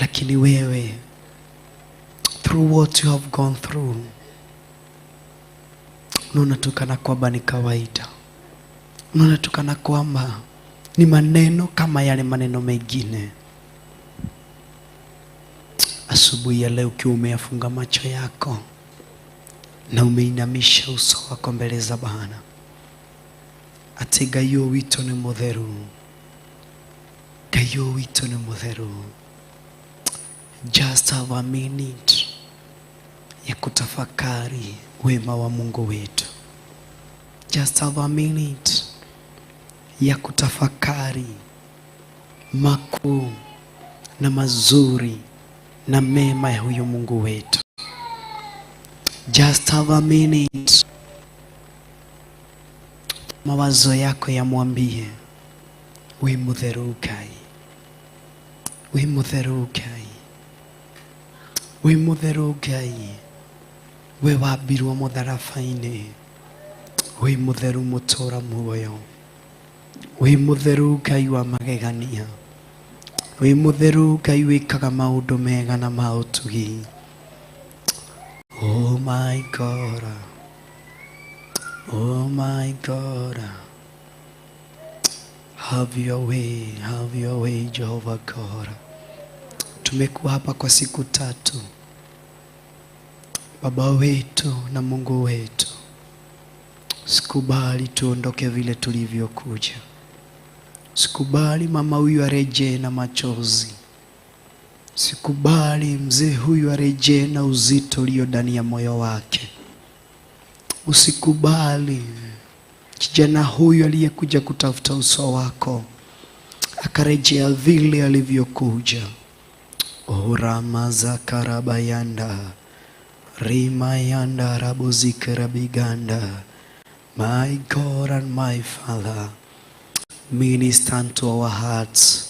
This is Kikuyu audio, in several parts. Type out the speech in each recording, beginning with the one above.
Lakini wewe, through what you have gone through, unaona tu kana kwamba ni kawaida, unaona tu kana kwamba ni maneno kama yale maneno mengine. Asubuhi ya leo ukiwa umeyafunga macho yako na umeinamisha uso wako mbele za Bwana, atĩ Ngai ũyũ witũ nĩ mũtheru, Ngai ũyũ witũ nĩ mũtheru. Just have a minute ya kutafakari wema wa Mungu wetu. Just have a minute ya kutafakari makuu na mazuri na mema ya huyu Mungu wetu. Just have a minute, mawazo yako yamwambie, wĩ mũtheru Ngai, wĩ mũtheru Ngai, wĩ mũtheru Ngai, we wambirwo mũtharaba-inĩ, wĩ mũtheru mũtũra muoyo, wĩ mũtheru Ngai wa magegania, wĩ mũtheru Ngai wĩkaga maũndũ mega na ma ũtugi. Oh my God, oh my God, have your way, have your way Jehovah God. Tumekuwa hapa kwa siku 3, Baba wetu na Mungu wetu, sikubali tuondoke vile tulivyokuja. Sikubali mama huyu arejee na machozi. Sikubali mzee huyu arejee na uzito ulio ndani ya moyo wake. Usikubali kijana huyu aliyekuja kutafuta uso wako akarejea vile alivyokuja. Orama zakarabayanda rimayanda rabuzikarabiganda. My God and my Father, minister unto our hearts.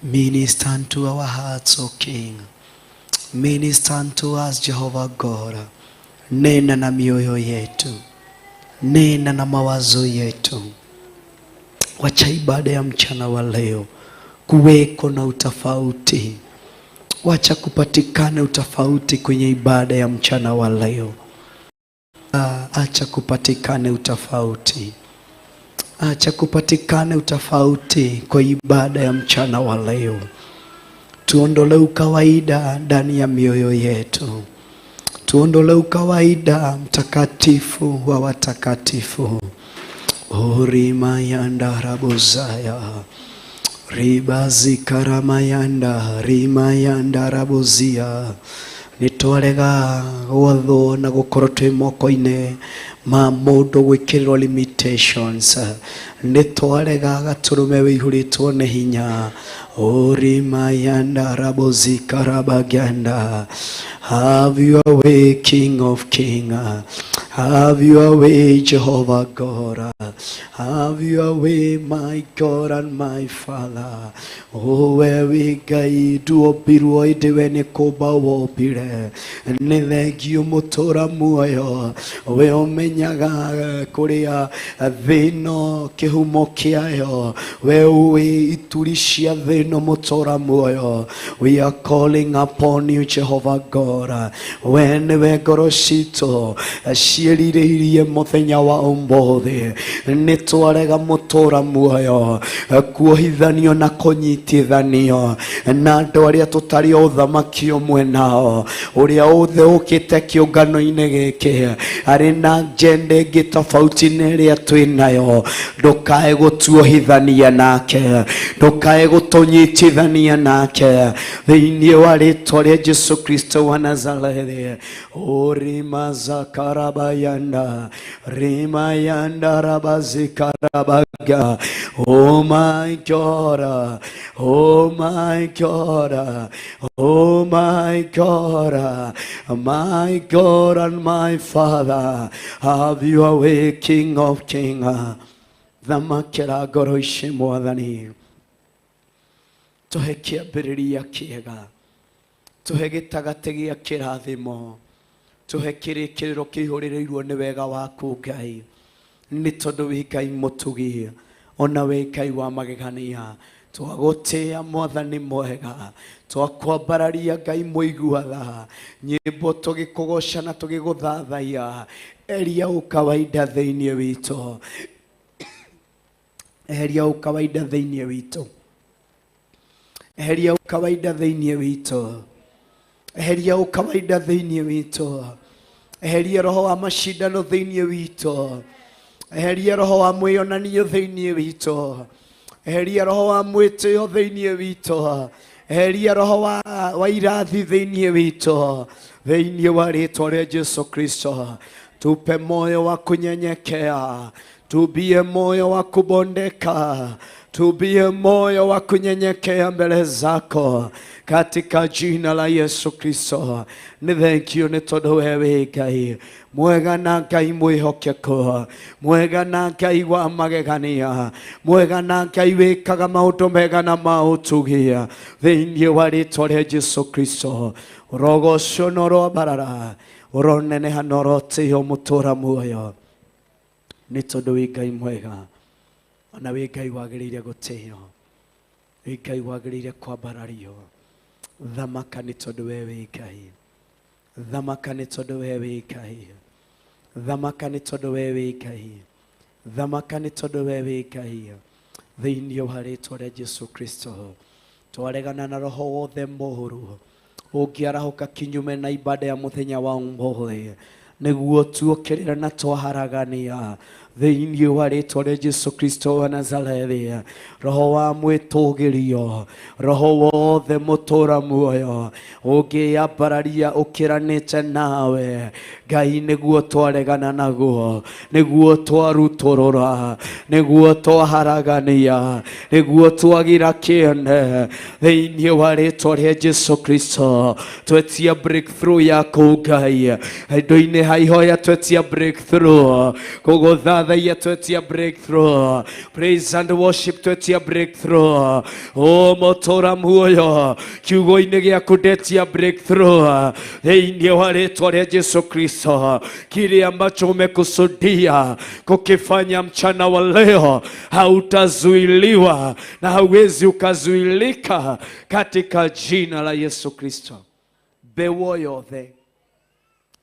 Minister unto our hearts, O King. Minister unto us, Jehovah God. Nena na mioyo yetu, nena na mawazo yetu. Wacha ibada ya mchana wa leo kuweko na utofauti. Wacha kupatikane utofauti kwenye ibada ya mchana wa leo. Acha kupatikane utofauti. Acha kupatikane utofauti kwa ibada ya mchana wa leo. Tuondole ukawaida ndani ya mioyo yetu. Tuondole ukawaida, mtakatifu wa watakatifu. Orimayanda rabozaya ribazikaramayanda rimayanda rabozia. Nitwarega gwathwo na gukorwo twi moko-inĩ ma mũndũ gwĩkĩrĩrwo limitations. Nĩtwarega gatũrũme wĩihũrĩtwo nĩ hinya. Orimayanda rabozikarabaganda. Have your way, King of Kings. Have your way, Jehovah God. Have your way, my God and my Father. Oh, we Ngai nduombirwo ĩndĩ we nĩ kũmba wombire. Nĩ thengio mũtũra muoyo. We ũmenyaga kũrĩa thĩ ĩno kĩhumo kĩayo. We ũĩ ituri cia thĩ ĩno mũtũra muoyo. We are calling upon you, Jehovah God. We nĩwe ngoro citũ ciĩrirĩirie mũthenya wa ũmũthĩ. Nĩ twarega mũtũra muoyo kuohithanio na kũnyitithanio na andũ arĩa tũtarĩ o ũthamaki ũmwe nao. Ũrĩa othe ũkĩte kĩũngano-inĩ gĩkĩ arĩ na agenda ĩngĩ tofauti na ĩrĩa twĩ nayo, ndũkae gũtuohithania nake, ndũkae gũtũnyitithania nake thĩinĩ wa rĩtwa rĩa Jesu Kristo wa Nazarethi. Orimazakarabayanda rimayanda rabazikarabaga. Oh my God, oh my God, oh my God, my God and my Father, have your way, King of Kings. Thamakĩra ngoro ici Mwathani, tũhe kĩambĩrĩria kĩega, tũhe gĩtagatĩ gĩa kĩrathimo, tũhe kĩrĩkĩrĩro kĩihũrĩrĩirwo nĩ wega waku Ngai, nĩ tondũ wĩ Ngai mũtugi ona wĩ Ngai wa magegania. Twagũtĩa Mwathani mwega, twakwambararia Ngai mũigua tha, nyĩmbo tũgĩkũgoca na tũgĩgũthathaiya. Eria ũkawaida thĩinĩ witũ, eheria ũkawaida thĩinĩ witũ, eheria ũkawaida thĩinĩ witũ, eheria ũkawaida thĩinĩ witũ, eheria roho wa macindano thĩinĩ witũ, eheria roho wa mwĩonanio thĩinĩ witũ, eheria roho wa mwĩtĩo thĩinĩ witũ, eheria roho wa irathi thĩinĩ witũ, thĩinĩ wa rĩtwa rĩa Jesu Kristo. Tupe moyo wa kunyenyekea, tubie moyo wa kubondeka, tubie moyo wa kunyenyekea mbele zako katika jina la Yesu Kristo. Nĩ thank you nĩ tondũ we wĩ Ngai mwega na Ngai mwĩhokeku, mwega na Ngai wa magegania, mwega na Ngai wĩkaga maũndũ mega na ma ũtugi. Thĩinĩ wa rĩtwa rĩa Jesu Kristo, ũrogocwo na ũroambarara, ũroneneha na ũrotĩo mũtũra muoyo, nĩ tondũ wĩ Ngai mwega, ona wĩ Ngai wagĩrĩire gũtĩo, wĩ Ngai wagĩrĩire kwambarario. Thamaka nĩ tondũ we wĩ Ngai, thamaka nĩ tondũ we wĩ Ngai, thamaka nĩ tondũ we wĩ Ngai, thamaka nĩ tondũ we wĩ Ngai. Thĩinĩ wa rĩtwa rĩa Jesu Kristo, twaregana na roho wothe mũũru ũngĩarahũka kinyume na ibada ya mũthenya wa ũmũthĩ, nĩguo tuokĩrĩra na twaharagania thĩinĩ wa rĩtwa rĩa Jesu Kristo wa Nazarethi. Roho wa mwĩtũgĩrio, roho wothe mũtũra muoyo ũngĩambararia ũkĩranĩte nawe Ngai, nĩguo twaregana naguo, nĩguo twarutũrũra, nĩguo twaharagania, nĩguo twagira kĩene thĩinĩ wa rĩtwa rĩa Jesu Kristo. Twetia breakthrough yaku Ngai indo-inĩ ha ihoya, twetia breakthrough kũgũthathaiya, twetia breakthrough praise and worship, twetia breakthrough o mũtũra muoyo kiugo-inĩ gĩaku, ndetia breakthrough thĩinĩ wa rĩtwa rĩa Jesu Kristo. Kile ambacho umekusudia kukifanya mchana wa leo hautazuiliwa na hauwezi ukazuilika katika jina la Yesu Kristo. Mbeũ yothe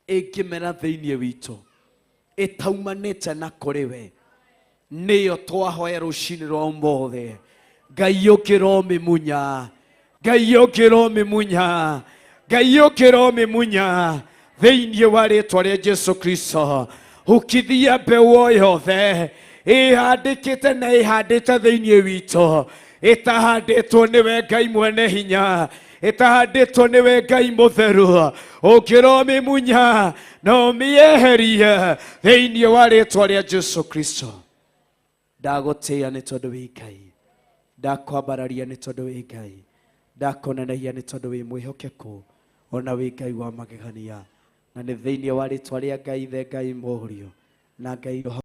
ĩngĩmera thĩinĩ witũ ĩtaumanĩte na kũrĩ we, nĩyo twahoya rũcinĩ rwa ũmũthĩ. Ngai ũkĩromĩmunya, Ngai ũkĩromĩmunya, Ngai ũkĩromĩmunya thĩinĩ wa rĩtwa rĩa Jesu Kristo. Hukithia mbeũ o yothe ĩhandĩkĩte na ĩhandĩte thĩinĩ witũ ĩtahandĩtwo nĩwe Ngai mwene hinya, ĩtahandĩtwo nĩwe Ngai mũtheru, ũkĩromĩmunya na ũmĩeherie thĩinĩ wa rĩtwa rĩa Jesu Kristo. Ndagũtĩĩa nĩ tondũ wĩ Ngai, ndakwambararia nĩ tondũ wĩ Ngai, ndakonanagia nĩ tondũ wĩ mwĩhokeku, ona wĩ Ngai wa magegania. Na nĩ thĩinĩ wa rĩtwa rĩa Ngai Ithe, Ngai Mũriũ na Ngai Roho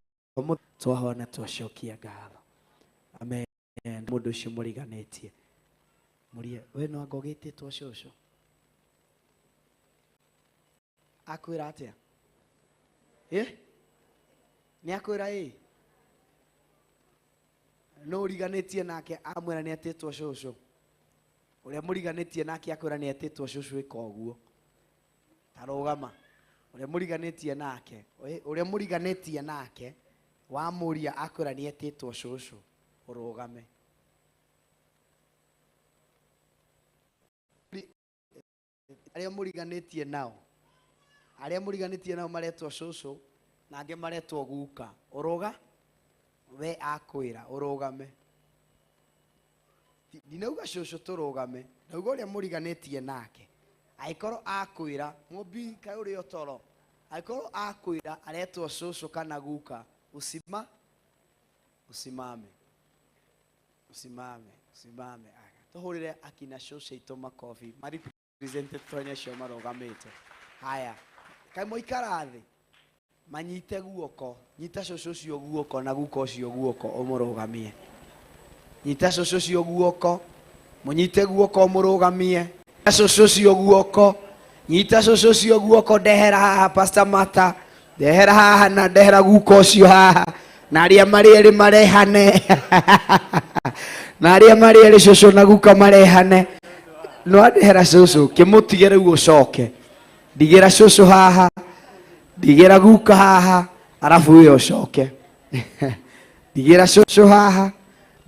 twahoya na twacokia ngatho, amen. Mũndũ ũcio mũriganĩtie mũrie, we no anga ũgĩtĩtwo cũcũ, akwĩra atĩa? Ĩ nĩ akwĩra ĩ no ũriganĩtie nake amwĩra nĩ etĩtwo cũcũ? Ũrĩa mũriganĩtie nake akwĩra nĩ etĩtwo cũcũ, ĩka ũguo, tarũgama. Ũrĩa mũriganĩtie nake, ũrĩa mũriganĩtie nake wamũria akwĩra nĩ etĩtwo cũcũ, ũrũgame. Arĩa mũriganĩtie nao, arĩa mũriganĩtie nao maretwo cũcũ na angĩ maretwo guka, ũrũga we akwĩra ũrũgame. Ndinauga cũcũ tũrũgame, ndauga ũrĩa mũriganĩtie nake angĩkorwo akwĩra mũmbi kaĩ ũrĩ o toro, angĩkorwo akwĩra aretwo cũcũ kana guka, usima usimame, usimame, usimame. Aya, tũhũrĩre akina cũcũ aitũ makobi marepresentetwo nĩ acio marũgamĩte. Haya, kaĩ mũikara thĩ, manyite guoko. Nyita cũcũ ũcio guoko na guka ũcio guoko, ũmũrũgamie. Nyita cũcũ ũcio guoko, mũnyite guoko, ũmũrũgamie. Nyita cũcũ ũcio guoko, nyita cũcũ ũcio guoko. Ndehera haha, Pastor Mata, ndehera haha, na ndehera guka ũcio haha, na arĩa marĩ erĩ marehane. Na arĩa marĩ erĩ cũcũ na guka marehane. Nĩwandehera cũcũ, kĩmũtige rĩu ũcoke. Ndigĩra cũcũ haha, ndigĩra guka haha, arabu we ũcoke. Ndigĩra cũcũ haha,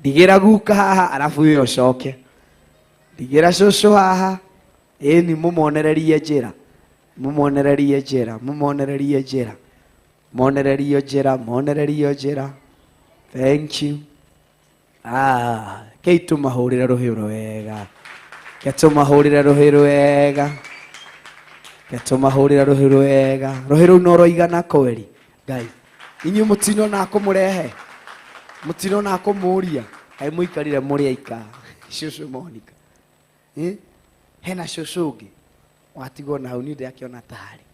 ndigĩra guka haha, arabu we ũcoke. Ndigĩra cũcũ haha, ĩni mũmonererie njĩra. Mũmonererie njĩra, mũmonererie njĩra. Monererio njĩra, monererio njĩra. Thank you. Ah, kei tũmahũrĩre rũhĩ rwega. Ke tũmahũrĩre rũhĩ rwega. Ke tũmahũrĩre rũhĩ rwega. Rũhĩ rũu no rwaigana kweri. Ngai. Inyuĩ mũtinona kũmũrehe. Mũtinona kũmũria. Kaĩ mũikarire mũrĩ aika. Cũcũ Monica. Eh? Hena cũcũ ũngĩ. Watigwo na hau niĩ ndĩrakĩona tarĩ.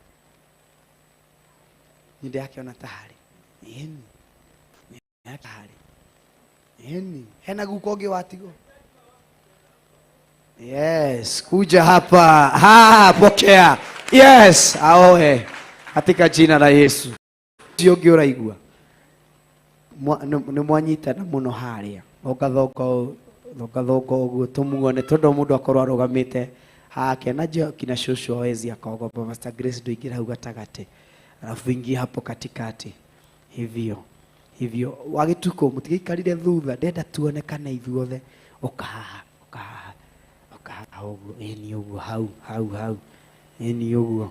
Niĩ ndĩrakĩona tarĩ. Ĩni. Tarĩ. Ĩni. Hena guka ũngĩ watigwo. Yes, kuja hapa. Ha, pokea. Yes, aoe katika jina la Yesu. Ũcio ũngĩ ũraigua. Nĩ mwanyitana mũno harĩa. Thonga thonga thonga ũguo tũmuone tondũ mũndũ akorwo arũgamĩte hake na jo kina shosho hawezi akaogopa. Pastor Grace ndũingĩra hau gatagatĩ. Alafu ingia hapo katikati. Hivyo. Hivyo wagĩtukũ mũtigaikarire thutha ndenda tuonekane ithuothe. Ũka haha, ũka haha, ũka haha ũguo, ĩni ũguo, hau hau hau, ĩni ũguo.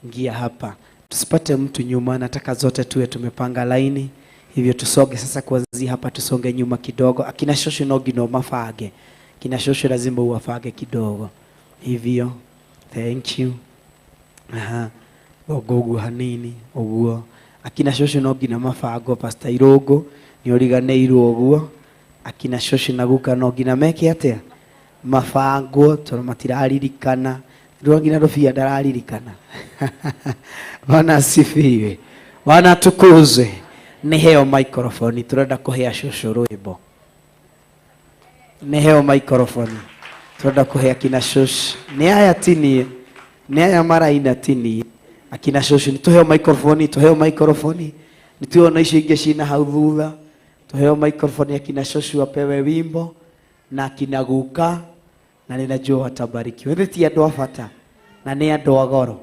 Ingia hapa, tusipate mtu nyuma, nataka zote tuwe tumepanga laini. Hivyo tusoge sasa, kuanzia hapa tusonge nyuma kidogo. Akina shosho no nginya mafange, kina shosho lazima uwafange kidogo. Hivyo, thank you. Aha, thonga ũguo hanini ũguo. Akina shosho no nginya mabango. Pastor Irũngũ nĩ ũriganĩirwo ũguo. Akina shosho na guka no nginya meke atĩa? Mabangwo tondũ matiraririkana. Ndũra nginya Rũbia ndararirikana. Bwana asifiwe. Bwana atukuzwe. Nĩ heo microphone turenda kũhea cũcũ rwĩmbo. Nĩ heo microphone turenda kũhe akina shosho. Nĩ aya ti niĩ, nĩ aya maraina ti niĩ. Akina shosho nĩ tũheo microphone, tũheo microphone. Nĩ tuona icio ingĩ cina hau thutha. Tũheo microphone akina shosho apewe wimbo na akina guka na ninajua watabarikiwa. Ĩthĩ ti andũ a bata na nĩ andũ a goro.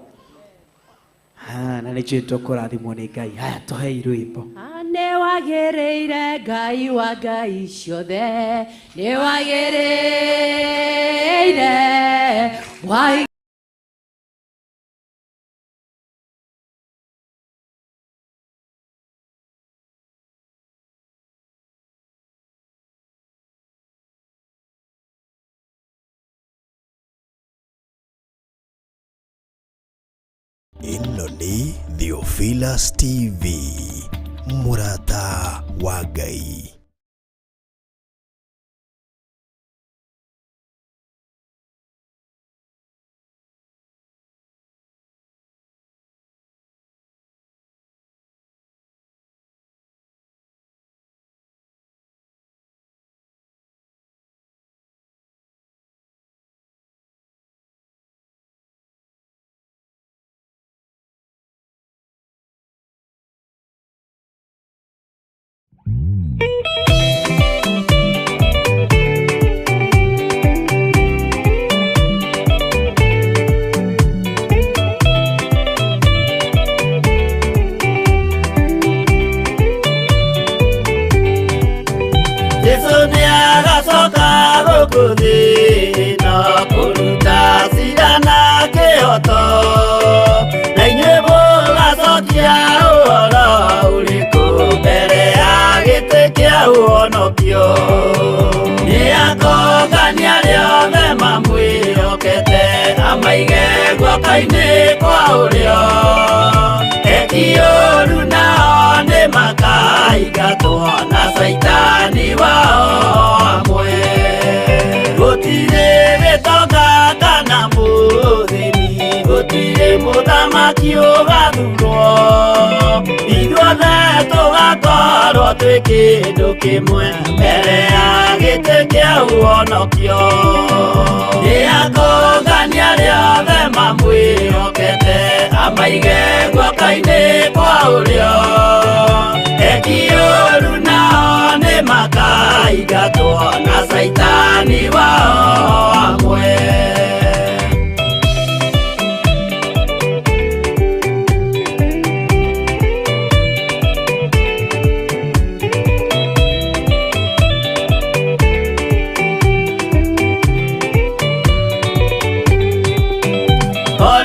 Ha, na nĩ njũĩ tũkũrathimwo nĩ Ngai. Haya, tũhei rwĩmbo. Nĩ wagĩrĩire Ngai wa Ngai ciothe, nĩ wagĩrĩire wa Ĩno nĩ Theophilus TV, mũrata wa Ngai. Jesu nĩ agacoka gũkũ thĩ ĩno kũruta cira na kĩhoto, na inyuĩ mũgacokia ũhoro ũrĩkũ mbere ya gĩtĩ kĩa ũhonokio? Nĩ akongania arĩa othe mamwĩhokete amaige guoko-inĩ kwa ũrĩo. Eki ũru nao nĩ makaingatwo na caitani wao amwe. Gũtirĩ gĩtonga kana mũthĩni, gũtirĩ mũthamaki ũgathurwo, ithuothe tũgakorwo twĩ kĩndũ kĩmwe mbere ya gĩtĩ kĩa ũhonokio. Nĩ akongania arĩa othe mamwĩhokete amaige guoko-inĩ kwa ũrĩo. Eki ũru nao nĩ makaingatwo. makaingatwo na Caitani wao amwe.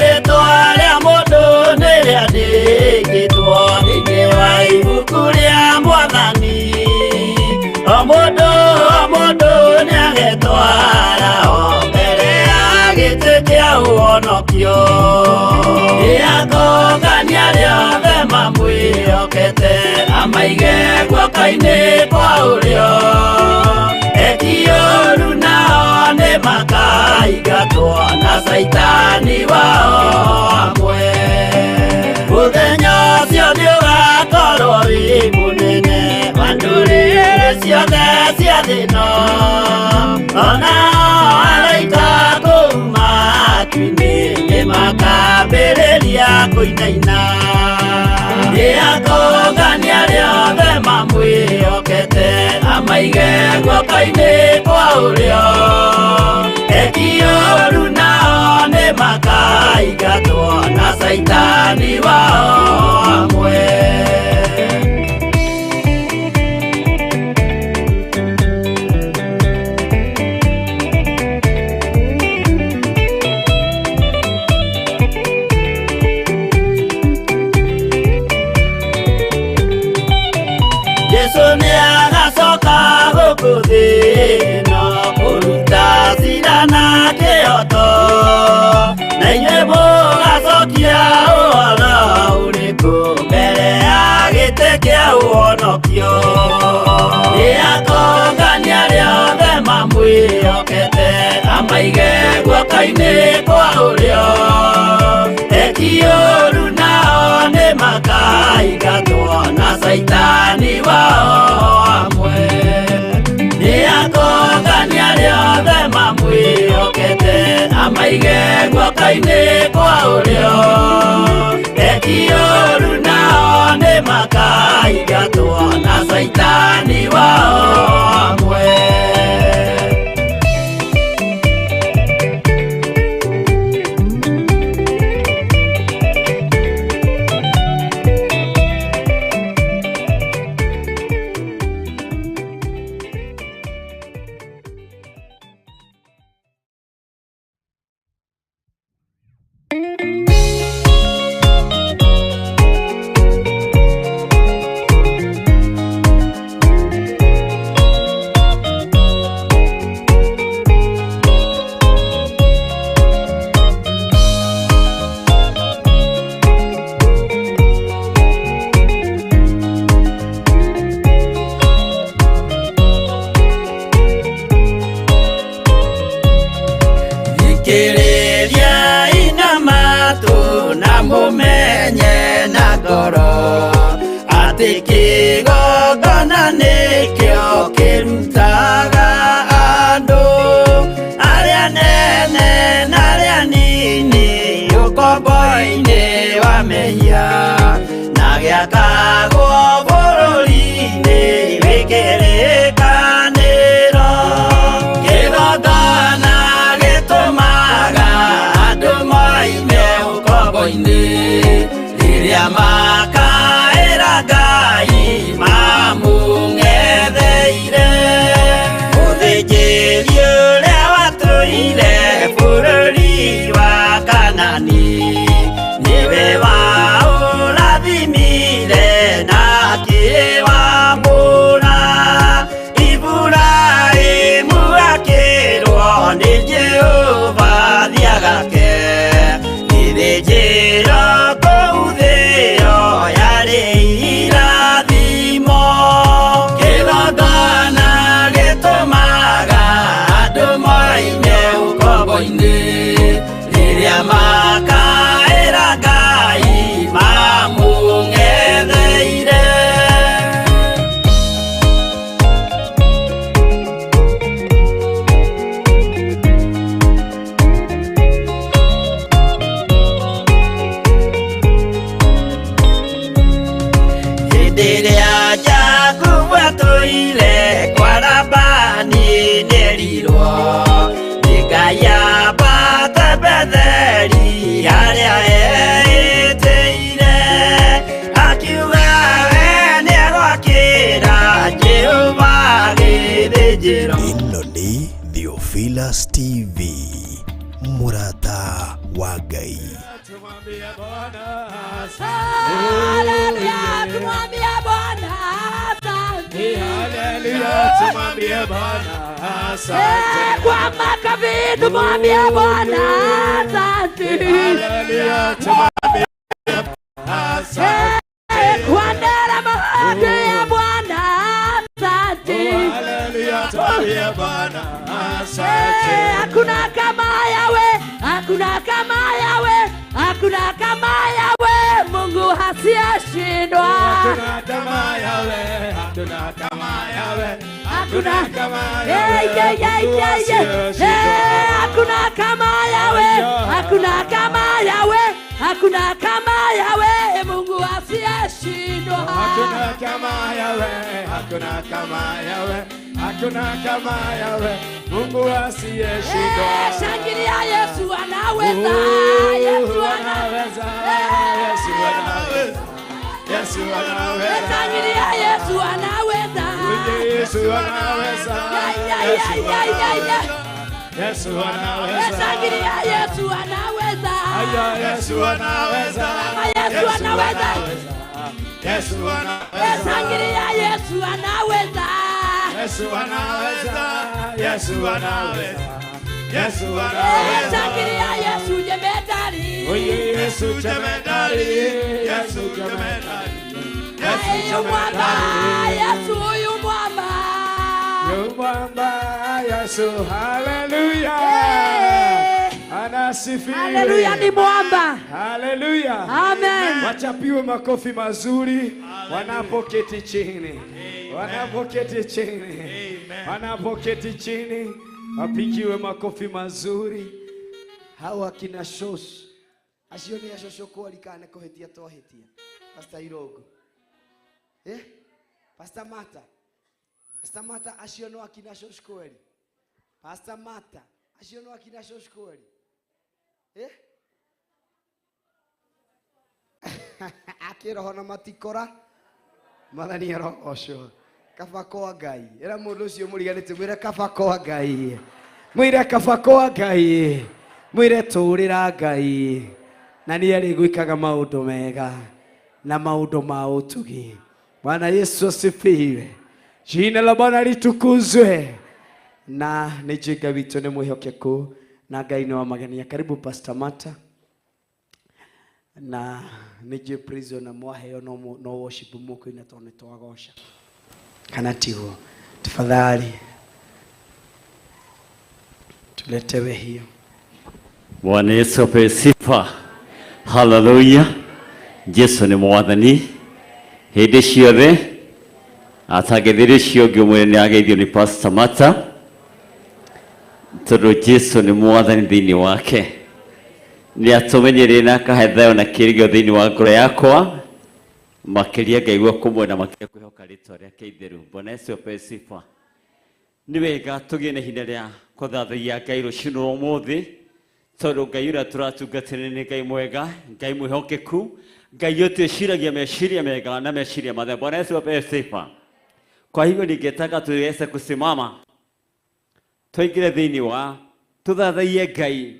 Rĩtwa rĩa mũndũ nĩ rĩandĩkĩtwo thĩinĩ wa ibuku rĩa Mwathani. O mũndũ o mũndũ nĩagetwara o mbere ya gĩtĩ kĩa ũhonokio. Nĩakongania arĩa othe mamwĩhokete, amaige guoko-inĩ kwa ũrĩo. Eki ũũru nao nĩmakaingatwo na Caitani wao amwe. Mũthenya ũcio nĩũgakorwo wĩ mũnene wa ndũrĩrĩ ciothe cia thĩ ĩno. Onao araika kũu matu-inĩ nĩmakambĩrĩria kũinaina. Nĩakongania arĩa othe mamwĩhokete, amaige guoko-inĩ kwa ũrĩo. Eki ũũru nao nĩmakaingatwo na Caitani wao amwe. Jesu nĩagacoka gũkũ thĩ ĩno kũruta cira na kĩhooto, na inyuĩ mũgacokia ũhoro ũrĩkũ mbere ya gĩtĩ kĩa ũhonokio. Nĩakongania arĩa othe mamwĩhokete, amaige guoko-inĩ kwa ũrĩo. Eki ũũru nao nĩmakaingatwo na Caitani wao amwe. Nĩakongania arĩa othe mamwĩhokete, amaige guoko-inĩ kwa ũrĩo. Eki ũũru nao nĩmakaingatwo na Caitani wao amwe. Thikĩrĩria ina matũ na mũmenye na ngoro atĩ kĩgongona nĩkĩo kĩrutaga andũ arĩa nene na arĩa nini ũkombo-inĩ wa mehia, na gĩakagwo bũrũri-inĩ wĩ kĩrĩkanĩro. Kĩgongona gĩtũmaga andũ moime ũkombo-inĩ rĩrĩa makaĩra Ngai mamũng'etheire. Mũthĩnjĩri ũrĩa watũire bũrũri wa Kanani nĩwe waũrathimire na akĩwamũra. Iburahĩmu akĩrwo nĩ Jehova thiagake gĩthĩnjĩro kũu thĩ ĩyo yarĩ irathimo. Kĩgongona gĩtũmaga andũ moime ũkombo-inĩ rĩrĩa makaĩra Ngai mamũng'etheire. Theophilus TV, mũrata wa Ngai. Haleluya, tumwambie Bwana asante. Haleluya, tumwambie Bwana asante. Eh, kwa makofi tumwambie Bwana asante. Haleluya, tumwambie asante. Eh, kwa nderemo ya Bwana asante. Haleluya, tumwambie Bwana asante. Eh, hakuna kama yawe, hakuna kama yawe, hakuna kama yawe, Mungu hasiyeshindwa. Hakuna kama yawe, hakuna kama yawe, Hakuna kama Eh, yawe, yeah, yeah, Mungu yeah, yeah. asiyeshindwa. Eh, hakuna kama yawe, hakuna kama yawe, hakuna kama yawe, Mungu asiyeshindwa. Hakuna kama yawe, hakuna kama yawe, hakuna kama yawe, Mungu asiyeshindwa. Eh, shangilia Yesu anaweza, Yesu anaweza. anaweza, Yesu anaweza, Yesu Eh, anaweza, shangilia Yesu anaweza. Yesu anaweza, Ya, ya, Yesu ya, ya, ya, ya. Yesu Eh, anaweza, shangilia Yesu anaweza. Aya, Yesu anaweza, Kama Yesu anaweza. Yesu Eh, anaweza, shangilia Yesu anaweza. Yesu anaweza, Yesu anaweza, Yesu Eh, anaweza. shangilia Yesu jemedari. Oye Yesu jemedari, Yesu jemedari, Yesu Ayu mwamba, jemedari. Yesu huyu mwamba. Yu mwamba Yesu, haleluya. Eh. Anasifiwe. Haleluya ni mwamba. Haleluya. Amen. Wachapiwe makofi mazuri wanapoketi chini, wanapoketi chini, wanapoketi chini, wapigiwe makofi mazuri. Hawa kina shosh acio nä acocå kwarikana kå hä tia twahä tia Pastor Irongo, eh? Pastor Mata, Pastor Mata, acio no akina shosh kweli? Pastor Mata, acio no akina shosh kweli, eh? Akĩroho na matikora mathani arogocwo. Kaba kwa Ngai. Ĩra mũndũ ũcio mũriganĩtie, mwĩre kaba kwa Ngai, mwĩre kaba kwa Ngai, mwĩre tũrĩra Ngai na nĩ arĩgwĩkaga maũndũ mega na maũndũ ma ũtugi. Bwana Yesu asifiwe, jina la Bwana litukuzwe. Na nĩ njũĩ Ngai witũ nĩ mwĩhokeku na Ngai nĩ wa magenia. Karibu Pastor Mata. Na nĩ njũĩ praise na mwaheo no, no worship mũkũina tondũ nĩ twagoca kana tiguo? Tafadhali tuletewe hiyo. Bwana Yesu apewe sifa. Haleluya. Jesu nĩ mwathani hĩndĩ ciothe. Atangĩthĩrĩ ũcio ũngĩ ũmwĩre nĩ ageithio nĩ Pastor Mata, tondũ Jesu nĩ mwathani thĩinĩ wake, nĩ atũmenyerie na akahe thayũ na kĩĩrĩgĩrĩro thĩinĩ wa ngoro yakwa, makĩria ngaigua kũmwenda, makĩria kwĩhoka rĩtwa rĩake itheru. Bwana Yesu apewe sifa. Nĩ wega tũgĩe na ihinda rĩa kũthathaiya Ngai rũcinĩ rwa ũmũthĩ, tondũ Ngai ũrĩa tũratungatĩra nĩ Ngai mwega, Ngai mwĩhokeku, Ngai ũtwĩciragia meciria mega na meciria mathema. Bwana Yesu apewe sifa. Kwa hivyo ningetaka tuweze kusimama, tũingĩre thĩinĩ wa tũthathaiye Ngai,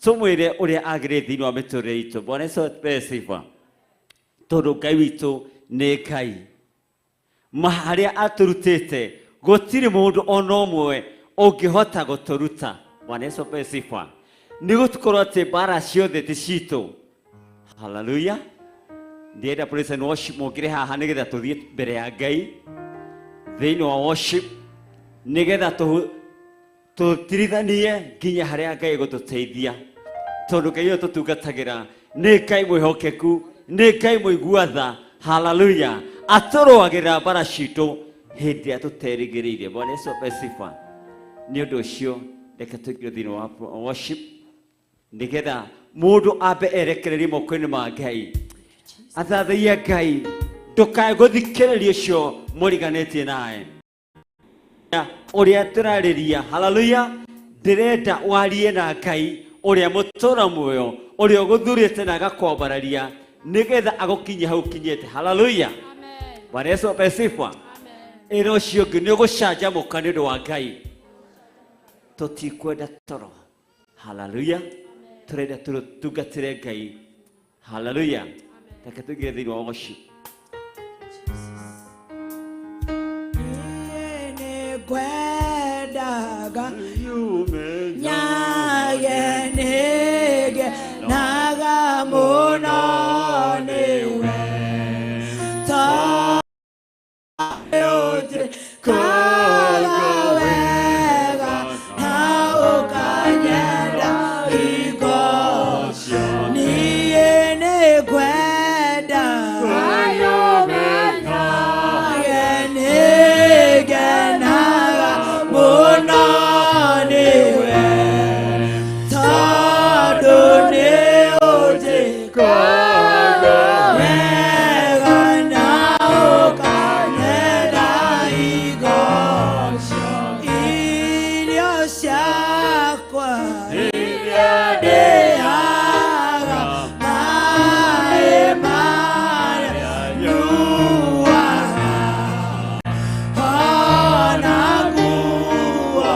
tũmwĩre ũrĩa agĩrĩire thĩinĩ wa mĩtũrĩre itũ. Bwana Yesu apewe sifa. Tondũ Ngai witũ nĩ Ngai ma harĩa atũrutĩte gũtirĩ mũndũ ona ũmwe ũngĩhota gũtũruta. Bwana Yesu apewe sifa. Nĩ gũkorwo atĩ mbara ciothe ti citũ. Haleluya. Ndĩrenda praise and worship mũngĩre haha nĩgetha tũthiĩ mbere ya Ngai thĩinĩ wa worship, nĩgetha tũtirithanie nginya harĩa Ngai egũtũteithia, tondũ Ngai ũyũ tũtungatagĩra nĩ Ngai mwĩhokeku, nĩ Ngai mũigua tha. Haleluya. Atũrũagĩrĩra mbara citũ hĩndĩ ĩrĩa tũterĩgĩrĩire. Bwana Yesu apewe sifa. Nĩ ũndũ ũcio reke tũingĩre thĩinĩ wa worship nĩgetha mũndũ ambe erekererie moko-inĩ ma Ngai, athathaiye Ngai. Ndũkae gũthikĩrĩria ũcio mũriganĩtie naye ũrĩa tũrarĩria. Haleluya. Ndĩrenda warie na Ngai ũrĩa mũtũra muoyo, ũrĩa ũgũthurĩte na agakwambararia nĩgetha agũkinyie hau ũkinyĩte. Haleluya. Bwana Yesu apewe sifa. Ĩra ũcio ũngĩ nĩ ũgũcanjamũka nĩ ũndũ wa Ngai. Tũtikwenda toro. Haleluya. Tũrenda tũtungatĩre Ngai. Haleluya. Reke tũingĩre thĩinĩ wa worship. Kwendaga nyagenege naga muno niwe kaga wega na ukanyenda igo niĩ nĩngwenda nyagenege muno niwe tondũ nĩũnjĩkaga wega na ũkanyenda igo irio ciakwa iria ndĩaga maĩ marĩa nyuaga ona nguo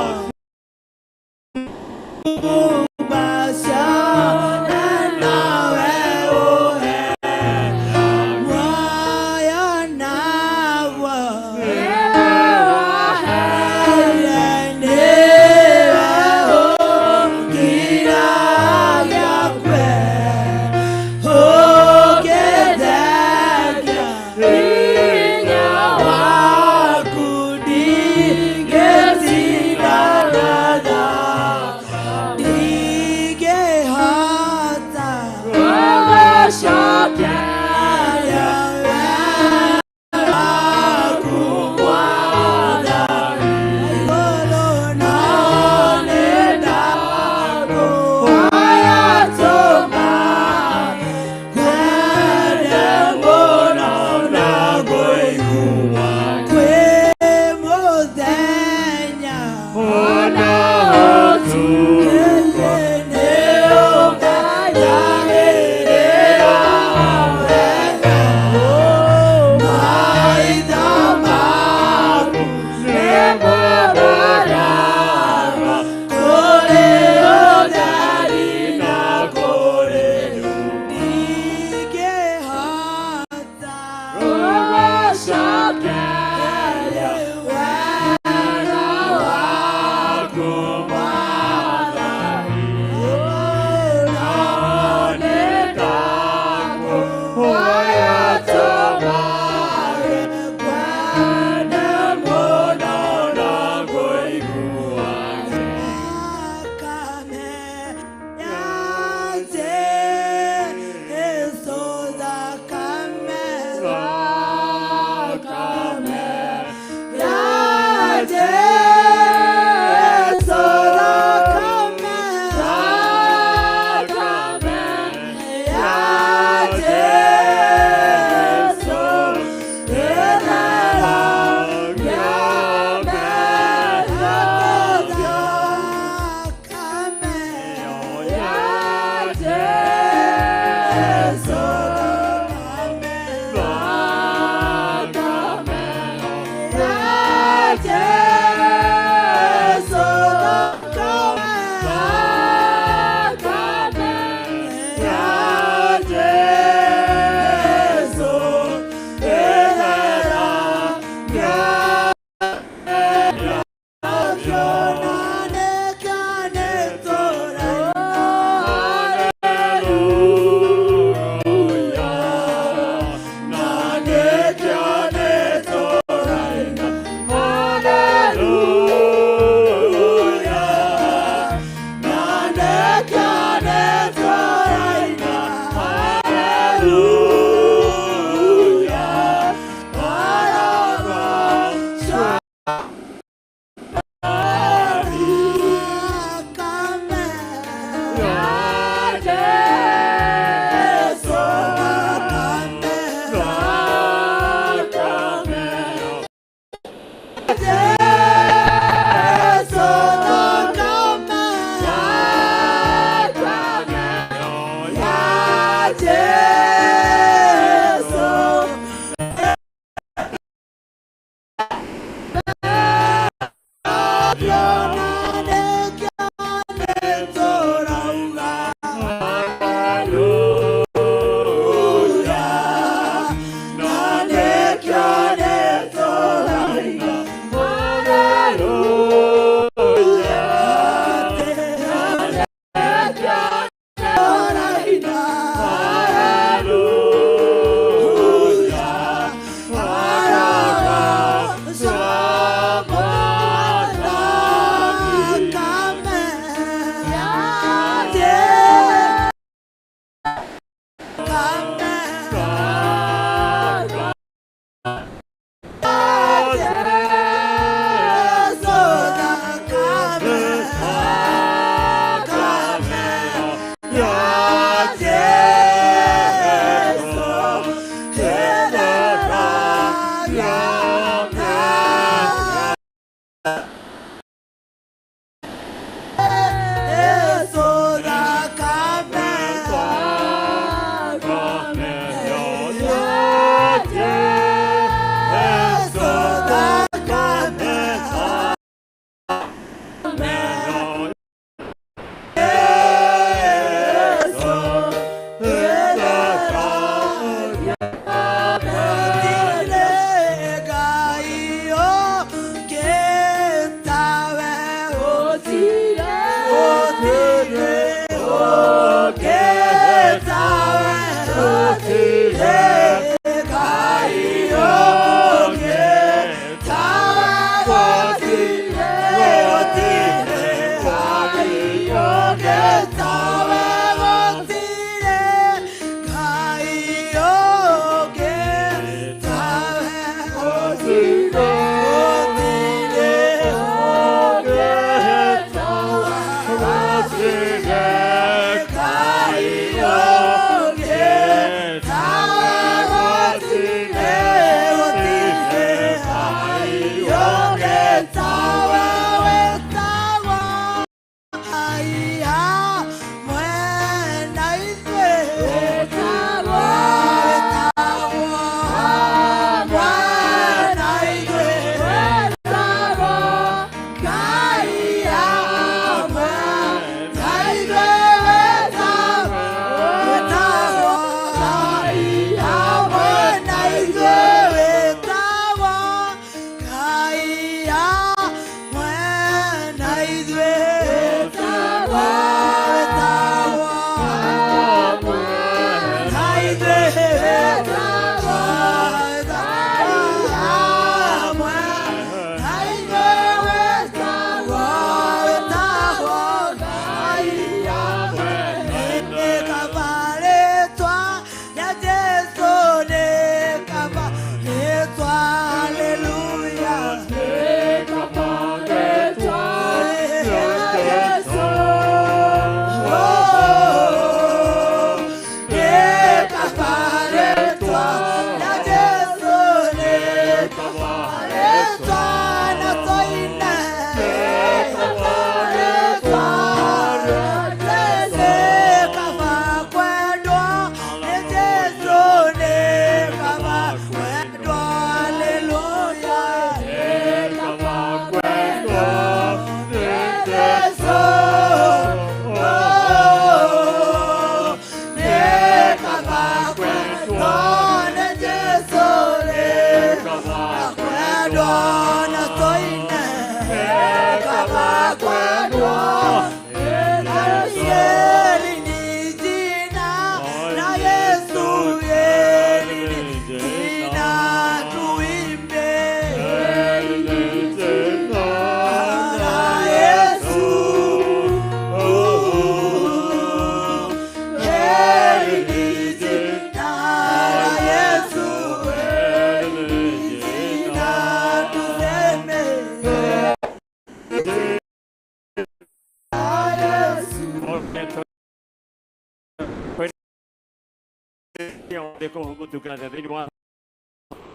Gũtungata thĩinĩ wa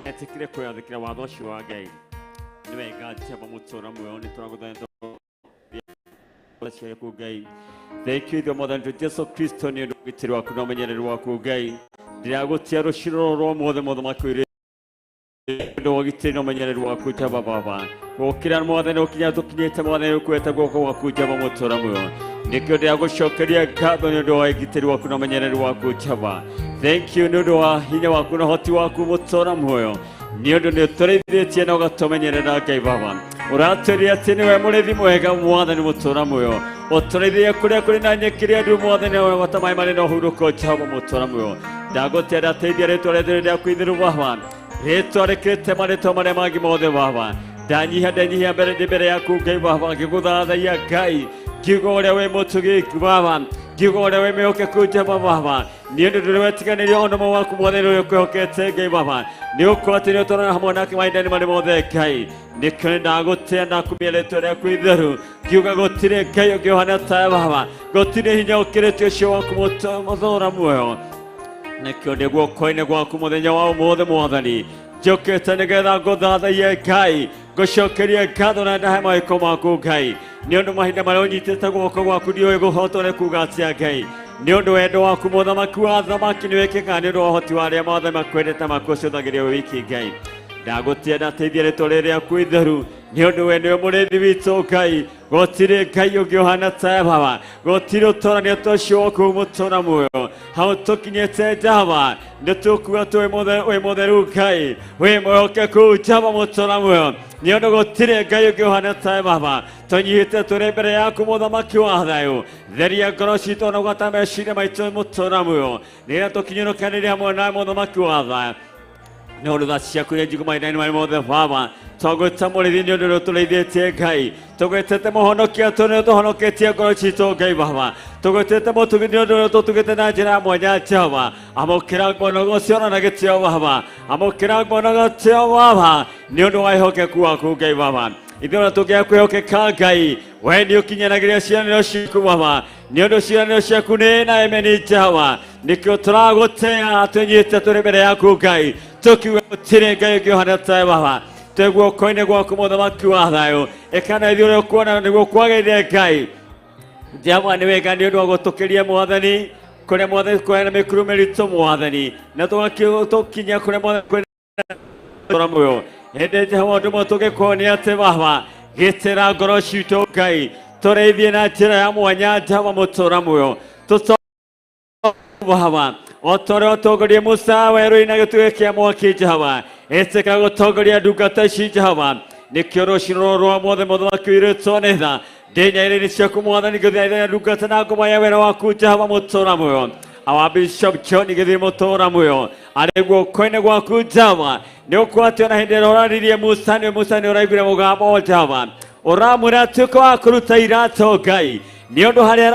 etĩkire kwĩathĩkĩra watho ũcio wa Ngai. Nĩ wega Jehova mũtũũra muoyo, nĩ tũragũthaitha ciaku Ngai. Thank you ithe Mwathani witũ Jesu Kristo nĩ ũndũ wa ũgitĩri waku na ũmenyereri waku Ngai. Ndĩragũtia rũciũ rũrũ rwa ũmũthĩ mũthamaki ũrĩ ũndũ wa ũgitĩri na ũmenyereri waku Jehova Baba. Gũkĩra Mwathani ũkinya tũkinyĩte Mwathani ũkuĩte guoko gwaku Jehova mũtũũra muoyo. Nĩkĩo ndĩragũcokeria ngatho nĩ ũndũ wa ũgitĩri waku na ũmenyereri waku Jehova. Thank you nĩ ũndũ wa hinya waku na ũhoti waku mũtũũra muoyo. Nĩ ũndũ nĩ ũtũrĩithĩtie na ũgatũmenyerera Ngai Baba. Ũratwĩrire atĩ nĩwe mũrĩithi mwega Mwathani mũtũũra muoyo. Ũtũrĩithagia kũrĩa kũrĩ na nyeki ĩrĩa nduru Mwathani na ta maĩ marĩ na ũhurũko Jehova mũtũũra muoyo. Ndagũtĩa ndateithia rĩtwa rĩtheru rĩaku itheru Baba. Rĩtwa rĩkĩrĩte marĩtwa marĩa mangĩ mothe Baba. Ndanyihia ndenyihia mbere ndĩ mbere yaku Ngai Baba ngĩgũthathaiya Ngai ngiuga ũrĩa wĩ mũtugi Baba ngiuga ũrĩa wĩ mwĩhokeku Jehova Baba nĩ ũndũ ndũrĩ wetiganĩria ona ũmwe waku Mwathani ũrĩa ũkwĩhokete Ngai Baba nĩ ũkorwo atĩ nĩ ũtwarana hamwe nake mahinda-inĩ marĩ mothe Ngai. Nĩkĩo nĩ ndagũtĩa ndakumia rĩtwa rĩaku itheru ngiuga gũtirĩ Ngai ũngĩ ũhana tawe Baba gũtirĩ hinya ũkĩrĩte ũcio waku mũtũũra muoyo. Nĩkĩo ndĩ guoko-inĩ gwaku mũthenya wa ũmũthĩ Mwathani njũkĩte nĩgetha ngũthathaiye Ngai ngũcokerie ngatho na ndahe mawĩko maku Ngai nĩ ũndũ mahinda marĩa ũnyitĩte guoko gwaku ndiũĩ gũhotwo nĩ kuga atĩa Ngai nĩ ũndũ wendo waku mũthamaki wa thamaki nĩ wĩkĩkaga nĩ ũndũ wa ũhoti wa arĩa mothe makwendete makucũthagĩria wĩ wiki Ngai. Ndagũtĩa ndateithia rĩtwa rĩrĩ rĩaku itheru nĩ ũndũ we nĩwe mũrĩithi witũ Ngai gũtirĩ Ngai ũngĩ ũhana tawe Baba gũtirĩ ũtorania ta ũcio waku mũtũũra muoyo hau tũkinyĩte Jehova nĩ tũkuga tũ wĩ mũtheru Ngai wĩ mwĩhokeku Jehova mũtũũra muoyo nĩ ũndũ gũtirĩ Ngai ũngĩ ũhana tawe Baba tũnyihĩte tũrĩ mbere yaku mũthamaki wa thayũ theria ngoro citũ na ũgata meciria maitũ mũtũũra muoyo nĩgetha tũkinyũrũkanĩre hamwe nawe mũthamaki wa thayũ nĩ ũndũ tha ciaku iria njigũ mahinda-inĩ marĩa mothe Baba twagwĩta mũrĩithi nĩ ũndũ nĩ ũtũrĩithĩtie Ngai tũgwĩtĩte mũhonokia tũ nĩ ũtũhonoketie ngoro citũ Ngai Baba tũgwĩtĩte mũtugi nĩ ũndũ nĩ ũtũtugĩte na njĩra ya mwanya Jehova amũkĩra mwonogo ũcio na gĩtĩo Baba amũkĩra mwonogo ũcio Baba nĩ ũndũ wa wĩhokeku waku Ngai Baba ithuĩ ona tũngĩaga kwĩhokeka Ngai we nĩ ũkinyanagĩria ciĩranĩro ciaku Baba nĩ ũndũ ciĩranĩro ciaku nĩ na emeni Jehova nĩkĩo tũragũtĩa twĩnyihĩte tũrĩ mbere yaku Ngai tũkiuga gũtirĩ Ngai ũngĩ ũhana tawe Baba twĩ guoko-inĩ gwaku mũthamaki wa thayũ ĩka na ithuĩ ũrĩa ũkuona nĩguo kwagĩrĩire Ngai Jehova nĩ wega nĩ ũndũ wa gũtũkĩria Mwathani kũrĩa Mwathani kũrĩa na mĩkuru mĩritũ Mwathani na tũgakinya kũrĩa Mwathani kwĩna muoyo hĩndĩ Jehova ũndũ ũmwe tũngĩkuonia atĩ Baba gitĩra ngoro citũ Ngai tũrĩithie na njĩra ya mwanya Jehova mũtũũra muoyo Baba o ta ũrĩa ũtongorie Musa werũ-inĩ na gĩtugĩ kĩa mwaki Jehova ĩtĩkĩra gũtongoria ndungata ici Jehova nĩkĩo rũciũ rũrũ rwa mothe mũthamaki ũirĩtwo nĩ tha ndĩ nyaĩrĩ-inĩ ciaku Mwathani ngĩthaithagia ndungata na ngoma ya wĩra waku Jehova mũtũũra muoyo awa Bishop John gĩthiĩ mũtũũra muoyo arĩ guoko-inĩ gwaku Jehova nĩ ũkuo atĩ ona hĩndĩ ĩrĩa ũraririe Musa nĩ Musa nĩ ũraiguire mũgambo wa Jehova ũramwĩra atuĩke wa kũruta iratũ Ngai nĩ ũndũ harĩa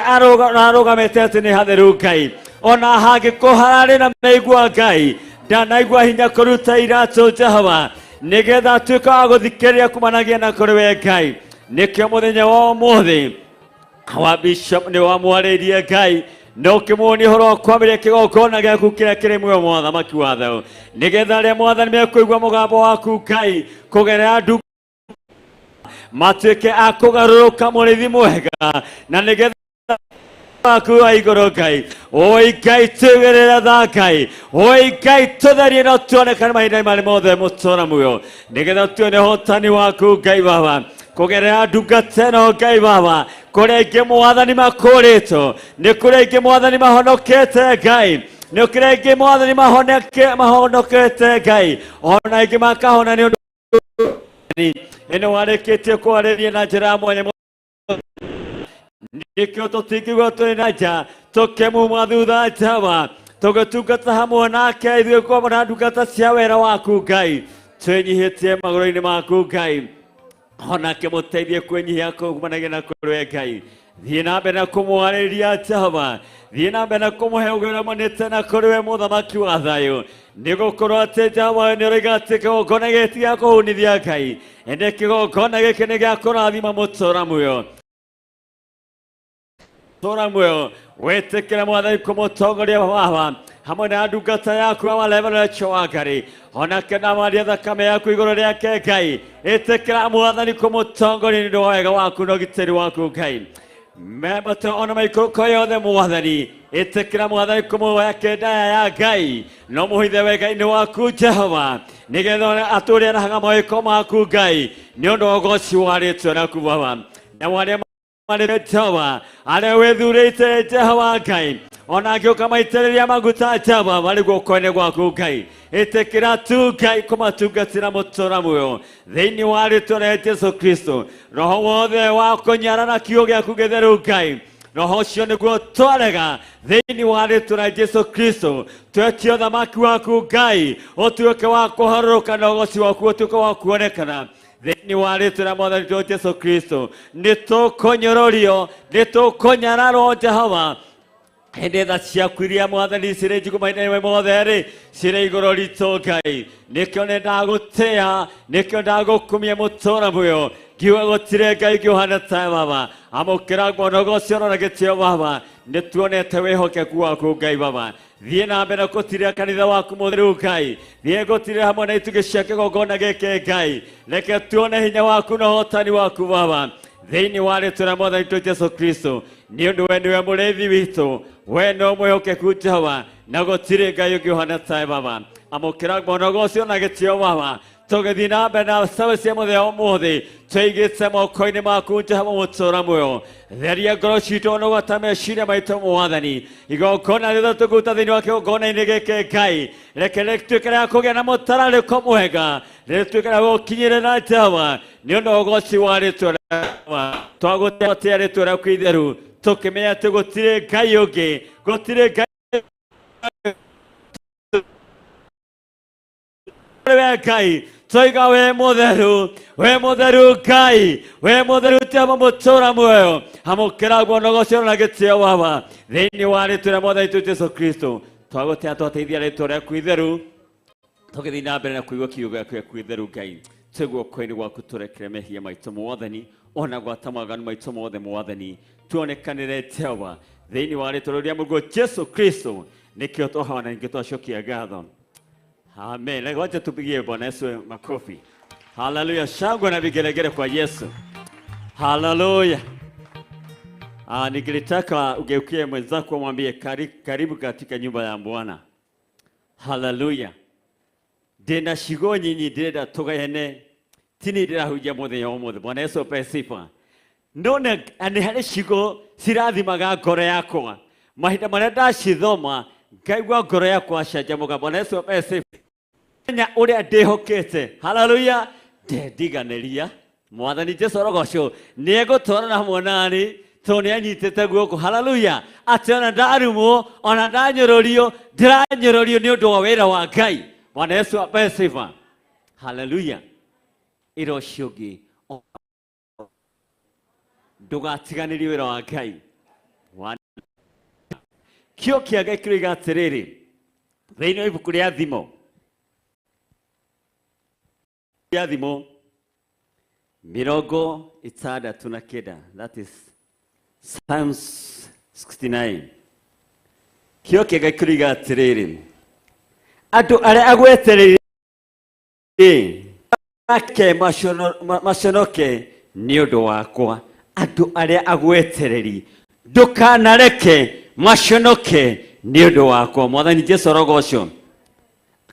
arũgamĩte atĩ nĩ hatheru Ngai ona hangĩkorwo hararĩ na mĩigua Ngai ndanaigua hinya kũruta iratũ Jehova nĩgetha atuĩke wa gũthikĩrĩria kumanagia na kũrĩ we Ngai nĩkĩo mũthenya wa ũmũthĩ wa Bishop nĩ wamwarĩirie Ngai na ũkĩmuonia ũhoro wa kwambĩrĩria kĩgongona gĩaku kĩrĩa kĩrĩ muoyo mũthamaki wa thayũ nĩgetha arĩa Mwathani mekũigua mũgambo waku Ngai kũgerera ndu matuĩke a kũgarũrũka mũrĩithi mwega na nĩgetha waku wa igũrũ Ngai oi Ngai tũigĩrĩre tha Ngai oi Ngai tũtherie na tuonekane mahinda marĩ mothe mũtũũra muoyo nĩgetha tuone ũhotani waku Ngai Baba kũgerera ndungata ĩno Ngai Baba kũrĩa aingĩ Mwathani makũrĩtwo nĩ kũrĩa aingĩ Mwathani mahonokete Ngai nĩ kũrĩa aingĩ Mwathani mahonokete Ngai ona aingĩ makahona nĩ ũndũ ĩno warĩkĩtie kwarĩria na njĩra ya mwanya nĩkĩo tũtingĩigua tũrĩ na nja tũkĩmuma thutha Jehova tũgĩtungata hamwe nake ithuĩ kwamwe na ndungata cia wĩra waku Ngai twĩnyihĩtie magũrũ-inĩ maku Ngai onake mũteithie kwĩnyihia kumanagia na kũrĩ we Ngai thiĩ na mbere na kũmwarĩria Jehova thiĩ na mbere na kũmũhe ũgĩ ũrĩa umanĩte na kũrĩ we mũthamaki wa thayũ nĩ gũkorwo atĩ Jehova nĩ ũroiga atĩ kĩgongona gĩkĩ ti gĩa kũhunithia Ngai ĩndĩ kĩgongona gĩkĩ nĩ gĩa kũrathima mũtũũra muoyo tũra muoyo wĩtĩkĩre Mwathani kũmũtongoria Baba Hamwe na ndungata yaku wa Reverend Chowagari. Onake na maria thakame yaku igũrũ rĩake Ngai. Ĩtĩkĩra Mwathani kũmũtongoria nĩ ũndũ wa wega waku na ũgitĩri waku Ngai. Membato ona maikũrũko yothe Mwathani. Ĩtĩkĩra Mwathani kũmũoya kĩndaya ya Ngai. No mũhithe wega-inĩ waku Jehova. Nĩgetha atũũre arahaga mawĩko maku Ngai. Nĩ ũndũ wa ũgoci wa rĩĩtwa rĩaku Baba. Na arĩa marĩ Jehova, arĩa wĩthurĩte Jehova Ngai, ona angĩũka maitĩrĩria maguta Jehova marĩ guoko-inĩ gwaku Ngai. Ĩtĩkĩra tu Ngai kũmatungatĩra mũtũra muoyo thĩinĩ wa rĩtwa rĩa Jesu Kristo. Roho wothe wa kũnyarara kiugo gĩaku gĩtheru Ngai, roho ũcio nĩguo twarega thĩinĩ wa rĩtwa rĩa Jesu Kristo. Twetie ũthamaki waku Ngai ũtuĩke wa kũharũrũka na ũgoci waku ũtuĩke wa kuonekana thĩinĩ wa rĩtwa rĩa Mwathani witũ Jesu Kristo. Nĩ tũkũnyũrũrio, nĩ tũkũnyararwo Jehova, hĩndĩ tha ciaku iria Mwathani cirĩ njigũ mahinda-inĩ mothe rĩ cirĩ igũrũ ritũ Ngai. Nĩkĩo nĩ ndagũtĩĩa, nĩkĩo ndagũkumia mũtũra muoyo, ngiuga gũtirĩ Ngai ũngĩ ũhana ta Baba. Amũkĩra nguono ũcio na gĩtĩo Baba, nĩ tuonete wĩhokeku waku Ngai Baba. Thiĩ na mbere gũtirĩra kanitha waku mũtheru Ngai, thiĩ gũtirĩra hamwe na itugĩ cia kĩgongona gĩkĩ Ngai. Reke tuone hinya waku na ũhotani waku Baba, thĩinĩ wa rĩtwa rĩa Mwathani witũ Jesu Kristo. Nĩ ũndũ we nĩwe mũrĩithi witũ, we no mwĩhokeku Jehova, na gũtirĩ Ngai ũngĩ ũhana tawe Baba. Amũkĩra nguono ũcio na gĩtĩo Baba, tũgĩthiĩ na mbere na service ya mũthenya wa ũmũthĩ, tũigĩte moko-inĩ maku Jehova mũtũra muoyo. Theria ngoro citũ na ũgata meciria maitũ Mwathani. Igongona rĩothe tũkũruta thĩinĩ wa kĩgongona-inĩ gĩkĩ Ngai, reke rĩtuĩke rĩa kũgĩa na mũtararĩko mwega, rĩtuĩke rĩa gũkinyĩrĩra Jehova, nĩ ũndũ wa ũgoci wa rĩtwa rĩaku. Twagũtĩa rĩtwa rĩaku itheru, tũkĩmenya atĩ gũtirĩ Ngai ũngĩ, gũtirĩ Ngai we Ngai. Twaiga we mũtheru, we mũtheru Ngai, we mũtheru Jehova mũtũra muoyo. Amũkĩra guono ũcio na gĩtĩo Baba, thĩinĩ wa rĩtwa rĩa Mwathani witũ Jesu Kristo. Twagũtĩa twateithia rĩtwa rĩaku itheru, tũgĩthiĩ na mbere na kũigua kiugo gĩaku gĩaku itheru Ngai. Twĩ guoko-inĩ gwaku tũrekere mehia maitũ Mwathani, ona gwata maganu maitũ mothe Mwathani. Tuonekanĩre Jehova thĩinĩ wa rĩtwa rĩu rĩa Mũrũguo Jesu Kristo, nĩkĩo twahoya na ningĩ twacokia ngatho. Amen. Wacha tupigie Bwana Yesu makofi. Haleluya. Shangwe na vigelegele kwa Yesu. Haleluya. Ningelitaka ugeukie mwenzako umwambie karibu katika nyumba ya Bwana. Haleluya. Ndĩna ciugo nyinyi ndĩrenda tũgayane, ti niĩ ndĩrahunjia mũthenya wa ũmũthĩ. Bwana Yesu apewe sifa. No nĩ harĩ ciugo cirathimaga ngoro yakwa. Mahinda marĩa ndacithoma ngaigua ngoro yakwa canjamũka. Bwana Yesu apewe sifa. Menya ũrĩa ndĩhokete. Haleluya. Ndendiganĩria. Mwathani Jesu arogocwo. Nĩegũtwarana hamwe nani tondũ nĩanyitĩte guoko. Haleluya. Atĩ ona ndarumwo, ona ndanyũrũrio, ndĩranyũrũrio nĩ ũndũ wa wĩra wa Ngai. Bwana Yesu apewe sifa. Haleluya. Ĩra ũcio ũngĩ, ndũgatiganĩrie wĩra wa Ngai. Kĩo kĩa Ngai kĩroiga atĩrĩrĩ, thĩinĩ wa ibuku rĩa Thimo, rĩa Thimo 69, that is Psalms 69. Kĩo kĩa Ngai kĩroiga atĩrĩrĩ, andũ arĩa agwetereri ake maconoke nĩ ũndũ wakwa. Andũ arĩa agwetereri ndũkanareke maconoke nĩ ũndũ wakwa. Mwathani Jesu arogocwo.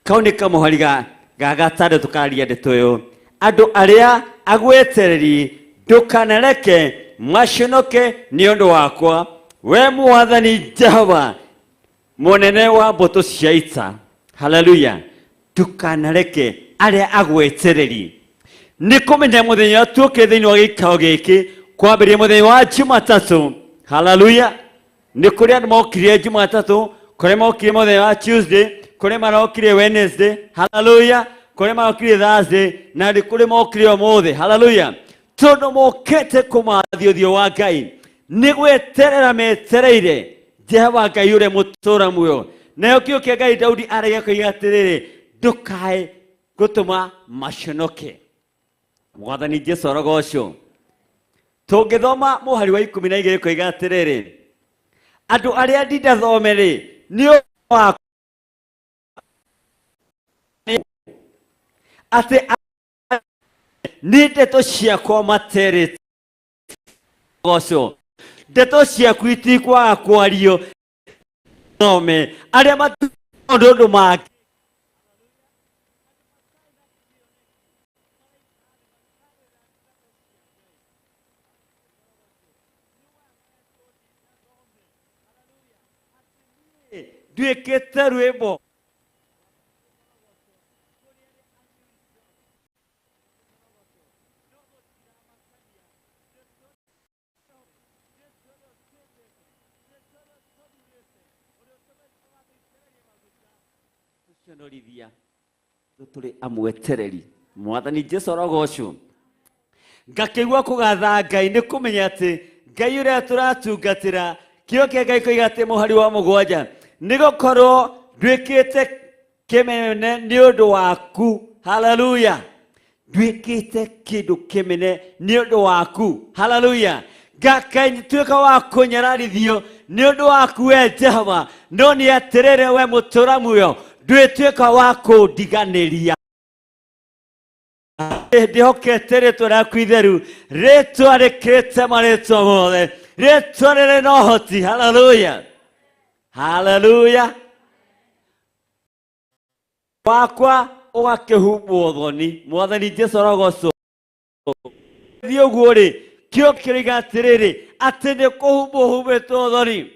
Kau nĩ kamũhari ga gatandatũ karia ndeto ĩyo. Andũ arĩa agwetereri ndũkanareke maconoke nĩ ũndũ wakwa. We Mwathani Jehova mũnene wa mbũtũ cia ita. Haleluya. Ndũkanareke arĩa agwetereri. Nĩ kũmenya mũthenya tuoke thĩinĩ wa gĩikaro gĩkĩ kwambĩrĩria mũthenya wa Jumatatũ. Haleluya. Nĩ kũrĩ andũ mokire Jumatatũ, kũrĩ mokire mũthenya wa Tuesday, kũrĩ marokire Wednesday. Haleluya. Kũrĩ marokire Thursday, na nĩ kũrĩ mokire ũmũthĩ. Haleluya. Tondũ mokĩte kũmathia ũthiũ wa Ngai, nĩ gweterera metereire Jehova Ngai ũrĩa mũtũra muoyo. Nayo kĩo kĩa Ngai Daudi aragia koiga atĩrĩrĩ, ndũkae gũtũma maconoke. Mwathani Jesu arogocwo. Tũngĩthoma mũhari wa 12 koiga atĩrĩrĩ, andũ arĩa ndindathome rĩ, nĩ wa Atĩ nĩ ndeto ciakwa materĩte goco ndeto ciaku itikwaga kwario thome arĩa maũndũ ũndũ mangĩ. Nduĩkĩte rwĩmbo tũconorithia tũrĩ amwetereri Mwathani Jesu arogocwo. Ngakĩigua kũgatha Ngai nĩ kũmenya atĩ Ngai ũrĩa tũratungatĩra kĩo kĩa Ngai koiga atĩ mũhari wa 7 nĩ gũkorwo nduĩkĩte kĩmene nĩ ũndũ waku. Haleluya. Nduĩkĩte kĩndũ kĩmene nĩ ũndũ waku. Haleluya. Ngakatuĩka wa kũnyararithio nĩ ũndũ waku we Jehova, no nĩ atĩrĩrĩ we mũtũra muoyo ndwĩtuĩka wa kũndiganĩria. Ndĩhokete rĩtwa rĩaku itheru, rĩtwa rĩkĩrĩte marĩtwa mothe, rĩtwa rĩrĩ na ũhoti. Haleluya. Haleluya. Wakwa ũgakĩhumbwo thoni. Mwathani Jesu arogocwo. Thiĩ ũguo rĩ, kĩo kĩroiga atĩrĩrĩ atĩ nĩ kũhumbwo humbĩtwo thoni,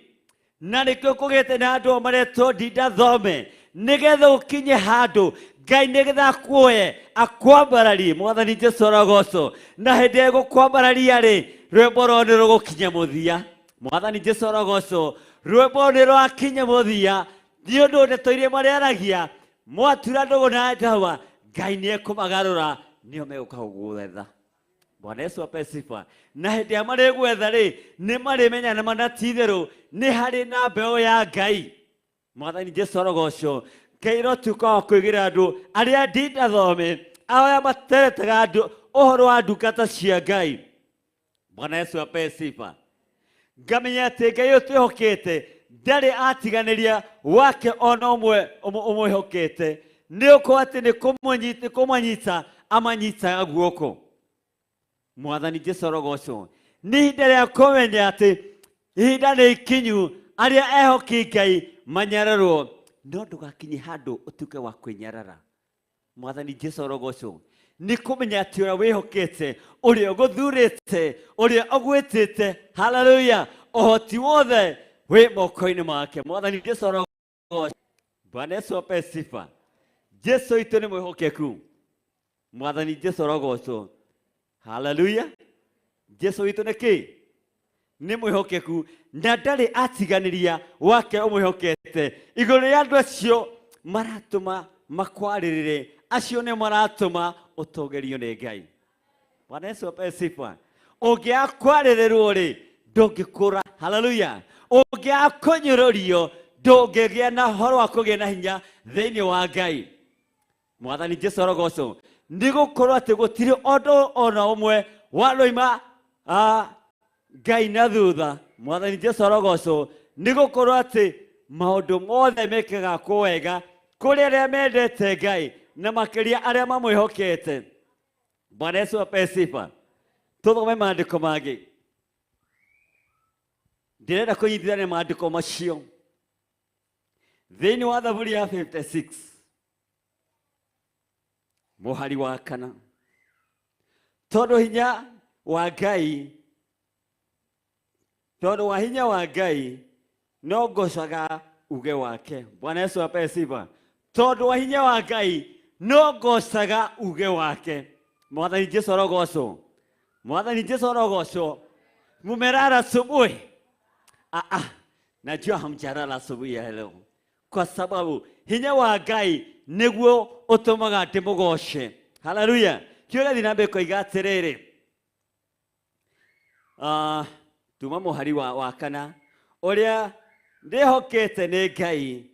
na nĩkĩo kũgĩte na andũ maretwo ndinda thome, nĩgetha ũkinye handũ Ngai nĩgetha akuoye akwambararie. Mwathani Jesu arogocwo. Na hĩndĩ ĩrĩa egũkwambararia rĩ, rwĩmbo rũrũ nĩ rũgũkinya mũthia. Mwathani Jesu arogocwo. Rwĩmbo nĩ rwakinya mũthia nĩ ũndũ ndeto iria marĩaragia mwatura ndũgũ na Jehova, Ngai nĩ ekũmagarũra, nĩo megũka gũgwetha. Bwana Yesu ape sifa. Na hĩndĩ ĩrĩa marĩgwetha rĩ, nĩ marĩmenya na mana ti itherũ nĩ harĩ na mbeũ ya Ngai. Mwathani Jesu arogocwo. Ngai rotuĩka wa kũigĩra andũ arĩa ndinda thome, arĩa materetaga andũ ũhoro wa ndungata cia Ngai. Bwana Yesu ape sifa. Ngamenya atĩ Ngai ũyũ twĩhokete ndarĩ atiganĩria wake ona ũmwe ũmwĩhokete, nĩ ũkorwo atĩ nĩ kũmanyita amanyitaga guoko. Mwathani Jesu arogocwo. Nĩ ihinda rĩa kũmenya atĩ ihinda nĩ ikinyu arĩa ehoki Ngai manyararwo, no ndũgakinye handũ ũtuĩke wa kwĩnyarara. Mwathani Jesu arogocwo. Nĩ kũmenya atĩ ũrĩa wĩhokete, ũrĩa ũgũthurĩte, ũrĩa ũgwĩtĩte, haleluya, ũhoti wothe wĩ moko-inĩ make. Mwathani Jesu arogocwo. Bwana Yesu ape sifa. Jesu witũ nĩ mwĩhokeku. Mwathani Jesu arogocwo. Haleluya. Jesu witũ nĩ kĩ? Nĩ mwĩhokeku na ndarĩ atiganĩria wake ũmwĩhokete. Igũrũ rĩa andũ acio maratũma makwarĩrĩre, acio nĩ maratũma ũtongerio nĩ Ngai. Bwana Yesu ape sifa. Ũngĩaga kwarĩrĩrwo rĩ, ndũngĩkũra. Haleluya. Ũngĩaga kũnyũrũrio, ndũngĩgĩa na ũhoro wa kũgĩa na hinya thĩinĩ wa Ngai. Mwathani Jesu arogocwo. Nĩ gũkorwo atĩ gũtirĩ ũndũ ona ũmwe waroima Ngai na thutha. Mwathani Jesu arogocwo. Nĩ gũkorwo atĩ maũndũ mothe mekaga kwo wega kũrĩ arĩa mendete Ngai na makĩria arĩa mamwĩhokete. Bwana Yesu ape sifa. Tũthome maandĩko mangĩ. Ndĩrenda kũnyitithania maandĩko macio thĩinĩ wa Thaburi ya 56 mũhari wa 4. Tondũ hinya wa Ngai, tondũ wa hinya wa Ngai no ngocaga uge wake. Bwana Yesu ape sifa. Tondũ wa hinya wa Ngai no ngocaga uge wake. Mwathani Jesu arogocwo. Mwathani Jesu arogocwo. Mumelala asubuhi? Najua hamjalala asubuhi ya leo, kwa sababu hinya wa Ngai nĩguo ũtũmaga ndĩmũgoce. Haleluya. Kĩo gĩathiĩ na mbere koiga atĩrĩrĩ, tuma mũhari wa 4, ũrĩa ndĩhokete nĩ Ngai,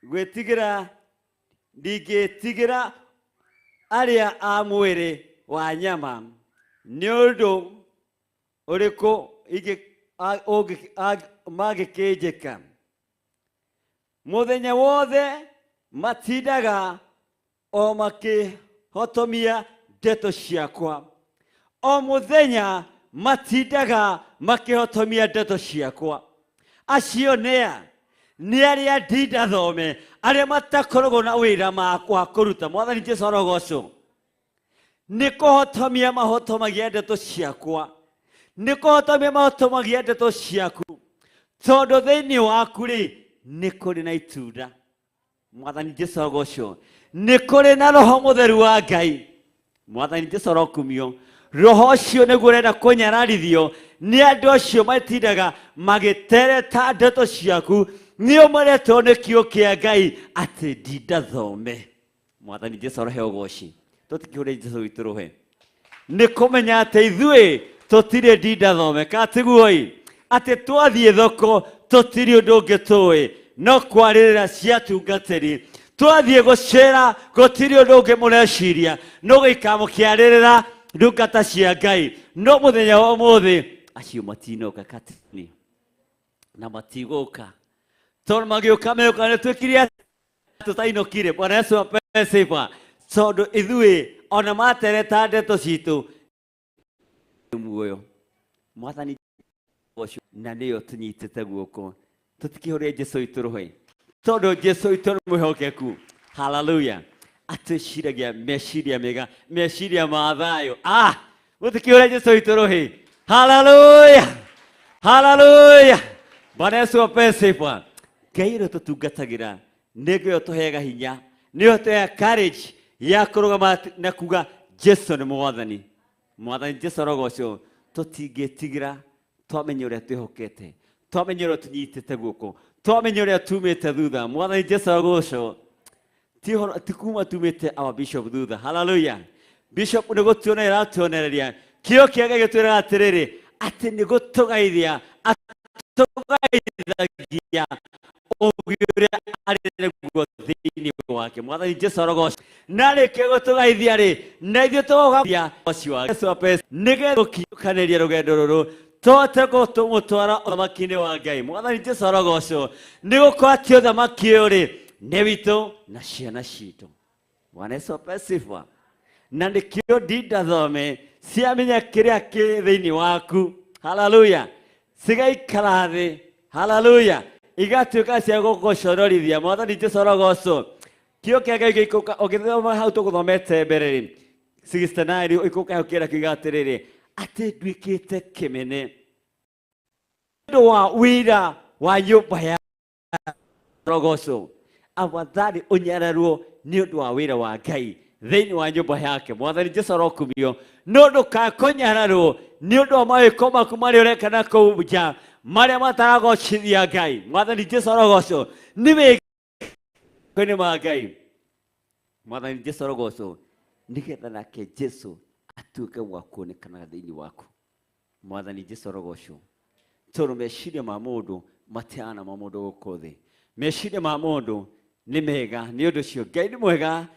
gwĩtigĩra ndingĩtigĩra arĩa a mwĩrĩ wa nyama, nĩ ũndũ ũrĩkũ mangĩkĩnjĩka? Mũthenya wothe matindaga O makĩhotomia ndeto ciakwa. O mũthenya matindaga makĩhotomia ndeto ciakwa. Acio nĩa? Nĩ arĩa ndinda thome, arĩa matakoragwo na wĩra wa kũruta. Mwathani Jesu arogocwo. Nĩ kũhotomia mahotomagia ndeto ciakwa. Nĩ kũhotomia mahotomagia ndeto ciaku. Tondũ thĩinĩ waku rĩ, nĩ kũrĩ na itunda. Mwathani Jesu arogocwo. Nĩ kũrĩ na Roho Mũtheru wa Ngai. Mwathani Jesu arokumio. Roho ũcio nĩguo ũrenda kũnyararithio nĩ andũ acio matindaga magĩtereta ndeto ciaku, nĩo maretwo nĩ kiugo kĩa Ngai atĩ ndinda thome. Mwathani Jesu arohe ũgoci. Tũtikĩhũre Jesu witũ rũhe. Nĩ kũmenya atĩ ithuĩ tũtirĩ ndinda thome, ka tiguo-ĩ? Atĩ twathiĩ thoko tũtirĩ ũndũ ũngĩ tũĩ no kwarĩrĩra ciatungatĩri. Twathiĩ gũcera gũtirĩ ũndũ ũngĩ mũreciria no gũikara mũkĩarĩrĩra ndungata cia Ngai. No mũthenya wa ũmũthĩ acio matinoka katini na matigũka, tondũ magĩũka meũka nĩ twĩkire tũtainũkire. Bwana Yesu apewe sifa. Tondũ ithuĩ ona matereta ndeto citũ muoyo. Mwathani ũcio na nĩyo tũnyitĩte guoko. Tũtikĩhũre Jesu witũ rũhĩ, tondũ Jesu witũ nĩ mwĩhokeku. Haleluya. Atwĩciragia meciria mega, meciria ma thayũ. Mũtikĩhũre Jesu witũ rũhĩ. Haleluya. Haleluya. Bwana Yesu apewe sifa. Ngai ũrĩa tũtungatagĩra nĩ Ngai ũtũheaga hinya, nĩwe ũtũheaga courage ya kũrũgama na kuga Jesu nĩ Mwathani. Mwathani Jesu arogocwo. Tũtingĩtigĩra twamenya ũrĩa twĩhokete, twamenya ũrĩa tũnyitĩte guoko, twamenya ũrĩa tumĩte thutha. Mwathani Jesu arogocwo. Ti ũhoro, ti kuma tumĩte our bishop thutha. Haleluya. Bishop nĩ gũtuonerera atuonereria. Kĩo kĩa Ngai gĩtwĩraga atĩrĩrĩ, atĩ nĩ gũtũgaithia, atũgaithagia ũũgĩ ũrĩa arĩ naguo thĩinĩ wake. Mwathani Jesu arogocwo. Na arĩkia gũtũgaithia rĩ, na ithuĩ tũgathia ũcio wa Jesu apewe, nĩgetha gũkinyũkanĩria rũgendo rũrũ tũhote gũtũmũtwara ũthamaki-inĩ wa Ngai. Mwathani Jesu arogocwo. Nĩ gũkorwo atĩ ũthamaki ũyũ rĩ, nĩ witũ na ciana citũ. Bwana Yesu apewe sifa. Na nĩkĩo ndinda thome ciamenya kĩrĩa kĩ thĩinĩ waku. Haleluya. Cigaikara thĩ. Haleluya. Igatuĩka cia gũgũcororithia. Mwathani Jesu arogocwo. Kĩo kĩa Ngai gĩikũrũka, ũgĩthoma hau tũgũthomete mbere rĩ, 69 ũikũrũka hau kĩera kiuga atĩrĩrĩ, atĩ nduĩkĩte kĩmene ũndũ wa wĩra wa nyũmba ya rogocwo. Afadhali ũnyararwo nĩ ũndũ wa wĩra wa Ngai thĩinĩ wa nyũmba yake. Mwathani Jesu arokumio. No ndũkakũnyararwo nĩ ũndũ wa mawĩko maku marĩa ũreka na kũu nja, marĩa mataragocithia Ngai. Mwathani Jesu arogocwo. Nĩ wĩko-inĩ ma Ngai. Mwathani Jesu arogocwo. Nĩgetha nake Jesu atuĩke wa kuonekana thĩinĩ waku. Mwathani Jesu arogocwo. Tondũ meciria ma mũndũ matihana ma mũndũ gũkũ thĩ. Meciria ma mũndũ nĩ mega, nĩ ũndũ ũcio Ngai nĩ mwega.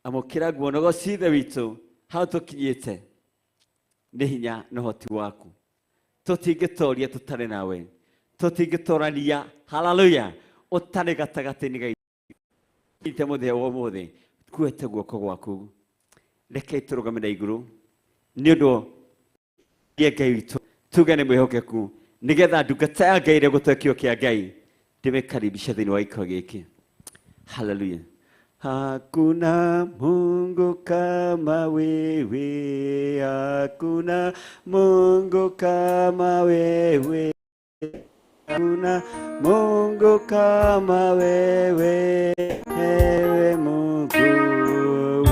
Amũkĩra nguo na ũgoci Ithe witũ, hau tũkinyĩte nĩ hinya na ũhoti waku. Tũtingĩtoria tũtarĩ nawe, tũtingĩtorania, haleluya, ũtarĩ gatagatĩ-inĩ gaitũ. Ite mũthenya wa ũmũthĩ, kuĩte guoko gwaku, reke tũrũgame na igũrũ nĩ ũndũ ya Ngai witũ, tuge nĩ mwĩhokeku, nĩgetha ndungata ya Ngai ĩrĩa gũtwe kĩo kĩa Ngai ndĩmĩkaribisha thĩinĩ wa gĩikaro gĩkĩ. Haleluya. Hakuna Mungu kama wewe, hakuna Mungu kama wewe, hakuna Mungu kama wewe, ewe Mungu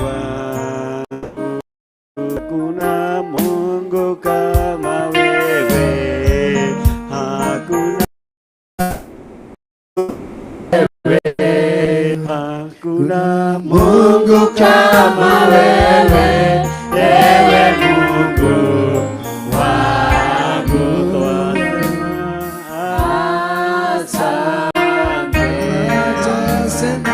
wangu. Hakuna Mungu kama wewe, hakuna wewe, hakuna Mungu kama wewe, ewe Mungu wangu. Asante, asante,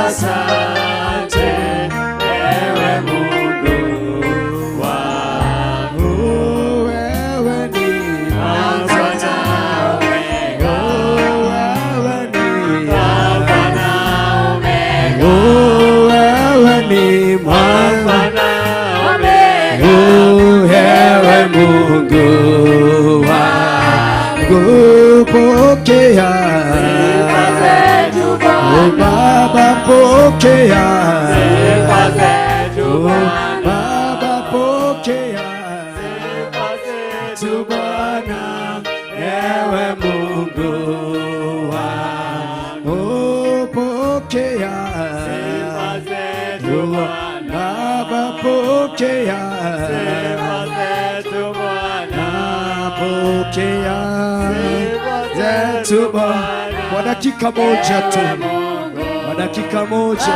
asante, ewe Mungu wangu. Wewe ni Bwana. Pokea sifa zetu Bwana. Baba pokea sifa zetu Bwana, ewe Mungu wangu. Pokea sifa zetu Bwana. Baba pokea sifa zetu Bwana. Pokea zetu Bwana. Kwa dakika moja tu, kwa dakika moja,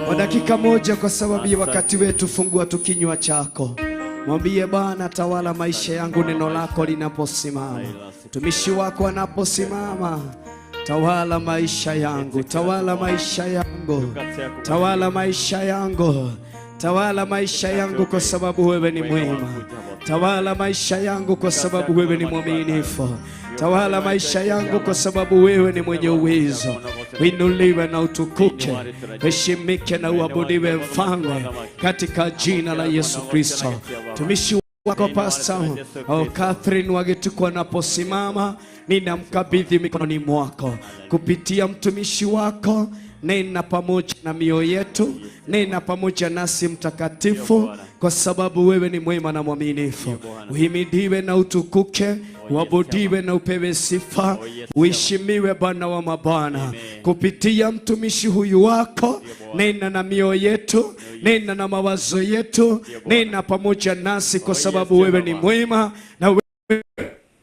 kwa dakika moja, kwa sababu ya wakati wetu, fungua tu kinywa chako, mwambie Bwana, tawala maisha yangu, neno lako linaposimama, mtumishi wako anaposimama, tawala maisha yangu, tawala maisha yangu, tawala maisha yangu, tawala maisha yangu, kwa sababu wewe ni mwema. Tawala maisha yangu kwa sababu wewe ni mwaminifu. Tawala maisha yangu kwa sababu wewe ni mwenye uwezo. Uinuliwe na utukuke, heshimike na uabudiwe Mfalme, katika jina la Yesu Kristo. Mtumishi wako Pastor Catherine Wagituku anaposimama, ninamkabidhi mikononi mwako kupitia mtumishi wako. Nena pamoja na mioyo yetu, nena pamoja nasi Mtakatifu, kwa sababu wewe ni mwema na mwaminifu. Uhimidiwe na utukuke, uabudiwe na upewe sifa, uheshimiwe Bwana wa mabwana. Kupitia mtumishi huyu wako, nena na mioyo yetu, nena na mawazo yetu, nena pamoja nasi, kwa sababu wewe ni mwema na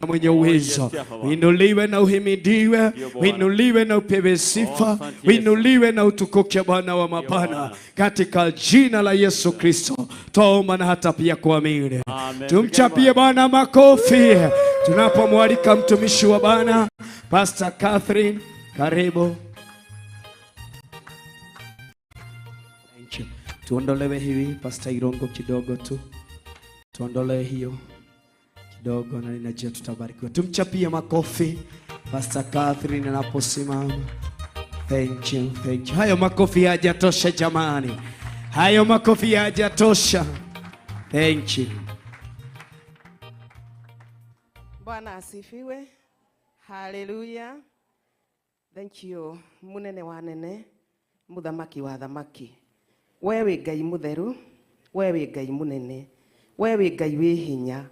mwenye uwezo. Uinuliwe na uhimidiwe, uinuliwe na upewe sifa, uinuliwe na utukuke Bwana wa mabwana, katika jina la Yesu Kristo twaomba na hata pia kuamini. Tumchapie Bwana makofi tunapomwalika mtumishi wa Bwana Pastor Catherine, karibu. Thank you. Tuondolewe hivi Pastor Irongo kidogo tu, tuondolewe hiyo kidogo, na ninajua tutabarikiwa. Tumchapie makofi Pastor Catherine anaposimama. Thank you, thank you. Hayo makofi hayajatosha jamani, hayo makofi hayajatosha. Thank you. Bwana asifiwe. Haleluya. Thank you. Munene wa nene, muthamaki wa thamaki. We wĩ Ngai mutheru, we wĩ Ngai munene, we wĩ Ngai wĩ hinya,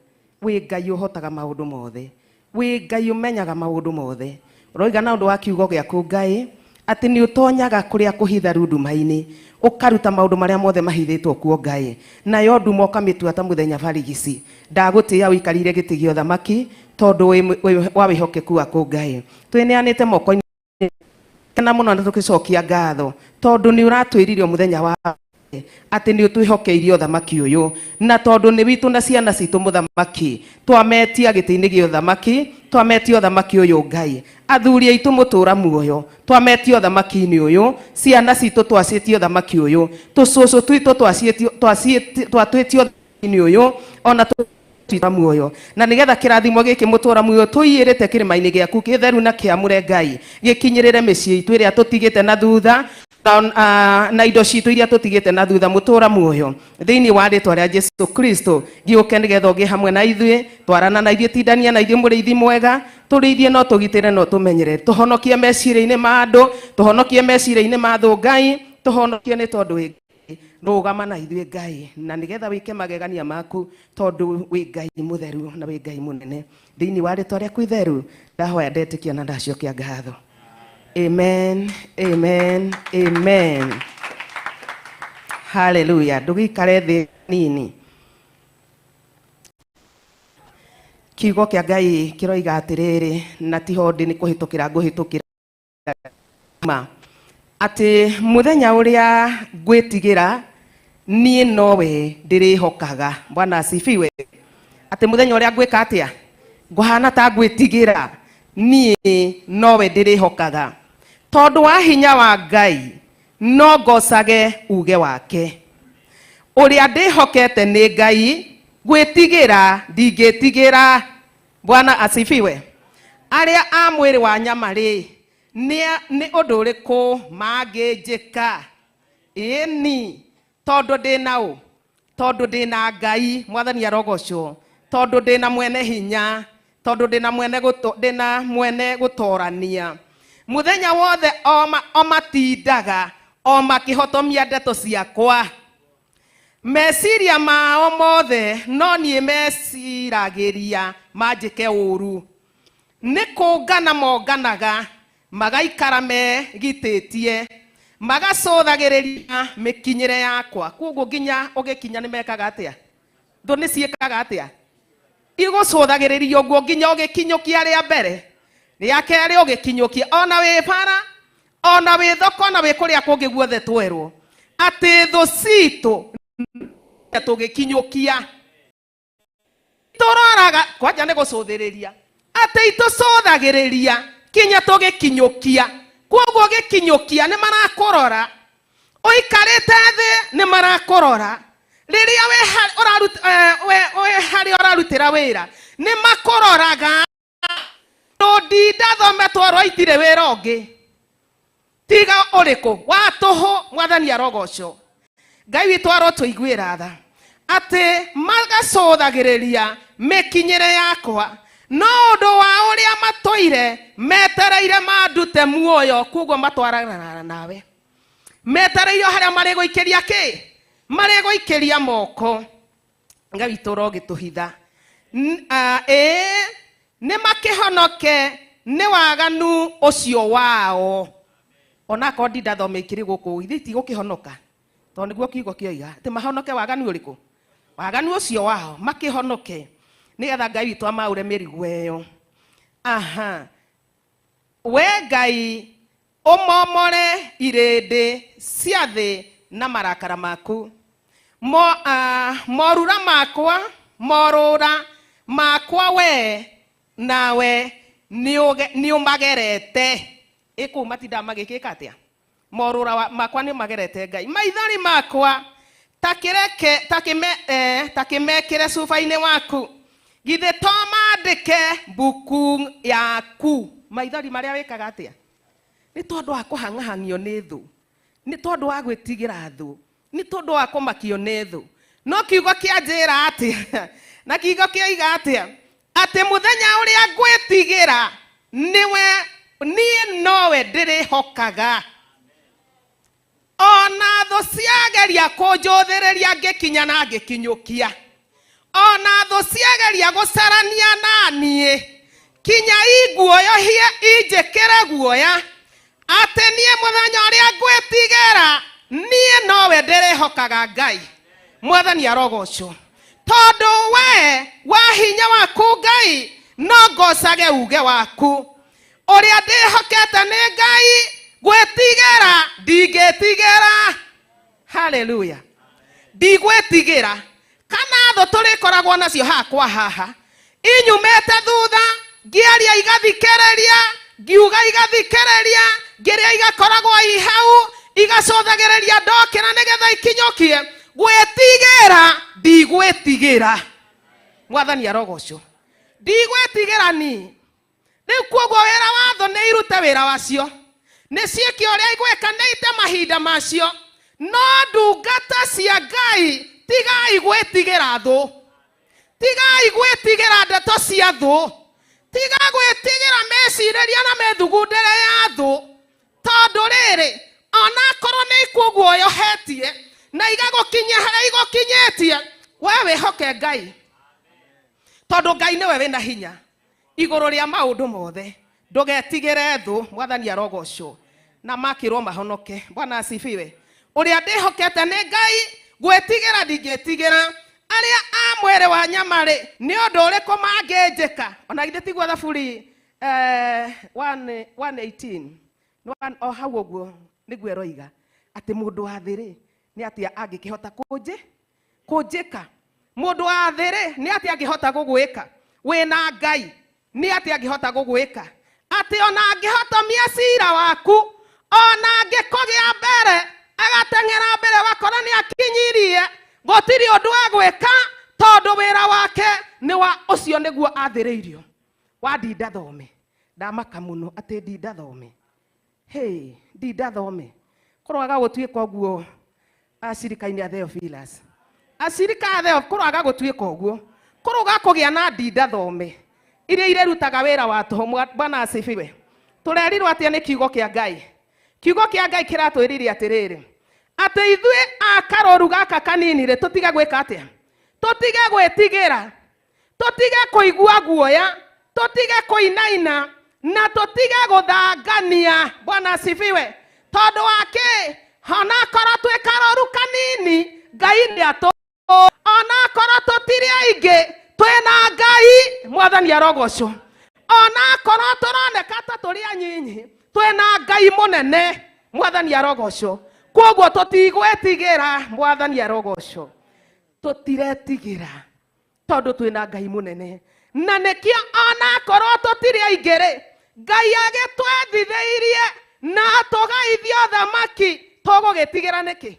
wĩ Ngai ũhotaga maũndũ mothe, wĩ Ngai ũmenyaga maũndũ mothe. Ũroiga na ũndũ wa kiugo gĩaku Ngai atĩ nĩ ũtonyaga kũrĩa kũhitharu nduma-inĩ, ũkaruta maũndũ marĩa mothe mahithĩtwo kuo Ngai, nayo nduma ũkamĩtua ta mũthenya barigici. Ndagũtĩĩa ũikarĩire gĩtĩ gĩa ũthamaki tondũ wa wĩhokeku waku Ngai. Twĩneanĩte moko-inĩ na mũno na tũgĩcokia ngatho tondũ nĩ ũratwĩrire mũthenya wa atĩ nĩ ũtwĩhokeirie ũthamaki ũyũ, na tondũ nĩ witũ na ciana citũ mũthamaki, twametia gĩtĩ-inĩ gĩa ũthamaki, twametia ũthamaki ũyũ Ngai. Athuri aitũ mũtũra muoyo, twametia ũthamaki-inĩ ũyũ, ciana citũ twaciĩtie ũthamaki ũyũ, tũcũcũ twitũ twatwĩtie ũthamaki-inĩ ũyũ, ona tũtũra muoyo, na nĩgetha kĩrathimo gĩkĩ mũtũra muoyo tũiyĩrĩte kĩrĩma-inĩ gĩaku kĩtheru na kĩamũre Ngai, gĩkinyĩrĩre mĩciĩ itũ ĩrĩa tũtigĩte na thutha, na indo citũ iria tũtigĩte na thutha mũtũra muoyo, thĩinĩ wa rĩtwa rĩa Jesu Kristo. Gĩũke nĩgetha ũgĩe hamwe na ithuĩ, twarana na ithuĩ, tindania na ithuĩ mũrĩithi mwega, tũrĩithie no tũgitĩre no tũmenyere, tũhonokie meciria-inĩ ma andũ, tũhonokie meciria-inĩ ma thũ Ngai, tũhonokie nĩ tondũ wĩ Ngai. Rũgama na ithuĩ Ngai, na nĩgetha wĩke magegania maku, tondũ wĩ Ngai mũtheru na wĩ Ngai mũnene. Thĩinĩ wa rĩtwa rĩaku itheru ndahoya, ndetĩkia na ndacokia ngatho. Amen, amen, amen. Hallelujah. Ndũgĩikare thĩ nini. Kiugo kĩa Ngai kĩroiga atĩrĩrĩ, na tiho ndĩ nĩ kũhĩtũkĩra ngũhĩtũkĩra ma atĩ mũthenya ũrĩa ngwĩtigĩra niĩ nowe ndĩrĩhokaga. Bwana asifiwe. Atĩ mũthenya ũrĩa ngwĩka atĩa, ngũhana ta ngwĩtigĩra, niĩ nowe ndĩrĩhokaga, tondũ wa hinya wa Ngai no ngocage uge wake. Ũrĩa ndĩhokete nĩ Ngai, gwĩtigĩra ndingĩtigĩra. Bwana asifiwe. Arĩa a mwĩrĩ wa nyama rĩ, nĩ ũndũ ũrĩkũ mangĩnjĩka? Ĩni, tondũ ndĩna ũ? Tondũ ndĩna Ngai, Mwathani arogocwo. Tondũ ndĩna mwene hinya, tondũ ndĩna mwene gũtorania. Mũthenya wothe o matindaga O makĩhotomia ndeto ciakwa. Meciria mao mothe no niĩ meciragĩria manjĩke ũũru. Nĩ kũngana monganaga, magaikara megitĩtie, magacũthagĩrĩria mĩkinyĩre yakwa. Koguo nginya ũgĩkinya nĩ mekaga atĩa? Thũ nĩ ciĩkaga atĩa? Igũcũthagĩrĩria ũguo nginya ũgĩkinyũkia rĩa mbere, rĩa kerĩ ũgĩkinyũkia, ona wĩ bara, ona wĩ thoko, ona wĩ kũrĩa kũngĩ guothe twerwo atĩ thũ citũ tũgĩkinyũkia tũroraga kwanja nĩ gũcũthĩrĩria atĩ itũcũthagĩrĩria kinya tũgĩkinyũkia. Koguo gĩkinyũkia nĩ marakũrora, ũikarĩte thĩ nĩ marakũrora, rĩrĩa wĩ harĩa ũrarutĩra wĩra nĩ makũroraga. Ndinda thome twarwo itirĩ wĩra ũngĩ tiga ũrĩkũ wa tũhũ. Mwathani arogocwo. Ngai witũ arotũiguĩra tha atĩ magacũthagĩrĩria mĩkinyĩre yakwa no ũndũ wa ũrĩa matũire metereire mandute muoyo. Koguo matwaranaga nawe metereire harĩa marĩgũikĩria kĩ, marĩgũikĩria moko. Ngai witũ ũrogĩtũhitha. Ĩĩ nĩ makĩhonoke nĩ waganu ũcio wao. Onakorwo ndinda thome ikĩrĩ gũkũ ithe itigũkĩhonoka, tondũ nĩguo kiugo kĩoiga atĩ mahonoke waganu ũrĩkũ, waganu ũcio wao makĩhonoke, nĩgetha Ngai witũ amaũre mĩrigo ĩyo. Aha, we Ngai ũmomore irĩndĩ cia thĩ na marakara maku. Morura makwa, morũra makwa we nawe nĩ ũmagerete. Ĩkũu matindaga magĩkĩka atĩa? Morũra makwa nĩ ũmagerete Ngai. Maithori makwa takĩmekĩre cuba-inĩ waku, githĩ to mandĩke mbuku yaku. Maithori marĩa wĩkaga atĩa? Nĩ tondũ wa kũhang'ahang'io nĩ thũ, nĩ tondũ wa gwĩtigĩra thũ, nĩ tondũ wa kũmakio nĩ thũ. No kiugo kĩanjĩra atĩa? Na kiugo kĩoiga atĩa? Atĩ mũthenya ũrĩa ngwĩtigĩra nĩwe niĩ nowe ndĩrĩhokaga. Ona thũ ciageria kũnjũthĩrĩria ngĩkinya na ngĩkinyũkia, ona thũ ciageria gũcarania na niĩ kinya inguoyohie injĩkĩre guoya, atĩ niĩ mũthenya ũrĩa ngwĩtigĩra niĩ nowe ndĩrĩhokaga Ngai. Mwathani arogocwo, tondũ we wa hinya waku Ngai no ngocage uge waku. Ũrĩa ndĩhokete nĩ Ngai, gwĩtigĩra ndingĩtigĩra. Haleluya, ndigwĩtigĩra. Kana thũ tũrĩkoragwo nacio hakwa haha inyumĩte thutha, ngĩaria igathikĩrĩria, ngiuga igathikĩrĩria, ngĩrĩa igakoragwo i hau igacũthagĩrĩria ndokĩra nĩgetha ikinyũkie. Gwĩtigĩra ndigwĩtigĩra. Mwathani arogocwo. Ndigwĩtigĩra ni. Rĩu koguo wĩra wa thũ nĩ irute wĩra wacio, nĩ ciĩke ũrĩa igwĩka, nĩ ite mahinda macio. No ndungata cia Ngai tigai gwĩtigĩra thũ, tigai gwĩtigĩra ndeto cia thũ, tiga gwĩtigĩra mecirĩria na mĩthugundĩre ya thũ, tondũ rĩrĩ onakorwo nĩ ikuguoyohetie na igagũkinyia harĩa igũkinyĩtie, we wĩhoke Ngai, tondũ Ngai nĩwe wĩna hinya igũrũ rĩa maũndũ mothe. Ndũgetigĩre thũ. Mwathani arogocwo. Na makĩrwo mahonoke. Bwana asifiwe. Ũrĩa ndĩhokete nĩ Ngai, gwĩtigĩra ndingĩtigĩra. Arĩa a mwĩrĩ wa nyama rĩ, nĩ ũndũ ũrĩkũ mangĩnjĩka? Ona githĩ tiguo Thaburi 118 o hau ũguo nĩguo ĩroiga atĩ mũndũ wa thĩ rĩ nĩ atĩa angĩkĩhota kũnjĩka? Mũndũ wa thĩ rĩ nĩ atĩa angĩhota gũgwĩka? Wĩna Ngai nĩ atĩa angĩhota gũgwĩka? Atĩ ona angĩhotomia cira waku, ona angĩkũgĩa mbere agateng'era mbere ũgakora nĩ akinyirie, gũtirĩ ũndũ agwĩka, tondũ wĩra wake nĩ wa ũcio nĩguo athĩrĩirio. Wa ndinda thome, ndamaka mũno atĩ ndinda thome. Hey, ndinda thome kũroaga gũtuĩka ũguo acirika-inĩ a Theophilus. Acirika a Theo kũroaga gũtuĩka ũguo, kũroga kũgĩa na ndinda thome iria irerutaga wĩra wa tũhũ. Bwana asifiwe. Tũrerirwo atĩa nĩ kiugo kĩa Ngai? Kiugo kĩa Ngai kĩratwĩrire atĩrĩrĩ, atĩ ithuĩ a karoru gaka kanini rĩ, tũtige gwĩka atĩa? Tũtige gwĩtigĩra, tũtige kũigua guoya, tũtige kũinaina na tũtige gũthangania. Bwana asifiwe. Tondũ wa kĩ? Onakorwo twĩ karoru kanini, Ngai nĩ atũ, onakorwo tũtirĩ aingĩ, twĩna Ngai. Mwathani arogocwo. Onakorwo tũroneka ta tũrĩ anyinyi, twĩna Ngai mũnene. Mwathani arogocwo. Koguo tũtigwĩtigĩra. Mwathani arogocwo. Tũtiretigĩra tondũ twĩna Ngai mũnene, na nĩkĩo onakorwo tũtirĩ aingĩ rĩ, Ngai agĩtwethithĩirie na tũgaithio thamaki, tũgũgĩtigĩra nĩkĩ?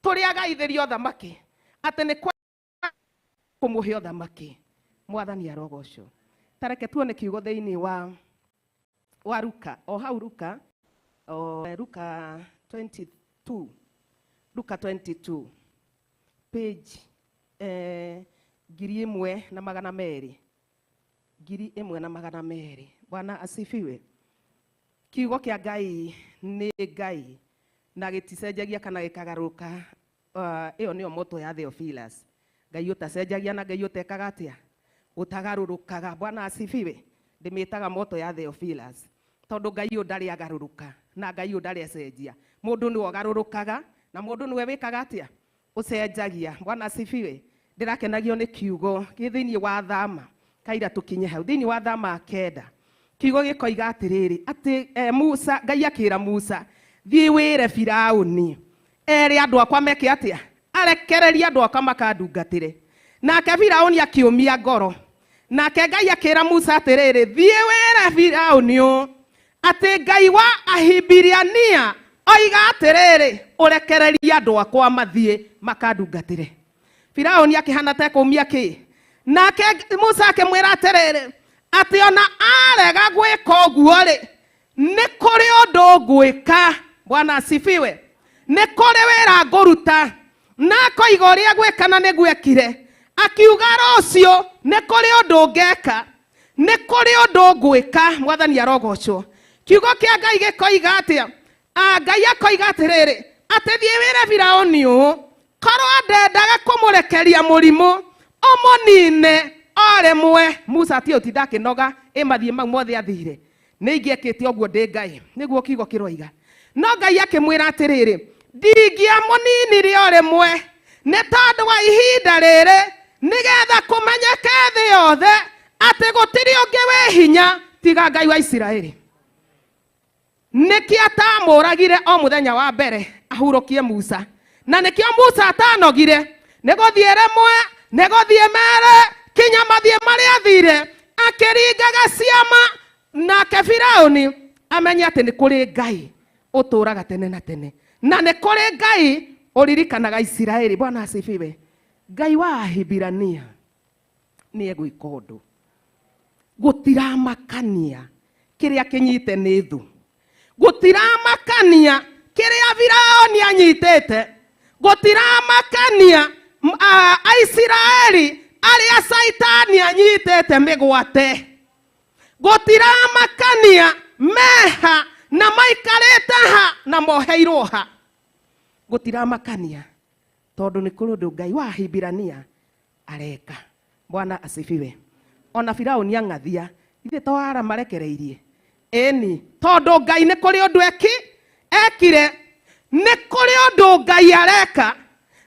Tũrĩ agaithĩrio thamaki atĩ nĩ kũmũhe ũthamaki. Mwathani arogocwo. Tareke tuone kiugo thĩinĩ wa Luka, o hau Luka, o Luka 22, Luka 22 page 1200, 1200. Bwana asifiwe. Kiugo kĩa Ngai nĩ Ngai na gĩticenjagia kana gĩkagarũrũka. Ĩyo nĩyo motto ya Theophilus. Ngai ũtacenjagia na Ngai ũtekaga atĩa? Ũtagarũrũkaga. Bwana asifiwe. Ndĩmĩtaga motto ya Theophilus tondũ Ngai ũyũ ndarĩ agarũrũka na Ngai ũyũ ndarĩ acenjia. Mũndũ nĩwe ũgarũrũkaga na mũndũ nĩwe wĩkaga atĩa? Ũcenjagia. Bwana asifiwe. Ndĩrakenagio nĩ kiugo gĩ thĩinĩ wa Thama, kaira tũkinye hau thĩinĩ wa Thama 9. Kiugo gĩkoiga atĩrĩrĩ, atĩ Musa, Ngai akĩra Musa, thiĩ wĩre Firaũni ere andũ akwa meke atĩa? Arekererie andũ akwa makandungatĩre. Nake Firaũni akĩũmia ngoro. Nake Ngai akĩra Musa atĩrĩrĩ, thiĩ wĩre Firaũni ũũ atĩ Ngai wa Ahibirania oiga atĩrĩrĩ, ũrekererie andũ akwa mathiĩ makandungatĩre. Firaũni akĩhana ta ekũmia kĩ? Nake Musa akĩmwĩra atĩrĩrĩ, atĩ ona arega gwĩka ũguo rĩ, nĩ kũrĩ ũndũ ngwĩka. Bwana asifiwe. Nĩ kũrĩ wĩra ngũruta. Na akoiga ũrĩa gwĩka na nĩguo ekire. Akiuga rũciũ nĩ kũrĩ ũndũ ngeka, nĩ kũrĩ ũndũ ngwĩka. Mwathani arogocwo. Kiugo kĩa Ngai gĩkoiga atĩa? Ngai akoiga atĩrĩrĩ, atĩ thiĩ wĩre Firaũni ũũ, korwo ndendaga kũmũrekeria mũrimũ ũmũnine o rĩmwe. Musa ati ũtinda akĩnoga ĩ mathiĩ mau mothe athire, nĩ ingĩekĩte ũguo ndĩ Ngai, nĩguo kiugo kĩroiga. No Ngai akĩmwĩra atĩrĩrĩ, ndingĩamũninire o rĩmwe nĩ tondũ wa ihinda rĩrĩ, nĩgetha kũmenyeke thĩ yothe atĩ gũtirĩ ũngĩ wĩ hinya tiga Ngai wa Isiraeli. Nĩkĩo atamũragire o mũthenya wa mbere ahurũkie Musa, na nĩkĩo Musa atanogire nĩ gũthiĩ rĩmwe, nĩ gũthiĩ merĩ, kinya mathiĩ marĩa athire akĩringaga ciama. Nake Firaũni amenye atĩ nĩ kũrĩ Ngai ũtũũraga tene na tene, na nĩ kũrĩ Ngai ũririkanaga Isiraeli. Bwana asifiwe. Ngai wa Ahibirania nĩ egwĩka ũndũ gũtiramakania kĩrĩa kĩnyite nĩ thũ, gũtiramakania kĩrĩa Firaũni anyitĩte, gũtiramakania Aisiraeli arĩa Caitani anyitĩte mĩgwate, gũtiramakania meha na maikarĩte ha na moheirwo ha, gũtiramakania tondũ nĩ kũrĩ ũndũ Ngai wa Ahibirania areka. Bwana asifiwe. Ona Firaũni ang'athia, ithe to ara marekereirie ĩni, tondũ Ngai nĩ kũrĩ ũndũ ekire, nĩ kũrĩ ũndũ Ngai areka,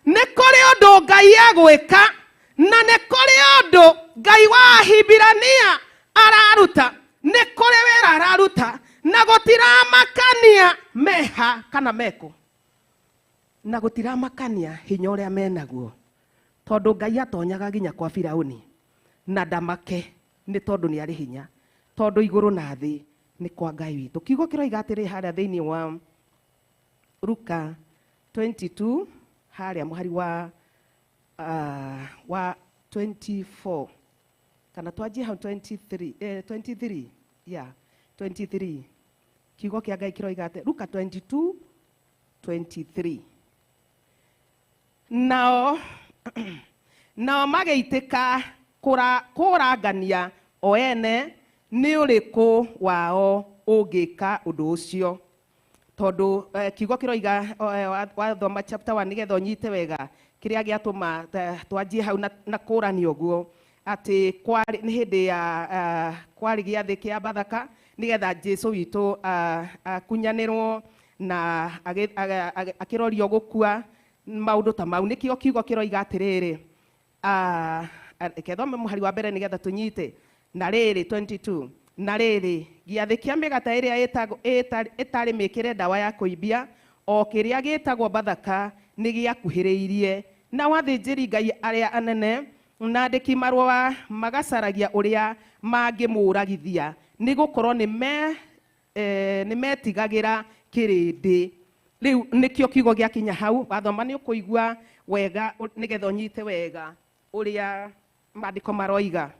nĩ kũrĩ ũndũ Ngai egwĩka, na nĩ kũrĩ ũndũ Ngai wa Ahibirania araruta, nĩ kũrĩ wĩra araruta, na gũtiramakania meha kana meko, na gũtiramakania hinya ũrĩa menaguo, tondũ Ngai atonyaga nginya kwa Firaũni na ndamake nĩ tondũ nĩ arĩ hinya, tondũ igũrũ na thĩ nĩ kwa Ngai witũ. Kiugo kĩroiga atĩrĩ harĩa thĩinĩ wa Luka 22 harĩa mũhari wa 24, kana twanjie hau 23, 23, yeah, 23. Kiugo kĩa Ngai kĩroiga atĩ Luka 22 23, nao magĩitĩka kũrangania o ene nĩ ũrĩkũ wao ũngĩka ũndũ ũcio. Tondũ kiugo kĩroiga wathoma chapter 1 nĩgetha ũnyite wega kĩrĩa gĩatũma twanjie hau na kũrania ũguo atĩ kwarĩ nĩ hĩndĩ ya kwarĩ gĩathĩ kĩa Bathaka nĩgetha Jesu witũ akunyanĩrwo na akĩrorio gũkua maũndũ ta mau. Nĩkĩo kiugo kĩroiga atĩrĩrĩ, reke thome mũhari wa mbere nĩgetha tũnyite. Na rĩrĩ 22, na rĩrĩ gĩathĩ kĩa mĩgate ĩrĩa ĩtarĩ mĩkĩre ndawa ya kũimbia o kĩrĩa gĩtagwo Bathaka nĩ gĩakuhĩrĩirie. Nao athĩnjĩri Ngai arĩa anene na andĩki marũa magacaragia ũrĩa mangĩmũragithia, nĩ gũkorwo nĩ metigagĩra kĩrĩndĩ. Rĩu nĩkĩo kiugo gĩakinya hau, wathoma nĩ ũkũigua wega nĩgetha ũnyite wega ũrĩa maandĩko maroiga.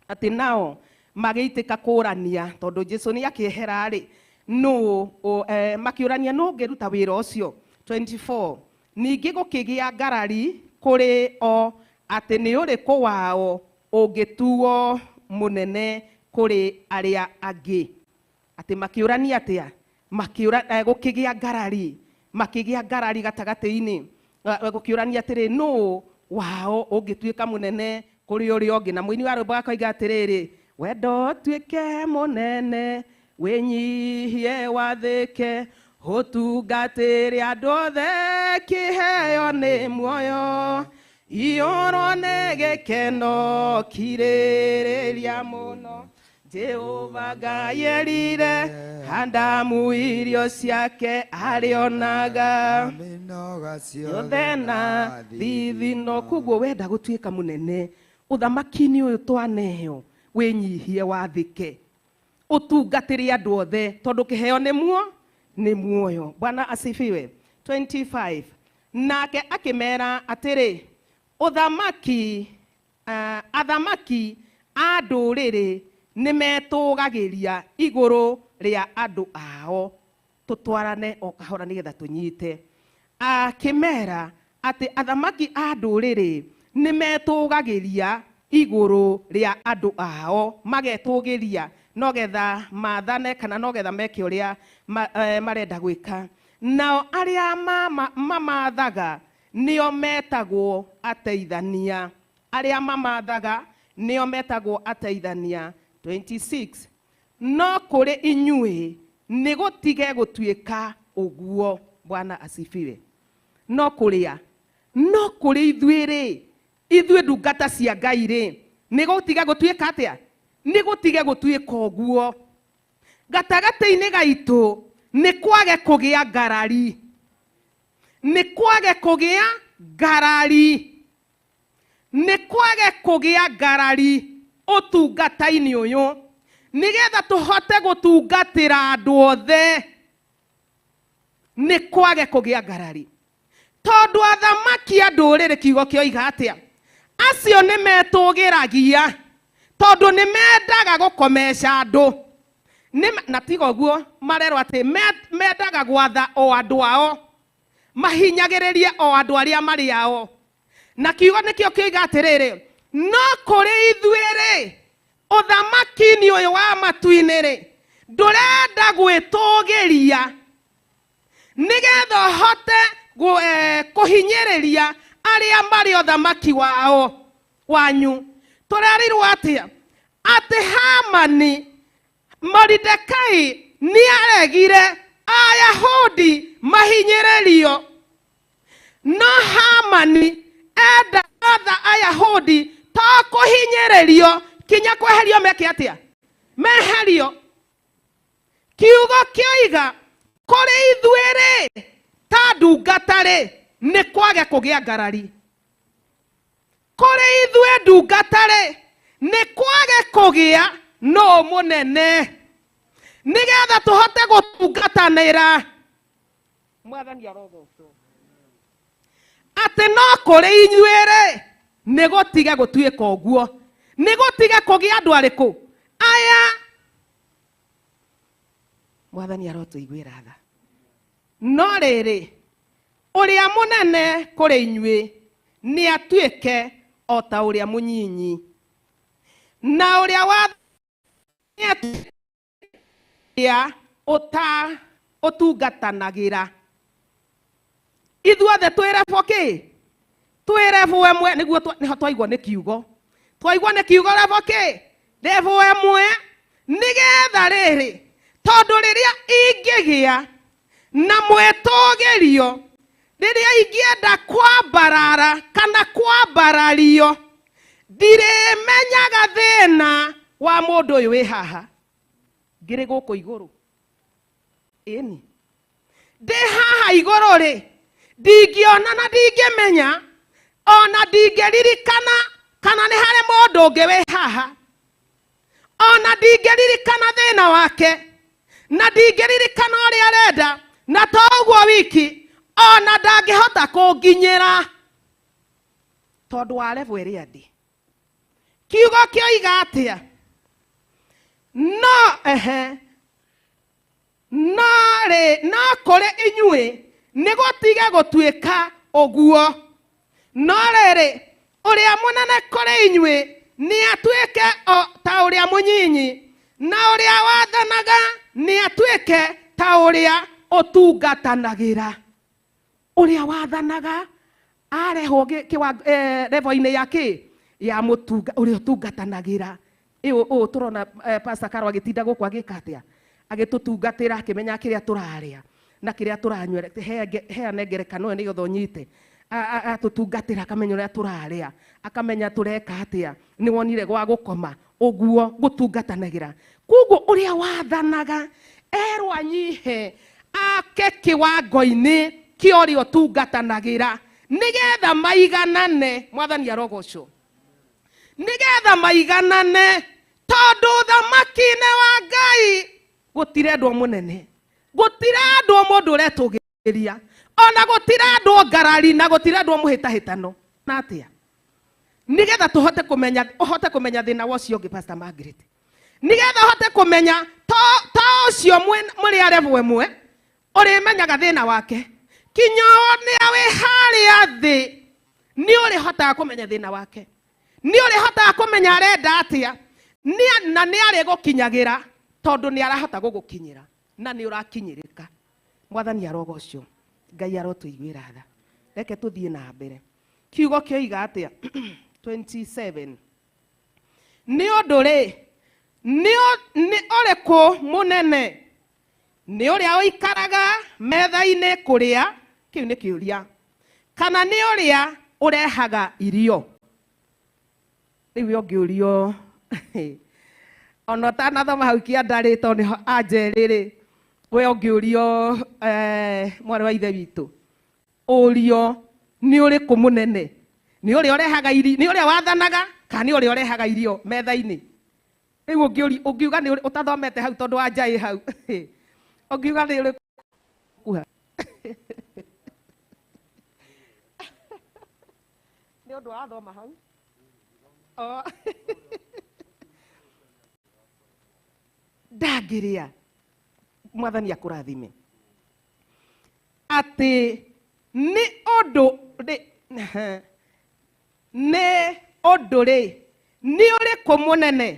Atĩ nao magĩitĩka kũrania tondũ Jesu nĩ akĩehera rĩ, nũ makĩũrania nũ ũngĩruta wĩra ũcio. 24, ningĩ gũkĩgĩa ngarari kũrĩ o atĩ nĩ ũrĩkũ wao ũngĩtuo mũnene kũrĩ arĩa angĩ. Atĩ makĩũrania atĩa? Gũkĩgĩa ngarari, makĩgĩa ngarari gatagatĩ-inĩ, gũkĩũrania atĩrĩ nũ wao ũngĩtuĩka mũnene kũrĩ ũrĩa ũngĩ. Na mũini wa rwĩmbo akoiga atĩrĩrĩ, wendo ũtuĩke mũnene, wĩnyihie wathĩke, ũtungatĩre andũ othe, kĩheo nĩ muoyo, iyũrwo nĩ gĩkeno kirĩrĩria mũno. Jehova Ngai erire Adamu irio ciake arĩonaga ciothe na thithino. Koguo wenda gũtuĩka mũnene ũthamaki-inĩ ũyũ twaneo, wĩnyihie wathĩke, ũtungatĩre andũ othe, tondũ kĩheo nĩ muoyo. Bwana asifiwe. 25, nake akĩmera atĩrĩ, ũthamaki athamaki a ndũrĩrĩ nĩ metũgagĩria igũrũ rĩa andũ ao. Tũtwarane o kahora nĩgetha tũnyite. Akĩmera atĩ athamaki a ndũrĩrĩ nĩ metũgagĩria igũrũ rĩa andũ ao, magetũgĩria nogetha mathane kana nogetha meke ũrĩa marenda gwĩka. Nao arĩa mamathaga nĩo metagwo ateithania. Arĩa mamathaga nĩo metagwo ateithania. 26, no kũrĩ inyuĩ nĩ gũtige gũtuĩka ũguo. Bwana asifiwe. No kũrĩa, no kũrĩ ithuĩ rĩ, ithuĩ ndungata cia Ngai rĩ, nĩ gũtige gũtuĩka atĩa? Nĩ gũtige gũtuĩka ũguo. Gatagatĩ-inĩ gaitũ nĩ kwage kũgĩa ngarari, nĩ kwage kũgĩa ngarari, nĩ kwage kũgĩa ngarari ũtungata-inĩ ũyũ, nĩgetha tũhote gũtungatĩra andũ othe. Nĩ kwage kũgĩa ngarari, tondũ athamaki a ndũrĩrĩ kiugo kĩoiga atĩa? Acio nĩ metũgĩragia tondũ nĩ mendaga gũkomeca andũ. Na tiga ũguo marerwo atĩ mendaga gwatha o andũ ao, mahinyagĩrĩrie o andũ arĩa marĩ ao. Na kiugo nĩkĩo kĩoiga atĩrĩrĩ, no kũrĩ ithuĩ rĩ, ũthamaki-inĩ ũyũ wa matu-inĩ rĩ, ndũrenda gwĩtũgĩria nĩgetha ũhote kũhinyĩrĩria arĩa marĩ ũthamaki wao wanyu. Tũrerirwo atĩa? Atĩ Hamani Moridekai nĩ aregire Ayahudi mahinyĩrĩrio, no Hamani enda gwatha Ayahudi to kũhinyĩrĩrio kinya kweherio meke atĩa? Meherio. Kiugo kĩoiga kũrĩ ithuĩ rĩ, ta ndungata rĩ, nĩ kwage kũgĩa ngarari. Kũrĩ ithuĩ ndungata rĩ, nĩ kwage kũgĩa nũ mũnene, nĩgetha tũhote gũtungatanĩra. Mwathani arogocwo. Atĩ no kũrĩ inyuĩ rĩ, nĩ gũtige gũtuĩka ũguo, nĩ gũtige kũgĩa andũ arĩkũ aya. Mwathani arotũiguĩra tha. No rĩrĩ, ũrĩa mũnene kũrĩ inyuĩ nĩ atuĩke o ta ũrĩa mũnyinyi, na ũrĩa wa nĩ atuĩke ũta Ũtungatanagĩra. Ithuothe twĩ level kĩ? Twĩ level ĩmwe nĩguo nĩho twaigua nĩ kiugo. Twaigua nĩ kiugo level kĩ? Level ĩmwe nĩgetha rĩrĩ tondũ rĩrĩa ingĩgĩa na mwĩtũgĩrio rĩrĩa ingĩenda kwambarara kana kwambarario ndirĩmenyaga thĩna wa mũndũ ũyũ wĩ haha ngĩrĩ gũkũ igũrũ. Ĩni ndĩ haha igũrũ rĩ ndingĩona na ndingĩmenya ona ndingĩririkana kana nĩ harĩ mũndũ ũngĩ wĩ haha ona ndingĩririkana thĩna wake na ndingĩririkana ũrĩa arenda na to ũguo wiki ona ndangĩhota kũnginyĩra tondũ wa level ĩrĩa ndĩ. Kiugo kĩoiga atĩa? No ehe no rĩ no kũrĩ inyuĩ nĩ gũtige gũtuĩka ũguo no rĩrĩ ũrĩa mũnene kũrĩ inyuĩ nĩ atuĩke o ta ũrĩa mũnyinyi na ũrĩa wathanaga nĩ atuĩke ta ũrĩa ũtungatanagĩra. Ũrĩa wathanaga arehwo level-inĩ ya kĩ ya mũtunga ũrĩa ũtungatanagĩra. Ũũ tũrona Pastor Carol agĩtinda gũkũ agĩka atĩa? Agĩtũtungatĩra akĩmenya kĩrĩa tũrarĩa na kĩrĩa tũranyua. Heane ngerekano ĩyo nĩgetha ũnyite. Atũtungatĩra akamenya ũrĩa tũrarĩa akamenya tũreka atĩa nĩ wonire gwa gũkoma ũguo gũtungatanagĩra. Koguo ũrĩa wathanaga erwo anyihe ake kĩwango-inĩ kĩa ũrĩa ũtungatanagĩra nĩgetha maiganane. Mwathani arogocwo. Nĩgetha maiganane tondũ ũthamaki-inĩ wa Ngai gũtirendwo mũnene gũtirendwo mũndũ ũretũgĩria ona gũtirendwo ngarari na gũtirendwo mũhĩtahĩtano. Na atĩa nĩgetha tũhote kũmenya ũhote kũmenya thĩna wa ũcio ũngĩ Pastor Margaret nĩgetha ũhote kũmenya to ũcio mũrĩ a level ĩmwe ũrĩmenyaga thĩna wake kinya ũrĩa wĩ harĩa thĩ nĩ ũrĩhotaga kũmenya thĩna wake nĩ ũrĩhotaga kũmenya arenda atĩa na nĩ arĩgũkinyagĩra tondũ nĩ arahota gũgũkinyĩra na nĩ ũrakinyĩrĩka. Mwathani arogocwo. Ngai arotũiguĩra tha. Reke tũthiĩ na mbere. Kiugo kĩoiga atĩa? 27 nĩ ũndũ rĩ nĩ ũrĩkũ mũnene nĩ ũrĩa ũikaraga metha-inĩ kũrĩa kĩu nĩ kĩũria kana nĩ ũrĩa ũrehaga irio? Rĩu ũngĩũrio ona ũtanathoma hau kĩanda rĩ tondũ nĩho anja ĩrĩ rĩ we ũngĩũrio mwarĩ wa ithe witũ ũrio nĩ ũrĩkũ mũnene nĩ ũrĩa ũrehaga irio nĩ ũrĩa wathanaga kana nĩ ũrĩa ũrehaga irio metha-inĩ? Rĩu ũngiuga nĩ ũtathomete hau tondũ anja ĩ hau ũngiuga nĩ ũrĩkũ? Nĩ ũndũ wathoma hau ndangĩrĩa. Mwathani akũrathime atĩ nĩ ũndũ rĩ nĩ ũndũ rĩ nĩ ũrĩkũ mũnene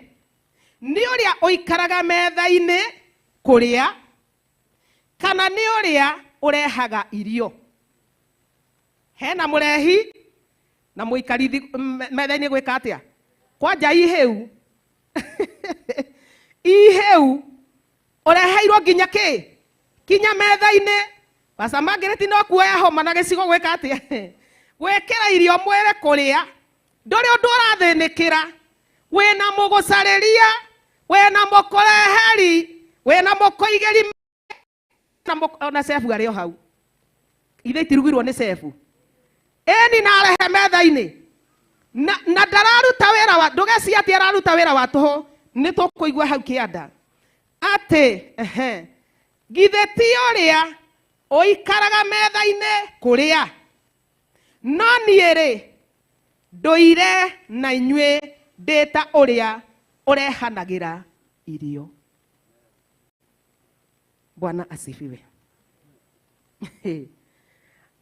nĩ ũrĩa ũikaraga metha-inĩ kũrĩa kana nĩ ũrĩa ũrehaga irio? Hena mũrehi na mũikarithi metha-inĩ gwĩka atĩa? Kwanja ihĩu ihĩu ũreheirwo nginya kĩ? Kinya metha-inĩ. Pastor Margaret no kuoya homa na gĩcigo gwĩka atĩa? Gwĩkĩra irio mwĩrĩ kũrĩa ndũrĩ ũndũ ũrathĩnĩkĩra wĩna mũgũcarĩria wĩna mũkũreheri wĩna mũkũigĩri na cebu arĩ o hau ithe itirugirwo nĩ cebu ĩni na arehe metha-inĩ na ndararuta wĩra wa ndũgeci atĩ araruta wĩra wa tũhũ nĩ tũkũigua hau kĩanda atĩ ehe githĩ ti ũrĩa ũikaraga metha-inĩ kũrĩa no niĩ rĩ ndũire na inyuĩ ndĩ ta ũrĩa ũrehanagĩra irio. Bwana asifiwe.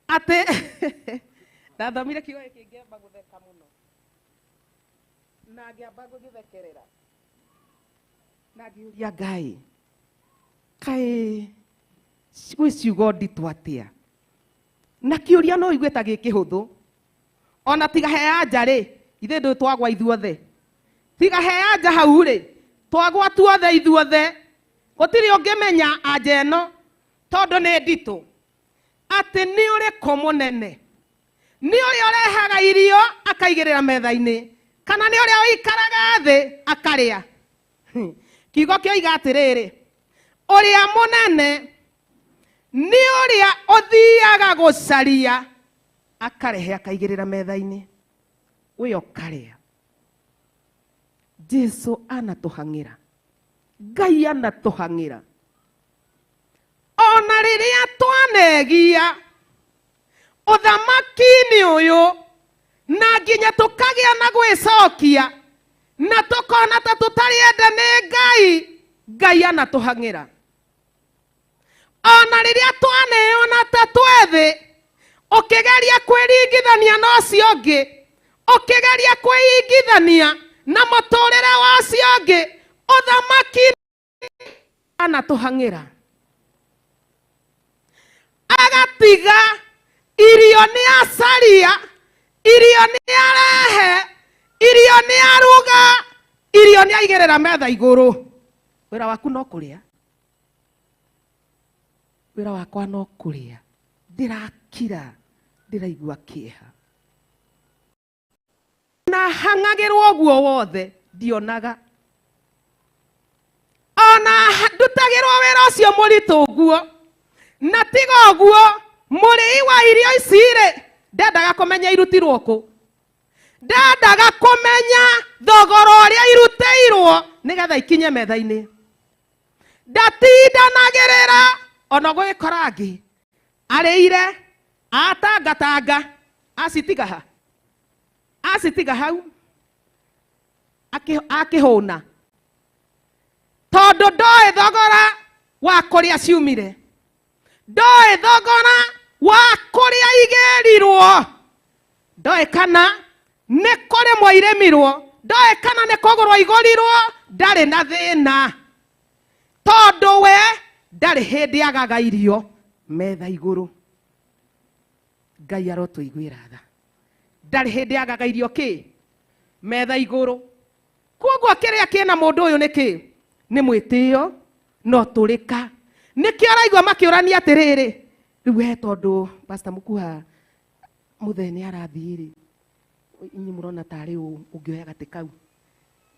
Atĩ ndathomire kiugo gĩkĩ ngĩamba gũtheka mũno na ngĩamba gũgĩthekerera na ngĩũria Ngai kaĩ Gwĩ ciugo nditũ atĩa na kĩũria no igue ta gĩkĩhũthũ ona tiga he anja rĩ ithuĩ ndũĩ twagwa ithuothe tiga he anja hau rĩ twagwa tuothe ithuothe gũtirĩ ũngĩmenya anja ĩno tondũ nĩ nditũ atĩ nĩ ũrĩkũ mũnene nĩ ũrĩa ũrehaga irio akaigĩrĩra metha-inĩ kana nĩ ũrĩa ũikaraga thĩ akarĩa. Kiugo kĩoiga atĩrĩrĩ ũrĩa mũnene nĩ ũrĩa ũthiaga gũcaria akarehe akaigĩrĩra metha-inĩ we ũkarĩa. Jesu anatũhang'ĩra Ngai anatũhang'ĩra ona rĩrĩa twanegia ũthamaki-inĩ ũyũ na nginya tũkagĩa na gwĩcokia na tũkona ta tũtarĩ ende nĩ Ngai Ngai anatũhang'ĩra ona rĩrĩa twaneona ta twethĩ ũkĩgeria kwĩringithania na ũcio ũngĩ ũkĩgeria kwĩingithania na mũtũrĩre wa ũcio ũngĩ ũthamaki anatũhang'ĩra agatiga irio nĩ acaria irio nĩ arehe irio nĩ aruga irio nĩ aigĩrĩra metha igũrũ wĩra waku no kũrĩa wĩra wakwa no kũrĩa ndĩrakira ndĩraigua kĩeha na hang'agĩrwo ũguo wothe ndionaga ona ndutagĩrwo wĩra ũcio mũritũ ũguo na tiga ũguo mũrĩi wa irio ici rĩ ndendaga kũmenya irutirwo kũ ndendaga kũmenya thogora ũrĩa irutĩirwo nĩgetha ikinye metha-inĩ ndatindanagĩrĩra ona gũgĩkora angĩ arĩire atangatanga acitiga ha acitiga hau akĩhũna tondũ ndoĩ thogora wa kũrĩa ciumire ndoĩ thogora wa kũrĩa igĩrirwo ndoĩ kana nĩ kũrĩmwo irĩmirwo ndoĩ kana nĩ kũgũrwo igũrirwo ndarĩ na thĩna tondũ we ndarĩ hĩndĩ agaga irio metha igũrũ. Ngai arotũiguĩra tha ndarĩ hĩndĩ agaga irio kĩ metha igũrũ. Koguo kĩrĩa kĩna mũndũ ũyũ nĩ kĩ nĩ mwĩtĩo no tũrĩka nĩkĩo araigua makĩũrania atĩrĩrĩ rĩu we tondũ Pastor Mukuha mũthee nĩ arathiĩ rĩ inyuĩ mũrona tarĩ ũngĩoya gatĩ kau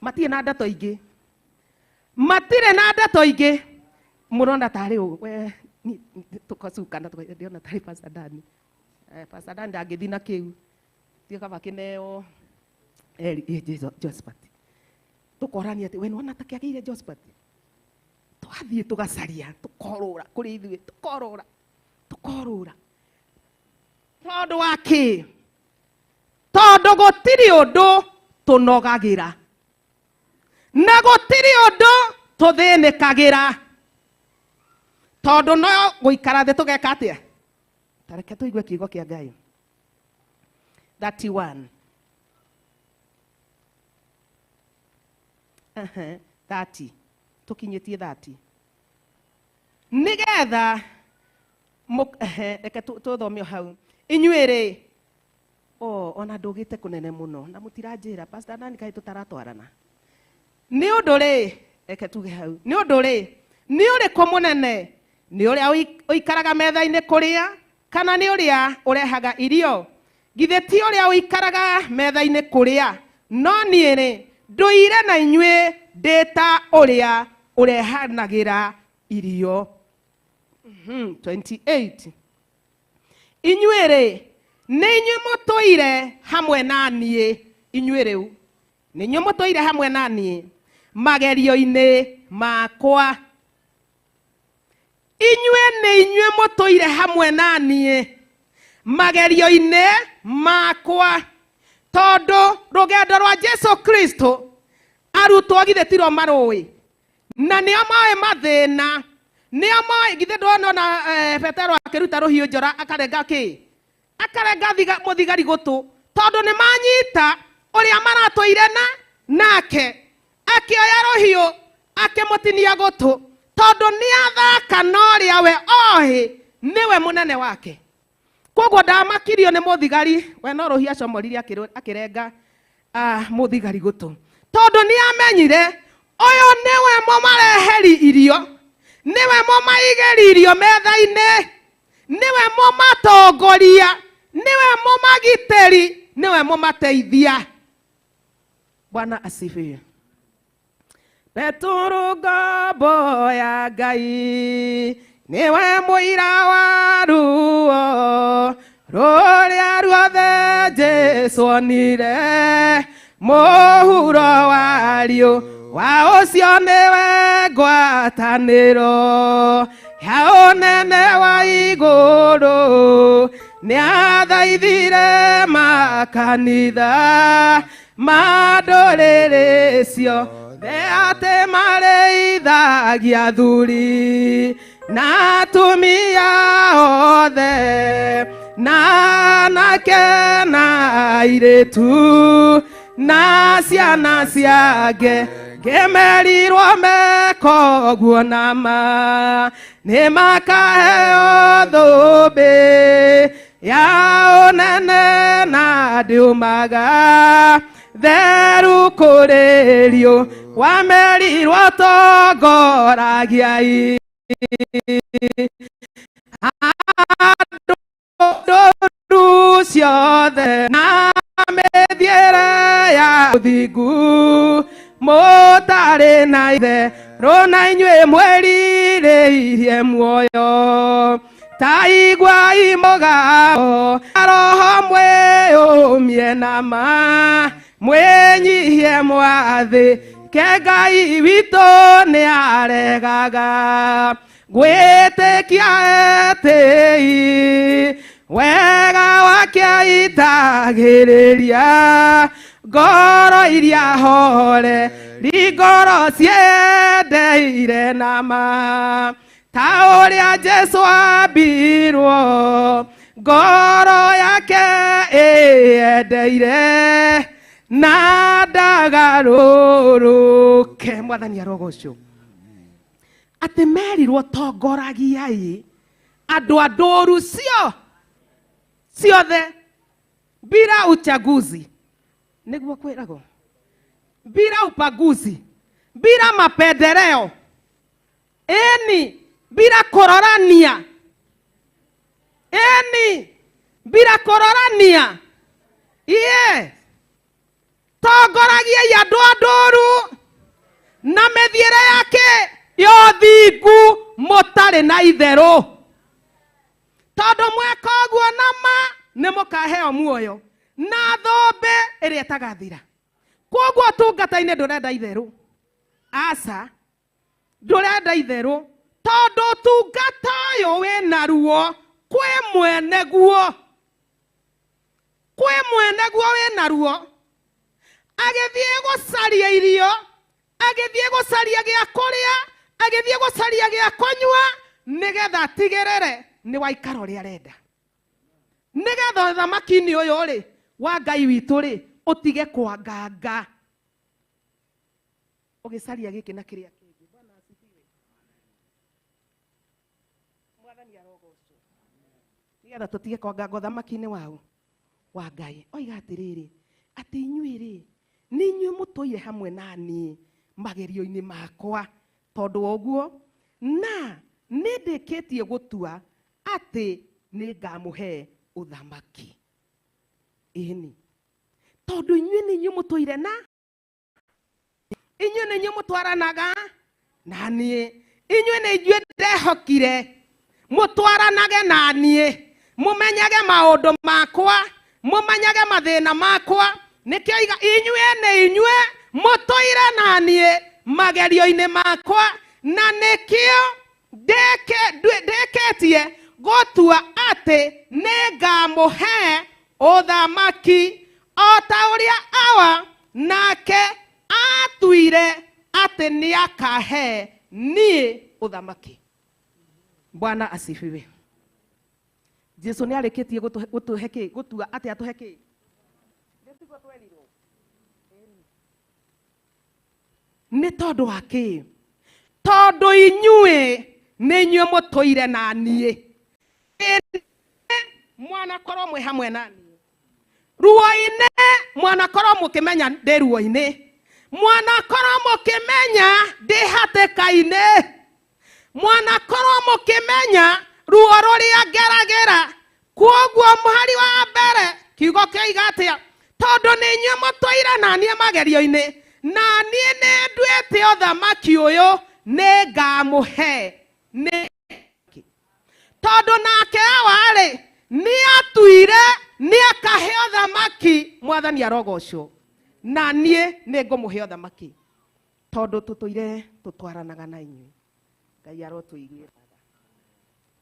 matirĩ na ndeto ingĩ matirĩ na ndeto ingĩ mũrona tarĩ we tũkacukana ndĩrona tarĩ Pastor Dani Pastor Dani ndangĩthiĩ na kĩu tiga kaba kĩneo Josephat tũkorania atĩ we nĩwona ta kĩagĩire Josephat tũgathiĩ tũgacaria tũkorũra kũrĩ ithuĩ tũkorũra tũkorũra tondũ wa kĩ tondũ gũtirĩ ũndũ tũnogagĩra na gũtirĩ ũndũ tũthĩnĩkagĩra tondũ no gũikara thĩ tũgeka atĩa ta reke tũigue kiugo kĩa Ngai 31 30 tũkinyĩtie 30 nĩgetha reke tũthome o hau inyuĩ rĩ ona ndũgĩte kũnene mũno na mũtiranjĩra Pastor nani kaĩ tũtaratwarana nĩ ũndũ rĩ reke tuge hau nĩ ũndũ rĩ nĩ ũrĩkũ mũnene nĩ ũrĩa ũikaraga metha-inĩ kũrĩa kana nĩ ũrĩa ũrehaga irio githĩ ti ũrĩa ũikaraga metha-inĩ kũrĩa no niĩ rĩ ndũire na inyuĩ ndĩ ta ũrĩa ũrehanagĩra irio. 28 inyuĩ rĩ nĩ inyuĩ mũtũire hamwe na niĩ inyuĩ rĩu nĩ inyuĩ mũtũire hamwe na niĩ magerio-inĩ makwa inyuĩ nĩ inyuĩ mũtũire hamwe na niĩ magerio-inĩ makwa tondũ rũgendo rwa Jesu Kristo arutwo githĩ tiro marũĩ na nĩo moĩ mathĩna nĩo moĩ githĩ ndwona Petero akĩruta rũhiũ njora akarenga kĩ akarenga mũthigari gũtũ tondũ nĩ manyita ũrĩa maratũire na nake akĩoya rũhiũ akĩmũtinia gũtũ. Tondu ni athaka na ũrĩa we oĩ nĩwe mũnene wake. Koguo ndamakirio nĩ mũthigari, we no rũhiũ acomorire akĩrenga mũthigari gũtũ. Tondu nĩ amenyire ũyũ nĩwe mũmareheri irio, nĩwe mũmaigĩri irio metha-inĩ, nĩwe mũmatongoria, nĩwe mũmagitĩri, nĩwe mũmateithia. Bwana asifiwe. Petero ngombo ya Ngai niwe mũira wa ruo rũrĩa ruothe Jesũ onire, mũhuro wario wa ũcio nĩwe ngwatanĩro ya ũnene wa igũrũ. Nĩathaithire makanitha ma ndũrĩrĩ ciothe atĩ marĩithagia athuri na atumia othe, na anake na airĩtu na ciana ciake, ngĩmerirwo mekoguo nama nĩmakaheo thũmbĩ ya ũnene na ndiumaga theru kũrĩrio wamerirwo tongoragiai andũ ciothe na mĩthiĩre ya ũthingu mũtarĩ na itherũ na inyuĩ mwĩrirĩirie muoyo. Ta iguai mũgambo roho mwĩyũmie nama mwĩnyihie mwathĩke Ngai witũ nĩaregaga gwĩtĩkia etĩi wega wake aitagĩrĩria ngoro iria hore ngoro ciendeire nama ta ũrĩa Jesũ ambirwo ngoro yake ĩyendeire na ndagarũrũke. Mwathani arogocwo. Atĩ merirwo tongoragiai andũ a ndũru ciothe bila uchaguzi, nĩguo kwĩragwo, bila ubaguzi, bila mapendeleo, ĩni bila kũrorania, ĩni bila kũrorania. Iye tongoragiai andũ a ndũru na mĩthiĩre yake ya ũthingu mũtarĩ na itherũ, tondũ mweka ũguo nama nĩ mũkaheo muoyo na thũmbĩ ĩrĩa ĩtagathira. Koguo ũtungata-inĩ ndũrenda itherũ, aca ndũrenda itherũ, tondũ ũtungata ũyũ wĩna ruo kwĩ mwene guo, kwĩ mwene guo wĩna ruo. Agĩthiĩ gũcaria irio, agĩthiĩ gũcaria gĩa kũrĩa, agĩthiĩ gũcaria gĩa kũnyua, nĩgetha atigĩrĩre nĩ waikara ũrĩa arenda, nĩgetha ũthamaki-inĩ ũyũ rĩ wa Ngai witũ rĩ ũtige kwanganga ũgĩcaria gĩkĩ na kĩrĩa kĩngĩ. Bwana asifiwe. Mwathani arogocwo. Nĩgetha tũtige kwanganga ũthamaki-inĩ wao wa Ngai. Oiga atĩrĩrĩ, atĩ inyuĩ rĩ nĩ inyuĩ mũtũire hamwe na niĩ magerio-inĩ makwa, tondũ wa ũguo na nĩ ndĩkĩtie gũtua atĩ nĩ ngamũhe ũthamaki. Ĩni tondũ inyuĩ nĩ inyuĩ mũtũire na inyuĩ nĩ inyuĩ mũtwaranaga na niĩ, inyuĩ nĩ inyuĩ ndehokire mũtwaranage na niĩ, mũmenyage maũndũ makwa, mũmenyage mathĩna makwa. Nĩkĩo iga inyuĩ nĩ inyuĩ mũtũire na niĩ magerio-inĩ makwa, na nĩkĩo ndĩkĩtie gũtua atĩ nĩ ngamũhe ũthamaki o ta ũrĩa Awa nake atuire atĩ nĩakahe niĩ ũthamaki. Bwana asifiwe. Jesu nĩarĩkĩtie gũtũhe kĩ? Gũtua atĩ atũhe kĩ? Nĩ tondũ wa kĩ? Tondũ inyuĩ nĩ inyuĩ mũtũire na niĩ. Mwanakorwo mwĩ hamwe na niĩ ruo-inĩ, mwanakorwo mũkĩmenya ndĩ ruo-inĩ, mwanakorwo mũkĩmenya ndĩ hatĩka-inĩ, mwanakorwo mũkĩmenya ruo rũrĩa ngeragĩra. Kwoguo mũhari wa mbere kiugo kĩoiga atĩa? Tondũ nĩ inyuĩ mũtũire na niĩ magerio-inĩ, na niĩ nĩ nduĩte ũthamaki ũyũ nĩ ngamũhe. Nĩ tondũ nake awa-rĩ nĩ atuire nĩ akahe ũthamaki. Mwathani arogocwo. Na niĩ nĩ ngũmũhe ũthamaki tondũ tũtũire tũtwaranaga na inyuĩ. Ngai arotũiguĩra tha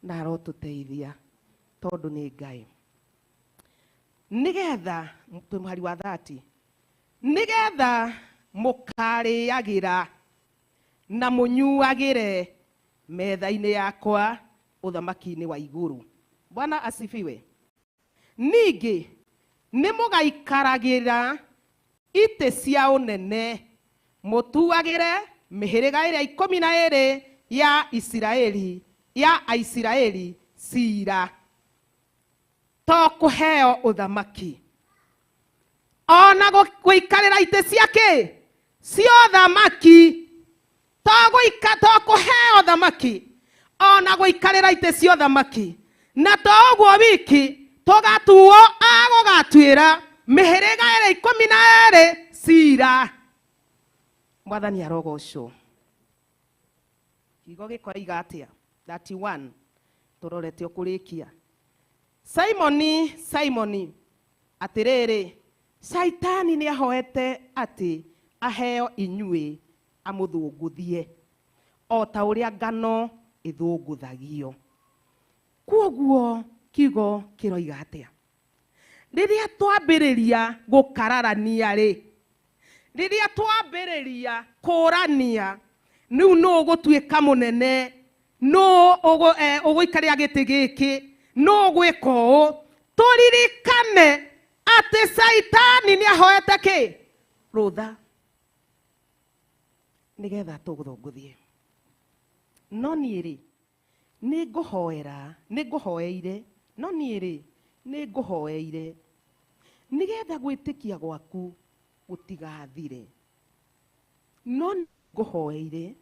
na arotũteithia tondũ nĩ Ngai. Nĩgetha twĩ mũhari wa 30, nĩgetha mũkarĩagĩra na mũnyuagĩre metha-inĩ yakwa ũthamaki-inĩ wa igũrũ. Bwana asifiwe. Ningĩ nĩ mũgaikaragĩra itĩ cia ũnene, mũtuagĩre mĩhĩrĩga ĩrĩa 12 ya Isiraeli, ya Aisiraeli cira. To kũheo ũthamaki, ona gũikarĩra itĩ cia kĩ cia ũthamaki. To gũika, to kũheo ũthamaki, ona gũikarĩra itĩ cia ũthamaki. Na to ũguo wiki, tũgatuo a gũgatuĩra mĩhĩrĩga ĩrĩa 12 cira. Mwathani arogocwo. Kiugo gĩkoiga atĩa? 31 tũrorete ũkũrĩkia. Simoni, Simoni, atĩrĩrĩ, Shaitani nĩ ahoete atĩ aheo inyuĩ amũthũngũthie o ta ũrĩa ngano ĩthũngũthagio. Kwoguo kiugo kĩroiga atĩa? Rĩrĩa twambĩrĩria gũkararania rĩ, rĩrĩa twambĩrĩria kũrania, rĩu nũ ũgũtuĩka mũnene, nũ ũgũikarĩra gĩtĩ gĩkĩ, nũ ũgwĩka ũũ, tũririkane atĩ Caitani nĩ ahoete kĩ? Rũtha, nĩgetha tũgũthũngũthie. No niĩ rĩ, nĩ ngũhoera, nĩ ngũhoeire, no niĩ rĩ, nĩ ngũhoeire, nĩgetha gwĩtĩkia gwaku gũtigathire. No nĩ ngũhoeire,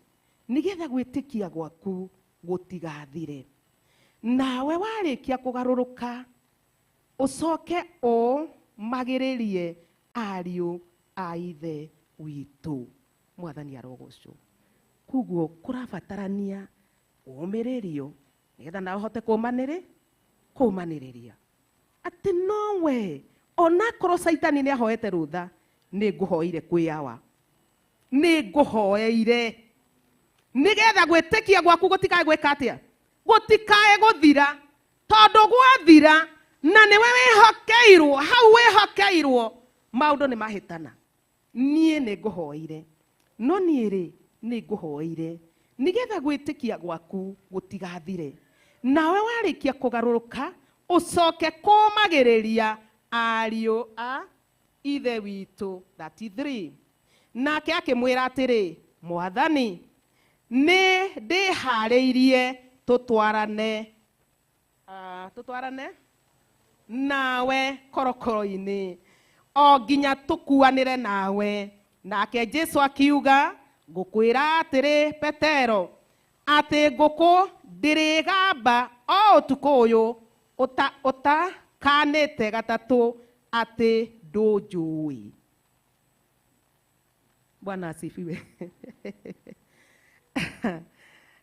nĩgetha gwĩtĩkia gwaku gũtigathire. Nawe warĩkia kũgarũrũka, ũcoke ũmagĩrĩrie ariũ a ithe witũ. Mwathani arogocwo. Koguo kũrabatarania ũmĩrĩrio nĩgetha nawe ũhote kũmanĩrĩria atĩ nowe onakorwo Caitani nĩ ahoete rũtha, nĩ ngũhoeire kwĩ Awa, nĩ ngũhoeire nĩgetha gwĩtĩkia gwaku gũtikae gwĩka atĩa? Gũtikae gũthira. Tondũ gwathira na nĩwe wĩhokeirwo hau, wĩhokeirwo maũndũ nĩ mahĩtana. Niĩ nĩ ngũhoeire, no niĩ rĩ, nĩ ngũhoeire nĩgetha gwĩtĩkia gwaku gũtigathire. Nawe warĩkia kũgarũrũka, ũcoke kũũmagĩrĩria ariũ a ithe witũ. 33 nake akĩmwĩra atĩrĩ, Mwathani, nĩ ndĩharĩirie tũtwarane, tũtwarane nawe korokoro-inĩ o nginya tũkuanĩre nawe. Nake Jesu akiuga, ngũkwĩra atĩrĩ Petero, atĩ ngũkũ ndĩrĩgamba o ũtukũ ũyũ ũtakanĩte gatatũ atĩ ndũnjũĩ. Bwana asifiwe.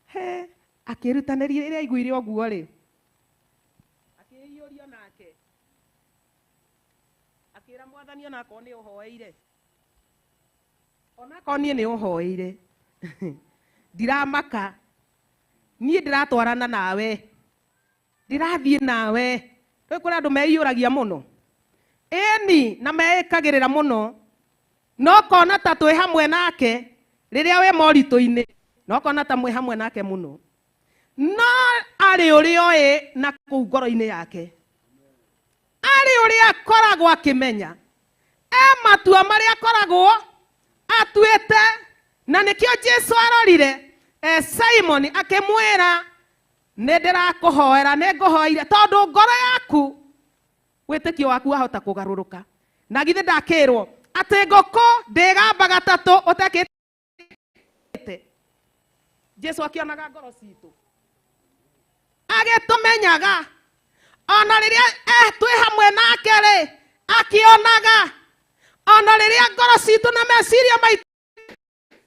He, akĩrutanĩria rĩrĩa aiguire ũguo rĩ, akĩiyũrio nake akĩra Mwathani, onakorwo nĩ ũhoeire, onakorwo niĩ nĩ ũhoeire, ndiramaka, niĩ ndĩratwarana nawe, ndĩrathiĩ nawe. Rĩu kũrĩ andũ meiyũragia mũno, ĩni, na meĩkagĩrĩra mũno, no kona ta twĩ hamwe nake rĩrĩa wĩ moritũ-inĩ, no kona ta mwĩ hamwe nake mũno, no arĩ ũrĩa oĩ na kũu ngoro-inĩ yake, arĩ ũrĩa akoragwo akĩmenya e matua marĩa akoragwo atuĩte. Na nĩkĩo Jesu arorire. Simon akĩmwĩra, nĩ ndĩrakũhoera, nĩ ngũhoeire tondũ ngoro yaku, wĩtĩkio waku wahota kũgarũrũka. Na githĩ ndakĩrwo atĩ ngũkũ ndĩgamba gatatũ ũtekĩte? Jesu akĩonaga ngoro citũ, agĩtũmenyaga ona rĩrĩa twĩ hamwe nake rĩ, akĩonaga ona rĩrĩa ngoro citũ na meciria maitũ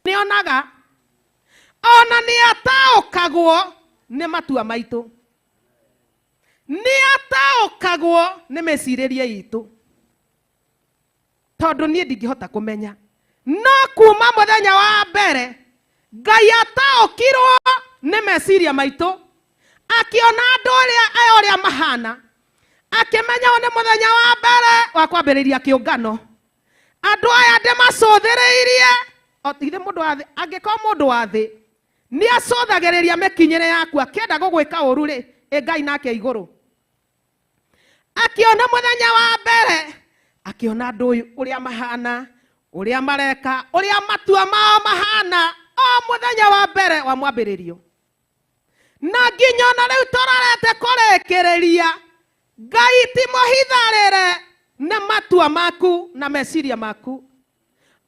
nĩonaga, ona nĩataũkagwo nĩ matua maitũ, nĩataũkagwo nĩ mĩcirĩrie itũ, tondũ niĩ ndingĩhota kũmenya. No kuma mũthenya wa mbere Ngai ataũkirwo nĩ meciria maitũ, akĩona andũ ũrĩa aya ũrĩa mahana, akĩmenya ũyũ nĩ mũthenya wa mbere wa kwambĩrĩria kĩũngano, andũ aya ndĩmacũthĩrĩirie. O githĩ mũndũ wa thĩ, angĩkorwo mũndũ wa thĩ nĩ acũthagĩrĩria mĩkinyĩre yaku akĩenda gũgwĩka ũru rĩ, ĩ Ngai nake igũrũ akĩona mũthenya wa mbere, akĩona andũ ũyũ ũrĩa mahana, ũrĩa mareka, ũrĩa matua mao mahana, o mũthenya wa mbere wa mwambĩrĩrio na nginya ona rĩu tũrorete kũrĩkĩrĩria. Ngai ti mũhitharĩre nĩ matua maku na meciria maku,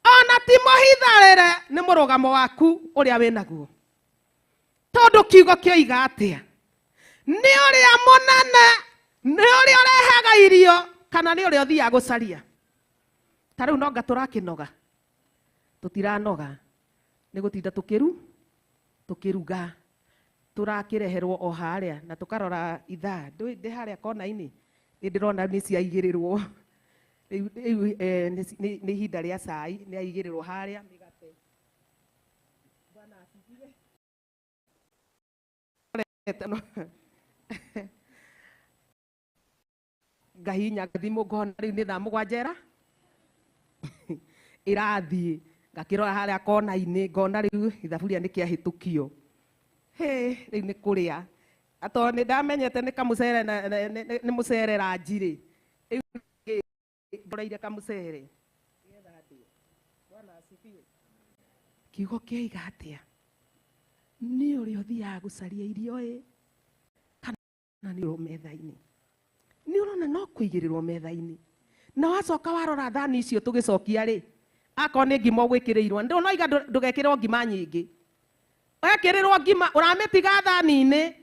ona ti mũhitharĩre nĩ mũrũgamo waku ũrĩa wĩnaguo, tondũ kiugo kĩoiga atĩa? Nĩ ũrĩa mũnene nĩ ũrĩa ũrehaga irio kana nĩ ũrĩa ũthiaga gũcaria? Ta rĩu nonga tũrakĩnoga, tũtiranoga nĩ gũtinda tũkĩruga, tũrakĩreherwo o harĩa na tũkarora ithaa. Ndĩ harĩa kona-inĩ, nĩ ndĩrona nĩ ciaigĩrĩrwo rĩu, nĩ ihinda rĩa cai, nĩ aigĩrĩrwo harĩa mĩgate. Bwana asifiwe. Ngahihinya thimũ, ngona rĩu nĩ thaa 7 ĩra ĩrathiĩ, ngakĩrora harĩa kona-inĩ, ngona rĩu ithaburia nĩ kĩahĩtũkio. Hĩ, rĩu nĩ kũrĩa, tondũ nĩ ndamenyete nĩ kamũcere nĩ mũcere ranji rĩ, rĩu ngoreire kamũcere nĩgetha ndĩe. Bwana asifiwe. Kiugo kĩoiga atĩa? Nĩ ũrĩa ũthiaga gũcaria irio ĩ kana nĩ ũrĩ metha-inĩ? Nĩ ũrona no kũigĩrĩrwo metha-inĩ, na wacoka warora thani icio tũgĩcokia rĩ, akorwo nĩ ngima ũgwĩkĩrĩirwo, ndũnoiga ndũgekĩrwo ngima nyingĩ, wekĩrĩrwo ngima ũramĩtiga thani-inĩ.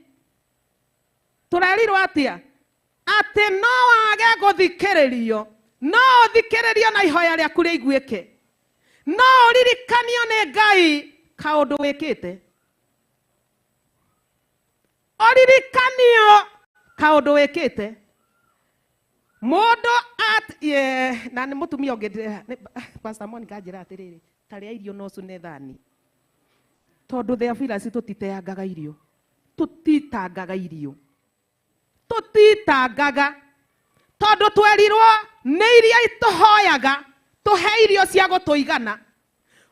Tũrerirwo atĩa? Atĩ no wage gũthikĩrĩrio, no ũthikĩrĩrio na ihoya rĩaku rĩiguĩke, no ũririkanio nĩ Ngai kaũndũ wĩkĩte, ũririkanio kaũndũ wĩkĩte. Mũndũ na nĩ mũtumia ũngĩ Pastor Monica anjĩra atĩrĩrĩ, tarĩa irio no ũcune thani, tondũ Theophilus tũtiteangaga irio, tũtitangaga irio, tũtitangaga, tondũ twerirwo nĩ iria itũhoyaga tũhe irio cia gũtũigana.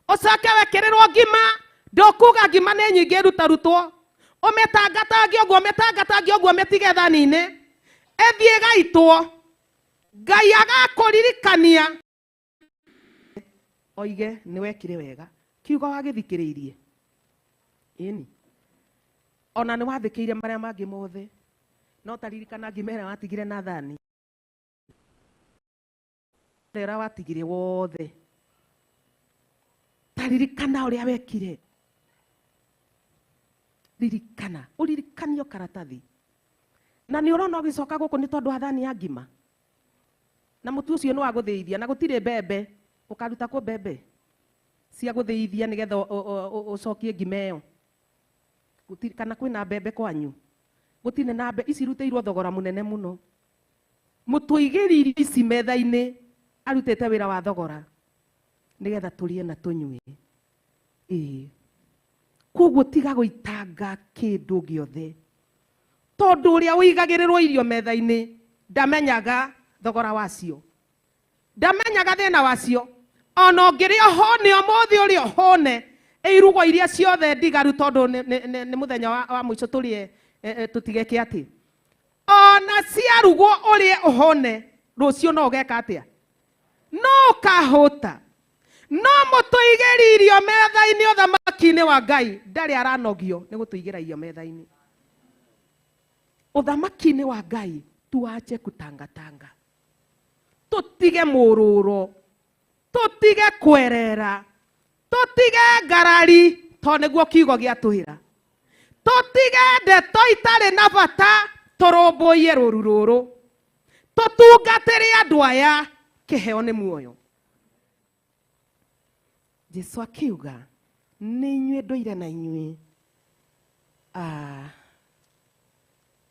Ũcoke wekĩrĩrwo ngima, ndũkuga ngima nĩ nyingĩ ĩrutarutwo, ũmĩtangatange ũguo, ũmĩtangatange ũguo, ũmĩtige thani-inĩ ĩthiĩ ĩgaitwo. Ngai agakũririkania oige nĩ wekire wega, kiugo wagĩthikĩrĩirie, ĩni ona nĩ wathĩkĩire marĩa mangĩ mothe, no taririkana ngima ĩrĩa watigire na thani ũrĩa watigire wothe, taririkana ũrĩa wekire, ririkana, ũririkanio karatathi. Na nĩ ũrona ũgĩcoka gũkũ nĩ tondũ wa thani ya ngima na mũtu ũcio nĩ wa gũthĩithia, na gũtirĩ mbembe, ũkaruta kũ mbembe cia gũthĩithia nĩgetha ũcokie ngima ĩyo? Kana kwĩna mbembe kwanyu? Gũtirĩ na mbembe ici, irutĩirwo thogora mũnene mũno. Mũtũigĩri irio ici metha-inĩ arutĩte wĩra wa thogora nĩgetha tũrĩe na tũnyue. Ĩĩ, koguo tiga gũitanga kĩndũ gĩothe, tondũ ũrĩa ũigagĩrĩrwo irio metha-inĩ ndamenyaga thogora wacio, ndamenyaga thĩna wacio. Ona ũngĩrĩa ũhũne ũmũthĩ, ũrĩa ũhũne irugo iria ciothe ndigaru, tondũ nĩ mũthenya wa mũico tũrĩe, tũtigeke atĩ ona ciarugwo ũrĩe ũhũne, rũciũ no ũgeka atĩa? No ũkahũta. No mũtũigĩri irio metha-inĩ ũthamaki Ũthamaki-inĩ wa Ngai ndarĩ aranogio nĩ gũtũigĩra irio metha-inĩ. Ũthamaki-inĩ wa Ngai tuache kutangatanga, tũtige mũrũro, tũtige kwerera, tũtige ngarari, tondũ nĩguo kiugo gĩatwĩra. Tũtige ndeto itarĩ na bata, tũrũmbũiye rũru rũrũ, tũtungatĩre andũ aya, kĩheo nĩ muoyo. Jesu akiuga nĩ inyuĩ ndũire na inyuĩ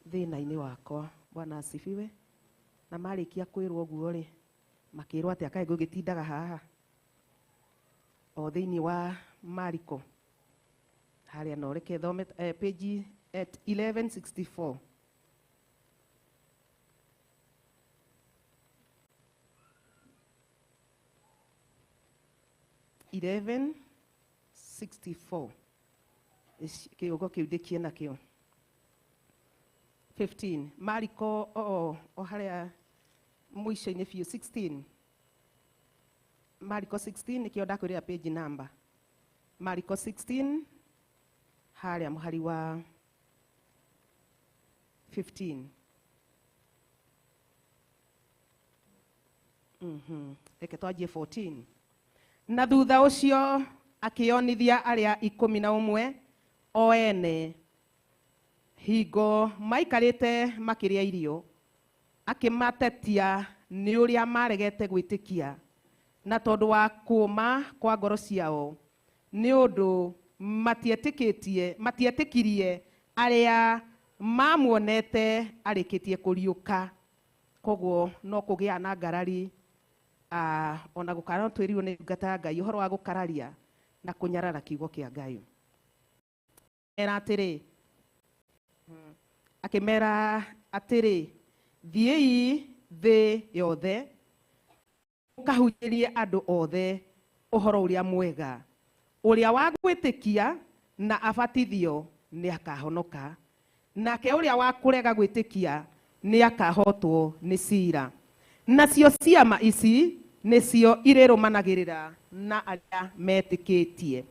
thĩna-inĩ wakwa. Bwana asifiwe. Na marĩkia kwĩrwo ũguo rĩ, makĩrwo atĩ akaĩ ngũgĩtindaga haha o thĩinĩ wa Mariko harĩa, no reke thome page at 1164. Kiugo kĩu ndĩkie nakĩo 15 Mariko o harĩa mũico-inĩ biũ 16 Mariko 16 nĩkĩo ndakwĩrĩra page number. Mariko 16 harĩa mũhari wa 15. Reke twanjie 14. Na thutha ũcio akĩonithia arĩa 11 o ene hingo maikarĩte makĩrĩa irio, akĩmatetia nĩ ũrĩa maregete gwĩtĩkia na tondũ wa kũũma kwa ngoro ciao, nĩ ũndũ matietĩkirie arĩa mamuonete arĩkĩtie kũriũka. Koguo no kũgĩa na ngarari, ona gũkara twĩrirwo nĩ ndungata ya Ngai ũhoro wa gũkararia na kũnyarara kiugo kĩa Ngai. Era atĩrĩ, akĩmera atĩrĩ, thiĩi thĩ yothe mũkahunjĩrie andũ othe ũhoro ũrĩa mwega. Ũrĩa wa gwĩtĩkia na abatithio nĩ akahonoka, nake ũrĩa wa kũrega gwĩtĩkia nĩ akahotwo nĩ cira. Nacio ciama ici nĩcio irĩrũmanagĩrĩra na arĩa metĩkĩtie.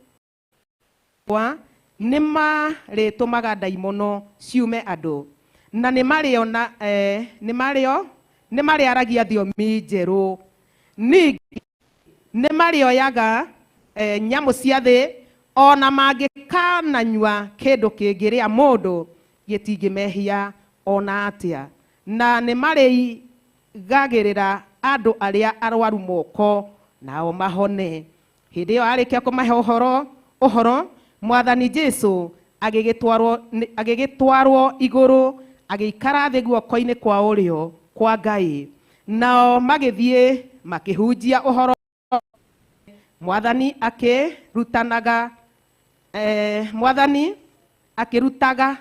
Nĩ marĩtũmaga ndaimono ciume andũ, na nĩ marĩaragia thiomi njerũ. Ningĩ nĩ marĩoyaga nyamũ cia thĩ, ona mangĩkananyua kĩndũ kĩngĩrĩa mũndũ gĩtingĩmehia ona atĩa, na nĩ marĩigagĩrĩra andũ arĩa arwaru moko nao mahone. Hĩndĩ ĩyo arĩkia kũmahe ũhoro, Mwathani Jesu agĩgĩtwarwo igũrũ, agĩikara thĩ guoko-inĩ kwa ũrĩo kwa Ngai. Nao magĩthiĩ makĩhunjia ũhoro. Mwathani akĩrutanaga, Mwathani akĩrutaga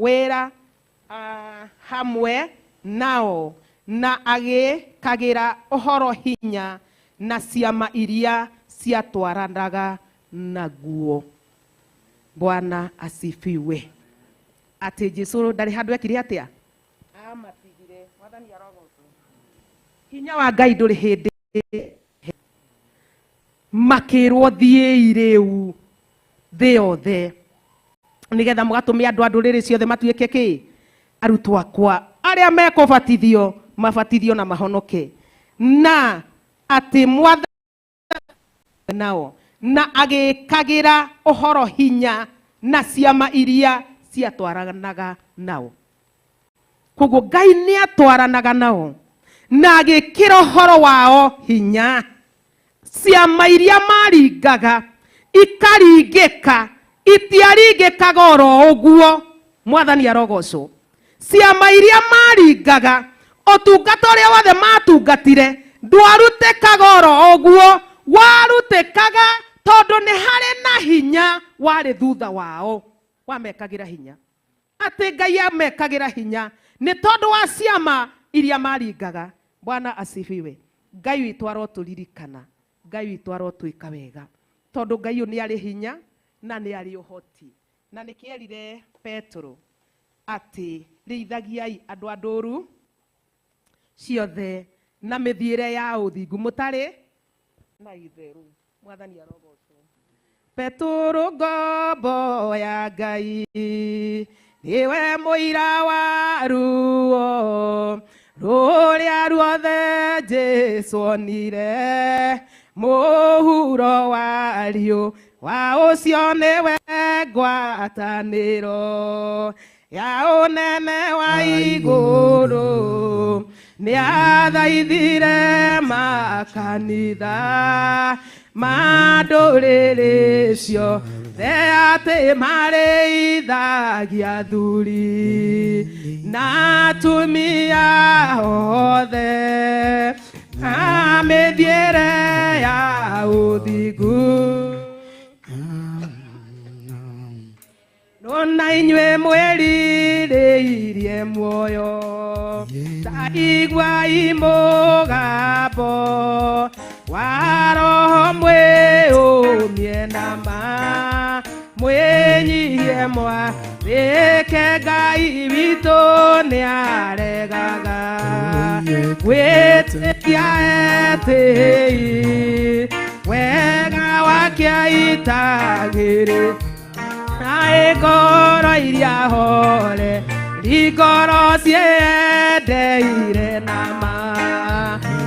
wĩra hamwe nao, na agĩkagĩra ũhoro hinya na ciama iria ciatwaranaga naguo. Bwana asifiwe. Atĩ Jesu ndarĩ handũ ekire atĩa? Amatigire. Mwathani arogocwo. Hinya wa Ngai ndũrĩ hĩndĩ makĩrwo thiĩi rĩu thĩ yothe nĩgetha mũgatũme andũ a ndũrĩrĩ ciothe matuĩke kĩ? Arutwo akwa, arĩa mekũbatithio mabatithio na mahonoke. Na atĩ Mwathani nao na agĩkagĩra ũhoro hinya na ciama iria ciatwaranaga nao. Koguo Ngai nĩ atwaranaga nao na agĩkĩra ũhoro wao hinya. Ciama iria maringaga ikaringĩka, itiaringĩkaga oro ũguo. Mwathani arogocwo. Ciama iria maringaga, ũtungata ũrĩa wothe matungatire ndwarutĩkaga oro ũguo, warutĩkaga tondũ nĩ harĩ na hinya warĩ thutha wao wamekagĩra hinya. Atĩ Ngai amekagĩra hinya nĩ tondũ wa ciama iria maringaga. Bwana asifiwe. Ngai witũ arotũririkana, Ngai witũ arotwĩka wega, tondũ Ngai ũyũ nĩ arĩ hinya na nĩ arĩ ũhoti. Na nĩkĩerire Petero atĩ rĩithagiai andũ a ndũru ciothe na mĩthiĩre ya ũthingu mũtarĩ na itherũ. Mwathani arogocwo. Petũrũ ngombo ya Ngai niwe mũira wa ruo rũrĩa ruothe Jesũ onire mũhuro wa riũa ũcio nĩwe ngwatanĩro ya ũnene wa igũrũ nĩathaithire makanitha ma ndũrĩrĩ ciothe atĩ marĩithagia athuri na atumia othe na mĩthiĩre ya ũthingu. Nona inyuĩ mwĩrirĩirie muoyo ta iguai mũgambo wa Roho mwĩũmie na ma mwĩnyihie mwathĩke Ngai witũ nĩaregaga gwĩtĩkia etĩi wega wake aitagĩrĩ naĩ ngoro iria hore ngoro ciendeire na ma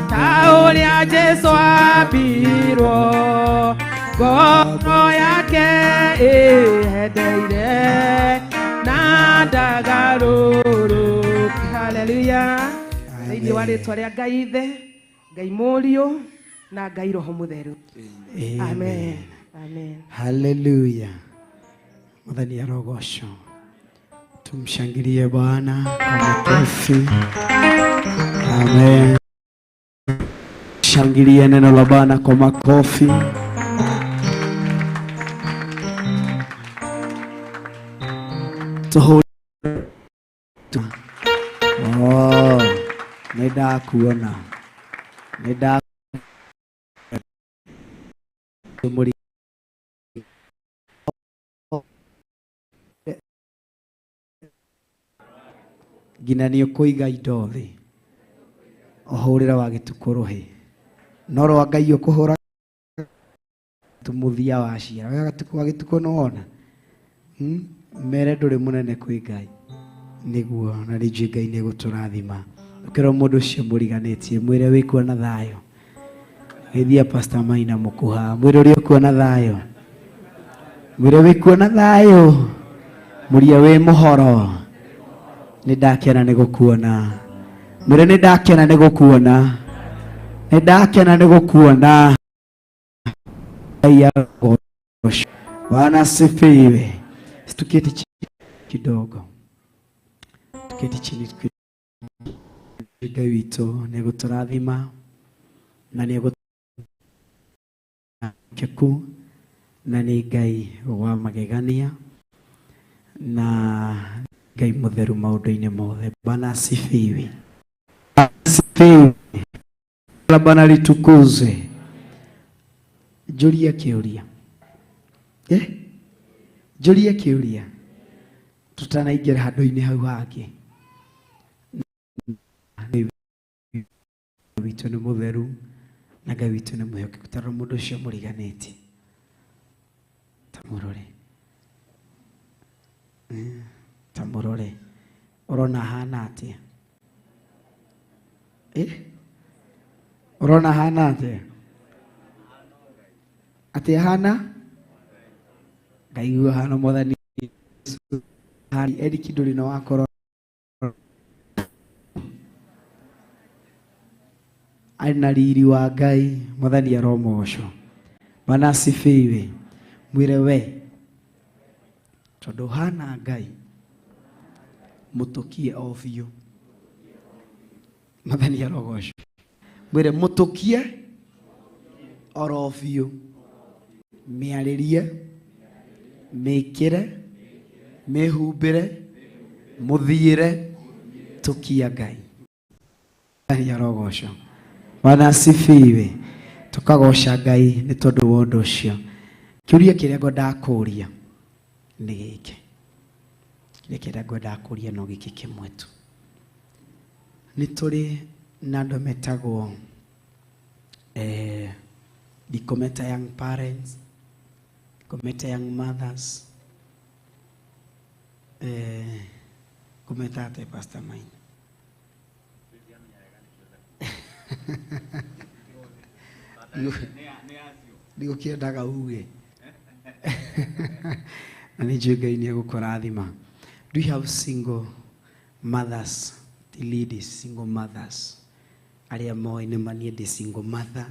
ta ũrĩa Jesũ ambirwo ngoro yake ĩyendeire na ndagarũrũke. Haleluya. Thĩinĩ wa rĩtwa rĩa Ngai Ithe, Ngai Mũriũ na Ngai Roho Mũtheru. Amen. Amen. Haleluya. Mwathani arogocwo. Tumshangilie Bwana kwa makofi. Amen. Shangilie neno la Bwana kwa makofi. Oh, nĩndakuona. Nĩnda nginya nĩ ũkũiga indo thĩ ũhũrĩre wa gĩtukũ rũhĩ no rwa Ngai ũkũhũra mũthia wa ciara we gatuko wa gĩtukũ nĩwona mere ndũrĩ mũnene kwĩ Ngai nĩguo na nĩnjũĩ Ngai nĩegũtũrathima. Ũkĩrwo mũndũ ũcio mũriganĩtie mwĩre wĩkuo na thayũ. Geithia Pastor Maina mũkuha mwĩre ũrĩa ũkuo na thayũ, mwĩre wĩkuo na thayũ, mũria wĩ mũhoro. Nĩndakena nĩ gũkuona, mwĩre nĩndakena nĩ gũkuona, nĩndakena nĩ gũkuona. Bwana asifiwe. Tuketi chini kidogo, tuketi chini. Ngai witũ nĩegũtũrathima na nĩegũtũkeku na nĩ Ngai wa magegania na Ngai mũtheru maũndũ-inĩ mothe. Bwana asifiwe. Asifiwe. Bwana litukuzwe. Njũria kĩũria. Njũria kĩũria tutanaingĩra handũ-inĩ hau hangĩ. Ngai witũ nĩ mũtheru na Ngai witũ nĩ mwĩhokeku. Ta rora mũndũ ũcio mũriganĩtie, ta mũrore, ta mũrore, ũrona ahana atĩa? Ũrona ahana atĩa? Atĩ ahana Ngai ahana Mwathani Eric ndũrĩ na wakorwo arĩ na riri wa Ngai. Mwathani aromocwo. Bwana asifiwe. Mwĩre we tondũ hana Ngai mũtũkie o biũ. Mwathani arogocwo. Mwĩre mũtũkie oro biũ, mĩarĩrie, mĩkĩre, mĩhumbĩre, mũthiĩre, tũkia Ngai. Mwathani arogocwo. Bwana asifiwe. Tukagoca Ngai nĩ tondũ wa ũndũ ũcio. Kĩũria kĩrĩa ngwendaga kũũria nĩ gĩkĩ. Kĩrĩa kĩrĩa ngwendaga kũũria no gĩkĩ kĩmwe tu. Nĩ tũrĩ na andũ metagwo Dikometa Young Parents. Ngũmĩte young mothers. Ngũmĩte atĩa Pastor Maina? Ndigũkĩendaga uge. Na nĩ njũĩ Ngai nĩ egũkũrathima. Do you have single mothers, the ladies, single mothers? Arĩa moĩ nĩ ma niĩ ndĩ single mother.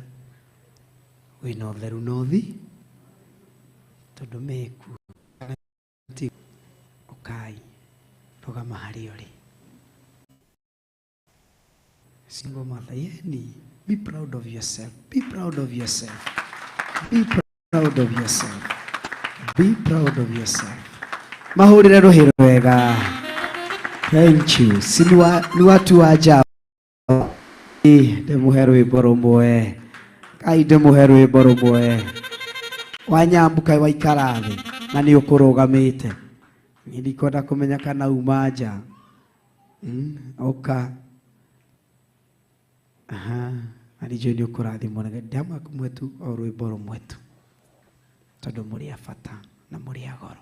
Wĩna ũtheru na ũthi tondũ mekuo. Ũkai, rũgama harĩa ũrĩ. Single mother, yani, be proud of yourself. Be proud of yourself. Be proud of yourself. Be proud of yourself. Mahũrĩre rũhĩ rwega. Thank you. Si ni watu wa ajabu. Ndĩmũhe rwĩmbo rũmwe. Kai ndĩmũhe rwĩmbo rũmwe. Wanyambu kai waikara thĩ na nĩ ũkũrũgamĩte. Niĩ ndikwenda kũmenya kana uma nja. Ũka. Aha, na nĩ njũĩ nĩ ũkũrathimwo na Ngai. Ndamũhe tu o rwĩmbo rũmwe tu. Tondũ mũrĩ a bata na mũrĩ a goro.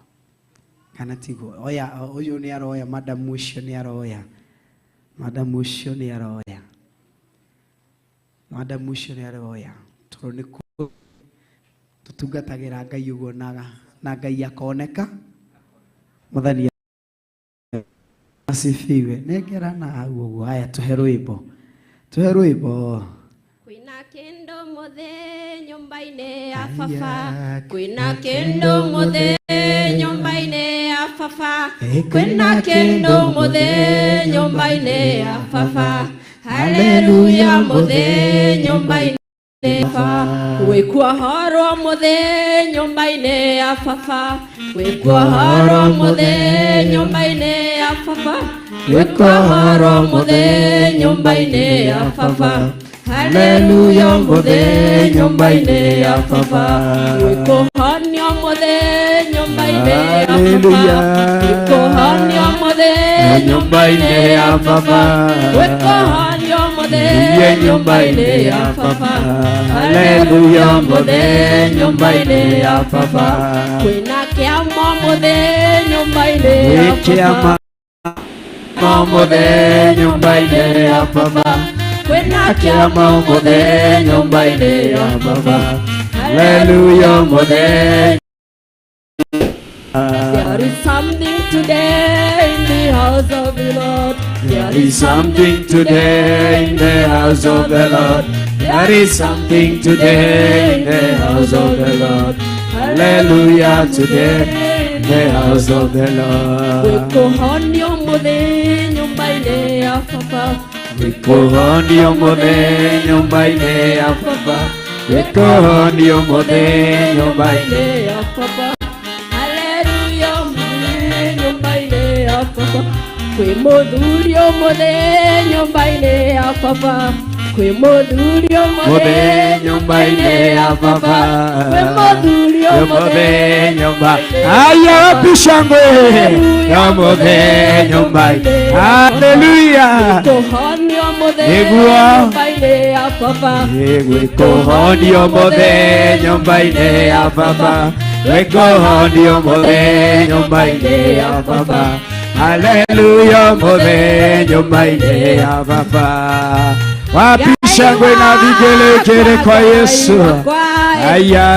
Kana tiguo? Oya, ũyũ nĩ aroya, madamu ũcio nĩ aroya. Madamu ũcio nĩ aroya. Madamu ũcio nĩ aroya. Tondũ nĩ tũtungatagĩra Ngai ũguo na Ngai akoneka. Mwathani asifiwe. Nengera na hau ũguo. Haya, tũhe rwĩmbo. Tũhe rwĩmbo. Kwĩna kĩndũ mũthĩ nyũmba-inĩ ya baba. Kwĩna kĩndũ mũthĩ nyũmba-inĩ ya baba. Kwĩna kĩndũ mũthĩ nyũmba-inĩ ya baba. Haleluya mũthĩ nyũmba-inĩ ya baba. Gwĩkuohorwo mũthĩ nyũmba-inĩ ya baba. Gwĩkuohorwo mũthĩ nyũmba-inĩ ya baba. Gwĩkuohorwo mũthĩ nyũmba-inĩ ya baba. Haleluya mũthĩ nyũmba-inĩ ya baba. Gwĩkũhonio mũthĩ nyũmba-inĩ ya baba. Gwĩkũhonio mũthĩ nyũmba-inĩ ya baba. Gwĩkũhonio mũthĩ nyũmba-inĩ ya baba. Haleluya mũthĩ nyũmba-inĩ ya baba. Kwĩna kĩama mũthĩ nyũmba-inĩ ya baba. Kĩama mũthĩ nyũmba-inĩ ya baba. Kwĩna Kĩama mũthĩ nyũmba-inĩ ya baba. Haleluya mũthĩ. There is something today in the house of the Lord. There is something today in the house of the Lord. There is something today in the house of the Lord. Hallelujah today in the house of the Lord. Gwĩkũhonio mũthĩ nyũmba-inĩ ya baba. Gwĩkũhonio mũthĩ nyũmba-inĩ ya baba. Gwĩkũhonio mũthĩ nyũmba-inĩ ya baba. Haleluya mũthĩ nyũmba-inĩ ya baba. Kwĩ mũthuri ũmũthĩ nyũmba-inĩ ya baba. Kwĩ mũthuri Mũthĩ nyũmba-inĩ ya baba. Kwĩ mũthuri Mũthĩ nyũmba. Haya, wapi shangwe? Ya mũthĩ nyũmba-inĩ. Haleluya. Gwĩkũhonio mũthĩ Nĩguo. nyũmba-inĩ ya baba. Gwĩkũhonio mũthĩ nyũmba-inĩ ya baba. Gwĩkũhonio mũthĩ nyũmba-inĩ ya baba. Haleluya mũthĩ nyũmba-inĩ ya baba. Wapi shangwe na vigelegele kwa Yesu? Aya.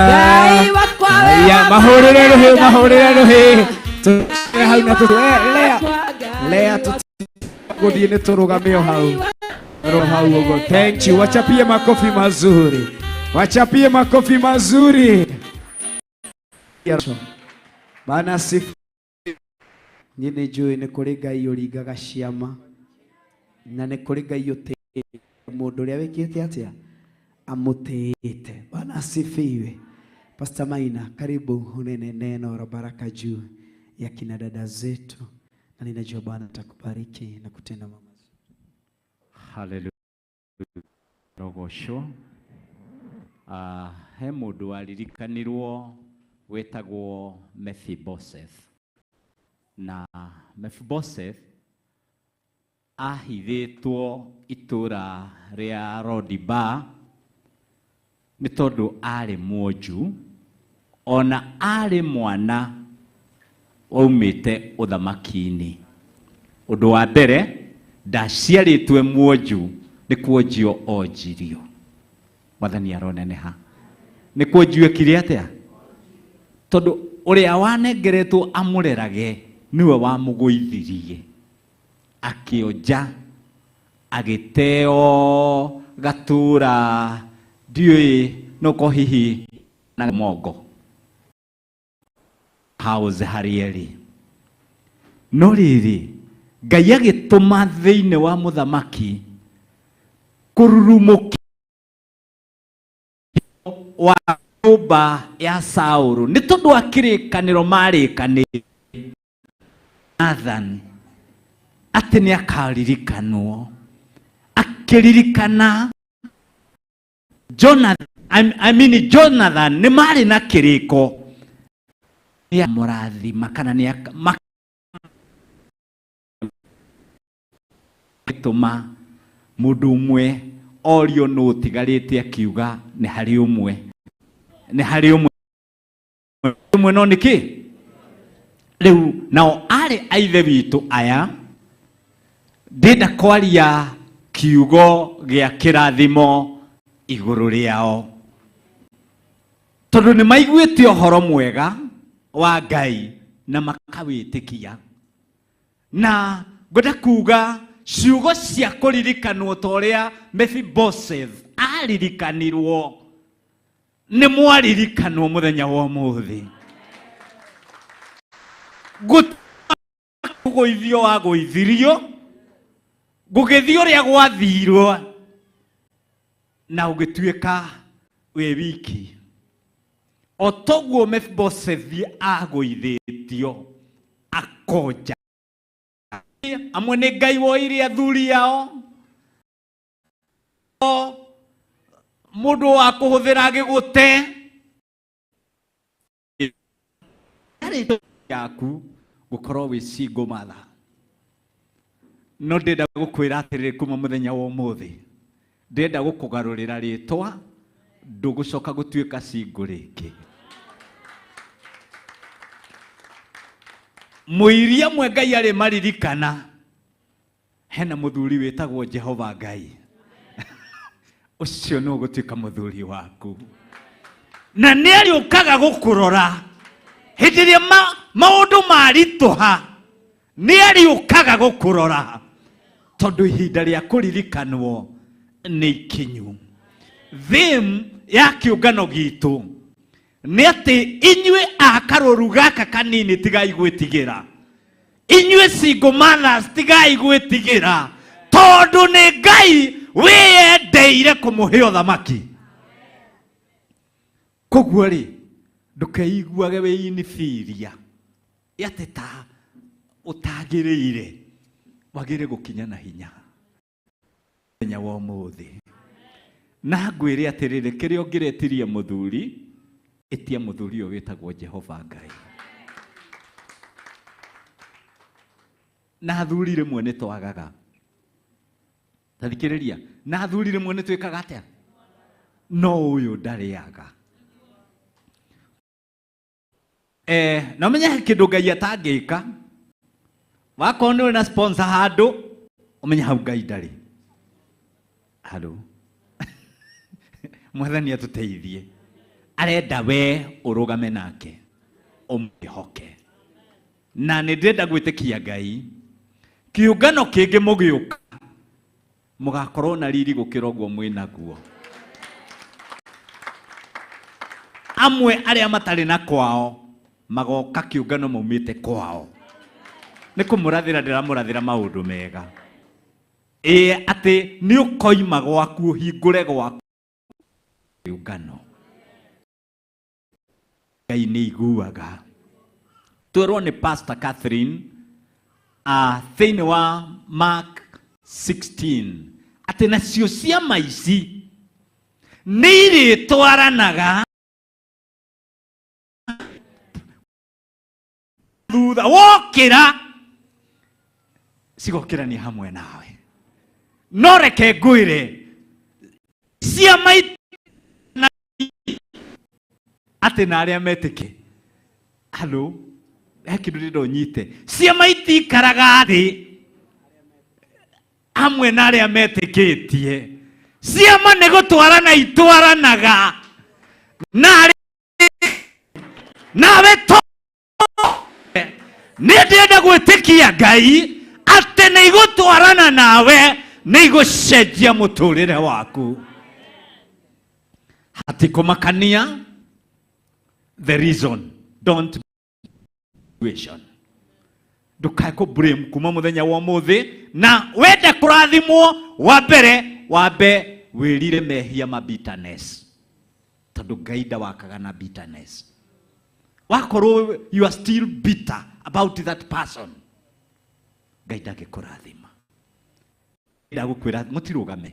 Aya, mahũrĩre rũhĩ, mahũrĩre rũhĩ. Tũrĩ hau na lea. Lea tũtigũthiĩ nĩ tũrũgame o hau. Roho hau ũguo. Thank you. Wachapie makofi mazuri. Wachapie makofi mazuri. Bana sifa. Niĩ nĩ njũĩ nĩ kũrĩ Ngai ũringaga ciama na nĩ kũrĩ Ngai ũtĩĩte mũndũ ũrĩa wĩkĩte atĩa amũtĩĩte. Bwana asifiwe. Pastor Maina, karibu unene neno la baraka juu ya kina dada zetu, na ninajua Bwana atakubariki na kutenda mema. Haleluya. Rogocwo. He mũndũ waririkanirwo wĩtagwo Mephibosheth. Na Mephibosheth ahithĩtwo itũra rĩa Lodibar nĩ tondũ arĩ mwonju. Ona arĩ mwana waumĩte ũthamaki-inĩ. Ũndũ wa mbere, ndaciarĩtwe muonju, nĩ kuonjio onjirio. Mwathani aroneneha. Nĩ kuonjio ekire atĩa? Tondũ ũrĩa wanengeretwo amũrerage nĩwe wamũgũithirie. Akĩonja, agĩteo gatũra, ndiũĩ no korwo hihi na mongo house harĩa ĩrĩ. No rĩrĩ, Ngai agĩtũma thĩinĩ wa mũthamaki kũrurumũki wa nyũmba ya Saũlũ nĩ tondũ wa kĩrĩkanĩro marĩkanĩire Nathan atĩ nĩ akaririkanwo. Akĩririkana Jonathan, I mean Jonathan nĩ marĩ na kĩrĩko nĩ amũrathima kana nĩ agĩtũma mũndũ ũmwe orio nũ ũtigarĩte akiuga nĩ harĩ ũmwe, nĩ harĩ ũmwe ũmwe no nĩkĩ rĩu nao arĩ a ithe witũ aya ndĩenda kwaria kiugo gĩa kĩrathimo igũrũ rĩao tondũ nĩ maiguĩte ũhoro mwega wa Ngai na makawĩtĩkia. Na ngwenda kuga ciugo cia kũririkanwo ta ũrĩa Mephibosheth aririkanirwo nĩ mwaririkanwo mũthenya wa ũmũthĩ. Gũtigũithio wagũithirio, gũgĩthiĩ ũrĩa gwathirwo na ũgĩtuĩka wĩ wiki. O toguo Mephibosheth agũithĩtio akonja. Amwe nĩ Ngai woire athuri ao, mũndũ wa kũhũthĩra agĩgũte yaku gũkorwo wĩ single mother. No ndĩrenda gũkwĩra atĩrĩrĩ, kuma mũthenya wa ũmũthĩ ndĩrenda gũkũgarũrĩra rĩtwa, ndũgũcoka gũtuĩka single rĩngĩ. Mũiria amwe Ngai arĩ maririkana, hena mũthuri wĩtagwo Jehova Ngai, ũcio nĩ ũgũtuĩka mũthuri waku, na nĩ arĩũkaga gũkũrora hĩndĩ ĩrĩa maũndũ maritũha, nĩ arĩũkaga gũkũrora tondũ ihinda rĩa kũririkanwo nĩ ikinyu. Theme ya kĩũngano gitũ nĩ atĩ inyuĩ a karũru gaka kanini tigai gwĩtigĩra, inyuĩ single mothers tigai gwĩtigĩra, tondũ nĩ Ngai wĩyendeire kũmũhe ũthamaki. Koguo rĩ, ndũkeiguage wĩ inferior, atĩ ta ũtagĩrĩire, wagĩrĩire gũkinya na hinya mũthenya wa ũmũthĩ. Na ngwĩre atĩrĩrĩ, kĩrĩa ũngĩretirie mũthuri, ĩtia mũthuri ũyũ wĩtagwo Jehova Ngai. Na athuri rĩmwe nĩ twagaga, ta thikĩrĩria, na athuri rĩmwe nĩ twĩkaga atĩa? No ũyũ ndarĩaga. Na ũmenye he kĩndũ Ngai atangĩka. Wakorwo nĩ ũrĩ na sponsor handũ, ũmenye hau Ngai ndarĩ. Halo. Mwathani atũteithie. Arenda we ũrũgame nake, ũmwĩhoke. Na nĩ ndĩrenda gwĩtĩkia Ngai, kĩũngano kĩngĩ mũgĩũka mũgakorwo na riri gũkĩra ũguo mwĩ naguo. Amwe arĩa matarĩ na kwao magoka kĩũngano maumĩte kwao. Nĩ kũmũrathĩra ndĩramũrathĩra maũndũ mega. Ĩĩ, atĩ nĩ ũkoima gwaku ũhingũre gwaku kĩũngano. Ngai nĩ iguaga. Twerwo nĩ Pastor Catherine thĩinĩ wa Mark 16 atĩ nacio ciama ici nĩ irĩtwaranaga thutha wokĩra, cigokĩrania hamwe nawe. No reke ngwĩre, ciama na Atĩ na arĩa metĩkĩ. Halo, he kĩndũ ndĩrenda ũnyite. Ciama itikaraga thĩ hamwe na arĩa metĩkĩtie. Ciama nĩ gũtwarana itwaranaga na arĩa nawe to nĩ ndĩrenda gwĩtĩkia Ngai atĩ nĩ igũtwarana nawe, nĩ igũcenjia mũtũrĩre waku. Hatikũmakania the reason, don't situation. Ndukae kũ blame kuma muthenya wa umuthi na wenda kũrathimwo wa mbere wambe wĩrire mehia ma bitterness, tondu Ngai ndawakaga na bitterness. Wakorwo you are still bitter about that person, Ngai ndangĩkũrathima. Ndagũkwĩra mũtirũgame,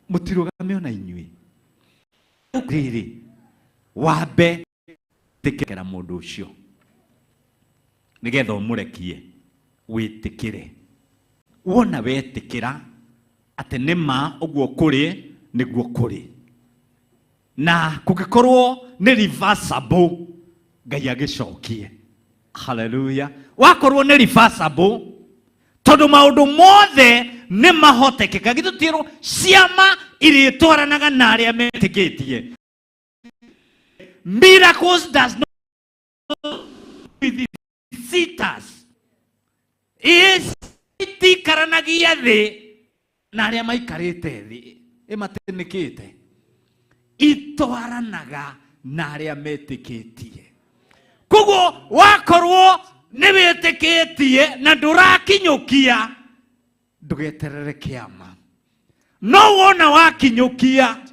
mũtirũgame ona inyuĩ. Rĩrĩ wambe tĩkĩra mũndũ ũcio nĩgetha ũmũrekie wĩtĩkĩre. Wona wetĩkĩra atĩ nĩ ma ũguo kũrĩ nĩguo kũrĩ, na kũngĩkorwo nĩ reversible Ngai agĩcokie. Hallelujah. Wakorwo nĩ reversible, tondũ maũndũ mothe nĩ mahotekeka. Githĩ tũtirwo ciama irĩtwaranaga na arĩa metĩkĩtie. Miracles does not with sitters. Itikaranagia thĩ na arĩa maikarĩte thĩ ĩmatĩnĩkĩte, itwaranaga na arĩa metĩkĩtie. Koguo wakorwo nĩ wĩtĩkĩtie na ndũrakinyũkia, ndũgeterere kĩama. No wona wakinyũkia,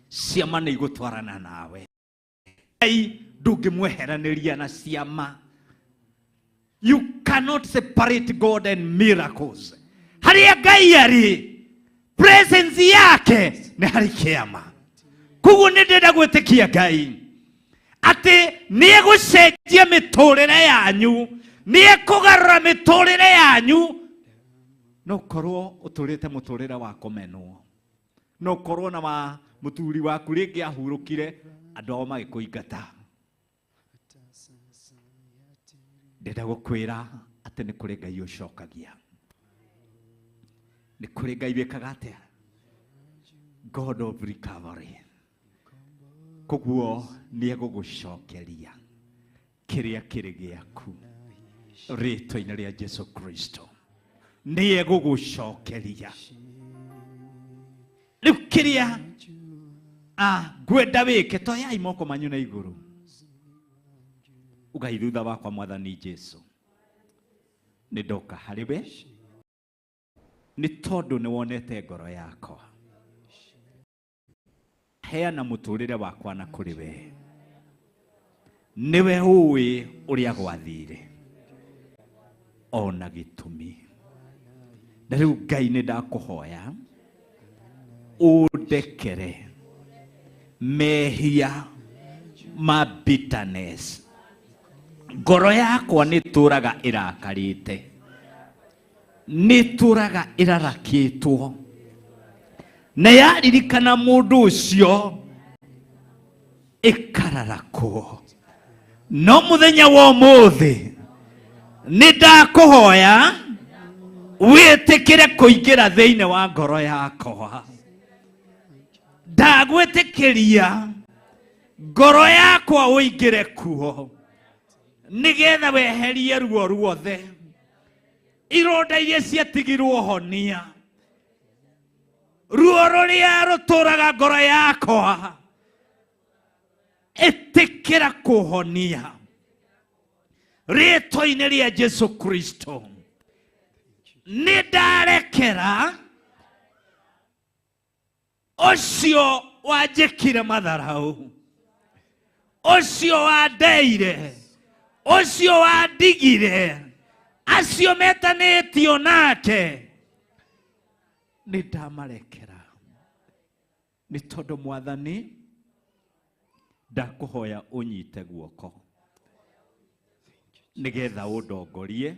ciama nĩ igũtwarana nawe. Ngai ndũngĩmweheranĩria na ciama. You cannot separate God and miracles. Harĩa Ngai arĩ, presence yake nĩ harĩ kĩama. Koguo nĩ ndĩrenda gwĩtĩkia Ngai atĩ nĩ egũcenjia mĩtũrĩre yanyu, nĩ ekũgarũra mĩtũrĩre yanyu. No korwo ũtũrĩte mũtũrĩre wa kũmenwo, no korwo na wa mũthuri waku rĩngĩ ahurũkire, andũ ao magĩkũingata. Ndĩrenda gũkwĩra atĩ nĩ kũrĩ Ngai ũcokagia, nĩ kũrĩ Ngai wĩkaga atĩa, God of recovery. Koguo nĩ egũgũcokeria kĩrĩa kĩrĩ gĩaku rĩtwa-inĩ rĩa Jesu Kristo. Nĩ egũgũcokeria rĩu kĩrĩa ngwenda wĩke. Toyai moko manyu na igũrũ, ugai thutha wakwa, Mwathani Jesu, nĩ ndoka harĩ we nĩ tondũ nĩ wonete ngoro yakwa. Heana mũtũrĩre wakwa na kũrĩ we. Nĩwe ũĩ ũrĩa gwathire ona gĩtũmi. Na rĩu Ngai nĩ ndakũhoya ũndekere mehia ma bitterness. Ngoro yakwa nĩ tũraga ĩrakarĩte, nĩ tũraga ĩrarakĩtwo, na yaririkana mũndũ ũcio ĩkararakwo. No mũthenya wa ũmũthĩ nĩ ndakũhoya wĩtĩkĩre kũingĩra thĩinĩ wa ngoro yakwa. Ndagwĩtĩkĩria ngoro yakwa ũingĩre kuo, nĩgetha weherie ruo ruothe, ironda iria ciatigirwo honia, ruo rũrĩa rũtũraga ngoro yakwa, ĩtĩkĩra kũhonia rĩtwa-inĩ rĩa Jesu Kristo. Nĩ ndarekera ũcio wanjĩkire matharau, ũcio wandeire, ũcio wandigire, acio metanĩtio nake, nĩ ndamarekera. Nĩ tondũ Mwathani, ndakũhoya ũnyite guoko nĩgetha ũndongorie,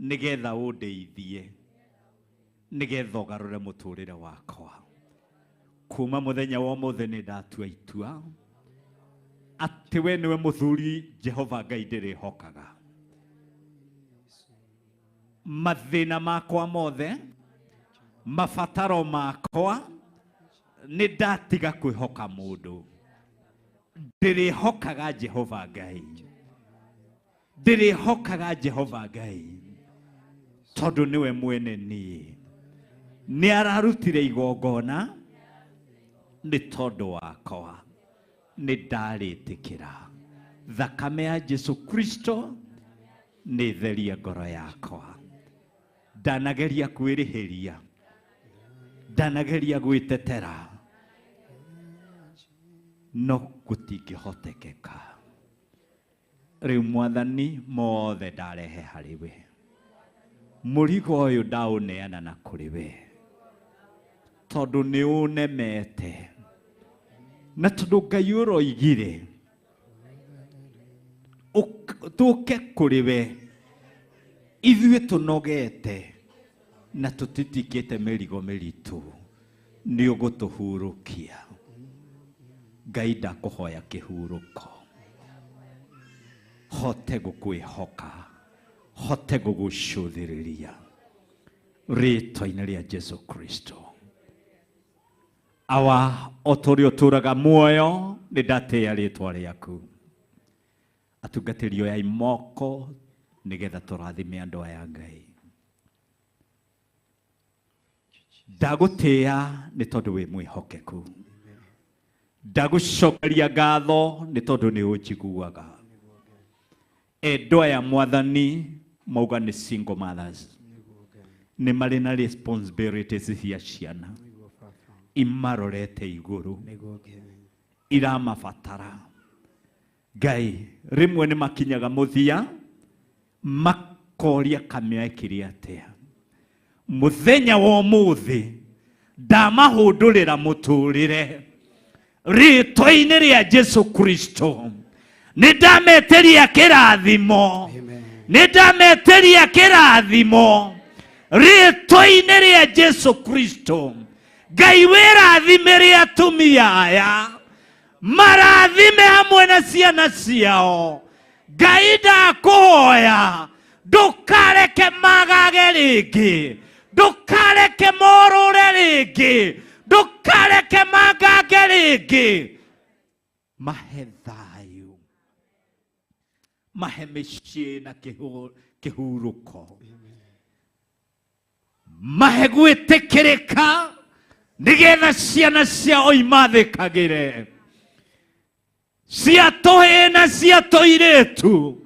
nĩgetha ũndeithie, nĩgetha ũgarũre mũtũrĩre wakwa. Kuma muthenya wa ũmũthĩ nĩ ndatua itua atĩ we nĩwe mũthuri Jehova Ngai ndĩrĩhokaga. Mathĩna makwa mothe, mabataro makwa, nĩ ndatiga kwĩhoka mũndũ. Ndĩrĩhokaga Jehova Ngai. Ndĩrĩhokaga Jehova Ngai tondũ nĩwe mwene niĩ. Nĩ ararutire igongona nĩ tondũ wakwa, nĩ ndarĩtĩkĩra. Thakame ya Jesu Kristo nĩ therie ngoro yakwa. Ndanageria kwĩrĩhĩria, ndanageria gwĩtetera, no gũtingĩhotekeka. Rĩu Mwathani mothe ndarehe harĩ we. Mũrigo ũyũ ndaũneana na kũrĩ we, tondũ nĩ ũnemete. Na tondũ Ngai ũroigire tũke kũrĩ we, ithuĩ tũnogete na tũtitikĩte mĩrigo mĩritũ, nĩ ũgũtũhurũkia. Ngai ndakũhoya kĩhurũko, hote gũkwĩhoka, hote gũgũcũthĩrĩria rĩtwa-inĩ rĩa Jesu Kristo. Awa, o ta ũrĩa ũtũũraga muoyo, nĩ ndatĩĩa rĩtwa rĩaku. Atungatĩri oyai moko nĩgetha tũrathime andũ aya Ngai. Ndagũtĩĩa nĩ tondũ wĩ mwĩhokeku. Ndagũcokeria ngatho nĩ tondũ nĩ ũnjiguaga. Endwa aya Mwathani mauga nĩ single mothers, nĩ marĩ na responsibilities cia ciana imarorete igũrũ, iramabatara. Ngai rĩmwe nĩ makinyaga mũthia makoria kamĩa ĩkĩrĩ atĩa. Mũthenya wa ũmũthĩ ndamahũndũrĩra mũtũrĩre rĩtwa-inĩ rĩa Jesu Kristo. Nĩ ndametĩria kĩrathimo, nĩ ndametĩria kĩrathimo rĩtwa-inĩ rĩa Jesu Kristo. Ngai wĩrathimĩre atumia aya, marathime hamwe na ciana ciao. Ngai ndakũhoya ndũkareke magage rĩngĩ, ndũkareke morũre rĩngĩ, ndũkareke mangange rĩngĩ. Mahe thayũ, mahe mĩciĩ na kĩhurũko, mahe gwĩtĩkĩrĩka nĩgetha ciana ciao imathĩkagĩre, cia tũhĩĩ na cia tũirĩtu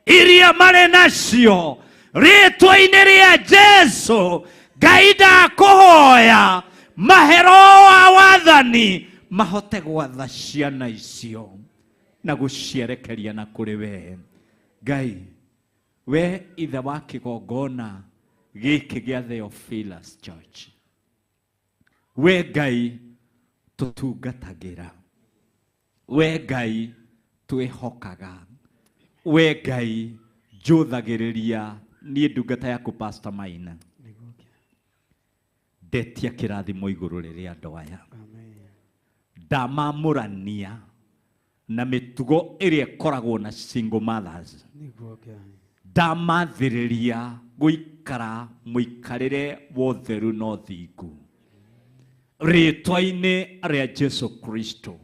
iria marĩ nacio rĩtwa-inĩ rĩa Jesu. Ngai ndakũhoya mahe roho wa wathani mahote gwatha ciana icio na gũcierekeria na kũrĩ we. Ngai, we ithe wa kĩgongona gĩkĩ gĩa Theophilus Church, we Ngai tũtungatagĩra, we Ngai twĩhokaga, we Ngai njũthagĩrĩria niĩ ndungata yaku Pastor Maina. Ndetia kĩrathimo igũrũ rĩrĩa andũ aya. Ndamamũrania na mĩtugo ĩrĩa ĩkoragwo na single mothers. Ndamathĩrĩria gũikara mũikarĩre wa ũtheru na ũthingu rĩtwa-inĩ rĩa Jesu Kristo.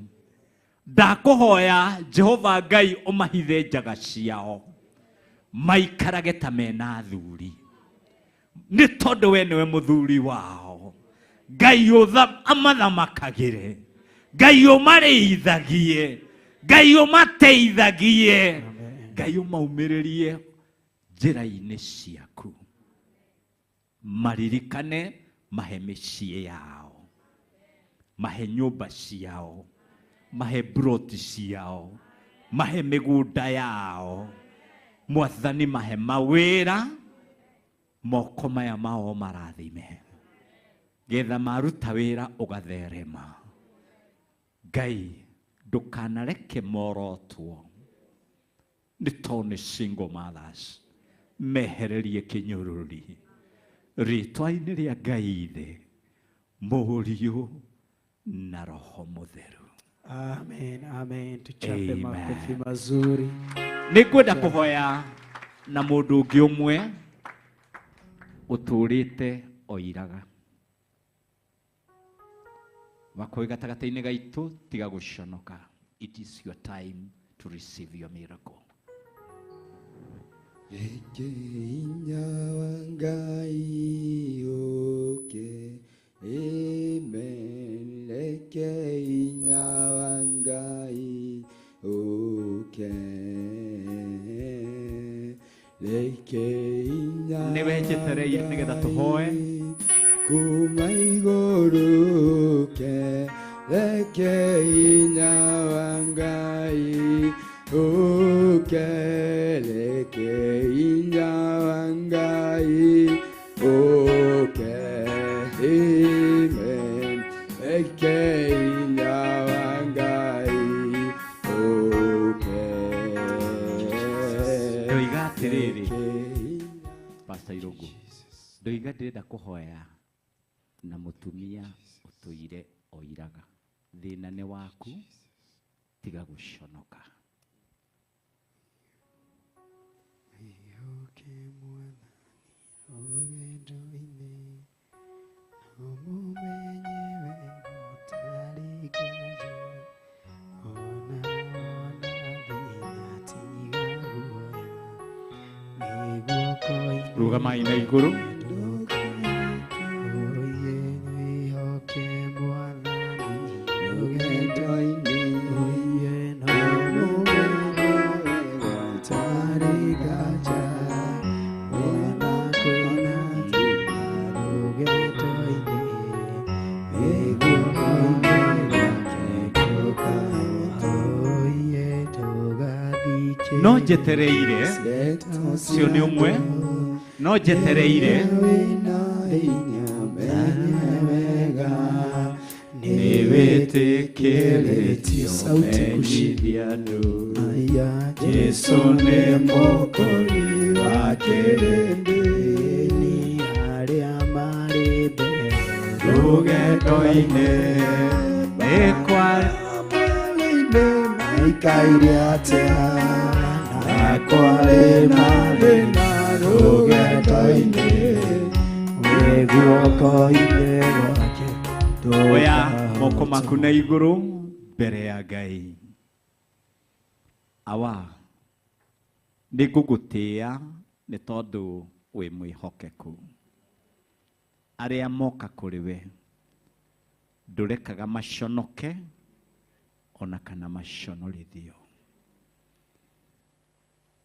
Ndakũhoya Jehova Ngai ũmahithe njaga ciao, maikarage ta mena athuri, nĩ tondũ we nĩwe mũthuri wao. Ngai amathamakagĩre, Ngai ũmarĩithagie, Ngai ũmateithagie, Ngai ũmaumĩrĩrie njĩra-inĩ ciaku. Maririkane, mahe mĩciĩ yao, mahe nyũmba ciao, mahe broti ciao, mahe mĩgũnda yao. Mwathani mahe mawĩra, moko maya mao marathime, getha maruta wĩra ũgatherema. Ngai ndũkanareke morotwo nĩ tondũ nĩ single mothers, mehererie kĩnyũrũri rĩtwa-inĩ rĩa Ngai Ithe, Mũriũ na Roho Mũtheru. Amen, amen. Tuchape Amen. makofi mazuri. Nĩ ngwenda kũhoya na mũndũ ũngĩ ũmwe ũtũũrĩte oiraga wakwa wĩ gatagatĩ-inĩ gaitũ, tiga gũconoka. It is your time to receive your miracle. Reke hinya wa Ngai ũke, amen. Reke hinya wa Ngai ũke. Reke hinya Nĩ wenjetereire nĩgetha tũhoe. Kuma igũrũ ũke, reke hinya wa Ngai ũke, reke hinya wa Ngai ũke, amen. Reke hinya wa Ngai ũke. Ndoiga atĩrĩrĩ, Pastor Irũngũ, ndoiga ndĩrenda kũhoya na mũtumia ũtũire oiraga. Thĩna nĩ waku, tiga gũconoka. Rũgamai na igũrũ. No njetereire ũcio nĩ ũmwe, no njetereire nĩwĩtĩkĩrĩtio menyithia andũ Jesũ nĩ mũkũri wa kĩrĩndĩ arĩa marĩ mbere rũgendo-inĩ nĩ kwa maikaire atĩa na kwarĩ na thĩna rũgendo-inĩ wĩ guoko-inĩ gwake. Oya moko maku na igũrũ mbere ya Ngai. Awa, nĩ ngũgũtĩĩa nĩ tondũ wĩ mwĩhokeku. Arĩa moka kũrĩ we ndũrekaga maconoke ona kana maconorithio.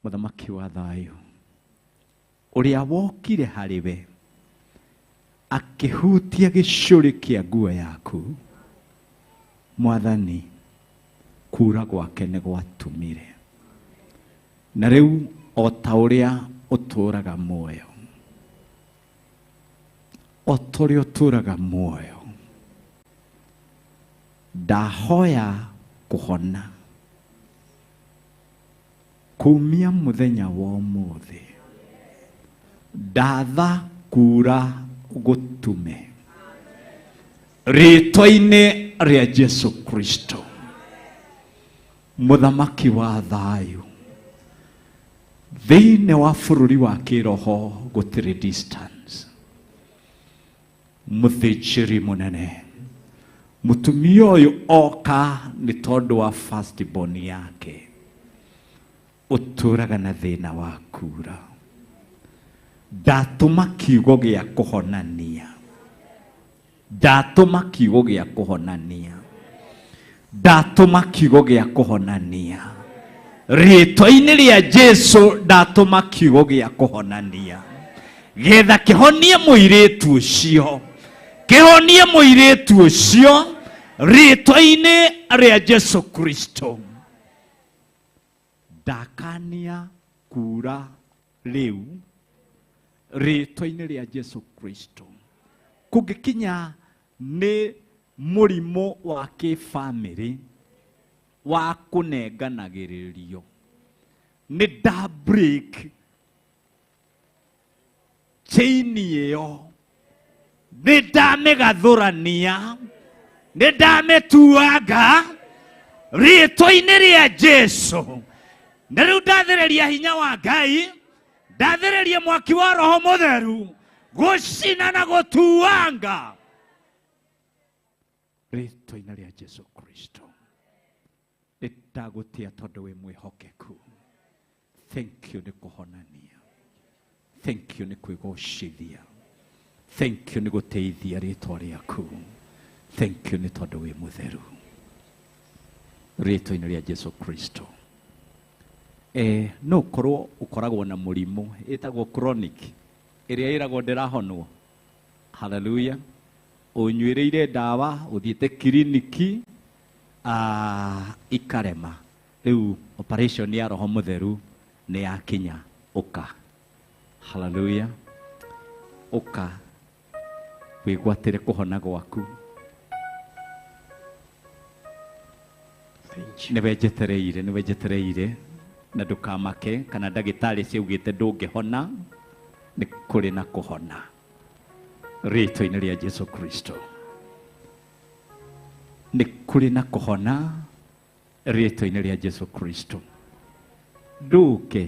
Mũthamaki wa thayũ, ũrĩa wokire harĩ we akĩhutia gĩcũrĩ kĩa nguo yaku, Mwathani, kura gwake nĩ gwatumire. Na rĩu o ta ũrĩa ũtũũraga muoyo, o ta ũrĩa ũtũũraga muoyo, ndahoya kũhona kumia mũthenya wa ũmũthĩ. Ndatha kura gũtume rĩtwa-inĩ rĩa Jesu Kristo, mũthamaki wa thayũ. Thĩinĩ wa bũrũri wa kĩroho gũtirĩ distance. Mũthĩnjĩri mũnene, mũtumia ũyũ oka nĩ tondũ wa first born yake ũtũũraga na thĩna wa kura. Ndatũma kiugo gĩa kũhonania, ndatũma kiugo gĩa kũhonania, ndatũma kiugo gĩa kũhonania rĩtwa-inĩ rĩa Jesu. Ndatũma kiugo gĩa kũhonania getha kĩhonie mũirĩtu ũcio, kĩhonie mũirĩtu ũcio rĩtwa-inĩ rĩa Jesu Kristo. Ndakania kura rĩu rĩtwa-inĩ rĩa Jesu Kristo. Kũngĩkinya nĩ mũrimũ wa kĩbamĩrĩ wa kũnenganagĩrĩrio, nĩ nda break chain ĩyo, nĩ ndamĩgathũrania Nĩ ndamĩtuanga rĩtwa-inĩ rĩa Jesu. Na rĩu ndathĩrĩria hinya wa Ngai, ndathĩrĩria mwaki wa Roho Mũtheru gũcina na gũtuanga rĩtwa-inĩ rĩa Jesu Kristo. Nĩ ndagũtĩa tondũ wĩ mwĩhokeku. Thank you nĩ kũhonania. Thank you nĩ kwĩgocithia. Thank you nĩ gũteithia rĩtwa rĩaku. Thank you nĩ tondũ wĩ mũtheru. Rĩtwa-inĩ rĩa Jesu Kristo. No ũkorwo ũkoragwo na mũrimũ ĩtagwo chronic ĩrĩa ĩragwo ndĩrahonwo. Hallelujah. Ũnyuĩrĩire ndawa, ũthiĩte kiriniki, ikarema. Rĩu operation ya Roho Mũtheru nĩ yakinya. Ũka. Hallelujah. Ũka wĩgwatĩre kũhona gwaku. Nĩwe njetereire, nĩwe njetereire, na ndũkamake kana ndagĩtarĩ ciaugĩte ndũngĩhona, nĩ kũrĩ na kũhona rĩtwa-inĩ rĩa Jesu Kristo. Nĩ kũrĩ na kũhona rĩtwa-inĩ rĩa Jesu Kristo. Ndũke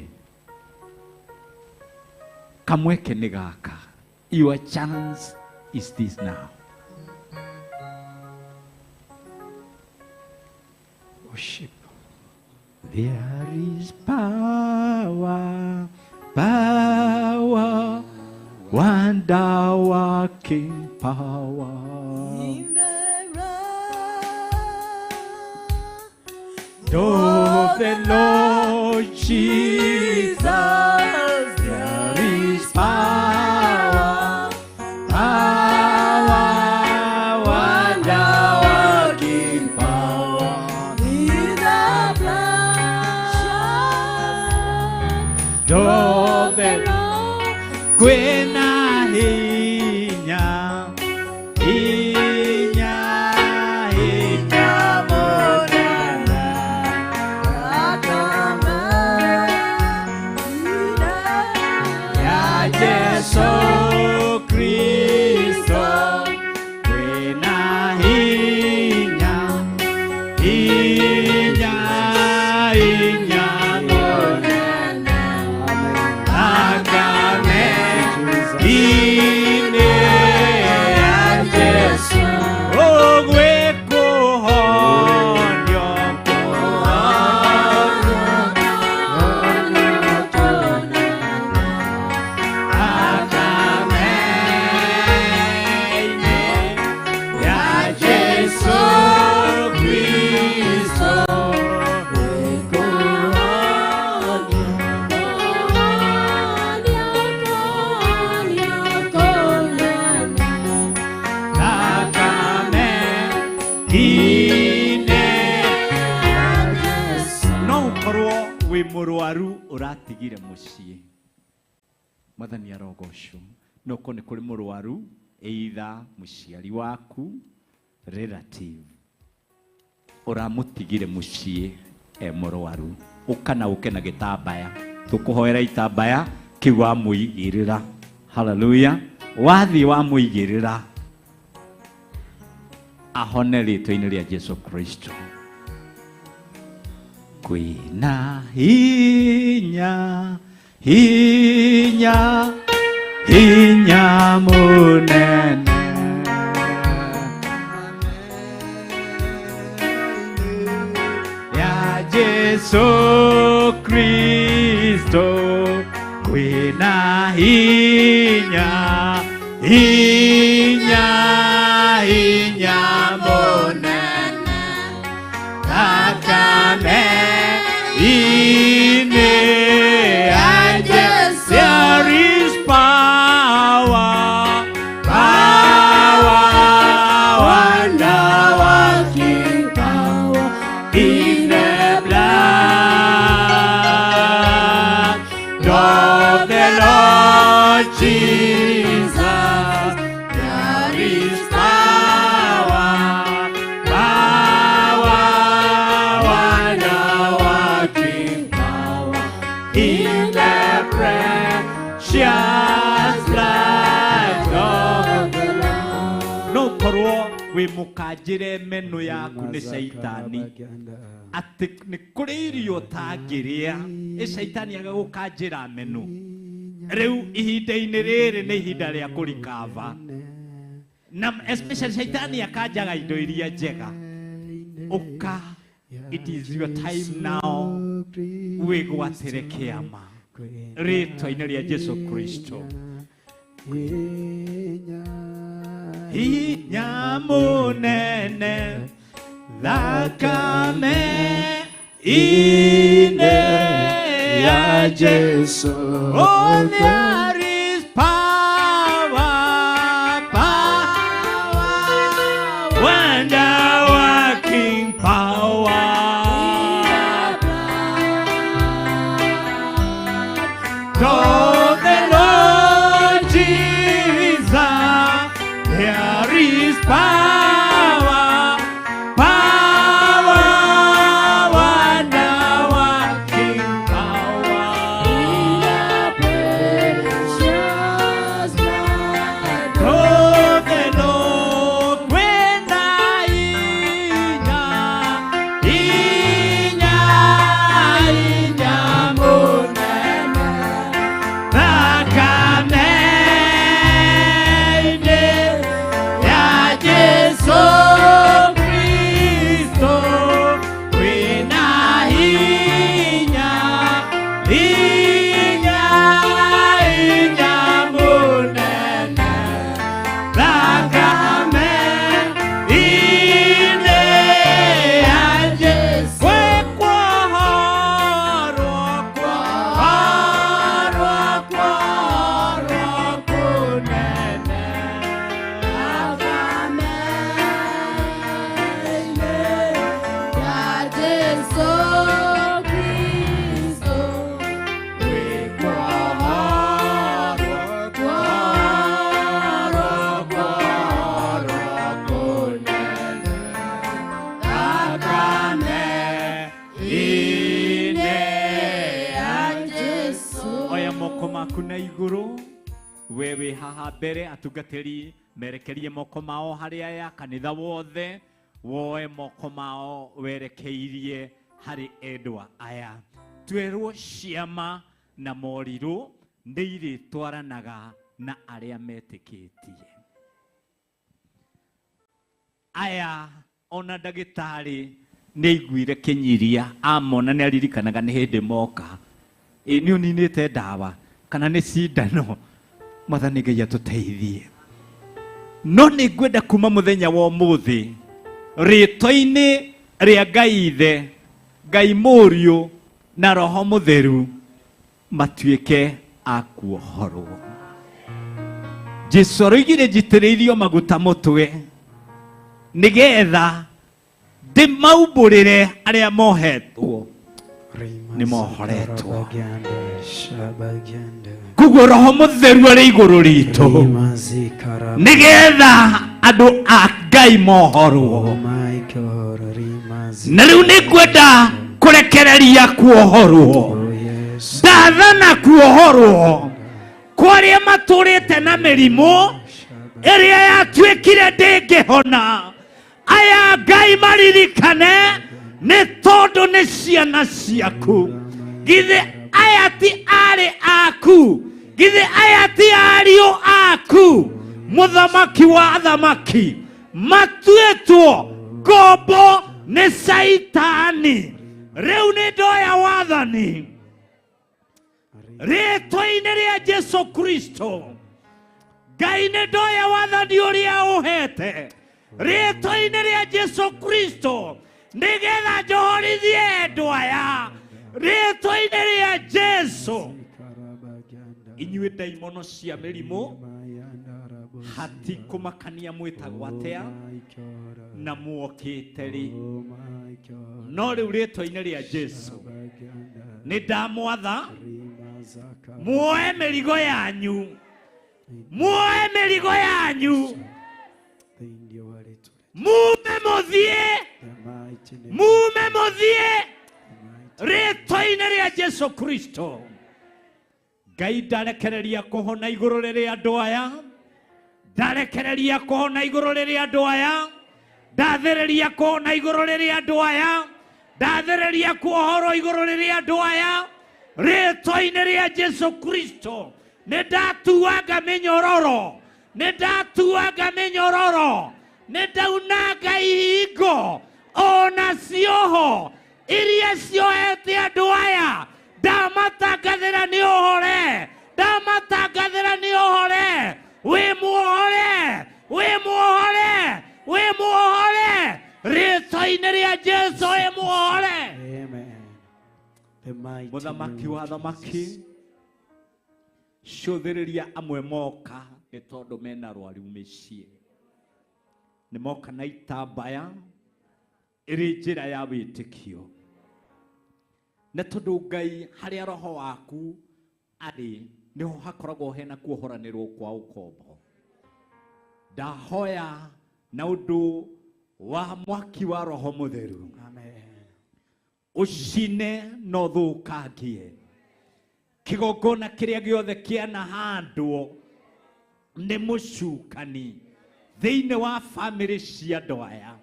kamweke nĩ gaka. Your chance is this now. Worship. There is power, power, wonder working power. In the of the Lord Jesus, there is power, power, wonder working power. In the blood of the Lord, kwena hinya, hinya, hinya monana. Ya Jesu Kristo, kwena hinya, hinya, hinya monana. Agame ine ya Jesu, ogwe kuhonyo, Agame ine ya Jesu Kristo, Agame ine. No ukorwo wi mũrwaru ũratigire mũciĩ, Mwathani arogocwo. No korwo nĩ kũrĩ mũrwaru, either mũciari waku, relative, ũramũtigire mũciĩ e mũrwaru, ũka na ũke na gĩtambaya, tũkũhoera itambaya kĩu wamũigĩrĩra. Hallelujah. Wathiĩ wamũigĩrĩra ahone rĩtwa-inĩ rĩa Jesu Kristo. Kwĩna hinya, hinya, hinya mũnene ya Jesu Kristo. Kwĩna hinya, hinya, hinya mũnene Akame ine ya Jesu. There is power, power, wonder working power in the blood of the Lord Jesus. Wĩ mũkanjĩre meno yaku nĩ caitani atĩ nĩ kũrĩ irio ũtangĩrĩa ĩ caitani agagũkanjĩra meno. Rĩu ihinda-inĩ rĩrĩ nĩ ihinda rĩa kũrikava na especially caitani akanjaga indo iria njega. Ũka, it is your time now, wĩgwatĩre kĩama rĩtwa-inĩ rĩa Jesu Kristo. Hinya mũnene thakame inĩ ya Jesu. Oh, there is power, power, wonder working power. To the Lord Jesus, there is power, power, wonder working power. To the Lord, when I inya, inya, inya munene, thakame-inĩ ya Jesu Kristo, kwĩna hinya, hinya, hinya mũnene, thakame-inĩ ya Jesu. Kwĩkuohorwo, kuohorwo, kuohorwo kũnene. Oya moko maku na igũrũ, we wĩ haha mbere, atungatĩri merekerie moko mao harĩ aya, kanitha wothe woe moko mao werekeirie harĩ endwa aya. Twerwo ciama na morirũ nĩ irĩtwaranaga na arĩa metĩkĩtie. Aya ona ndagĩtarĩ nĩ aiguire kĩnyiria amona nĩ aririkanaga nĩ hĩndĩ moka. Ĩ nĩ ũninĩte ndawa kana nĩ cindano. Mwathani Ngai atũteithie. No nĩ ngwenda kuma mũthenya wa ũmũthĩ rĩtwa-inĩ rĩa Ngai Ithe, Ngai Mũriũ na Roho Mũtheru matuĩke a kuohorwo. Jesu aroigire njitĩrĩirio maguta mũtwe nĩgetha ndĩmaumbũrĩre arĩa mohetwo nĩ mohoretwo. Koguo Roho Mũtheru arĩ igũrũ ritũ nĩgetha andũ a Ngai mohorwo. Na rĩu nĩ ngwenda kũrekereria kuohorwo, ndathana kuohorwo kwa arĩa matũrĩte na mĩrimũ ĩrĩa yatuĩkire ndĩngĩhona. Aya Ngai maririkane nĩ tondũ nĩ ciana ciaku. Githĩ aya ti arĩ aku? Githĩ aya ti ariũ aku? Mũthamaki wa athamaki matuĩtwo ngombo nĩ caitani. Rĩu nĩ ndoya wathani rĩtwa-inĩ rĩa Jesu Kristo. Ngai nĩ ndoya wathani ũrĩa ũhete rĩtwa-inĩ rĩa Jesu Kristo nĩgetha njohorithie endwa aya rĩtwa-inĩ rĩa Jesu. Inyuĩ ndaimono cia mĩrimũ hatikũmakania mwĩtagwo atĩa na muokĩte rĩ, no rĩu rĩtwa-inĩ rĩa Jesu nĩ ndamwatha muoe mĩrigo yanyu, muoe mĩrigo yanyu, mume mũthiĩ, mume mũthiĩ rĩtwa-inĩ rĩa Jesu Kristo. Ngai ndarekereria kũhona igũrũ rĩrĩ andũ aya, ndarekereria kũhona igũrũ rĩrĩ andũ aya. Ndathĩrĩria kuona igũrũ rĩrĩa andũ aya, ndathĩrĩria kuohorwo igũrũ rĩrĩa andũ aya, rĩtwa-inĩ rĩa Jesu Kristo. Nĩ ndatuanga mĩnyororo, nĩ ndatuanga mĩnyororo, nĩ ndaunanga ihingo ona cioho iria ciohete andũ aya. Ndamatangathĩra nĩ ũhore, ndamatangathĩra nĩ ũhore. Wĩ muohore, wĩ muohore, wĩ muohore, rĩtwa-inĩ rĩa Jesu, wĩ muohore. Amen. The mighty Mũthamaki name wa of thamaki, Jesus. cũthĩrĩria amwe moka nĩ tondũ mena rwaru mĩciĩ, nĩ moka na itambaya ĩrĩ njĩra ya wĩtĩkio, na tondũ Ngai harĩa roho waku arĩ nĩho hakoragwo hena kuohoranĩrwo kwa ũkombo. Ndahoya na ũndũ wa mwaki wa roho mũtheru. Amen. Ũcine na ũthũkangie kĩgongona kĩrĩa gĩothe kĩanahandwo nĩ mũcukani thĩinĩ wa bamĩrĩ cia andũ aya.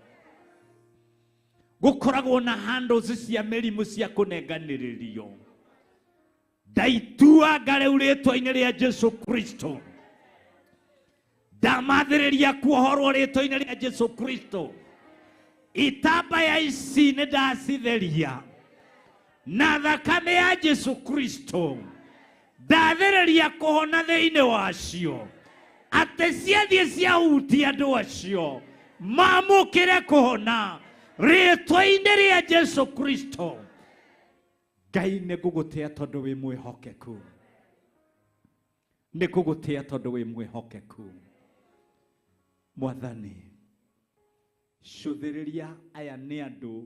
Gũkoragwo na handles cia mĩrimũ cia kũnenganĩrĩrio. Ndaituanga rĩu rĩtwa-inĩ rĩa Jesu Kristo. Ndamathĩrĩria kuohorwo rĩtwa-inĩ rĩa Jesu Kristo. Itambaya ici nĩ ndacitheria na thakame ya Jesu Kristo. Ndathĩrĩria kũhona thĩinĩ wacio, atĩ ciathiĩ ciahutia andũ acio mamũkĩre kũhona rĩtwa-inĩ rĩa Jesu Kristo. Ngai nĩ ngũgũtĩa tondũ wĩ mwĩhokeku, nĩ ngũgũtĩa tondũ wĩ mwĩhokeku. Mwathani, cũthĩrĩria aya nĩ andũ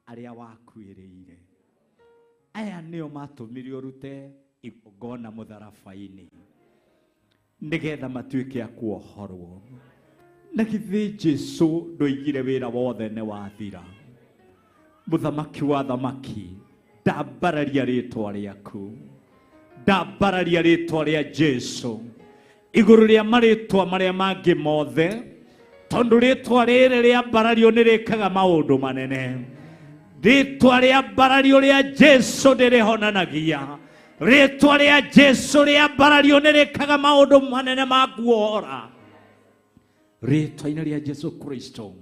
arĩa wakuĩrĩire, aya nĩo matũmire ũrute igongona mũtharaba-inĩ nĩgetha matuĩke a kuohorwo. Na githĩ Jesu ndoigire wĩra wothe nĩ wathira? Mũthamaki wa thamaki, ndambararia rĩtwa rĩaku, ndambararia rĩtwa rĩa Jesu igũrũ rĩa marĩtwa marĩa mangĩ mothe, tondũ rĩtwa rĩrĩ rĩambarario nĩ rĩkaga maũndũ manene. Rĩtwa rĩambarario rĩa Jesu nĩrĩhonanagia, rĩtwa rĩa Jesu rĩambarario nĩ rĩkaga maũndũ manene ma kuohora. Rĩtwa-inĩ rĩa Jesu Kristo,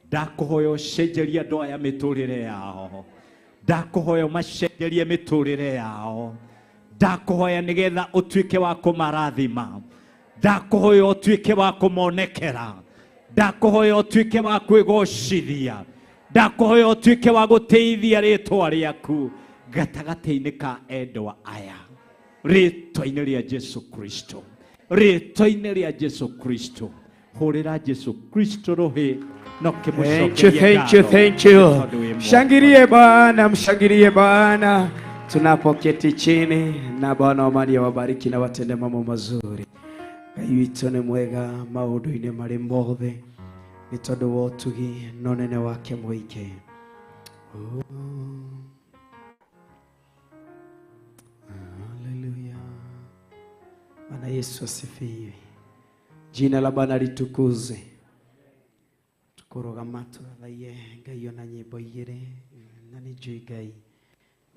ndakũhoya ũcenjerie andũ aya mĩtũrĩre yao, ndakũhoya ũmacenjerie mĩtũrĩre yao, ndakũhoya nĩgetha ũtuĩke wa kũmarathima, ndakũhoya ũtuĩke wa kũmonekera, ndakũhoya ũtuĩke wa kwĩgocithia, ndakũhoya ũtuĩke wa gũtĩithia rĩtwa rĩaku gatagatĩ-inĩ ka endwa aya, rĩtwa-inĩ rĩa Jesu Kristo, rĩtwa-inĩ rĩa Jesu Kristo. Hũrĩra Jesu Kristo rũhĩ no Thank you, kĩmũcokerie thank you, ngatho thank you. tondũ wĩ Mshangilie Bwana, mshangilie Bwana. Tunapoketi chini na Bwana wa amani awabariki na watende mambo mazuri. Ngai witũ nĩ mwega maũndũ-inĩ marĩ mothe, nĩ tondũ wa ũtugi na ũnene wake mũingĩ. Oh. Haleluya. Bwana Yesu asifiwe. Jina la Bwana litukuzwe. Tukurugama tũthathaiye Ngai ona nyĩmbo igĩrĩ, na nĩ njũĩ Ngai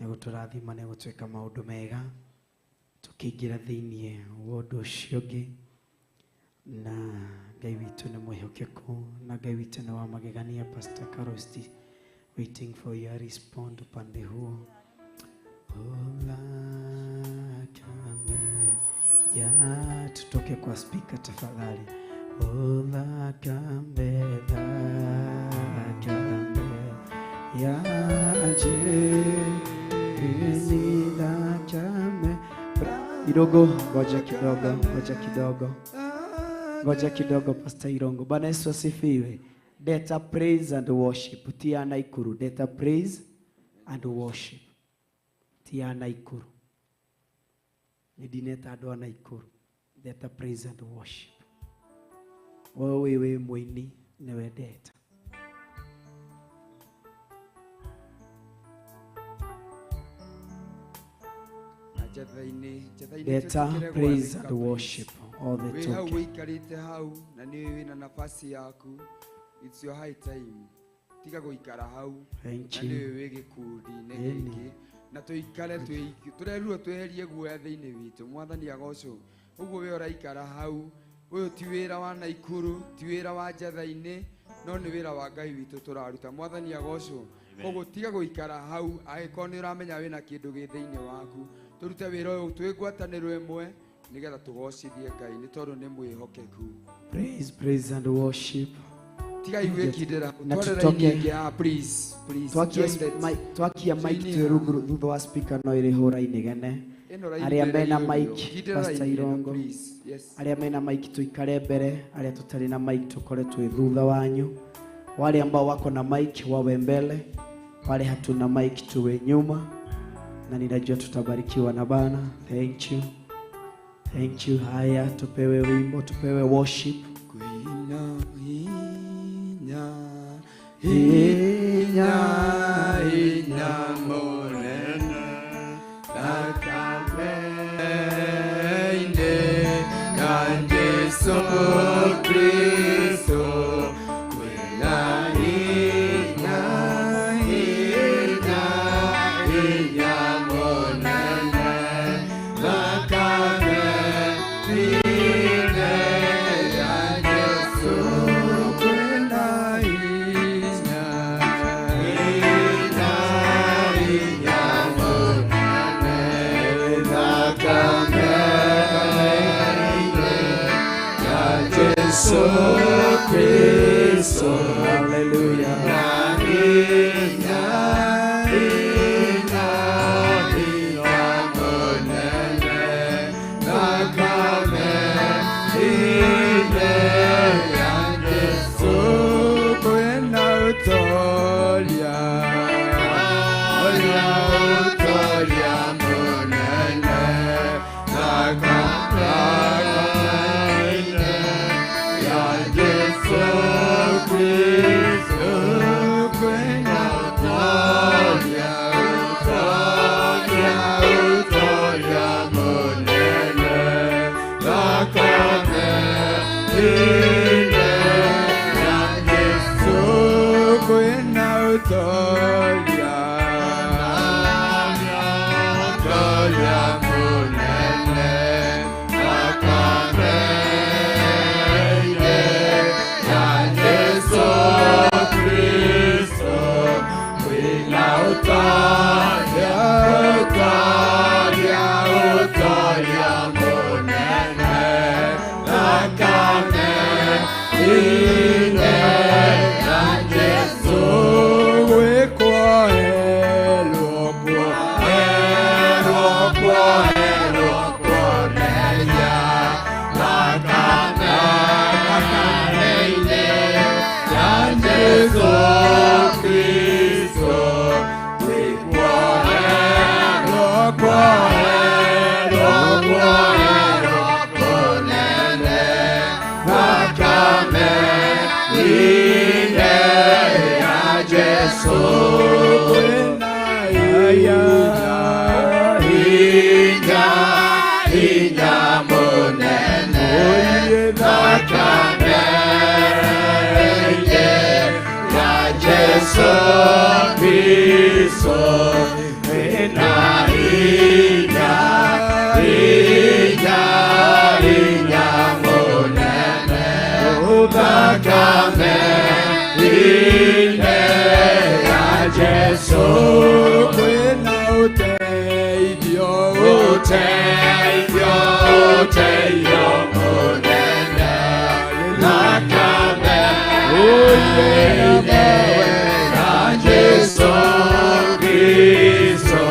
nĩ gũtũrathima nĩ gũtwĩka maũndũ mega tũkĩingĩra thĩinĩ wa ũndũ ũcio ũngĩ. Na Ngai witũ nĩ mwĩhokeku, na Ngai witũ nĩ wa magegania. Pastor Carosti, waiting for your respond upande huo. Ya, tutoke kwa speaker tafadhali. Ola kambe kambe ya je ni da kambe. Irogo, ngoja kidogo, ngoja kidogo, ngoja kidogo, Pastor Irongo. Bwana Yesu asifiwe. Data praise and worship. Tia Naikuru. Data praise and worship. Tia Naikuru. Nidineta andũ a Naikuru. Data praise and worship. Wewe wĩ mũini nĩwendete. Data praise and worship all the wĩ hau token. wĩikarĩte hau na nĩ wĩna nafasi yaku It's your high time. Tiga gũikara hau. Thank Na you. nĩwe wĩ gĩkundi-inĩ Ĩni. gĩkĩ. Na tũikare tũrerirwo tweherie guoya thĩinĩ witũ. Mwathani agocwo. Ũguo we ũraikara hau, ũyũ ti wĩra wa Naikuru, ti wĩra wa Njatha-inĩ, no nĩ wĩra wa Ngai witũ tũraruta. Mwathani agocwo. Koguo tiga gũikara hau, angĩkorwo nĩ ũramenya wĩna kĩndũ gĩ thĩinĩ waku, tũrute wĩra ũyũ twĩ ngwatanĩro ĩmwe nĩgetha tũgocithie Ngai nĩ tondũ nĩ mwĩhokeku. Praise, praise and worship. Tigai gwĩkindĩra. Na Tware raini tutoke. ĩngĩ haha, please, please. Twakia Join the- twakia mic Join twĩ rungu thutha wa speaker no ĩrĩhũra inegene. Ĩno raini Arĩa ndĩrĩa mena iyũrio. mic, Kindĩra Pastor raini ĩno, Irongo. please. Yes. Arĩa mena mic tuikare mbere, arĩa tutarĩ na mic tukore twĩ thutha wanyu. Wale ambao wako na mic wawe mbele, wale hatuna mic tuwe nyuma, na ninajua tutabarikiwa na Bwana. Thank you. Thank you. Haya, tupewe wimbo, tupewe worship. Kwĩna hinya, hinya, hinya mũnene, thakame-inĩ ya Jesũ Kristo. Kwĩna hinya, hinya, hinya mũnene, thakame-inĩ ya Jesũ. Kwĩna hinya, hinya, hinya mũnene, thakame-inĩ ya Jesũ Kristo. Hallelujah. Na hinya, hinya, hinya mũnene, thakame-inĩ ya Jesũ. Kwĩna ũtoria, ũrĩa ũtoria mũnene, thakame-inĩ ya Jesũ Kristo. Kwĩna ũtoria, ũtoria, ũtoria mũnene, thakame-inĩ ya Jesũ. Kwĩna ũtoria, ũtoria mũnene, thakame-inĩ ya Jesũ Kristo. Kwĩna ũtoria, ũtoria, ũtoria mũnene, thakame-inĩ ya Jesũ. Gwĩkwoherwo, kuoherwo, kuoherwo, kuoneria, thakame-inĩ ya Jesũ Kristo. Gwĩkwoherwo, kuoherwo, kuoherwo, kũnene, thakame-inĩ ya Jesũ. Kwĩna hinya, hinya, hinya mũnene, thakame-inĩ ya Jesũ Kristo. Kwĩna hinya, hinya, hinya mũnene, thakame-inĩ ya Jesũ. Kwĩna ũteithio, ũteithio, ũteithio mũnene, thakame-inĩ ya Jesũ Kristo.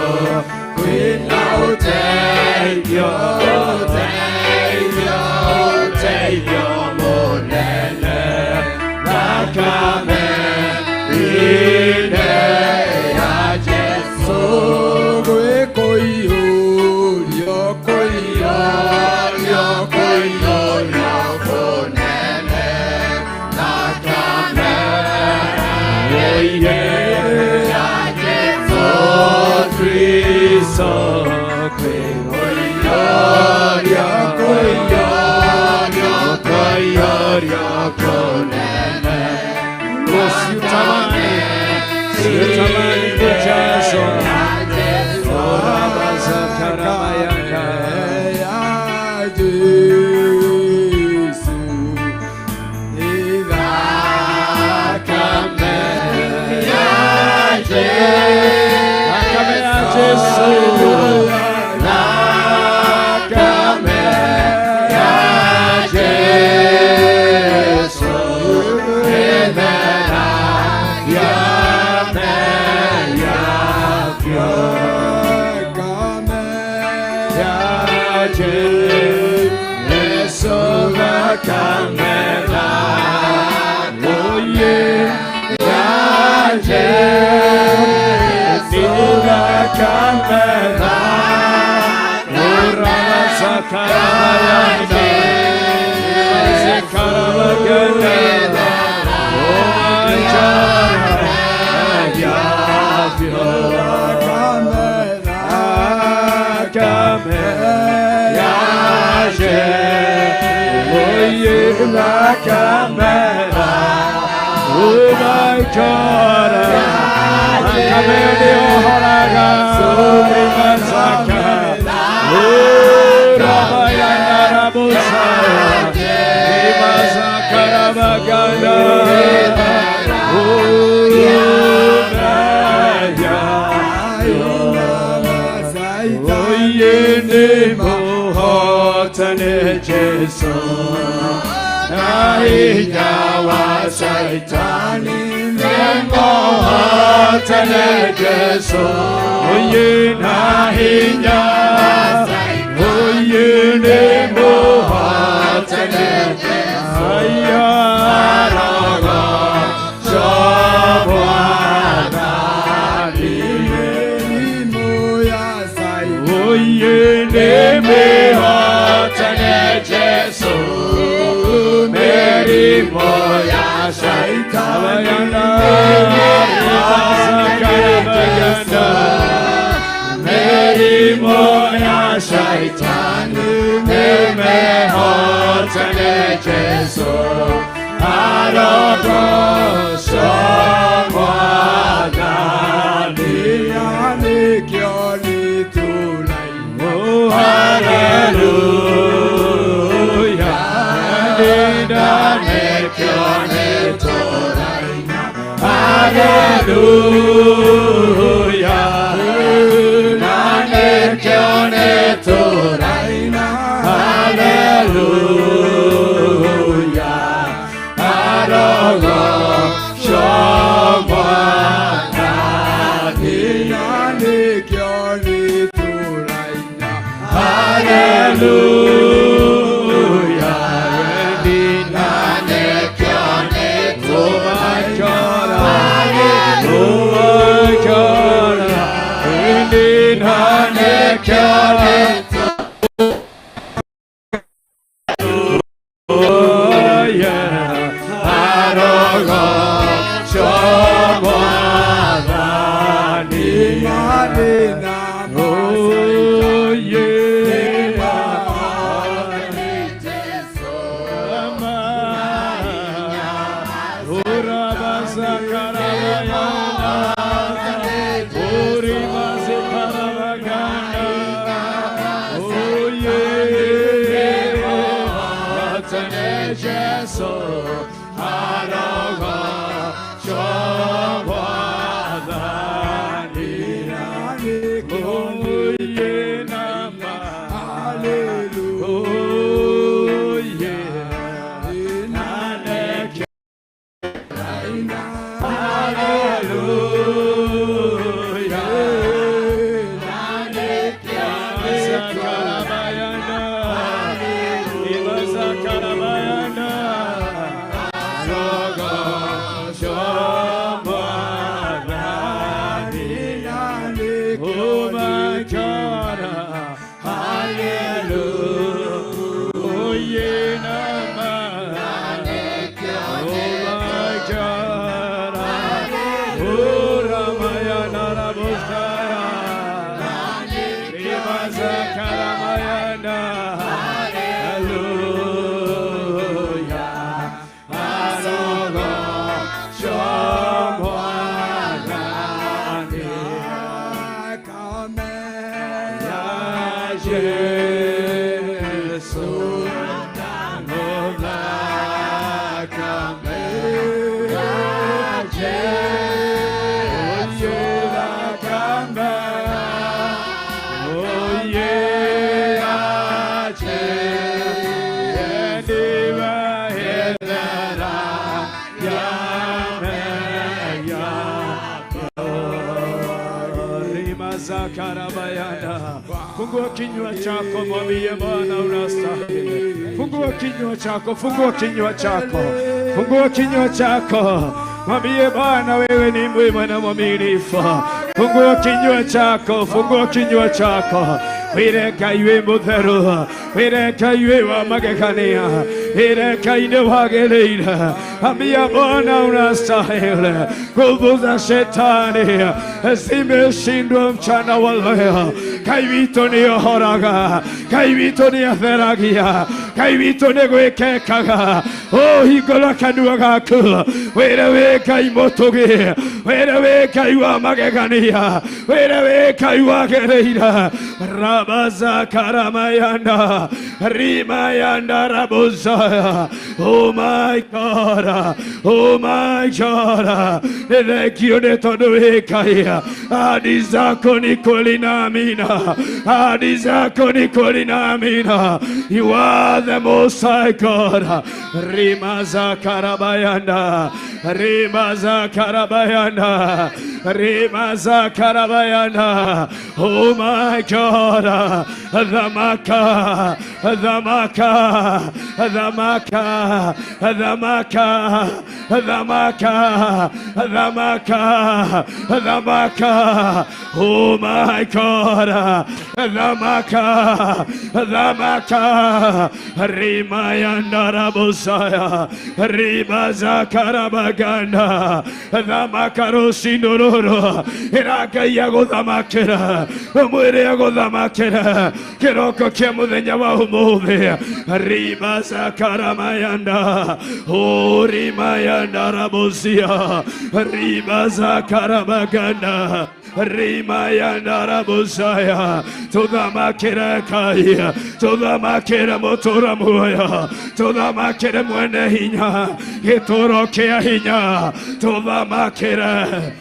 Rimaza karabayanda. Fungua kinywa chako, mwambie Bwana unastahili. Fungua kinywa chako, fungua kinywa chako, fungua kinywa chako, mwambie Bwana wewe ni mwema na mwaminifu. Fungua kinywa chako, fungua kinywa chako. Wĩre Ngai wĩ mũtheru, wĩre Ngai wĩ wa magegania, wĩre Ngai nĩ wagĩrĩire. Ambia Bwana unastahili. Nguvu za shetani zimeshindwa mchana wa leo. Ngai witũ nĩ ohoraga, Ngai witũ nĩ atheragia, Ngai witũ nĩ gwĩkekaga. O hingũra kanua gaku, wĩre wĩ Ngai mũtũgĩ, wĩre wĩ Ngai wa magegania, wĩre wĩ Ngai wagĩrĩire. Rabaza karamayanda, rimayanda rabozaya. Oh my God, oh my God, nĩ thengio nĩ tondũ wĩ Ngai. Ahadi zako ni kweli na amina, ahadi zako ni kweli na amina. You are the Most High God. Rimaza karabayanda, rimaza karabayanda, rimaza karabayanda. Oh my God, thamaka, thamaka, thamaka, thamaka, thamaka, thamaka, thamaka. Oh my God, thamaka, thamaka. Rimayanda rabosaya, rimaza karabaganda, thamaka rosindororo. Ĩra Ngai agũthamakĩra, ũmwĩre agũthamakĩra kĩroko kĩa mũthenya wa ũmũthĩ. Rimaza karamayanda, oh rimayanda rabosia, rimaza karabaganda, rimayanda rabosaya. Tũthamakĩre Ngai, tũthamakĩre mũtũra muoyo, tũthamakĩre mwene hinya, gĩtũro kĩa hinya, tũthamakĩre.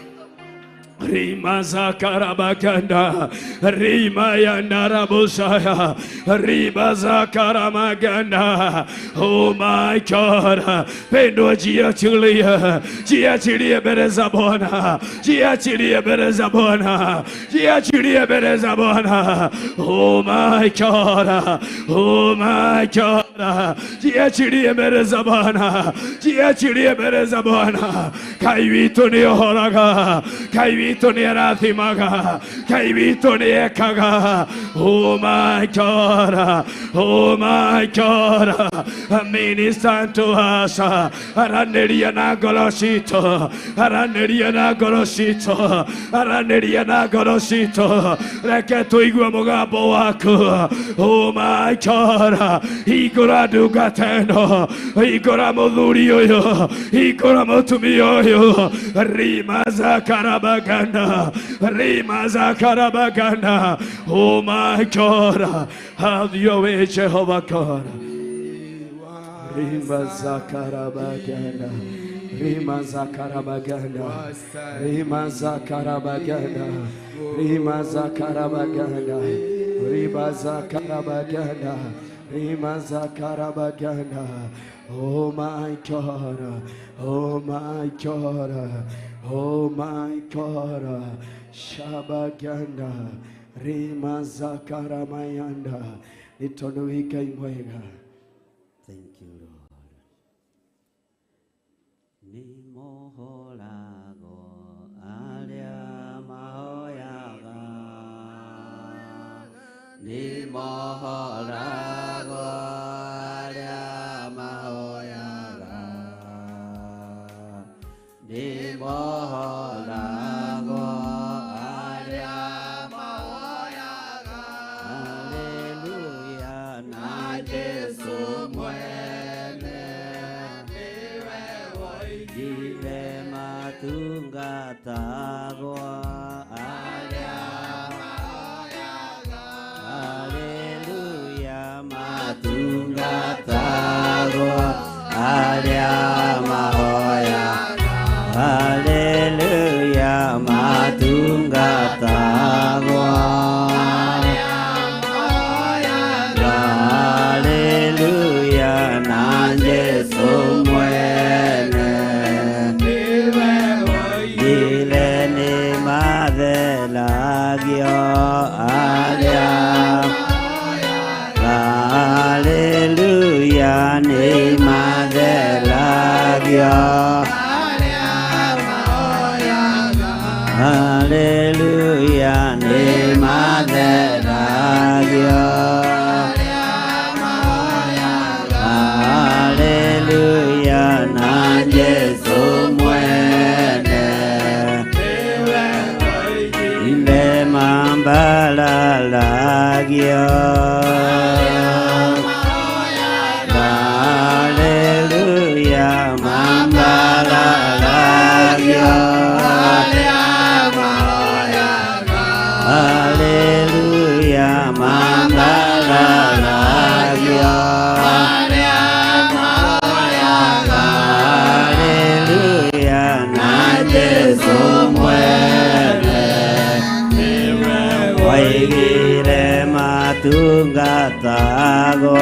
Rimaza karabaganda, Rimayanda rabosaya, Rimaza karamaganda. Oh my God, pendwa, jiachilie, jiachilie mbele za Bwana, jiachilie mbele za Bwana, jiachilie mbele za Bwana. Oh my God, oh my God, jiachilie mbele za Bwana, jiachilie mbele za Bwana. Ngai witũ nĩ ohoraga, Ngai witũ nĩ arathimaga, Ngai witũ nĩ ekaga. Oh my God, oh my God, minister to us, aranĩria na ngoro citũ, aranĩria na ngoro citũ, aranĩria na ngoro citũ. Reke tũigue mũgambo waku. Oh my God, hingũra ndungata ĩno, hingũra mũthuri ũyũ, hingũra mũtumia ũyũ. Rimaza karabaganda, rimaza karabaganda. Oh my God, have your way, Jehovah God. Rimaza karabaganda, rimaza karabaganda, rimaza karabaganda, rimaza karabaganda, rimaza karabaganda, rimaza karabaganda. Oh my God, oh my God, oh my God. Shabaganda, rimaza karamayanda. Nĩ tondũ wĩ Ngai mwega. Thank you, Lord. Nĩ mohoragwo arĩa mahoyaga, nĩ mohoragwo arĩa mahoyaga, nĩ mohoragwo arĩa mahoyaga. Haleluya, na Jesu mwene niwe woigire matungatagwo arĩa mahoyaga. Haleluya, matungatagwo arĩa mahoyaga. Haleluya, matungatagwo arĩa mahoyaga. Haleluya, na Jesu mwene niwe woigire nĩ matheragia. Matheragio arĩa. Haleluya, nĩ matheragio. Haleluya, nĩ matheragio. Haleluya, na Jesu mwene ile mambararagio. Haleluya, mambararagio. Haleluya, mambararagio. Haleluya, na Jesu mwene waigire matungatagwo.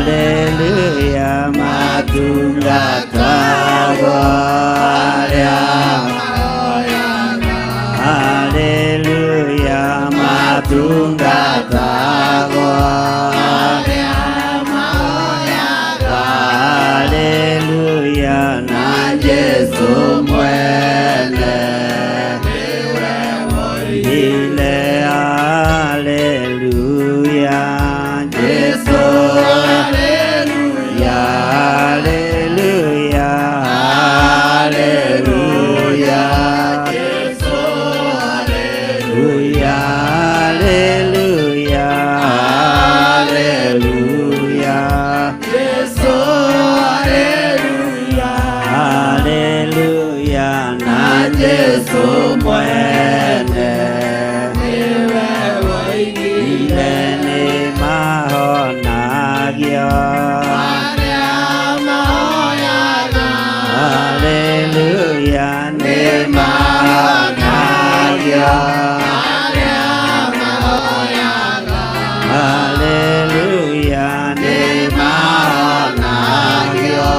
Haleluya, matungatagwo arĩa. Haleluya, matungatagwo. Haleluya, na Jesu mwene ile. Haleluya, Jesu. Haleluya, haleluya, haleluya, Jesu. Haleluya, haleluya, haleluya, Jesu. Haleluya, haleluya, na Jesu mwene ile nĩ mahonagio. Haleluya, nĩ mahonagio. Haleluya, nĩ mahonagio.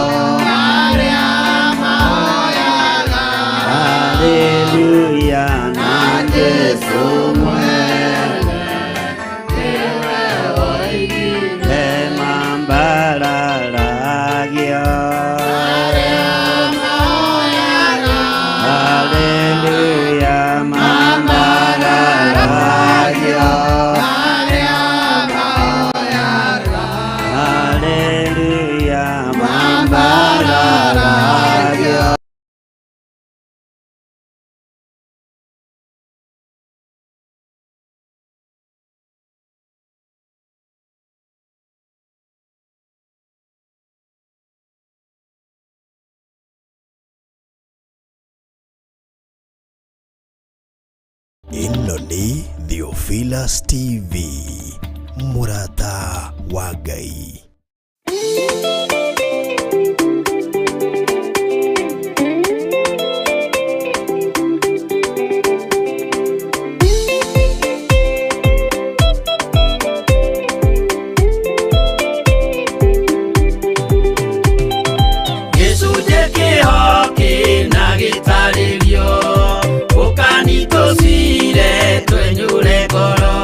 Haleluya, na Jesu mwene mambararagio. Haleluya, mambararagio. Haleluya, mambararagio. Ĩno nĩ Theophilus TV, mũrata wa Ngai. Gĩcunjĩ kĩho kĩna gĩtarĩrio ũkani tũcire twenyũre ngoro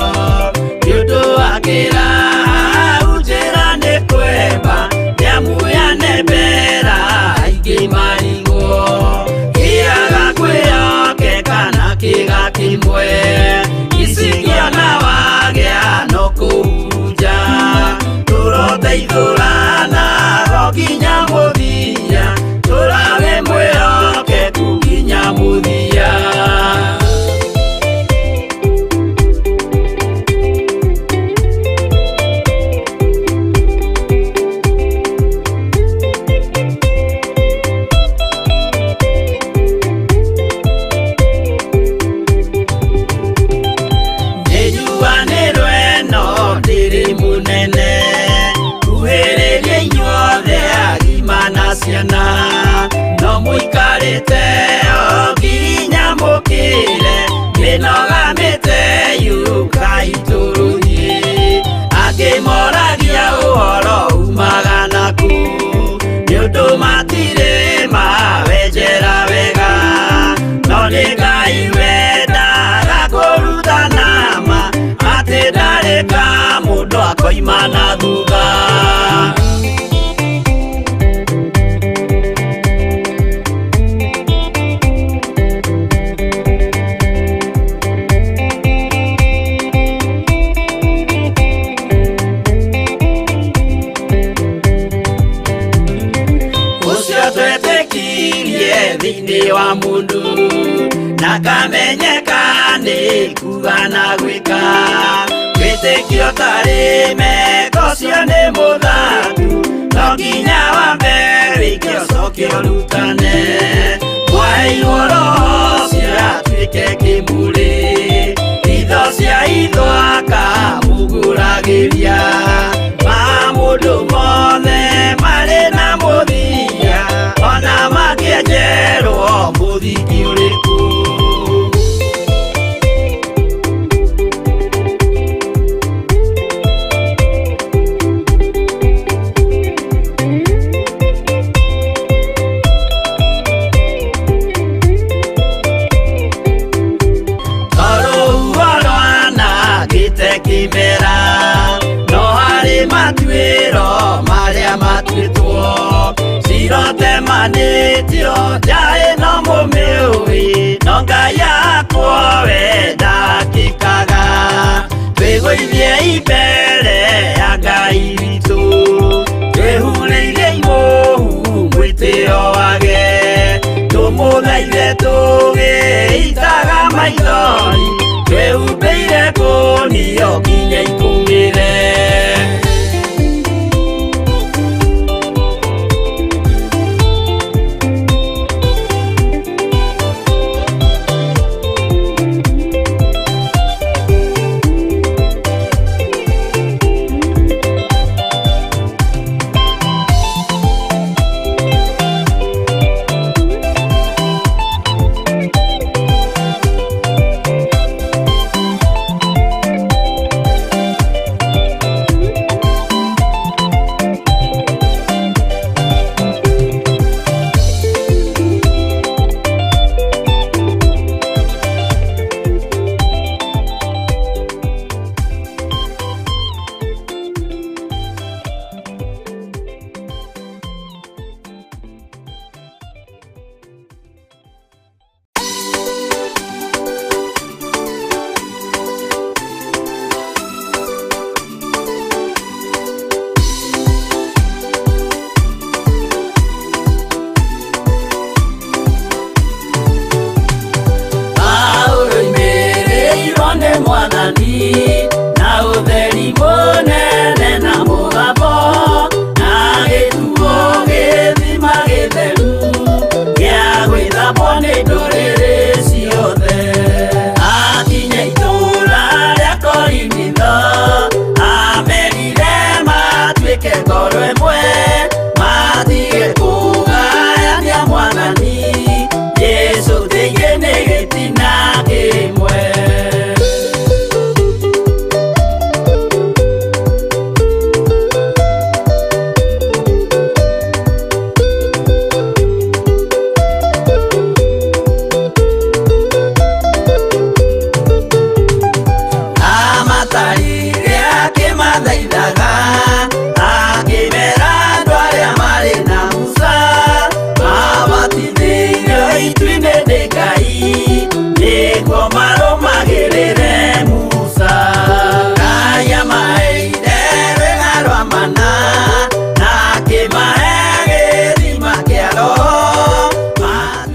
nĩ ũndũ wa kĩrahau njĩra nĩ kwemba nĩamuyane mbera aingĩ marigwo kĩaga kwĩyoke kana kĩga kĩmwe icikĩona wagĩa no kũhurunja tũroteithũrana go nginya mũthia tũrawe mwĩhokeku nginya mũthia. Nĩnjuanĩrwo ĩno ndĩrĩ mũnene kuhĩrĩria inyuothe agima na ciana no mũikarĩte o nginya mũkĩre mĩnoga mĩte yũkai tũrũthiĩ angĩ moragia ũhoro umaga naku nĩ ũndũ matirĩ mawenjera wega. na thutha. Ũcio twetĩkirie thĩinĩ wa mũndũ na kamenyeka nĩ kuga na gwĩka wĩtĩkio tarĩ meko ũcio nĩ mũthaku no nginya wambe wĩke ũcoke ũrutane mwaheirwo roho ũcio atuĩke kĩmũrĩ itho cia itho akamũgũragĩria ma mũndũ mothe marĩ na mũthia ona makĩenjerwo mũthingi ũrĩkũ. Kimera no harĩ matuĩro marĩa matuĩtwo cirotemanĩtio njaĩ no mũmĩũĩ no Ngai yakwo we ndakĩkaga twĩgũithie imbere ya Ngai witũ twĩhurĩire imũhu mwĩtĩo wage tũmũthaithe tũgĩitaga maithori twĩhumbĩire kũnio nginya ikũmĩre.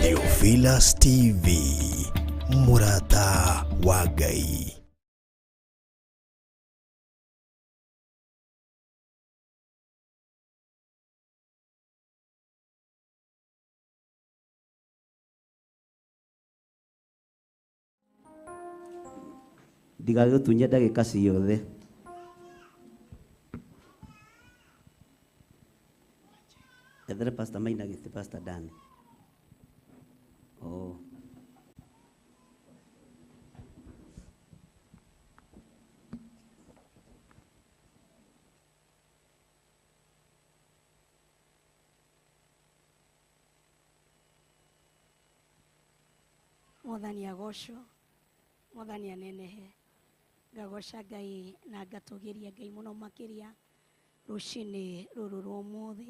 Theophilus TV, Murata wa Ngai. Ndigagĩtunya ndagĩka ciothe. Ethere Pastor Maina gĩtĩ Pastor Dan. Oh. Mwathani agocwo, Mwathani anenehe. Ngagoca Ngai na ngatũgĩria Ngai mũno makĩria rũcinĩ rũrũ rwa ũmũthĩ.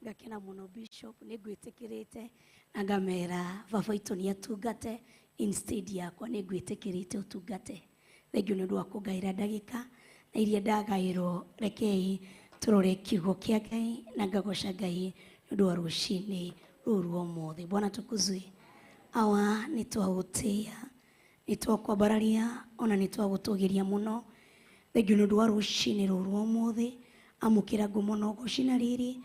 Ngakena mũno Bishop nĩ ngwĩtĩkĩrĩte na ngamera baba witũ nĩ atungate instead yakwa, nĩ ngwĩtĩkĩrĩte ũtungate. Thengiũ nĩ ũndũ wa kũngaĩra ndagĩka na iria ndagaĩrwo. Rekei tũrore kiugo kĩa Ngai na ngagoca Ngai nĩ ũndũ wa rũcinĩ rũrũ rwa ũmũthĩ. Bwana tukuzwe. Awa nĩ twagũtĩĩa, nĩ twakwambararia, ona nĩ twagũtũgĩria mũno. Thengiũ nĩ ũndũ wa rũcinĩ rũrũ rwa ũmũthĩ. Amũkĩra ngumo na ũgoci na riri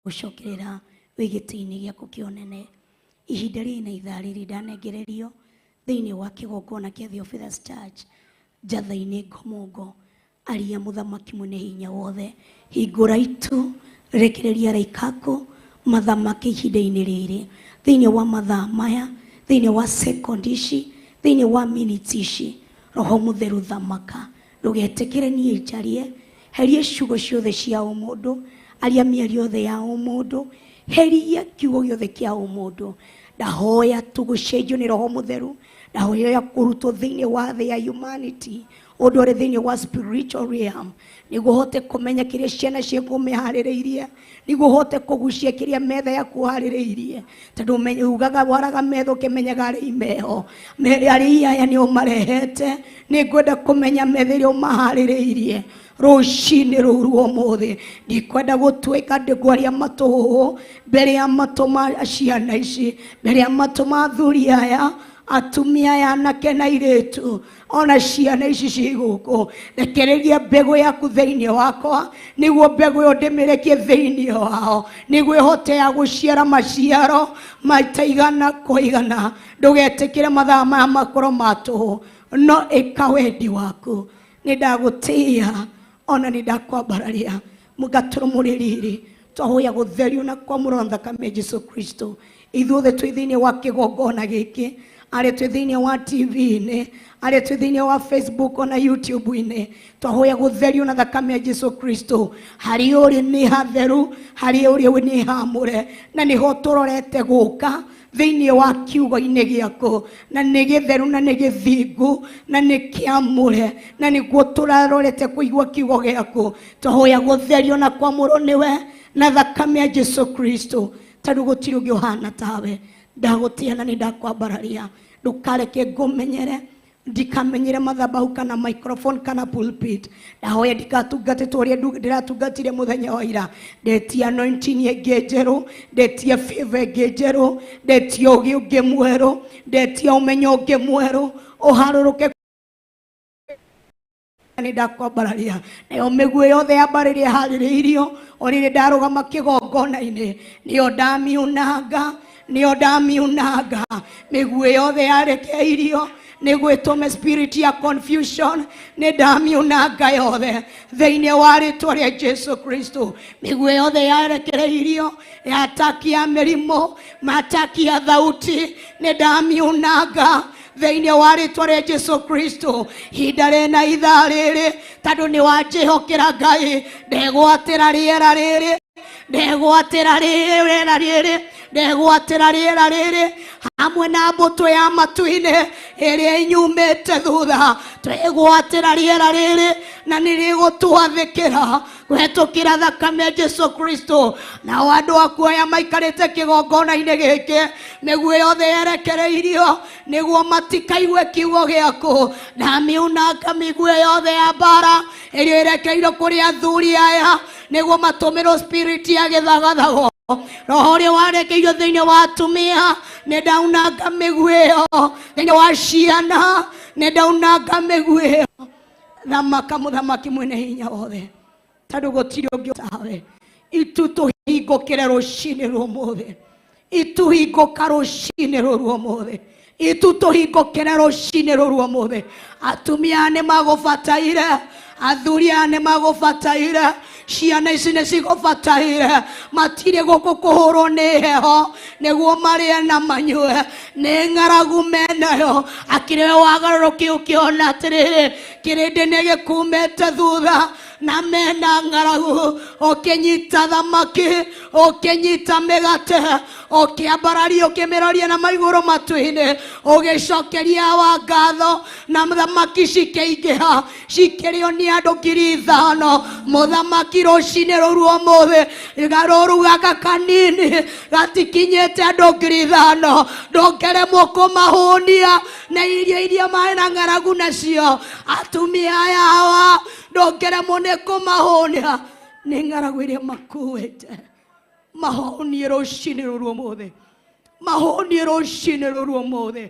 gũcokerera wĩ gĩtĩ-inĩ gĩaku kĩa ũnene. Ihinda rĩrĩ na ithaa rĩrĩ ndanengererio thĩinĩ wa kĩgongona kĩa Theophilus Church Njatha-inĩ Ngomongo. Aria mũthamaki mwene hinya wothe, hingũra itu, rekereria araika aku mathamake ihinda-inĩ rĩrĩ, thĩinĩ wa mathaa maya, thĩinĩ wa sekondi ici, thĩinĩ wa minutes ici. Roho Mũtheru thamaka, ndũgetĩkĩre niĩ njarie, heria ciugo ciothe cia ũmũndũ, aria mĩario yothe ya ũmũndũ, heria kiugo gĩothe kĩa ũmũndũ. Ndahoya tũgũcenjio nĩ Roho Mũtheru, ndahoya kũrutwo thĩinĩ wa thĩ ya humanity, ũndware thĩinĩ wa spiritual realm, nĩguo hote kũmenya kĩrĩa ciana ciaku ũmĩharĩrĩirie, nĩguo hote kũgucia kĩrĩa metha yaku ũharĩrĩirie, tondũ ugaga waraga metha ũkĩmenyaga arĩi meho, arĩi aya nĩ ũmarehete. Nĩ ngwenda kũmenya metha ĩrĩa ũmaharĩrĩirie rũcinĩ rũu rwa ũmũthĩ. Ndikwenda gũtuĩka ndĩkwaria matũhũhũ mbere ya matũ ma ciana ici, mbere ya matũ ma athuri aya, atumia aya, anake na airĩtu, ona ciana ici ci gũkũ. Rekereria mbegũ yaku thĩinĩ wakwa, nĩguo mbegũ ĩyo ndĩmĩrekie thĩinĩ wao, nĩguo ĩhote ya gũciara maciaro maita igana kwa igana. Ndũgetĩkĩre mathaa maya makorwo ma tũhũ, no ĩka wendi waku. Nĩ ndagũtĩĩa ona nĩ ndakwambararia mũgatũrwo mũrĩ riri. Twahoya gũtherio na kwamũrwo na thakame ya Jesu Kristo. Ithuothe twĩ thĩinĩ wa kĩgongona gĩkĩ, arĩa twĩ thĩinĩ wa TV-inĩ, arĩa twĩ thĩinĩ wa Facebook ona YouTube-inĩ, twahoya gũtherio na thakame ya Jesu Kristo. Harĩa ũrĩ nĩ hatheru, harĩa ũrĩ nĩ hamũre, na nĩho tũrorete gũka thĩinĩ wa kiugo-inĩ gĩaku, na nĩ gĩtheru na nĩ gĩthingu na nĩ kĩamũre, na nĩguo tũrarorete kũigua kiugo gĩaku. Twahoya gũtherio na kwamũrwo nĩwe na thakame ya Jesu Kristo, tondũ gũtirĩ ũngĩ ũhana tawe. Ndagũtĩĩa na nĩ ndakwambararia. Ndũkareke ngũmenyere, ndikamenyere mathabahu kana microphone kana pulpit. Ndahoya ndikatungate ta ũrĩa ndĩratungatire mũthenya wa ira. Ndetia anointing ĩngĩ njerũ, ndetia favor ĩngĩ njerũ, ndetia ũgĩ ũngĩ mwerũ, ndetia ũmenyo ũngĩ mwerũ, ũharũrũke. Nĩ ndakwambararia nayo mĩguĩ yothe ya mbarĩ ĩrĩa ĩharĩrĩirio o rĩrĩ ndarũgama kĩgongona-inĩ, nĩyo ndamiunanga, nĩyo ndamiunanga. Mĩguĩ yothe yarekeirio nĩguo ĩtũme spirit ya confusion, nĩ ndamiunanga yothe thĩinĩ wa rĩtwa rĩa Jesu Kristo. Mĩguĩ yothe yarekereirio ya ataki ya mĩrimũ, mataki ya thauti, nĩ ndamiunanga thĩinĩ wa rĩtwa rĩa Jesu Kristo. Ihinda rĩna ithaa rĩrĩ, tondũ nĩ wanjĩhokera Ngai, ndegwatĩra rĩera rĩrĩ, ndegwatĩra rĩera rĩrĩ, ndegwatĩra rĩera rĩrĩ hamwe na mbũtũ ya matu-inĩ ĩrĩa inyumĩte thutha. Twegwatĩra rĩera rĩrĩ na nĩ rĩgũtwathĩkĩra kũhetũkĩra thakame ya Jesu Kristo. Nao andũ aku aya maikarĩte kĩgongona-inĩ gĩkĩ, mĩguĩ yothe yerekereirio nĩguo matikaigue kiugo gĩaku, na miunanga mĩguĩ yothe ya mbara ĩrĩa ĩrekeirwo kũrĩ athuri aya, nĩguo matũmĩrwo spirit ya gĩthagathago. Roho ũrĩa warekeirio thĩinĩ wa atumia, nĩ ndaunanga mĩguĩ ĩyo. Thĩinĩ wa ciana, nĩ ndaunanga mĩguĩ ĩyo. Thamaka mũthamaki mwene hinya wothe, tondũ gũtirĩ ũngĩ tawe. Itu tũhingũkĩre rũcinĩ rwa ũmũthĩ, itu hingũka rũcinĩ rũrũ ũmũthĩ, itu tũhingũkĩre rũcinĩ rũrũ ũmũthĩ. Atumia nĩ magũbataire, athuri aya nĩ magũbataire, ciana ici nĩ cigũbataire. Matirĩ gũkũ kũhũrwo nĩ heho nĩguo marĩe na manyue, nĩ ng'aragu menayo. Akĩrĩ we wagarũrũki ũkĩona atĩrĩrĩ, kĩrĩndĩ nĩ gĩkumĩte thutha. Na mena ng'aragu, ũkĩnyita thamaki, ũkĩnyita mĩgate, ũkĩambararia, ũkĩmĩroria na maigũrũ matu-inĩ, ũgĩcokeria wa ngatho, na thamaki cikĩingĩha, cikĩrĩo nĩ andũ 5,000. Mũthamaki rũcinĩ rũu ũmũthĩ, garũru gaka kanini gatikinyĩte andũ 5,000, ndũngĩremwo kũmahũnia na irio iria marĩ na ng'aragu nacio. Atumia aya hawa ndũngĩremwo nĩ kũmahũnia nĩ ng'aragu iria makuĩte. Mahũnie rũcinĩ rũru ũmũthĩ, mahũnie rũcinĩ rũru ũmũthĩ,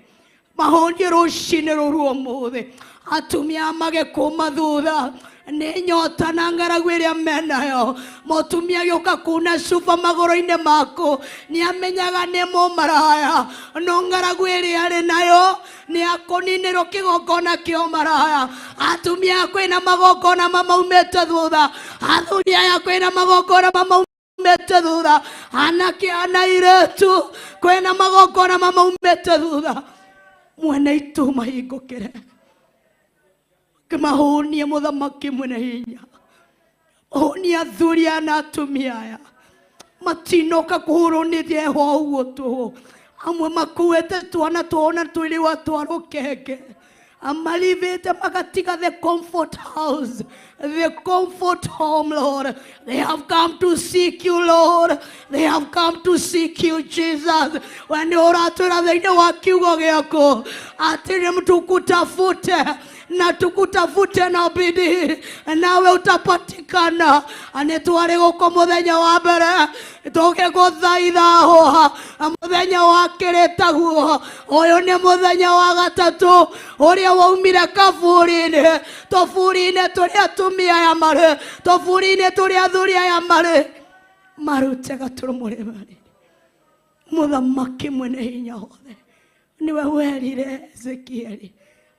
mahũnie rũcinĩ rũru ũmũthĩ. Atumia magĩkũma thutha nĩ nyota na ng'aragu ĩrĩa menayo. Mũtumia agĩũka kuna cuba magũrũ-inĩ maku, nĩ amenyaga nĩ mũmaraya, no ng'aragu ĩrĩa arĩ nayo nĩ akũninĩrwo kĩgongona kĩa ũmaraya. Atumia kwĩna magongona mamaumĩte thutha, athuri aya kwĩna magongona mamaumĩte thutha, anake ana airĩtu kwĩna magongona mamaumĩte thutha. Mwene itu mahingũkĩre, kĩmahũnie mũthamaki mwene hinya, hũnia athuri aya na atumia aya matinoka kũhũrwo nĩ heho ũguo tũhũ. Amwe makuĩte twana twao na twĩrĩwa twa rũkenge, amalivĩte magatiga the comfort house, the comfort home, Lord. They have come to seek you, Lord. They have come to seek you, Jesus. We nĩ ũratwĩra thĩinĩ wa kiugo gĩaku atĩ nĩ tukutafute na tukutafute na bidii, nawe utapatikana. Nĩ twarĩ gũkũ mũthenya wa mbere tũgĩgũthaitha hũha, mũthenya wa kerĩ taguo, ũyũ nĩ mũthenya wa gatatũ ũrĩa waumire kaburi-inĩ, tũburi-inĩ tũrĩa atumia aya marĩ, tũburi-inĩ tũrĩa athuri aya marĩ, marute gatũrũmũ rĩmarĩ. Mũthamaki mwene hinya wothe nĩwe werire Ezekieli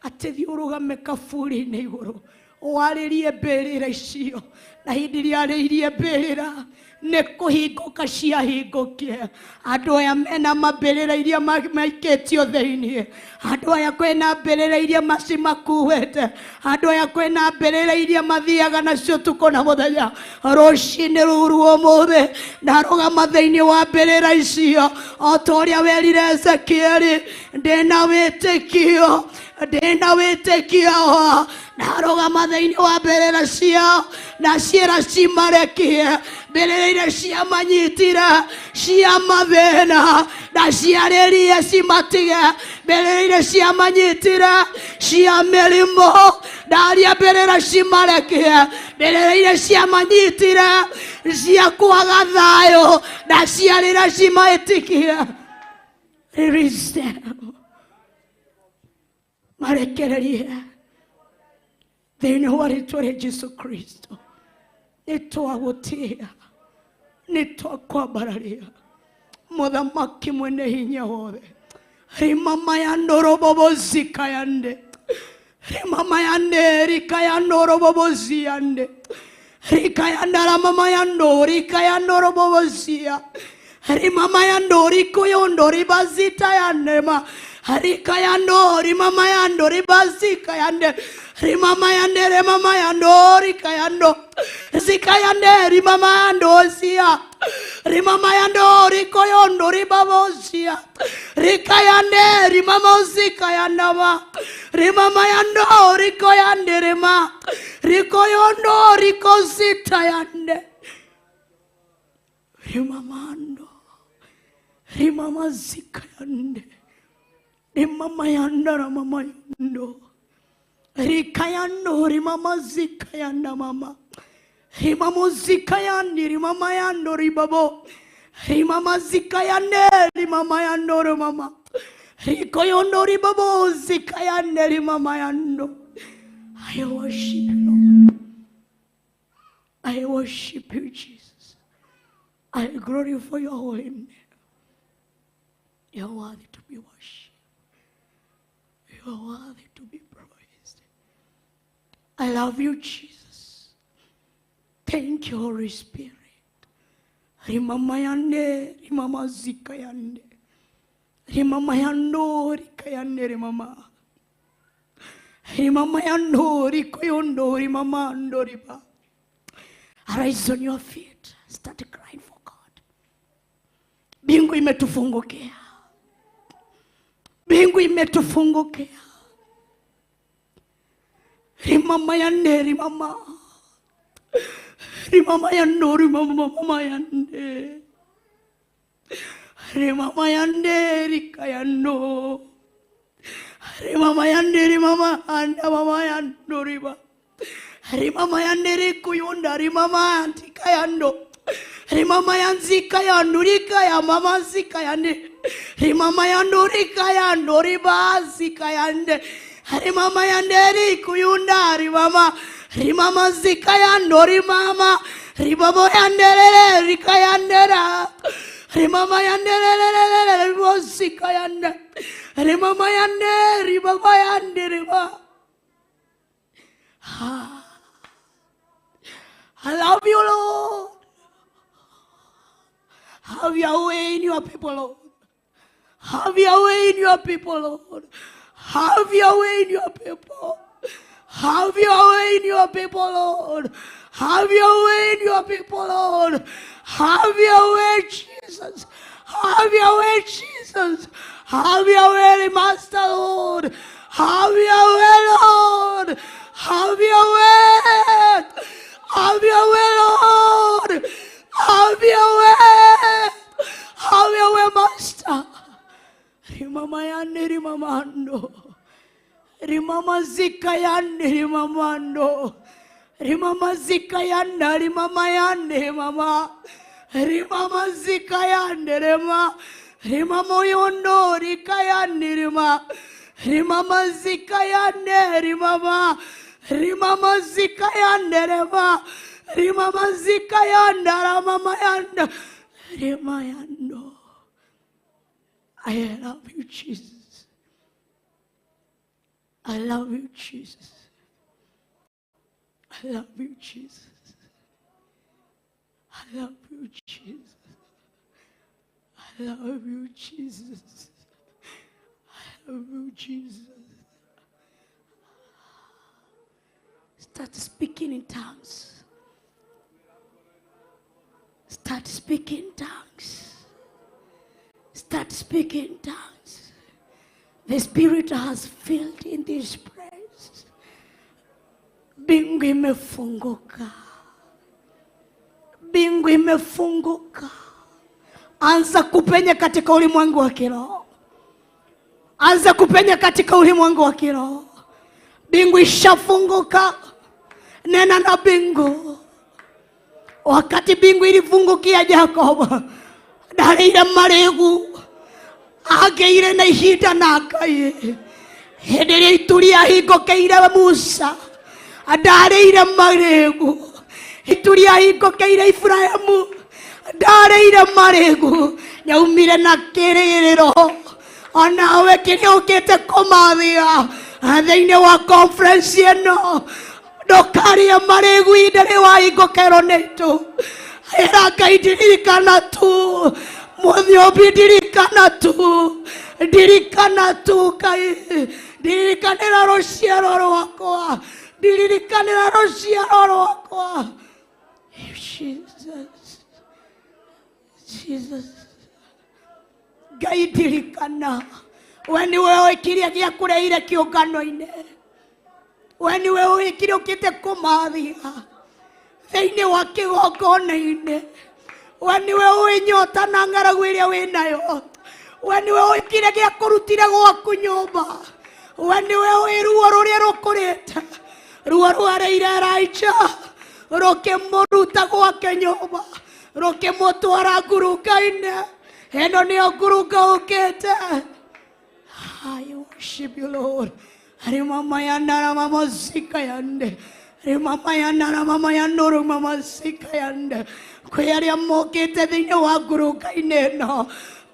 atĩ thiĩ ũrũgame kaburi-inĩ igũrũ warĩrie mbĩrĩra icio, na hĩndĩ ĩrĩa arĩirie mbĩrĩra nĩ kũhingũka ciahingũkire. Andũ aya mena mambĩrĩra iria maikĩtio thĩinĩ, andũ aya kwĩna mbĩrĩra iria macimakuĩte, andũ aya kwĩna mbĩrĩra iria mathiaga nacio ũtukũ na mũthenya. Rũcinĩ rũru ũmũthĩ ndarũgama thĩinĩ wa mbĩrĩra icio, o ta ũrĩa werire Ezekieli, ndĩna wĩtĩkio, ndĩna wĩtĩkio, ndarũgama thĩinĩ wa mbĩrĩra ciao na ciĩra cimarekie, mbĩrĩra iria ciamanyitire cia mathĩna na ciarĩrie cimatige, mbĩrĩra iria ciamanyitire cia mĩrimũ ndaria mbĩrĩra cimarekie, mbĩrĩra iria ciamanyitire cia kwaga thayũ na ciarĩra cimaĩtikie. Release them, marekererie thĩinĩ wa rĩtwa rĩa Jesu Kristo. Nĩ twagũtĩĩa, nĩ twakwambararia mũthamaki mwene hinya wothe. Rimama ya ndorobobozika yande, rimama yande rika ya ndorobobozi yande, rika ya ndaramama ya ndo rika ya ndorobobozia, rimama ya ndo rikoyondo ribazita yandema, rika ya ndo rimama ya ndo ribazika yande, rimama yande remama ya ndo rika ya ndo zika yande rimama ya ndo zia, rimama ya ndo rikoyondo ribabozia, rika yande rimama zika yandama, rimama ya ndo rikoyande rima rikoyondo rikozita yande, rimama ndo rimama zika yande, rimama yanda ramama yando rikayando rimama zika yanda mama, rimamo zika yandi rimama yando ribabo, rimama zika yande rimama yando rimama rikoyondo ribabo zika yande rimama yando. I worship you, Lord. I worship you, Jesus. I glorify your holy name. You are worthy to be worshipped. You are worthy to be praised. I love you, Jesus. Thank you, Holy Spirit. Rimama yande, rimama zika yande, rimama yando, rika yande, rimama. Rimama yando, rikoyondo, rimama ando, riba. Arise on your feet. Start crying for God. Mbingu imetufungukia. Mbingu imetufungukia. Rimama ya nne, rimama. Rimama ya ndo, rimama mama ya nne. Rimama ya nne, rika ya ndo. Rimama ya nne, rimama anda mama ya ndo riba. Rimama ya nne rikuyunda, rimama antika ya ndo. Rimama ya nzika ya ndurika ya mama nzika ya nde. Rimama ya ndurika ya ndo riba nzika ya nde. Rimama ya nderi kuyunda rimama. Rimama nzika ya ndo rimama. Rimama ya nderere rika ya ndera. Rimama ya nderere rimo nzika ya nde. Rimama ya nde rimama ya nderema. I love you, Lord. Have your way in your people, Lord. Have your way in your people, Lord. Have your way in your people. Have your way in your people, Lord. Have your way in your people, Lord. Have your way, Jesus. Have your way, Jesus. Have your way, Master, Lord. Have your way, Lord. Have your way. Have your way, Lord. Have your way. Have your way, Master. Rimama yande rimamando. Rimama zika yande rimamando. Rimama zika yanda rimama yande mama. Rimama zika yande rema. Rimama yondo rika yande rima. Rimama zika yande rimama. Rimama zika yande rema. Rimama zika yanda ramama yanda. Rima yando. I love you, Jesus. I love you, Jesus. I love you, Jesus. I love you, Jesus. I love you, Jesus. I love you, Jesus. Start speaking in tongues. Start speaking in tongues. Start speaking in tongues. The Spirit has filled in this place. Mbingu imefunguka. Mbingu imefunguka. Anza kupenya katika ulimwengu wa kiroho. Anza kupenya katika ulimwengu wa kiroho. Mbingu ishafunguka. Nena na mbingu. Wakati mbingu ilifungukia Jacob, ndarĩire marĩgu agĩire na ihinda na Ngai. Hĩndĩ ĩrĩa itu rĩahingũkĩire Musa, ndarĩire marĩgu. Itu rĩahingũkĩire Ibrahimu, ndarĩire marĩgu. Nĩaumire na kĩrĩgĩrĩro. Onawe kĩrĩa ũkĩte kũmathia thĩinĩ wa conference ĩno, ndũkarĩe marĩgu ihinda rĩu wahingũkĩrwo nĩ itu. Ĩra Ngai ndirikana tu, Mũthiũmbi ndirikana tu, ndirikana tu Ngai, ndirikanĩra rũciaro rwakwa, ndirikanĩra rũciaro rwakwa. Jesus, Jesus, Ngai ndirikana, we nĩwe ũĩ kĩrĩa gĩakũreire kĩũngano-inĩ, we nĩwe ũĩ kĩrĩa ũkĩte kũmathia thĩinĩ wa kĩgongona-inĩ. We nĩwe ũĩ nyota na ng'aragu ĩrĩa wĩ nayo. We nĩwe ũĩ kĩrĩa gĩakũrutire gwaku nyũmba. We nĩwe ũĩ ruo rũrĩa rũkũrĩte, ruo rwareire Elijah rũkĩmũruta gwake nyũmba, rũkĩmũtwara ngurunga-inĩ. Ĩno nĩyo ngurunga ũkĩte. I worship you, Lord. Rimama yanda mama zika yande. Rimama yanda mama yando mama zika yande. Kwĩ arĩa mokĩte thĩinĩ wa ngurunga-inĩ ĩno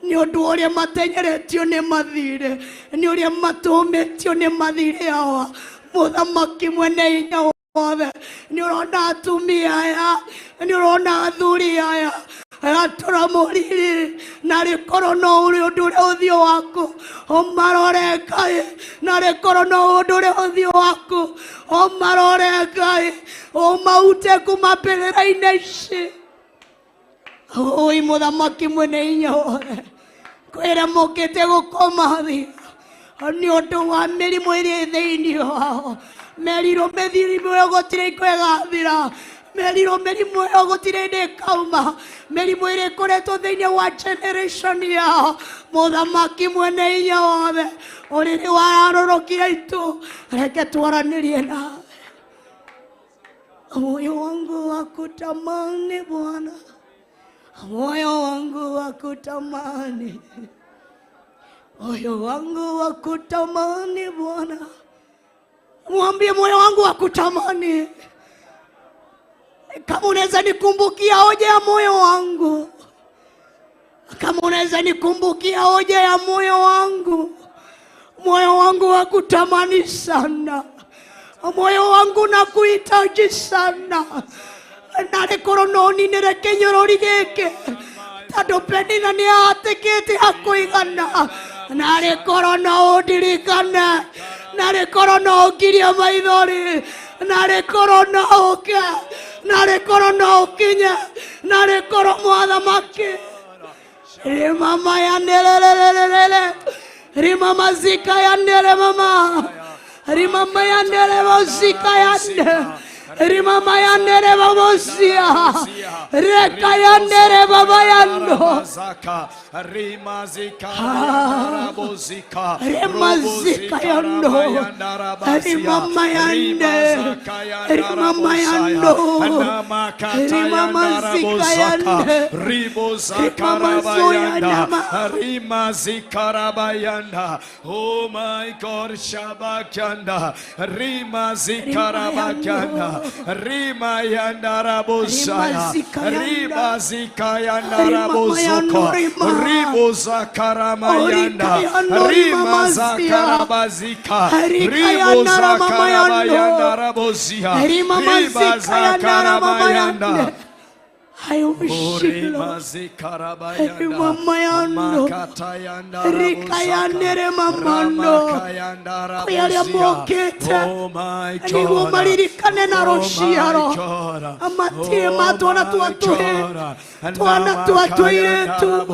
nĩ ũndũ wa ũrĩa matenyeretio nĩ mathirĩ, nĩ ũrĩa matũmĩtio nĩ mathirĩ awa. Mũthamaki mwene hinya wothe, nĩ ũrona atumia aya, nĩ ũrona athuri aya, Gatũra mũriri na rĩkorwo no ũrĩ ũndũ ũrĩa ũthiũ waku ũmarore Ngai, na rĩkorwo no ũndũ ũrĩa ũthiũ waku ũmarore Ngai, ũmaute kuma mbĩrĩra-inĩ ici. Oi mũthamaki mwene hinya wothe, kwĩra mokĩte gũkoma thĩ nĩ ũndũ wa mĩrimũ ĩrĩa ĩ thĩinĩ wao. Merirwo mĩrimũ ĩyo gũtirĩ ĩgathira, merirwo mĩrimũ ĩyo gũtirĩ hĩndĩ ĩkauma, mĩrimũ ĩrĩa ĩkoretwo thĩinĩ wa generation yao. Mũthamaki mwene hinya wothe, ũrĩrĩ wararũrũkia itu, reke twaranĩrie nawe. Moyo wangu wakutamani Bwana, moyo wangu wakutamani, moyo wangu wakutamani Bwana. Mwambie moyo wangu wakutamani. Kama unaweza nikumbukia hoja ya moyo wangu, kama unaweza nikumbukia hoja ya moyo wangu, moyo wangu wakutamani sana, moyo wangu nakuhitaji sana, narĩ korwo no ninĩre kĩnyũrũri gĩkĩ tondũ Penina nĩ ahatĩkĩte hakũigana, narĩ korwo no ũndirikane, narĩ korwo no ũngirie maithori, narĩ korwo no ũke, narĩ korwo no ũkinye, narĩ korwo mwathamaki. Rimama ya nererererere, rimama zika ya nere mama, rimama ya nere mozika ya nere, rimama ya nere mamosia, reka ya nere baba ya ndo. Rimazika ya ndo, rimama ya nde, rimama ya ndo, rimamazika ya nde, rimamazoya nama. Rimazikarabayanda. Oh my God, Shabakanda, Rimazikarabakanda, Rimayanda Rabosaya, Rimazikayanda Rabosoko, Ribozakaramayanda, Rimazakarabazika, Ribozakarabayanda Rabosia, Rimazakarabayanda. I worship you, Lord. Rimamayando, rikayanere mamando, kuyarĩa mokĩte nĩguo maririkane na rũciaro amatirĩ ma twana twa tũhĩ, twana twa tũirĩtu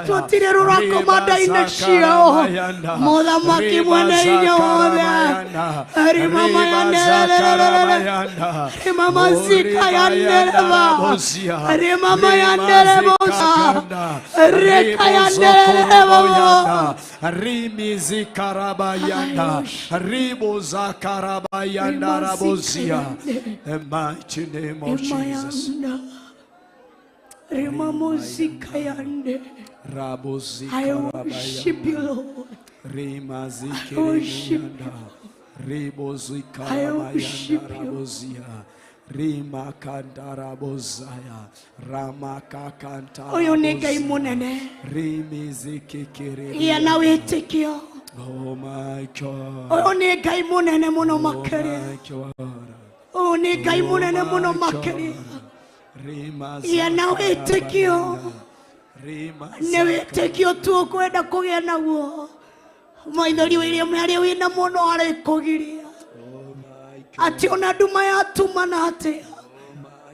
tũtirĩ rũrakoma nda-inĩ ciao. Mũthamaki mwene hinya wothe, rimamayanerererere, rimamazikayanereba, rimamayanerebosa, rekayanerebo. Rimizikarabayanda, Ribozakarabayanda Rabosia. The mighty name of Jesus. Rimamozikayande. I worship you, Lord. I worship Rimazikarabayanda, I worship Ribozikarabayanda you. Rabosia, Rimakandarabozaya, Ũyũ nĩ Ngai Ramakakantarabosia, mũnene, Rimizikikiri. gĩa na wĩtĩkio. Oh my God. Ũyũ nĩ Ngai mũnene mũno Oh makĩria. my God. Ũyũ nĩ Ngai Oh mũnene mũno my makĩria. Gĩa na wĩtĩkio. Nĩ wĩtĩkio tu ũkwenda kũgĩa naguo. Maithori William harĩa wĩna mũno arĩkũgiria atĩ ona nduma yatumana atĩa,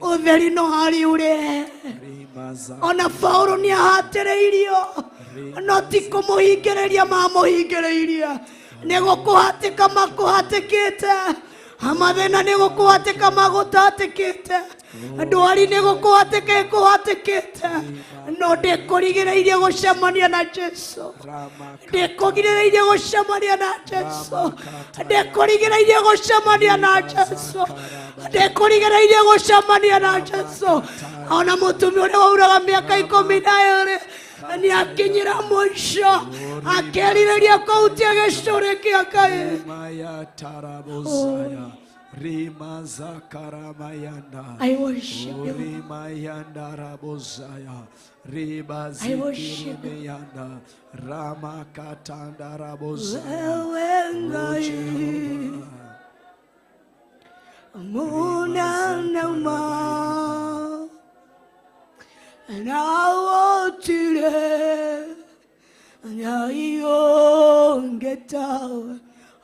ũtheri no harĩ ũrehe. Ona Paulo nĩ ahatĩrĩirio, no ti kũmũhingĩrĩria mamũhingĩrĩirie, nĩ gũkũhatĩka makũhatĩkĩte, mathĩna nĩ gũkũhatĩka magũtatĩkĩte, ndwari nĩ gũkũhatĩka ĩkũhatĩkĩte, no ndĩkũrigĩrĩirie gũcemania na Jesu, ndĩkũgirĩrĩirie gũcemania na Jesu, ndĩkũrigĩrĩirie gũcemania na Jesu, ndĩkũrigĩrĩirie gũcemania na Jesu. Ona mũtumia ũrĩa wauraga mĩaka 12 nĩ akinyĩra mũico, akĩrirĩria kũhutia gĩcũrĩ kĩa Ngai. I worship you. I worship you. Wewe Ngai munene ma na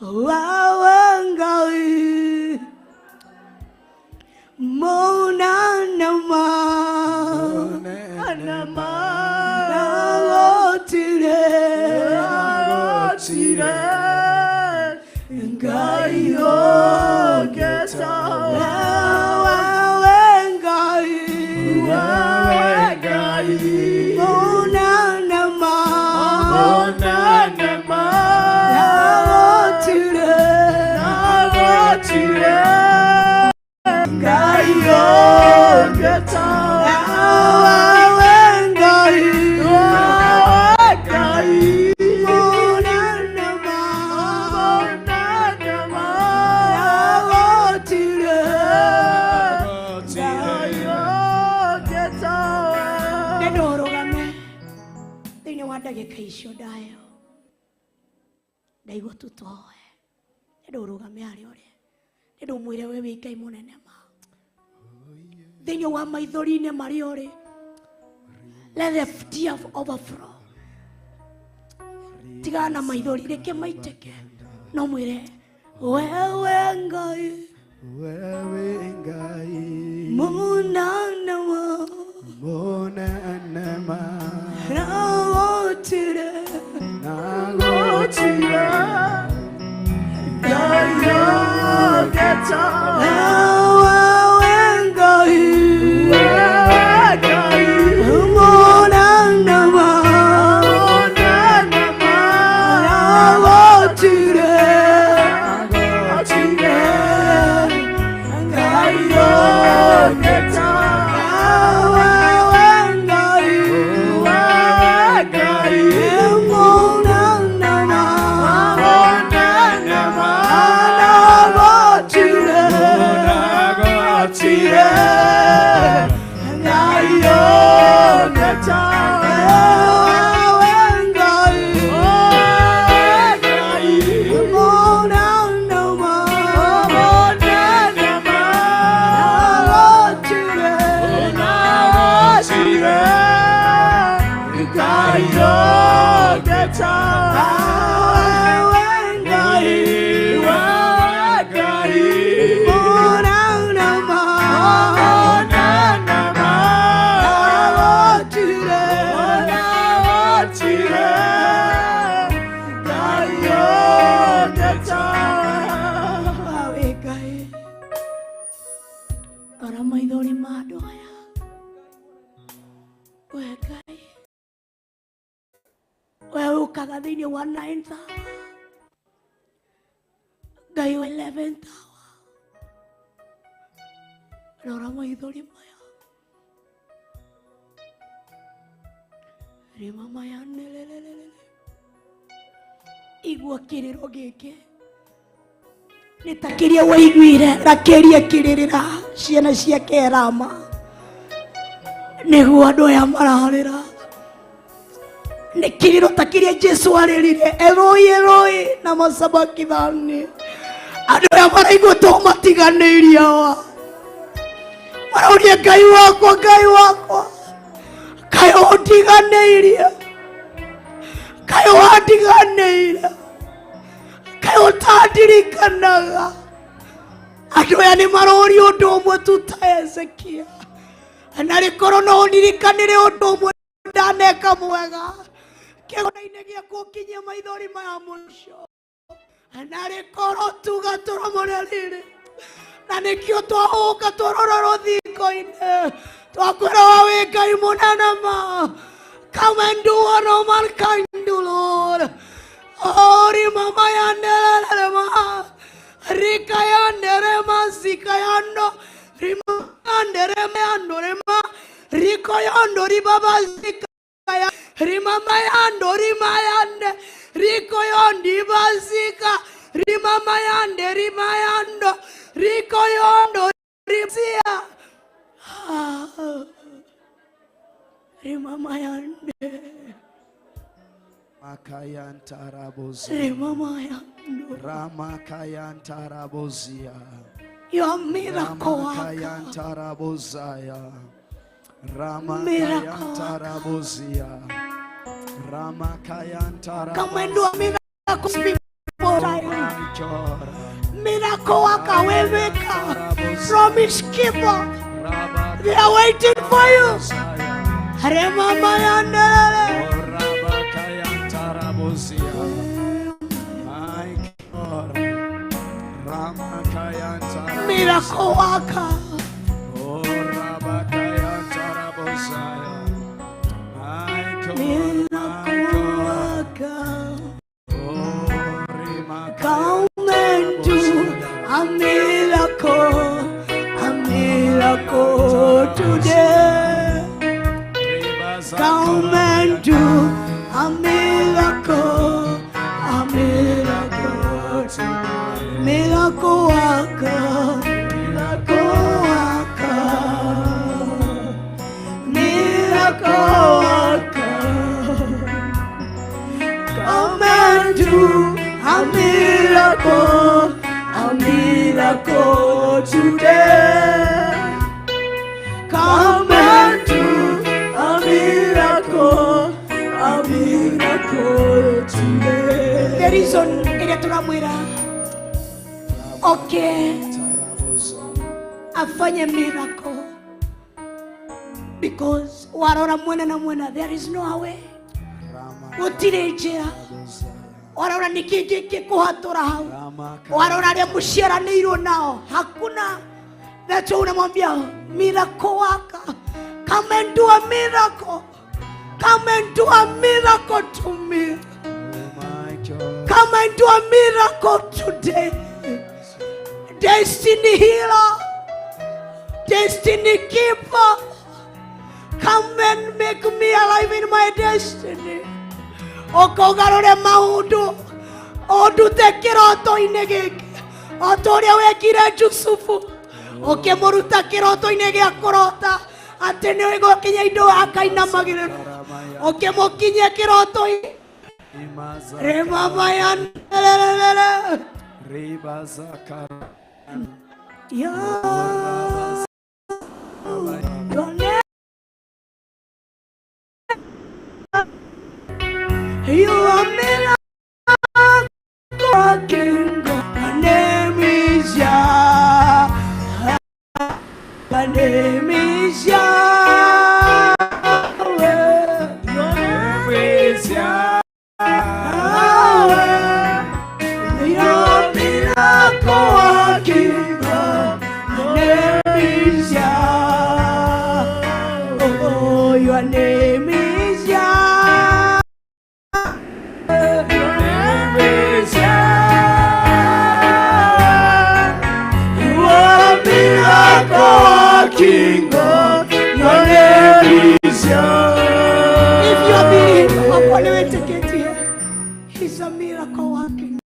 Wewe Ngai Munene ma Nagotire Ngai ogeta Wewe Ngai Munene ma Nagotire Ngai ogeta Wewe Ngai Munene ma Nagotire Nenda ũrũgame thĩinĩ wa ndagĩka icio ndayo ndaigua tutoe nenda ũrũgame harĩa ũrĩ nenda ũmwĩre we wĩ Ngai mũnene ma thĩinĩ wa maithori-inĩ marĩa ũrĩ. Let the tear overflow. Tigana na maithori reke maitĩke no mwĩre wewe Ngai Wewe Ngai mũnene ma Munene ma Nagotire Nagotire Ngai ogeta Wewe Ngai Munene ma Nagotire Ngai ogeta Wewe Ngai Munene ma Nagotire Nagotire Ngai ogeta Wewe Ngai Munene ma Nagotire Ngai ogeta Wewe Ngai Munene ma Nagotire Ngai ogeta Wewe Ngai rora maithori ma andũ aya we Ngai we ũkaga thĩinĩ wa ninth hour Ngai wa 11th hour rora maithori maya rĩma maya nelelelele igua kĩrĩro gĩkĩ nĩ ta kĩrĩa waiguire Rakeli akĩrĩrĩra ciana ciake Rama nĩguo andũ aya mararĩra nĩ kĩrĩro ta kĩrĩa Jesu arĩrire Eloi Eloi na masabakithani andũ aya maraigua to matiganĩirie awa marauria Ngai wakwa Ngai wakwa kaĩ ũndiganĩirie kaĩ wandiganĩire kaĩ ũtandirikanaga andũ aya nĩ maroria ũndũ ũmwe tu ta Hezekia na rĩkorwo no ũndirikanĩre ũndũ ũmwe ndaneka mwega kĩgongona-inĩ gĩakwa ũkinyie maithori maya mũico na rĩkorwo tuga tũromore rĩrĩ na nĩkĩo twahũka twarora rũthingo-inĩ twakwĩra we wĩ Ngai mũnene ma. Come and do what no man can do, Lord. Ori mama yanderere ma rika yandere ma zika yando rima yandere ma yandore ma riko yando ribaba zika ya rima ma yando rima yande riko yondi bazika rima ma yande rima yando riko yondo rimzia rima ma yande Makayantarabozia. rima ma yando. Ramakayantarabozia. Your miracle worker. Ramakayantarabozaya. Miracle worker. Ramakayantarabozia. Come and do a miracle people. God. Miracle worker, waymaker, promise keeper. They are waiting for you. Remama yandelele. My God. Ramakayantara. Miracle worker. Oh, Rabakayantarabosaya. My God. Miracle worker. Oh, Rimakaya. Come and do a miracle today. Come and do a miracle today. Miracle worker, miracle worker, miracle worker. Come and do a miracle today. Come and do a miracle today. The reason ĩrĩa tũramwĩra okay afanye miracle because warora mwena na mwena there is no way, gũtirĩ njĩra. Warora nĩ kĩ kĩngĩkũhatũra hau, warora arĩa mũciaranĩirwo nao hakuna. That's why unamwambia miracle worker, come and do a miracle, come and do a miracle to me, come and do a miracle today. Destiny healer, destiny keeper, come and make me alive in my destiny. Ũkũgarũre maũndũ, ũndute kĩroto-inĩ gĩkĩ o ta ũrĩa wekire Jusufu, ũkĩmũruta kĩroto-inĩ gĩa kũrota atĩ nĩ gũkinya indo akainamagĩrĩrwo, ũkĩmũkinyia kĩroto-inĩ rĩmamayanelelele. Ribazakara. Your name, you are miracle working God. Your name is Yah. Your name is Yahweh. Your name is Yahweh. You are miracle working God. Your name is Yah. Oh, your name is Yah. Your name is Yah. You are miracle working God. Your name is Yah. If you are believing, okwaniweteketie, he's a miracle working God.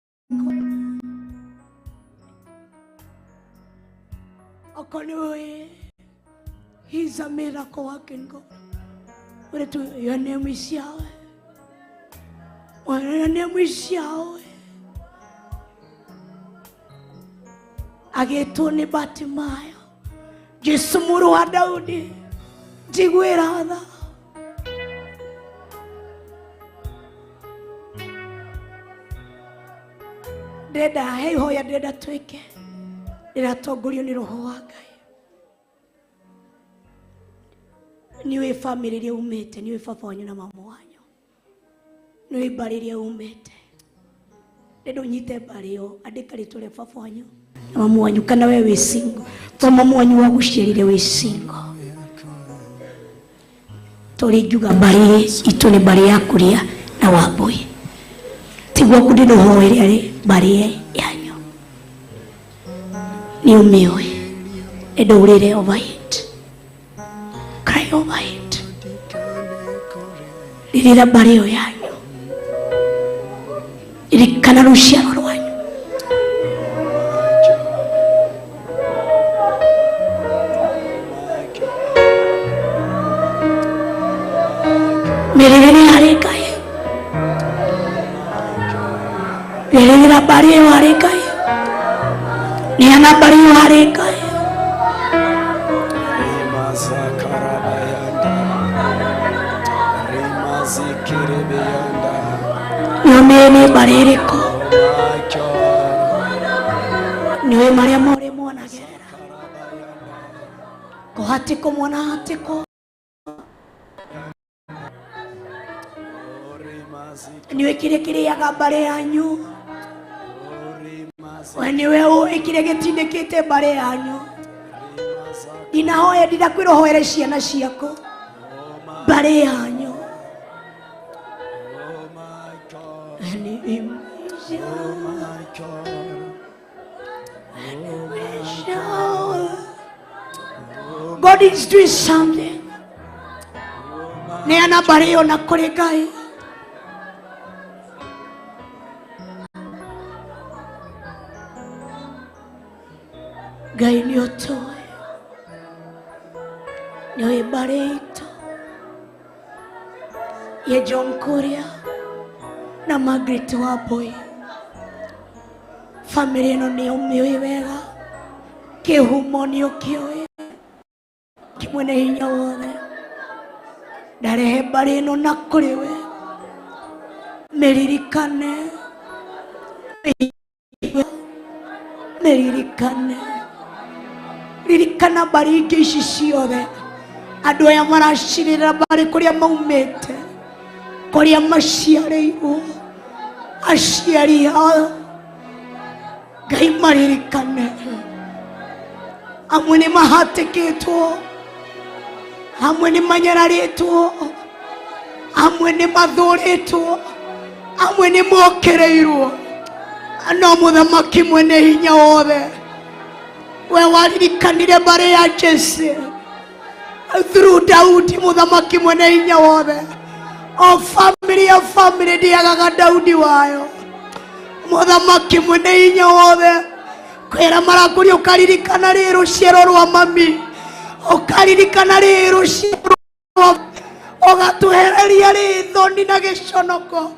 Okoniwe, he's a miracle working God. What do your name is Yahweh? Your name is Yahweh. Agĩtwo nĩ Bartimayo, Jesu mũrũ wa Daudi, njiguĩra tha. Ndĩrenda he ihoya ndĩrenda twĩke, ndĩratongorio nĩ roho wa Ngai. Nĩũĩ bamĩrĩ ĩrĩa umĩte, nĩũĩ baba wanyu na mama wanyu, nĩũĩ mbarĩ ĩrĩa umĩte. Ndĩrenda ũnyite mbarĩ ĩyo, andĩka rĩtwa rĩa baba wanyu na mama wanyu, kana we wĩ single, to mama wanyu wagũciarire wĩ single. Tũrĩ ngiuga mbarĩ itũ nĩ mbarĩ ya kũrĩa na Wambui, tiguo kũndĩ ũhoere arĩ mbarĩ yanyu, nĩ ũmĩũĩ. Enda ũrĩre over it, cry over it, rĩrĩra mbarĩ ĩyo yanyu, ririkana rũciaro rwanyu. Mĩrĩrĩre harĩ Ngai, rĩrĩra mbarĩ ĩyo harĩ Ngai, neana mbarĩ ĩyo harĩ Ngai. Rimasakarabayanda. Rimazikiribiyanda. Nĩũmĩĩ nĩ mbarĩ ĩrĩkũ? My God. Nĩũĩ marĩa morĩ mwanagerera kũhatĩkwo mwanahatĩkwo nĩũĩ kĩrĩa kĩrĩaga mbarĩ yanyu we nĩwe ũĩ kĩrĩa gĩtindĩkĩte mbarĩ yanyu ndinahoya ndinakwĩra ũhoere ciana ciaku mbarĩ yanyu. God is doing something. Neana mbarĩ ĩyo na kũrĩ Ngai. Ngai nĩ ũtũĩ, nĩ ũĩ mbarĩ itũ ya John Kuria na Margaret Wambui. Famĩlĩ ĩno nĩ ũmĩũĩ wega, kĩhumo nĩ ũkĩũĩ, kĩmwene hinya wothe ndarehe mbarĩ ĩno na kũrĩ we, mĩririkane, mĩririkane, ririkana mbarĩ ingĩ ici ciothe andũ aya maracirĩra mbarĩ kũrĩa maumĩte, kũrĩa maciarĩirwo, aciari ao Ngai maririkane. Amwe nĩ mahatĩkĩtwo, amwe nĩ manyararĩtwo, amwe nĩ mathũrĩtwo, amwe nĩ mokĩrĩirwo, no mũthamaki mwene hinya wothe we waririkanire mbarĩ ya Jese through Daudi, mũthamaki mwene hinya wothe, o family ya family ndĩagaga Daudi wayo. Mũthamaki mwene hinya wothe, kwĩra marakũria ũkaririkana rĩ rũciaro rwa mami, ũkaririkana rĩ rũciaro rwa ũgatwehereria rĩ thoni na gĩconoko,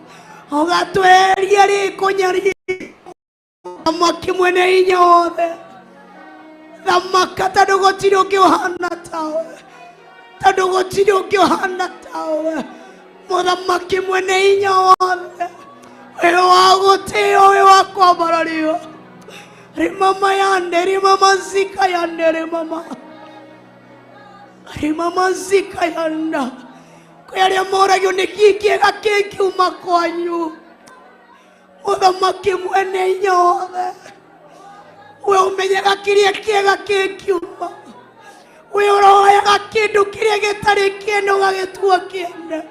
ũgatwehereria rĩ kũnyarirwo. Mũthamaki mwene hinya wothe, thamaka, tondũ gũtirĩ ũngĩ ũhana tawe, tondũ gũtirĩ ũngĩ ũhana tawe. Mũthamaki mwene hinya wothe, wĩ wa gũtĩo, wĩ wa kwambarario. Rimama yande, rimama zika yande, rimama rimama zika yanda. Kwĩ arĩa moragio nĩ kĩĩ kĩega kĩngiuma kwanyu. Mũthamaki mwene hinya wothe, we ũmenyaga kĩrĩa kĩega kĩngiuma, we ũroyaga kĩndũ kĩrĩa gĩtarĩ kĩene ũgagĩtua kĩene,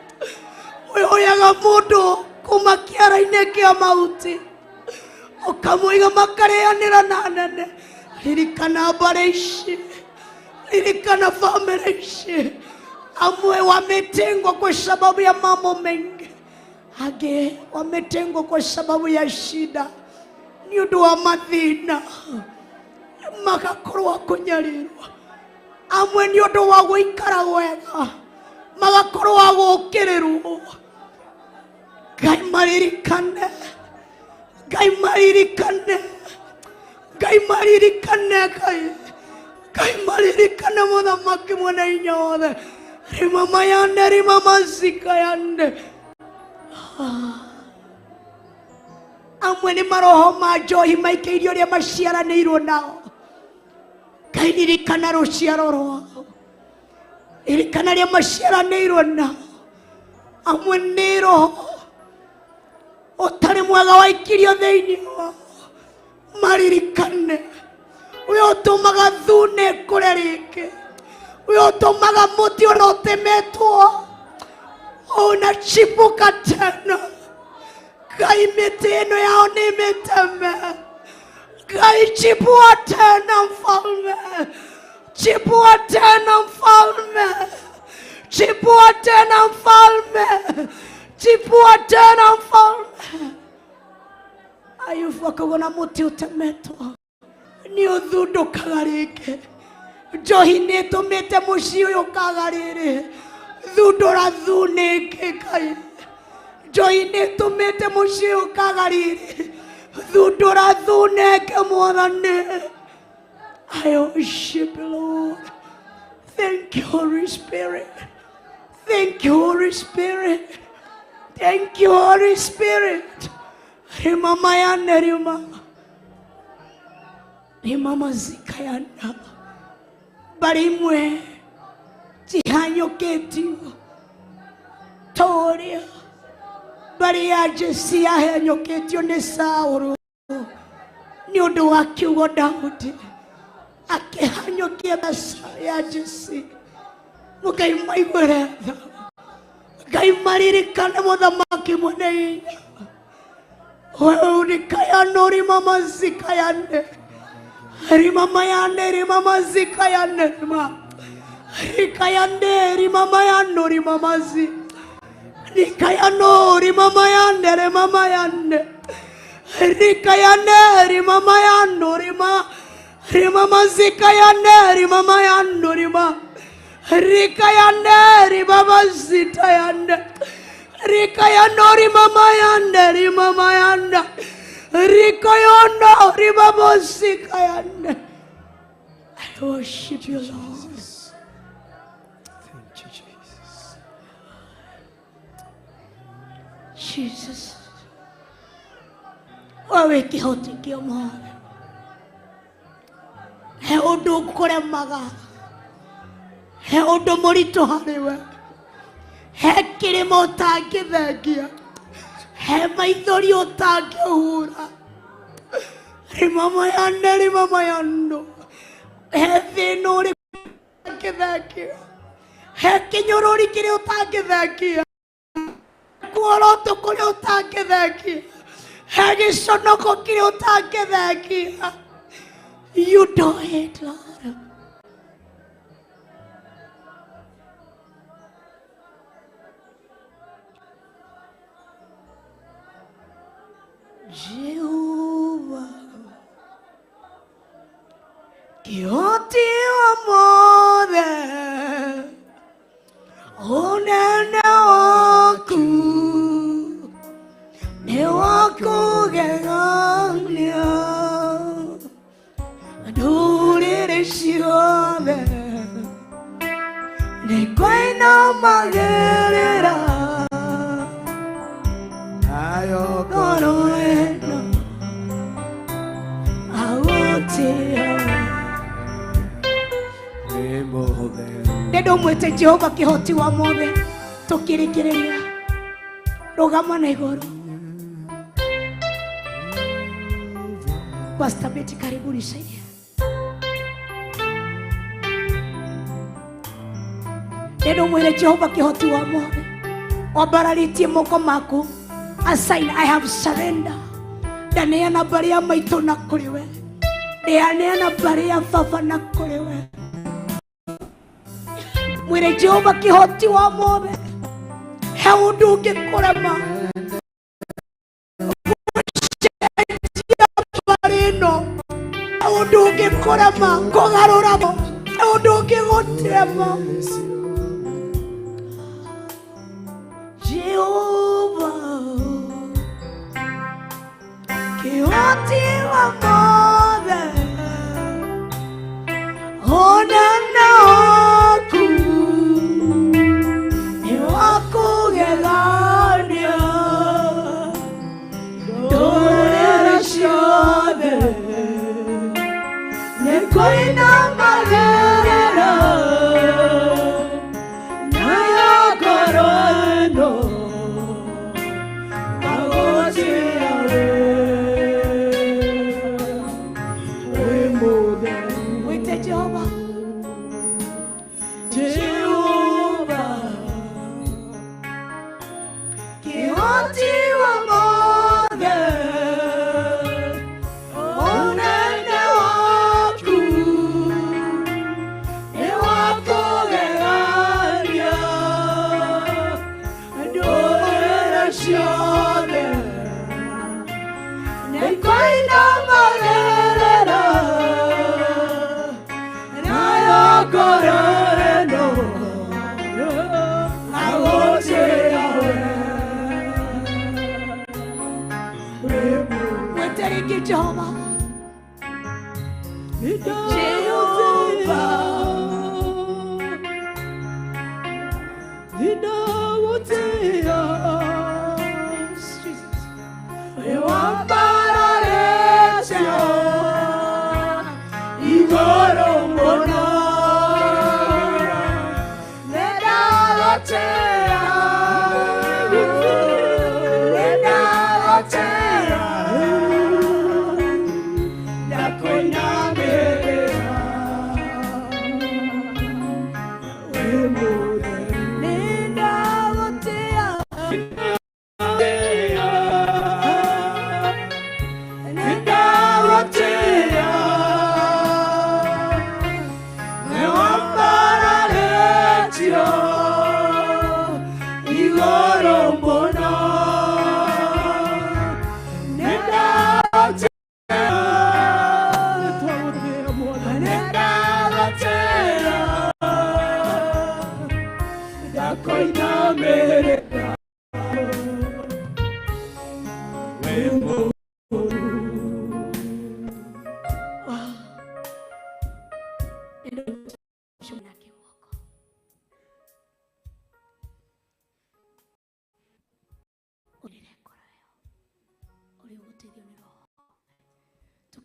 we ũyaga mũndũ kuma kĩara-inĩ kĩa mahuti ũkamũiga makarĩanĩra na nene. Ririkana mbarĩ ici, ririkana famĩlĩ ici. Amwe wametengwa kwa sababu ya mambo mengi, angĩ wametengwa kwa sababu ya shida, nĩ ũndũ wa mathĩna magakorwo a kũnyarirwo, amwe nĩ ũndũ wa gũikara wega magakorwo a gũkĩrĩrwo. Ngai maririkane, Ngai maririkane, Ngai maririkane, Ngai Ngai maririkane. Mũthamaki mwene hinya wothe, rimama yande, rimama zika yande. Amwe nĩ maroho ma njohi maikĩirio ũrĩa maciaranĩirwo nao. Ngai ririkana rũciaro rwao, ririkana arĩa maciaranĩirwo nao. Amwe nĩ roho ũtarĩ mwega waikirio thĩinĩ wao, maririkane. Ũyũ ũtũmaga thune ĩkũre rĩngĩ, ũyũ ũtũmaga mũtĩ ona ũtemetwo unachipuka tena. Ngai mĩtĩ ĩno yao nĩ mĩteme. Ngai chipua tena mfalme, chipua tena mfalme, chipua tena mfalme, chipua tena mfalme. Ayubu akauga mũtĩ ũtemetwo nĩ ũthundũkaga rĩngĩ. Njohi nĩ ĩtũmĩte mũciĩ ũyũ ũkaga rĩrĩ, thundũra thune ĩngĩ. Ngai, njohi nĩ ĩtũmĩte mũciĩ ũyũ ũkaga rĩrĩ, thundũra thune ĩngĩ. Mwathani, I worship you, Lord. Thank you, Holy Spirit. Thank you, Holy Spirit. Thank you, Holy Spirit. Rimama yane rima. Rimamazikayana mbarĩ imwe cihanyũkĩtio ta ũrĩa mbarĩ ya Jesi yahanyũkĩtio nĩ Saũlũ nĩ ũndũ wa kiugo Daudi akĩhanyũkia mbeca ya Jesi. Ngai maiguĩre tha, Ngai maririkane mũthamaki mwene hinya. Wewe unikayano rimamazikayane rimamayane rimamazikayane rima rikayane rimamayano rimamazi rikayano rimamayane rimamayane rikayane rimamayano rima rimamazikayane rimamayano rima rikayane rimamazitayane rikayano rimamayane rimamayane rikayono rimamazikayane. I worship you, Lord. Thank you, Jesus. Jesus. Wewe kĩhoti kĩa mothe, he ũndũ ũkũremaga, he ũndũ mũritũ harĩ we, he kĩrĩma ũtangĩthengia, he maithori ũtangĩhura. Rimamayane rimamayano, he thĩna ũrĩkũ ũtangĩthengia, he kĩnyũrũri kĩrĩa ũtangĩthengia, kuoroto kũrĩa ũtangĩthengia, he gĩconoko kĩrĩa ũtangĩthengia. You do it, Lord. Jehovah, kĩhoti wa mothe, ũnene waku nĩ wa kũgegania. Ndũrĩrĩ ciothe nĩ kũinamagĩrĩra Nayo ngoro ĩno agũtĩĩa. Wĩ mũtheru. Ndenda ũmwĩte Jehova kĩhoti wa mothe tũkĩrĩkĩrĩria. Rũgama na igũrũ. Pastor Betty, karibu nisaidie. Ndenda ũmwĩre Jehova kĩhoti wa mothe wambararĩtie moko maku a sign I have surrender. Ndaneana mbarĩ ya maitũ na kũrĩ we, ndaneana mbarĩ ya baba na kũrĩ we. Mwĩre Jehova kĩhoti wa mothe, he ũndũ ũngĩkũrema gũcenjia mbarĩ ĩno, he ũndũ ũngĩkũrema kũgarũra, he ũndũ ũngĩgũtema. Jehova kĩhoti wa mothe, ũnene waku nĩ wa kũgegania. Ndũrĩrĩ ciothe nĩ kũinamagĩrĩra nayo ngoro ĩno agũtĩĩa we. Wĩ mũtheru. Mwĩte Jehova. Jehova kĩhoti wa mothe, ũnene waku nĩ wa kũgegania. Ndũrĩrĩ ciothe nĩ kũinamagĩrĩra nayo ngoro ĩno agũtĩĩa we. Mwĩte rĩngĩ Jehova. Jehova wambararĩtio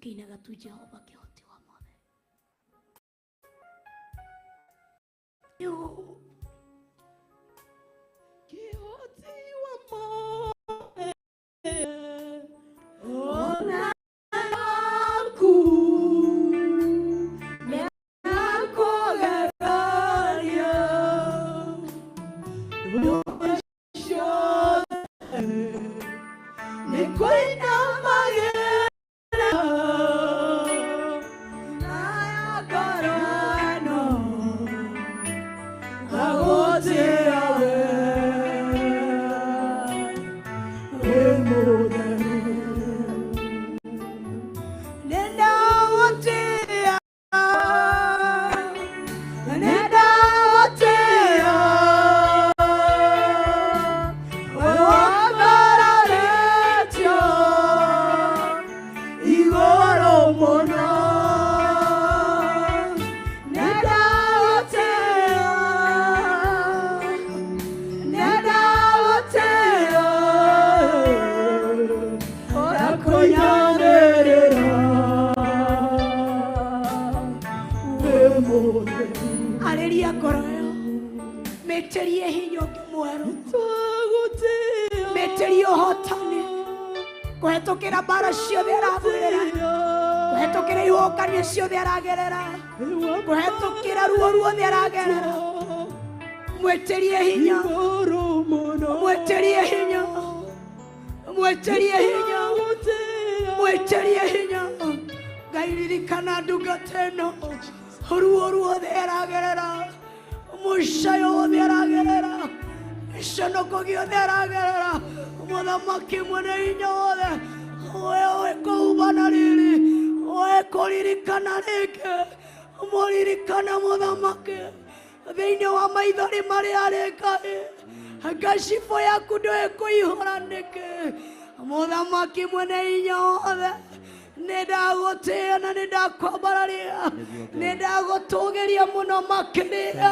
Tukiinaga tu Jehova kĩhoti wa mothe. Kĩhoti wa mothe, ona aku nĩakũgegaria. Ciothe nĩ kũinamagĩrĩra na ngoro ĩno ngagũtĩĩa we, wĩ mũtheru. Nĩndagũtĩĩa, nĩndagũtĩĩa, we wambararĩtio igũrũ mũno. Nĩndagũtĩĩa, nĩndagũtĩĩa, ndakũinamĩrĩra, wĩ mũtheru. Arĩria ngoro ĩyo, mĩtĩrie hinya ũngĩ mwerũ, mĩtĩrie ũhotani kũhetũkĩra mbara ciothe aragerera, kũhetũkĩra ihuhũkanio ciothe aragerera, kũhetũkĩra ruo ruothe aragerera. Mwĩtĩrie hinya, mwĩtĩrie hinya, mwĩtĩrie hinya, mwĩtĩrie hinya. Ngai ririkana ndungata ĩno, ruo ruothe aragerera, mũcayo wothe aragerera, gĩconoko gĩothe aragerera. Mũthamaki mwene hinya wothe, we ũĩ kũhumana rĩrĩ, ũĩ kũririkana rĩngĩ, mũririkane mũthamaki thĩinĩ wa maithori marĩa arĩ. Ngai, ngacibũ yaku ndũĩ kũihũra nĩkĩ? Mũthamaki mwene hinya wothe, nĩ ndagũtĩĩa na nĩ ndakwambararia, nĩ ndagũtũgĩria mũno makĩria.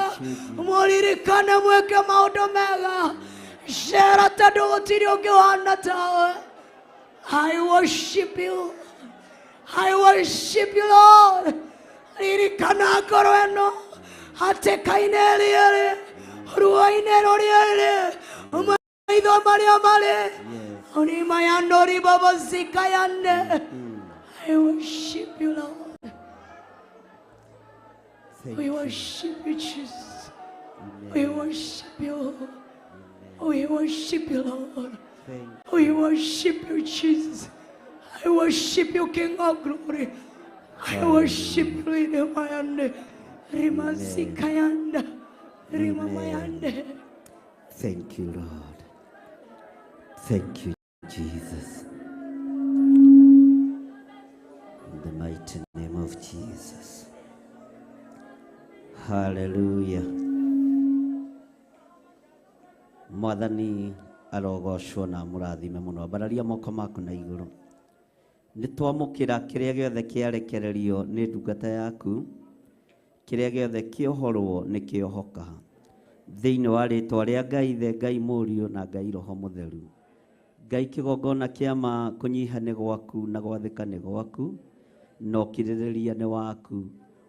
Mũririkane, mwĩke maũndũ mega, cera tondũ gũtirĩ ũngĩ ũhana tawe. I worship you. I worship you, Lord. Ririkana ngoro ĩno hatĩka-inĩ rĩerĩ, ruo-inĩ rũrĩa rĩ maitho marĩa marĩ onimayandori babazikayande. I worship you, Lord. Thank We you. worship you, Jesus. We worship you. We worship you, Lord. Thank We worship you, Jesus. I worship you, King of Glory. I worship you, Rimayande, Rimasikayanda, Rimamayande. Thank you, Lord. Thank you, Jesus. In the mighty name of Jesus. Hallelujah. Mwathani arogocwo na mũrathime mũno. Ambararia moko maku na igũrũ. Nĩ twamũkĩra kĩrĩa gĩothe kĩarekererio nĩ ndungata yaku, kĩrĩa gĩothe kĩohorwo nĩ kĩohoka thĩinĩ wa rĩtwa rĩa Ngai Ithe, Ngai Mũriũ na Ngai Roho Mũtheru. Ngai, kĩgongona kĩa ma, kũnyiha nĩ gwaku na gwathĩka nĩ gwaku na ũkirĩrĩria nĩ waku.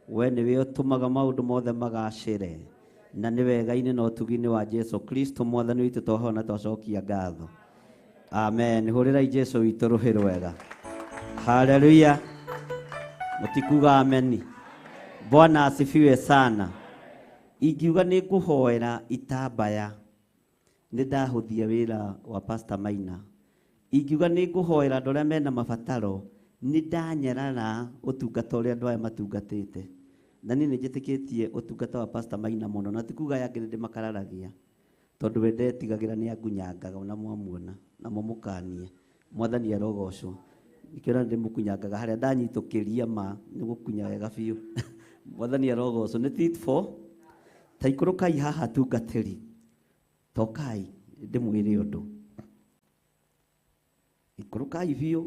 We nĩwe ũtũmaga maũndũ mothe magacĩre, na nĩ wega-inĩ na ũtugi-inĩ wa Jesu Kristo Mwathani witũ twahona twacokia ngatho. Amen. Hũrĩrai Jesu witũ rũhĩ rwega. Haleluya. Mũtikuga ameni? Bwana asifiwe sana. Ingiuga nĩ ngũhoera itambaya, nĩ ndahũthia wĩra wa Pastor Maina. Ingiuga nĩ ngũhoera andũ arĩa mena mabataro, nĩ ndanyarara ũtungata ũrĩa andũ aya matungatĩte. Na niĩ nĩ njĩtĩkĩtie ũtungata wa Pastor Maina mũno, na ti kuga aya angĩ nĩ ndĩmakararagia, tondũ we ndetigagĩra, nĩ angunyangaga ona mwamuona na mũmũkanie. Mwathani arogocwo. Nĩkĩo na ndĩmũkunyangaga harĩa ndanyitũkĩria, ma nĩ gũkunya wega biũ. Mwathani arogocwo. Nĩ tit for ta ikũrũkai haha, tungatĩri, tokai ndĩmwĩre ũndũ. Ikũrũkai biũ.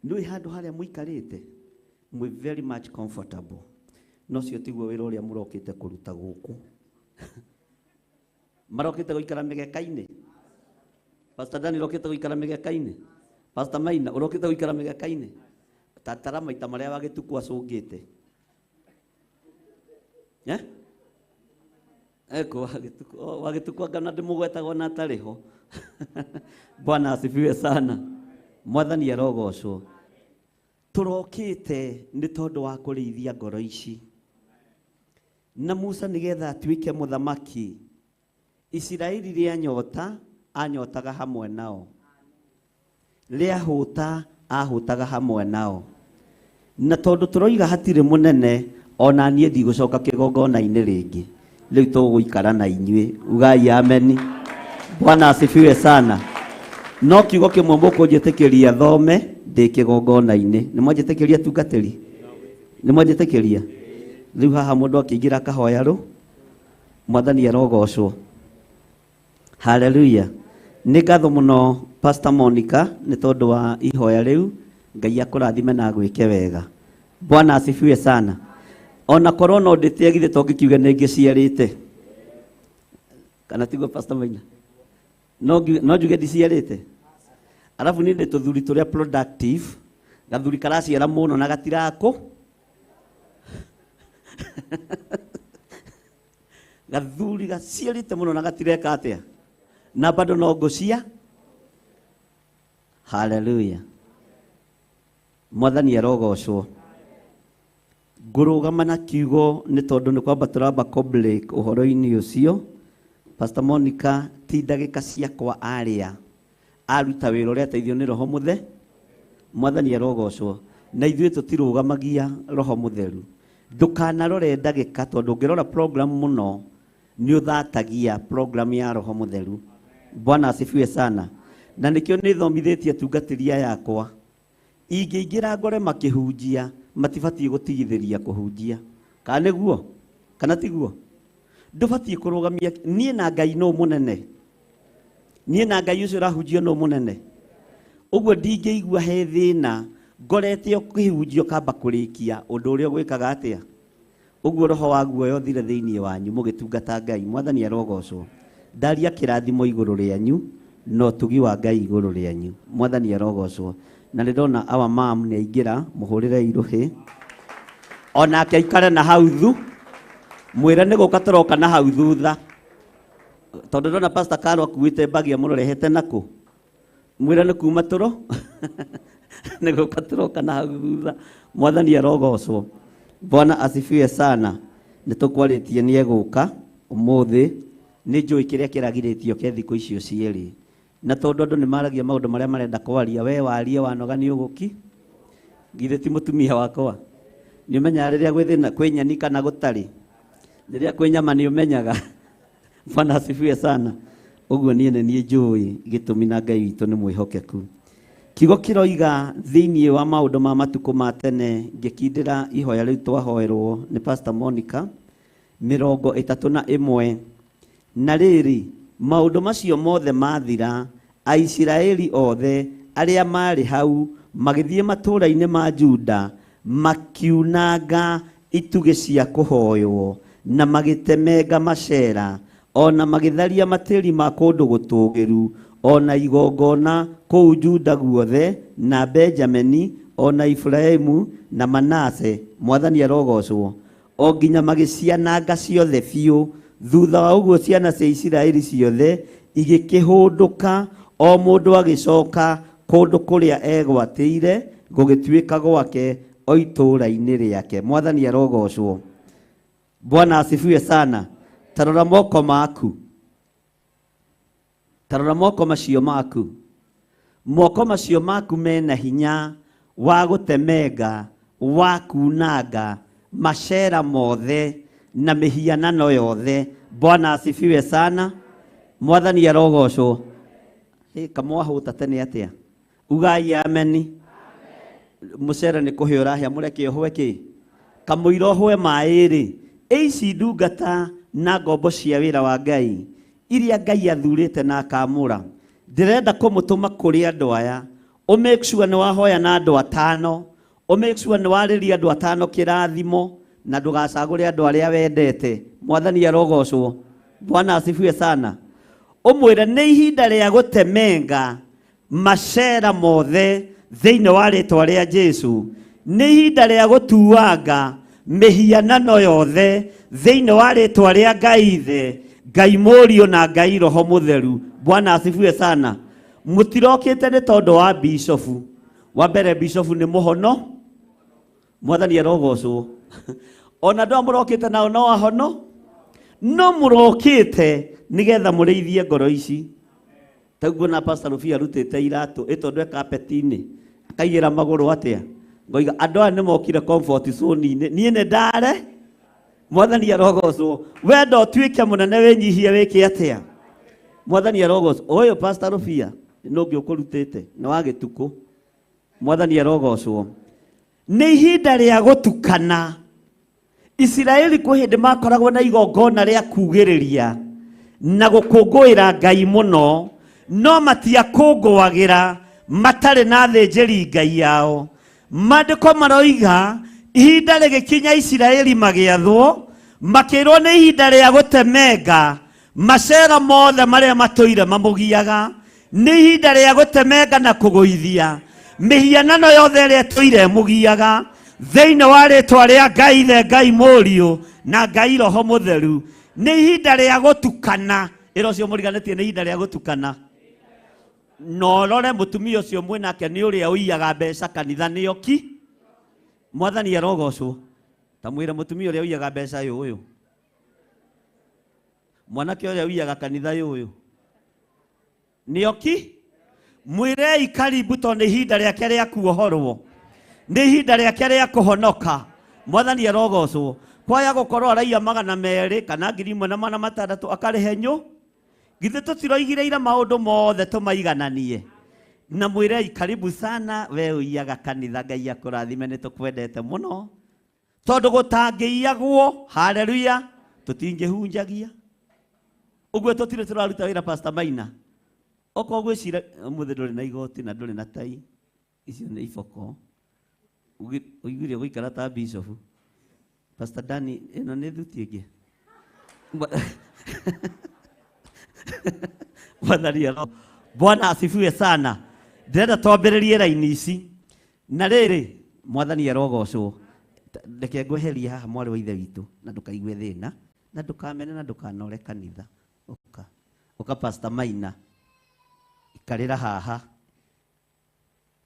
Nĩũĩ handũ harĩa mũikarĩte mwĩ very much comfortable, no cio tiguo wĩra ũrĩa mũrokĩte kũruta gũkũ. Marokĩte gũikara mĩgeka-inĩ? Pastor Dani, ũrokĩte gũikara mĩgeka-inĩ? Pastor Maina, ũrokĩte gũikara mĩgeka-inĩ? Tatara maita marĩa Wagĩtukũ acũngĩte. Eh? Eko Wagĩtukũ, oh, Wagĩtukũ anga na ndĩmũgwetaga ona atarĩ ho. Bwana asifiwe sana. Mwathani arogocwo. Tũrokĩte nĩ tondũ wa kũrĩithia ngoro ici. Na Musa nĩgetha atuĩke mũthamaki, Isiraeli rĩanyota, anyotaga hamwe nao. Rĩahũta, ahũtaga hamwe nao. Na tondũ tũroiga hatirĩ mũnene, ona niĩ ndigũcoka kĩgongona-inĩ rĩngĩ. Rĩu tũgũikara na inyuĩ. Ugai ameni. Bwana asifiwe sana. No kiugo kĩmwe mũkũnjĩtĩkĩria thome ndĩ kĩgongona-inĩ. Nĩ mwanjĩtĩkĩria tungatĩri? Nĩ mwanjĩtĩkĩria? Rĩu haha mũndũ akĩingĩra akahoya rũ, Mwathani arogocwo. Haleluya. Nĩ ngatho mũno Pastor Monica nĩ tondũ wa ihoya rĩu. Ngai akũrathime na agwĩke wega. Bwana asifiwe sana. Ona korwo no ndĩtĩe githĩ to ngĩkiuge nĩ ngĩciarĩte. Kana tiguo Pastor Maina? No no njuge ndiciarĩte. Arabu niĩ ndĩ tũthuri tũrĩa productive, gathuri karaciara mũno na gatirakũ. Gathuri gaciarĩte mũno na gatireka atĩa? Na bado no ngũcia. Haleluya. Mwathani arogocwo. Ngũrũgama na kiugo nĩ tondũ nĩ kwamba tũramba kũ break ũhoro-inĩ ũcio. Pastor Monica ti ndagĩka ciakwa arĩa aruta wĩra ũrĩa ateithio nĩ Roho Mũthe. Mwathani arogocwo. Na ithuĩ tũtirũgamagia Roho Mũtheru. Ndũkanarore ndagĩka tondũ ũngĩrora program mũno nĩ ũthatagia program ya Roho Mũtheru. Bwana asifiwe sana. Na nĩkĩo nĩ thomithĩtie atungatĩri aya akwa. Ingĩingĩra ngore makĩhunjia, matibatiĩ gũtigithĩria kũhunjia. Kana nĩguo? Kana tiguo? Ndũbatiĩ kũrũgamia niĩ na Ngai nũ mũnene. Niĩ na Ngai ũcio ũrahunjio nũ mũnene. Ũguo ndingĩigua he thĩna ngorete ũkĩhunjio kamba kũrĩkia ũndũ ũrĩa ũgwĩkaga atĩa. Ũguo roho wa guoya ũthire thĩinĩ wanyu mũgĩtungata Ngai. Mwathani arogocwo. Ndaria kĩrathimo igũrũ rĩanyu na ũtugi wa Ngai igũrũ rĩanyu. Mwathani arogocwo. Na nĩ ndona our mom nĩ aingĩra, mũhũrĩre irũhĩ. Onake aikare na hau thu, mwĩre nĩ gũka tũroka na hau thutha. Tondũ ndona Pastor Carol akuĩte mbagi amũrorehete nakũ. Mwĩre nĩ kuma tũro. Nĩ gũka tũroka na hau thutha. Mwathani arogocwo. Bwana asifiwe sana. Nĩ tũkwarĩtie nĩ egũka ũmũthĩ. Nĩ njũĩ kĩrĩa kĩragirĩtio ke thikũ icio cierĩ. Na tondũ andũ nĩ maragia maũndũ marĩa marenda kwaria, we warie wanoga nĩ ũgũki. Githĩ ti mũtumia wakwa? Nĩ ũmenyaga rĩrĩa gwĩ thĩna, kwĩ nyeni kana gũtarĩ? Rĩrĩa kwĩ nyama nĩ ũmenyaga. Bwana asifiwe sana. Ũguo niĩ nĩ niĩ njũĩ gĩtũmi na Ngai witũ nĩ mwĩhokeku. Kiugo kĩroiga thĩinĩ wa maũndũ ma matukũ ma tene, ngĩkindĩra ihoya rĩu twahoerwo nĩ Pastor Monica, 31. Na rĩrĩ, maũndũ macio mothe mathira, Aisiraeli othe arĩa maarĩ hau magĩthiĩ matũũra-inĩ ma Juda, makiunanga itugĩ cia kũhoywo, na magĩtemenga macera, o na magĩtharia matĩri ma kũndũ gũtũũgĩru, o na igongona kũu Juda guothe, na Benjamini, o na Efiraimu, na Manase. Mwathani arogocwo. O nginya magĩciananga ciothe biũ. Thutha wa ũguo ciana cia Isiraeli ciothe igĩkĩhũndũka, o mũndũ agĩcoka kũndũ kũrĩa egwatĩire, gũgĩtuĩka gwake o itũũra-inĩ rĩake. Mwathani arogocwo. Bwana asifiwe sana. Tarora moko maku. Tarora moko macio maku. Moko macio maku mena hinya wa gũtemenga, wa kunanga macera mothe na mĩhianano yothe. Bwana asifiwe sana. Mwathani arogocwo. Hĩ, kamwahũta tene atĩa? Ugai ameni. Mũcere nĩ kũhĩa ũrahĩa, mũreke ũhwe kĩ? Kamũira ũhwe maĩ rĩ, ici ndungata na ngombo cia wĩra wa Ngai iria Ngai athurĩte na akamũra, ndĩrenda kũmũtũma kũrĩ andũ aya. Ũ make sure nĩ wahoya na andũ atano, ũ make sure nĩ warĩria andũ atano kĩrathimo, na ndũgacagũre andũ arĩa wendete. Mwathani arogocwo. Bwana asifiwe sana. Ũmwĩre nĩ ihinda rĩa gũtemenga macera mothe thĩinĩ wa rĩtwa rĩa Jesu. Nĩ ihinda rĩa gũtuanga mĩhianano yothe thĩinĩ wa rĩtwa rĩa Ngai Ithe, Ngai Mũriũ na Ngai Roho Mũtheru. Bwana asifiwe sana. Mũtirokĩte nĩ tondũ wa bishofu. Wa mbere bishofu nĩ mũhono, Mwathani arogocwo. Ona andũ aya mũrokĩte nao no ahono, no mũrokĩte nĩgetha mũrĩithie ngoro ici. Taguo na Pastor Rufia arutĩte iratũ ĩtondũ e carpet-inĩ akaigĩra magũrũ atĩa, ngoiga andũ aya nĩmokire comfort zone-inĩ, niĩ nĩ ndare. Mwathani arogocwo. Wenda ũtuĩke mũnene wĩnyihie wĩke atĩa? Mwathani arogocwo. Ũyũ Pastor Rufia nĩ ũngĩ ũkũrutĩte nĩ wa gĩtukũ. Mwathani arogocwo. Nĩ ihinda rĩa gũtukana. Isiraeli kwĩ hĩndĩ makoragwo na igongona rĩa kugĩrĩria na gũkũngũĩra Ngai mũno, no matiakũngũagĩra matarĩ na athĩnjĩri Ngai yao. Maandĩko maroiga ihinda rĩgĩkinya Isiraeli magĩathwo, makĩrwo nĩ ihinda rĩa gũtemenga macera mothe marĩa matũire mamũgiaga, nĩ ihinda rĩa gũtemenga na kũgũithia mĩhianano yothe ĩrĩa ĩtũire ĩmũgiaga thĩinĩ wa rĩtwa rĩa Ngai Ithe, Ngai Mũriũ na Ngai Roho Mũtheru. Nĩ ihinda rĩa gũtukana. Ĩra ũcio mũriganĩtie nĩ ihinda rĩa gũtukana. Na ũrore mũtumia ũcio mwĩnake nĩ ũrĩa ũiyaga mbeca kanitha nĩoki. Mwathani arogocwo. Ta mwĩre mũtumia ũrĩa ũiyaga mbeca yũyũ, mwanake ũrĩa ũiyaga kanitha yũyũ nĩoki. Mwĩrei karibu tondũ nĩ ihinda rĩake rĩa kuohorwo, nĩ ihinda rĩake rĩa kũhonoka. Mwathani arogocwo. Kwaya gũkorwo araiya 200 kana 1600 akarĩhe nyũ, githĩ tũtiroigire maũndũ mothe tũmaigananie. Na mwĩrei karibu sana we ũiyaga kanitha, Ngai akũrathime, nĩ tũkwendete mũno tondũ gũtangĩiyagwo. Haleluya. Tũtingĩhunjagia ũguo, tũtirĩ tũraruta wĩra. Pastor Maina, okorwo gwĩcira ũmũthĩ ndũrĩ na igoti na ndũrĩ na tai, icio nĩ iboko. Ũiguire gũikara ta bishop. Pastor Dani, ĩno nĩ thuti ĩngĩ. Mwathani Bwana asifiwe sana. Ndĩrenda twambĩrĩrie raini ici na rĩrĩ, Mwathani arogocwo. Reke ngweherie haha mwarĩ wa ithe witũ, na ndũkaigue thĩna na ndũkamene na ndũkanore kanitha. Ũka ũka Pastor Maina, ikarĩra haha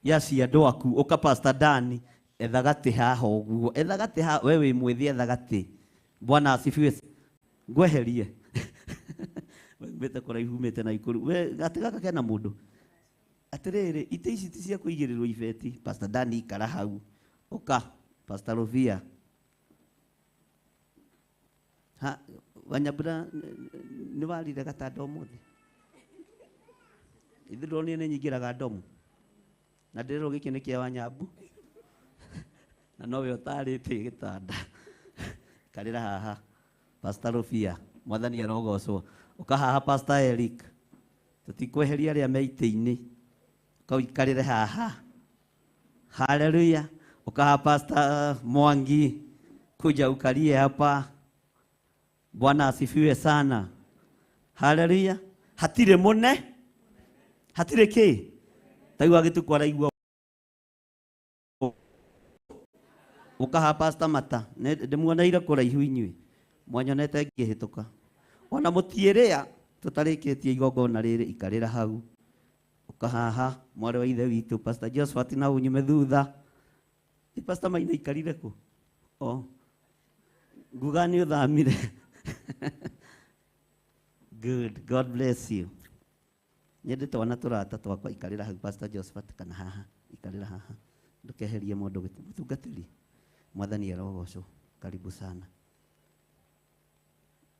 yaci andũ aku. Ũka Pastor Dani, etha gatĩ haha ũguo, etha gatĩ haha. We wĩ mwĩthĩ, etha gatĩ. Bwana asifiwe. Ngweherie umĩte kũraihu, umĩte na ikũrũ. We gatĩ gaka kena mũndũ. Atĩrĩrĩ, itĩ ici ti cia kũigĩrĩrwo ibeti. Pastor Dani, ikara hau. Ũka Pastor Rufia. Ha Wanyambura, nĩ warire gatanda ũmũthĩ? Ithuĩ ndĩronire nĩ nyingĩraga ndomu na ndĩrerwo gĩkĩ nĩ kĩa Wanyambu na nowe ũtarĩte gĩtanda. Karĩra haha Pastor Rufia. Mwathani arogocwo. Ũka haha Pastor Eric, tũtikweheria arĩa me itĩ-inĩ, ũka ũikarĩre haha. Haleluya. Ũka haha Pastor Mwangi, kuja ukalie hapa. Bwana asifiwe sana. Haleluya. Hatirĩ mũne, hatirĩ kĩ taigua gĩtukũ araigua. Ũka haha Pastor Mata, ndĩmuoneire kũraihu, inyuĩ mwanyonete ngĩhĩtũka ona mũtiĩrĩa tũtarĩkĩtie igongona rĩrĩ. Ikarĩra hau. Ũka haha mwarĩ wa ithe witũ Pastor Josephat, na unyume thutha. Ĩ Pastor Maina ikarire kũ? O nguga nĩ ũthamire. Good, God bless you. Nyende twana tũrata twakwa. Ikarĩra hau Pastor Josephat, kana haha, ikarĩra haha, ndũkeherie mũndũ gĩtĩ. Mũtungatĩri, Mwathani arogocwo. Karibu sana.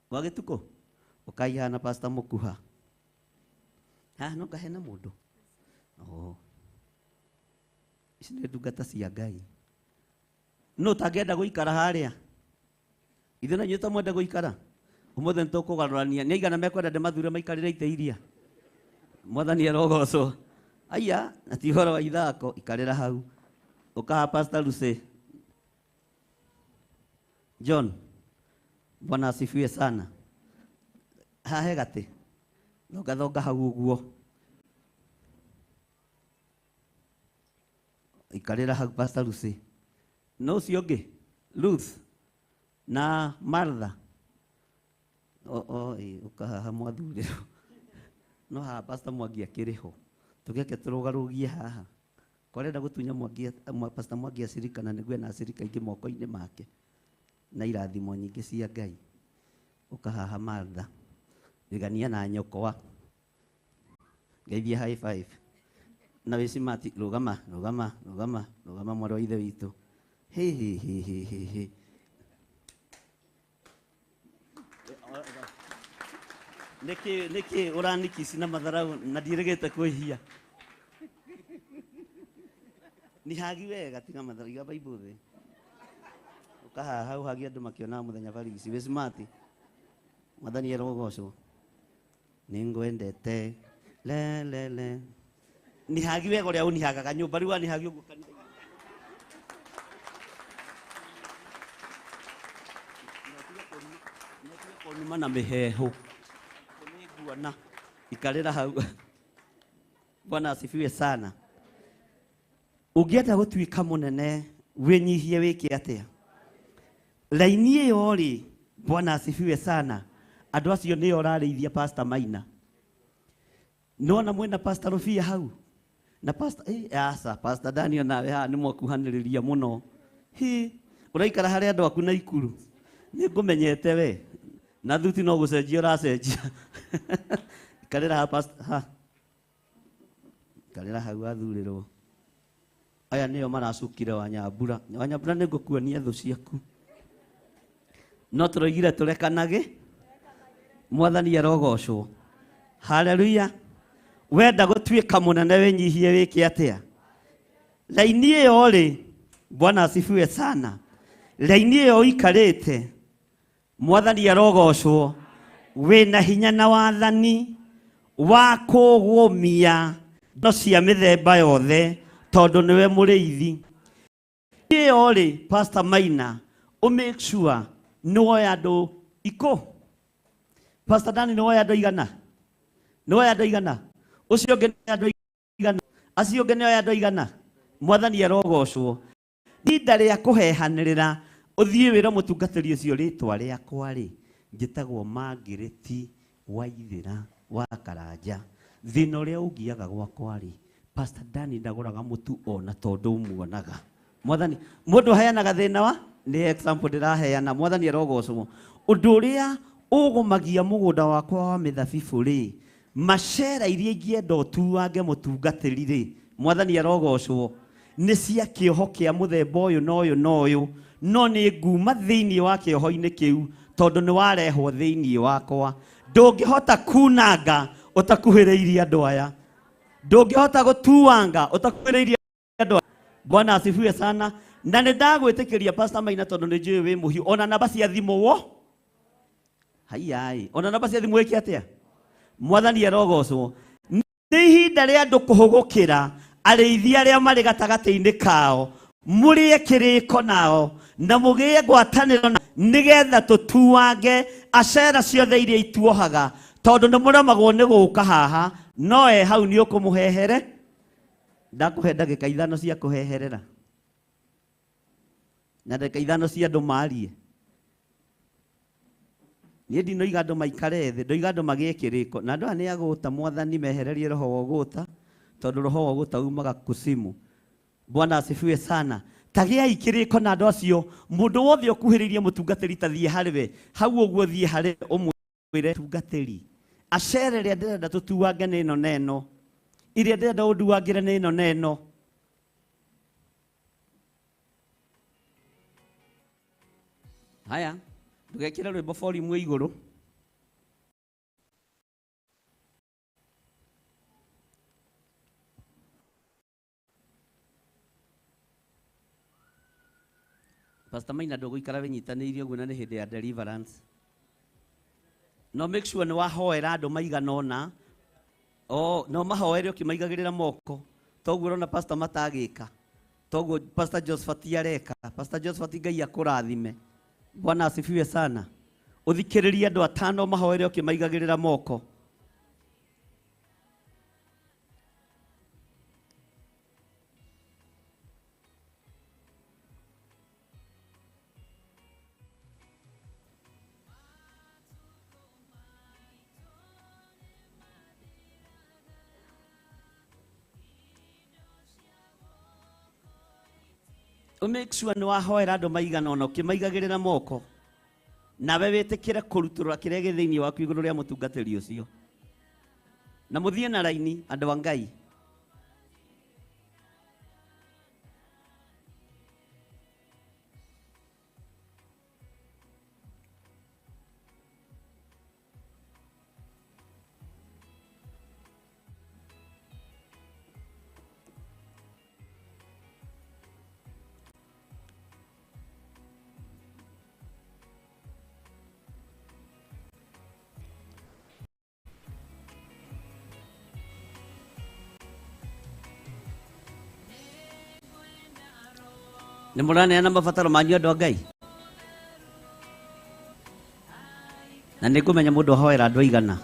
Wa gĩtukũ, ũkaihana Pastor Mũkuha haha, no kahena mũndũ. Oh. Ici nĩ ndungata cia Ngai. No ũtangĩenda gũikara harĩa ithuĩ na inyuĩ tamwende gũikara ũmũthĩ, nĩ tũkũgarũrania. Nĩ aigana mekwenda ndĩmathure maikarĩre itĩ iria? Mwathani arogocwo. Aya na ti ũhoro wa ithako. Ikarĩra hau. Ũkaha Pastor Lucy John. Bwana asifiwe sana. Hahe gatĩ, thonga thonga hau ũguo. Ikarĩra hau Pastor Lucy. No ũcio ũngĩ Ruth na Martha. O ũka haha mwathurĩrwo. No haha Pastor Mwangi akĩrĩ ho. Tũgĩake tũrũgarũgie haha. Korenda gũtunya Mwangi, Pastor Mwangi acirika na nĩguo ena acirika ingĩ moko-inĩ make na irathimo nyingĩ cia Ngai. Ũka haha Martha. Rigania na nyũkwa. Ngeithie high five. Na wĩ smart, rũgama, rũgama, rũgama, rũgama mwarĩ wa ithe witũ. Hi hi hi hi hi hi. Nĩkĩ ũranikici na matharau na ndiĩrĩgĩte kwĩhia? Nĩ hagi wega tiga matharau, iga Bible thĩ. Ũka haha ũhagie andũ makĩonaga mũthenya barigici. Wĩ smart. Mwathani arogocwo. Nĩngwendete le le le. Nĩ hagi wega ũrĩa ũnihagaga nyũmba rĩu wanihagi ũguo kanitha. Kũnuma na mĩheehũ. Nĩnguona. Ikarĩra hau. Bwana asifiwe sana. Ũngĩenda gũtuĩka mũnene wĩnyihie wĩke atĩa? Raini ĩyo rĩ, Bwana asifiwe sana. Andũ acio nĩo ũrarĩithia Pastor Maina. Nĩwona mwĩna Pastor Rufia hau? Na Pastor, aca, Pastor Daniel nawe haha nĩmwakuhanĩrĩria mũno. Hi, ũraikara harĩa andũ aku Naikuru. Nĩngũmenyete we. Na thuti no gũcenjia ũracenjia. Ikarĩra ha Pastor, ha. Ikarĩra hau wathurĩrwo. Aya nĩo maracukire Wanyambura. Wanyambura nĩngũkuonia thũ ciaku. No tũroigire tũrekanage. Mwathani arogocwo. Haleluya. Wenda gũtuĩka mũnene wĩnyihie wĩke atĩa? Raini ĩyo rĩ, Bwana asifiwe sana. Raini ĩyo ũikarĩte, Mwathani arogocwo, wĩna hinya na wathani wa kũgũmia indo cia mĩthemba yothe tondũ nĩwe mũrĩithi. Ĩyo rĩ, Pastor Maina, ũ make sure nĩ woya andũ ikũ. Pastor Dani nĩ woya andũ aigana? Nĩ woya andũ aigana? Ũcio ũngĩ nĩ woya andũ aigana? Acio ũngĩ nĩ woya andũ aigana? Mwathani arogocwo. Ihinda rĩa kũhehanĩrĩra ũthiĩ wĩre mũtungatĩri ũcio rĩtwa rĩakwa rĩ, njĩtagwo Margaret Waithĩra wa Karanja. Thĩna ũrĩa ũngiaga gwakwa rĩ, Pastor Dani ndagũraga mũtu ona tondũ ũmuonaga. Mwathani, mũndũ aheanaga thĩna wa? Nĩ example ndĩraheana. Mwathani arogocwo. Ũndũ ũrĩa ũgũmagia mũgũnda wakwa wa mĩthabibũ rĩ, macera iria ingĩenda ũtuange mũtungatĩri rĩ, Mwathani arogocwo, nĩ cia kĩoho kĩa mũthemba ũyũ na ũyũ na ũyũ, no nĩ nguma thĩinĩ wa kĩoho-inĩ kĩu tondũ nĩ warehwo thĩinĩ wakwa. Ndũngĩhota kunanga ũtakuhĩrĩirie andũ aya. Ndũngĩhota gũtuanga ũtakuhĩrĩirie andũ aya. Bwana asifiwe sana. Na nĩ ndagwĩtĩkĩria Pastor Maina tondũ nĩ njũĩ wĩ mũhiũ. Ona namba cia thimũ wo? Haiya. Ona namba cia thimũ wĩke atĩa? Mwathani arogocwo. Nĩ ihinda rĩa andũ kũhũgũkĩra arĩithi arĩa marĩ gatagatĩ-inĩ kao, mũrĩe kĩrĩko nao na mũgĩe ngwatanĩro na nĩgetha tũtuange acera ciothe iria ituohaga, tondũ nĩ mũremagwo nĩ gũka haha, no e hau nĩ ũkũmũhehere. Ndakũhe ndagĩka ithano cia kũheherera na ndagĩka ithano cia andũ marie. Niĩ ndinoiga andũ maikare thĩ, ndoiga andũ magĩe kĩrĩko. Na andũ aya nĩ agũta, Mwathani mehererie roho wa ũgũta, tondũ roho wa ũgũta umaga kusimu. Bwana asifiwe sana. Tagĩai kĩrĩko na andũ acio. Mũndũ wothe ũkuhĩrĩirie mũtungatĩri ta thiĩ harĩ we. Hau ũguo thiĩ harĩ ũmwĩre mũtungatĩri, acere ĩrĩa ndĩrenda tũtuange nĩ ĩno na ĩno, iria ndĩrenda ũnduangĩre nĩ ĩno na ĩno. Haya, ndũgekĩre rwĩmbo volume igũrũ. Pastor Maina ndũgũikara wĩnyitanĩirie ũguo na nĩ hĩndĩ ya deliverance. No make sure nĩ wahoera andũ maigana ũna. Oh, no mahoere ũkĩmaigagĩrĩra moko. Toguo ũrona Pastor matagĩka. Toguo Pastor Josephat areka. Pastor Josephat Ngai akũrathime. Bwana asifiwe sana. Ũthikĩrĩrie andũ atano mahoere ũkĩmaigagĩrĩra moko. Make sure nĩ wahoera andũ maigana ũna ũkĩmaigagĩrĩra moko nawe wĩtĩkĩre kũrutũrũra kĩrĩa gĩ thĩinĩ waku igũrũ rĩa mũtungatĩri ũcio na mũthiĩ na raini andũ a Ngai. Nĩ mũraneana mabataro manyu andũ a Ngai na nĩ ngũmenya mũndũ ahoera andũ aigana.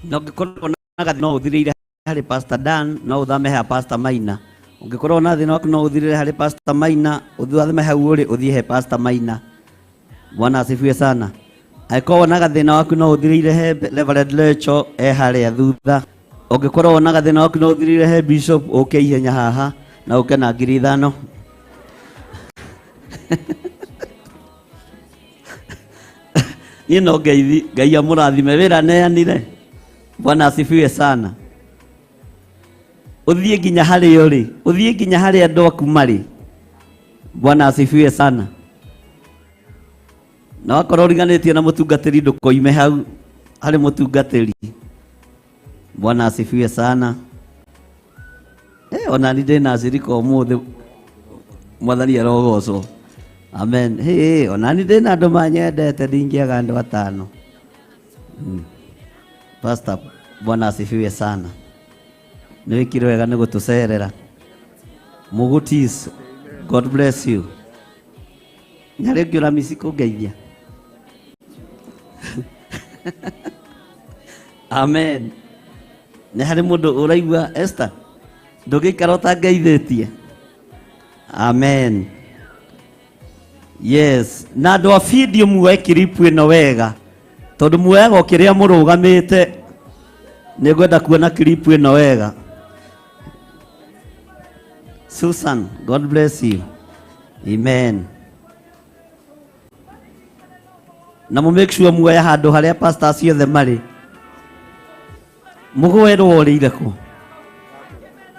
Na ũngĩkorwo na gathĩna no ũthirĩire harĩ Pastor Dan, no ũthame ha Pastor Maina. Ũngĩkorwo na thĩna waku no ũthirĩre harĩ Pastor Maina, ũthame hau ũrĩ ũthiĩ he Pastor Maina. Bwana asifiwe sana. Angĩkorwo wonaga thĩna waku no ũthirĩire he Reverend Lecho e harĩa thutha. Ũngĩkorwo wonaga thĩna waku no ũthirĩire he Bishop ũke ihenya haha na ũke na 5,000. Niĩ no ngeithi Ngai amũrathime wĩra neanire. Bwana asifiwe sana. Ũthiĩ nginya harĩa ũrĩ, ũthiĩ nginya harĩa andũ aku marĩ. Bwana asifiwe sana. Na wakorwo ũriganĩtie na mũtungatĩri ndũkoime hau harĩ mũtungatĩri. Bwana asifiwe sana. Ona ni ndĩ na cirika ũmũthĩ, Mwathani arogocwo. Amen. Hey, ona ni ndĩ na andũ manyendete ndingĩaga andũ atano. Pastor, Bwana asifiwe sana. Nĩ wĩkire wega nĩ gũtũcerera. Mũgũtis, God bless you. Nyarĩ ngĩũra mici kũngeithia. Amen. Nĩ harĩ mũndũ ũraigua Esther ndũngĩikara ũtangeithĩtie. Amen. Yes, na andũ a video muoe kiripu ĩno wega tondũ muoyaga o kĩrĩa mũrũgamĩte. Nĩ ngwenda kuona kiripu ĩno wega. Susan, God bless you. Amen. Na mu make sure muoya handũ harĩa pastors ciothe marĩ. Mũgwerwo ũrĩire kũ?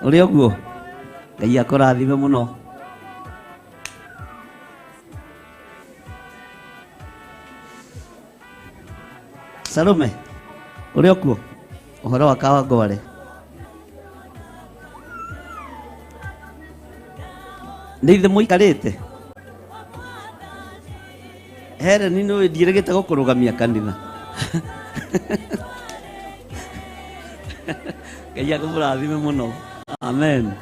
Ũrĩ ũguo? Ngai akũrathime mũno. Salome, ũrĩ okuo? Ũhoro wa Kawangware. Nĩ ithe mũikarĩte? Helen nĩ ndiĩrĩgĩte gũkũrũgamia kanitha. Ngai akũmũrathime mũno. Amen.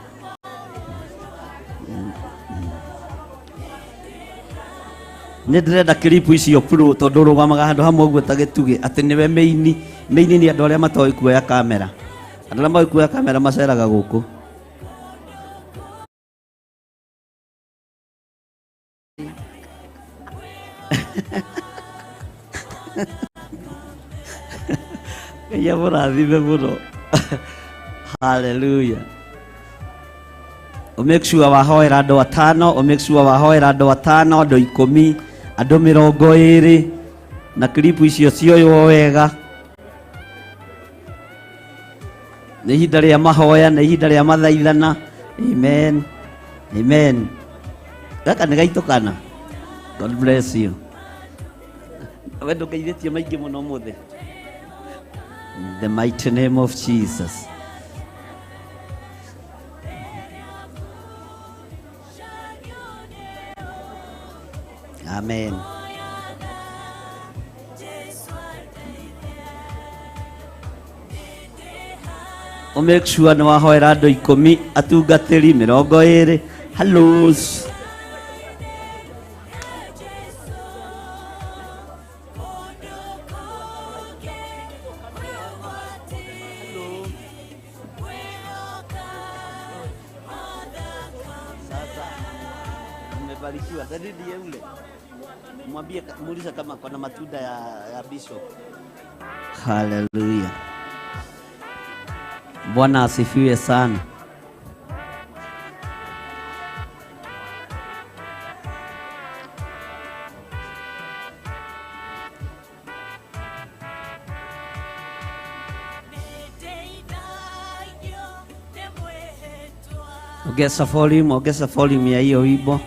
Nĩ ndĩrenda kiripu icio pro tondũ ũrũgamaga handũ hamwe ũguo ta gĩtugĩ atĩ nĩwe meini. Meini nĩ andũ arĩa matoĩ kuoya kamera. Andũ arĩa moĩ kuoya kamera maceraga gũkũ. Ngai amũrathime mũno. Hallelujah. Make sure wahoera andũ atano, make sure wahoera andũ atano, andũ 10, andũ 20, na clip icio cioywo wega. Nĩ ihinda rĩa mahoya, nĩ ihinda rĩa mathaithana. Amen. Amen. Gaka nĩ gaitũ kana? God bless you. We ndũngeithĩtie maingĩ mũno ũmũthĩ. In the mighty name of Jesus. Amen. Make sure nĩ wahoera andũ 10, atungatĩri 20. Hello. Amebarikiwa. Sasa ndiye yule. Mwambie, muulize kama kuna matunda ya bishop. Hallelujah. Bwana asifiwe sana. Ongeza volume ya hiyo wimbo.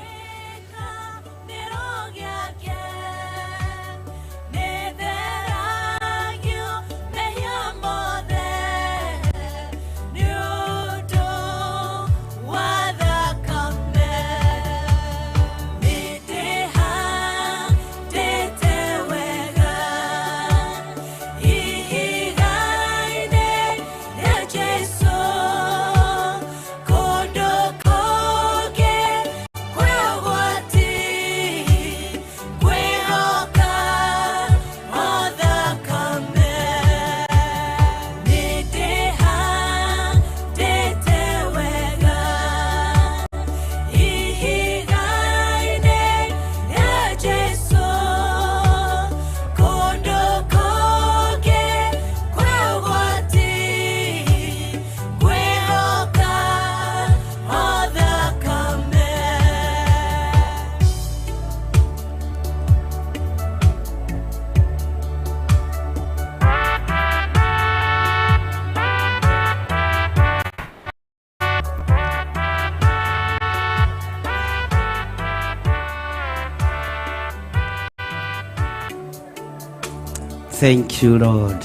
Thank you, Lord.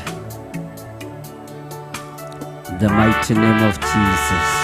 The mighty name of Jesus.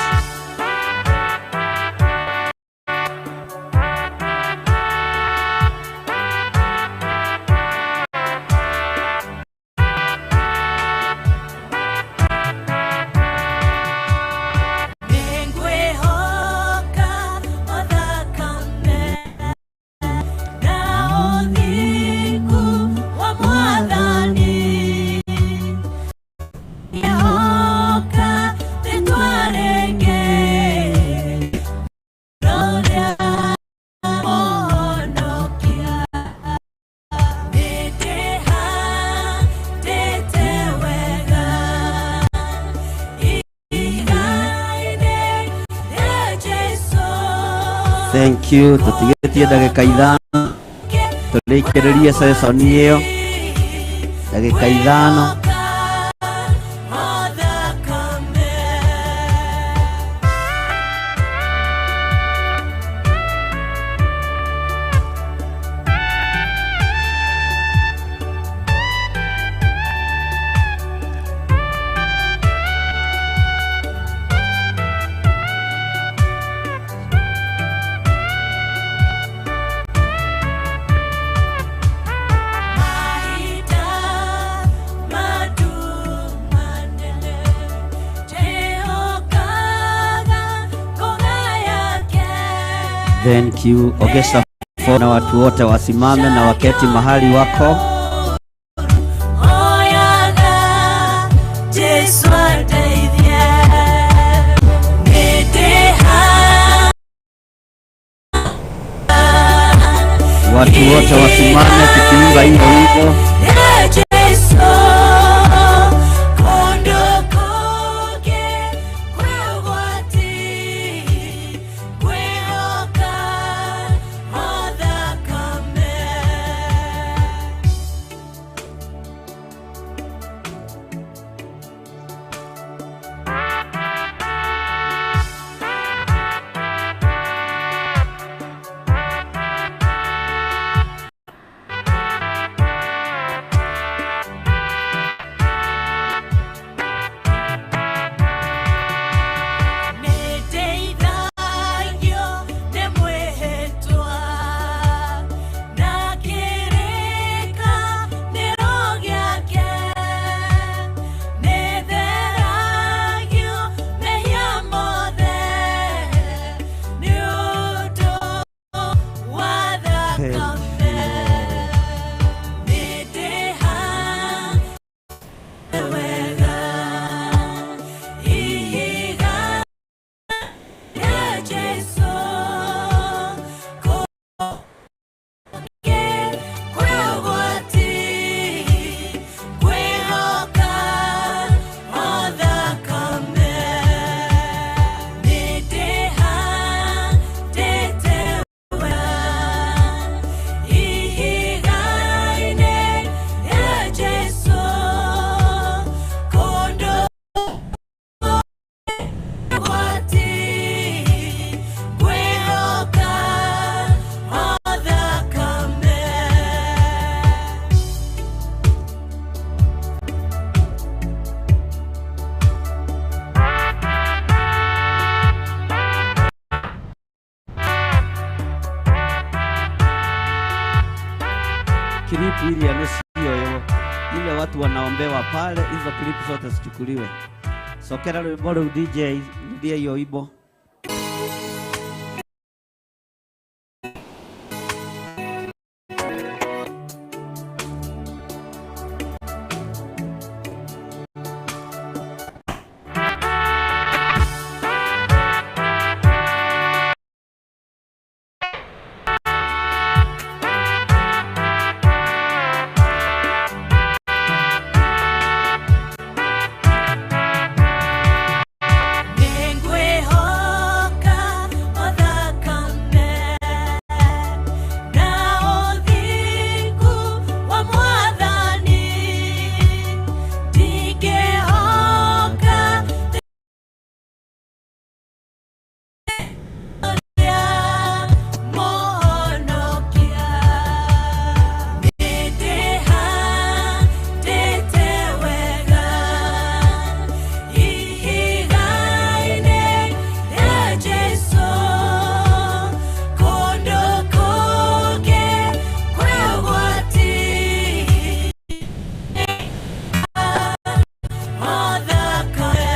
Thank you. Tutigetie ndagika ithano turikirerie session iyo ndagika ithano. Thank you. Ongeza na watu wote wasimame na waketi mahali wako. Watu wote wasimame tukiimba hiyo wimbo. Ngwĩciria nĩ cioywo ile watu wanaombewa pale, hizo clip zote zichukuliwe. Cokera rwĩmbo rũu DJ, rudia hiyo wimbo. Nĩngwĩhoka othakame na ũthingu wa Mwathani, ndingĩhoka rĩa Mũhonokia. Nĩndĩhandĩte wega ihiga-inĩ rĩa Jesũ, kũndũ kũngĩ kwĩ ũgwati. Othakame.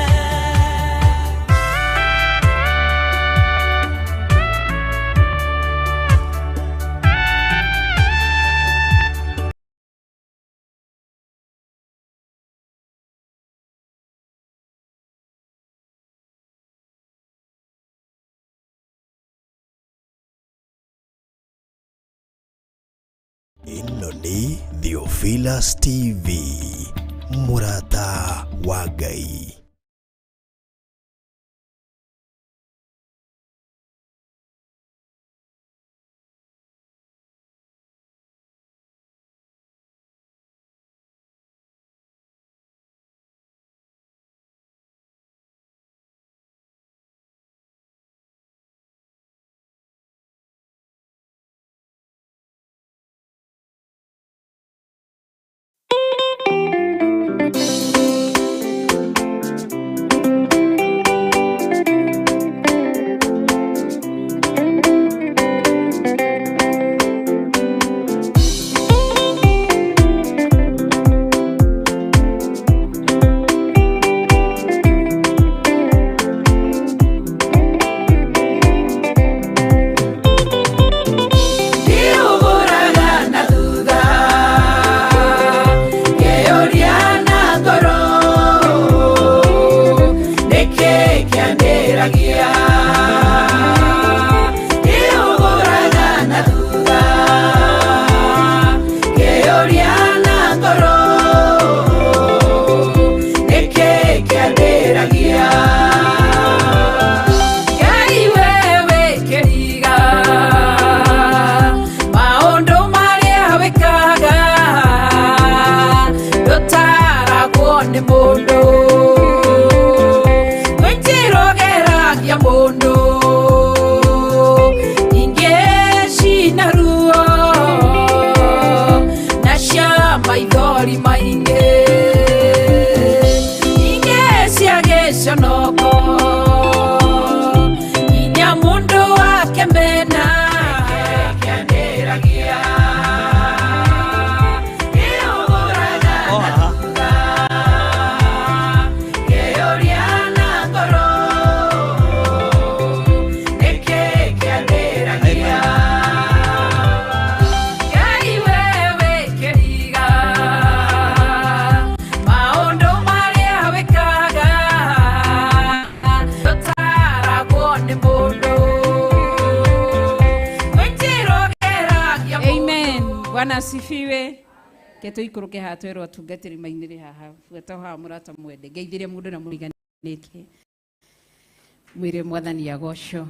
Ĩno nĩ Theophilus TV, mũrata wa Ngai. Ndiũgũraga na thutha ngĩyũria na ngoro nĩkĩ kĩandĩragia. Ndiũgũraga na thutha ngĩyũria na ngoro nĩkĩ kĩandĩragia. Ngai wewe kĩriga maũndũ marĩa wĩkaga ndũtaragwo nĩ mũndũ, kwĩ njĩra ũgeragia mũndũ ingĩ cina ruo na cia maithori maingĩ, ingĩ cia gĩconoko nginya mũndũ akemena. Kĩandĩragia kĩũgũraga na thutha ngĩyũria na ngoro nĩkĩ kĩandĩragia. Ngai wewe kĩriga maũndũ marĩa wĩkaga ndũtaragwo nĩ mũndũ, kwĩ njĩra ũgeragia. Amen. Bwana asifiwe. Ke tũikũrũke haha twerwo atungatĩri mainĩre haha buata haha mũrata mwende ngeithĩrie mũndũ na mũriganĩtie mwĩre Mwathani agocwo.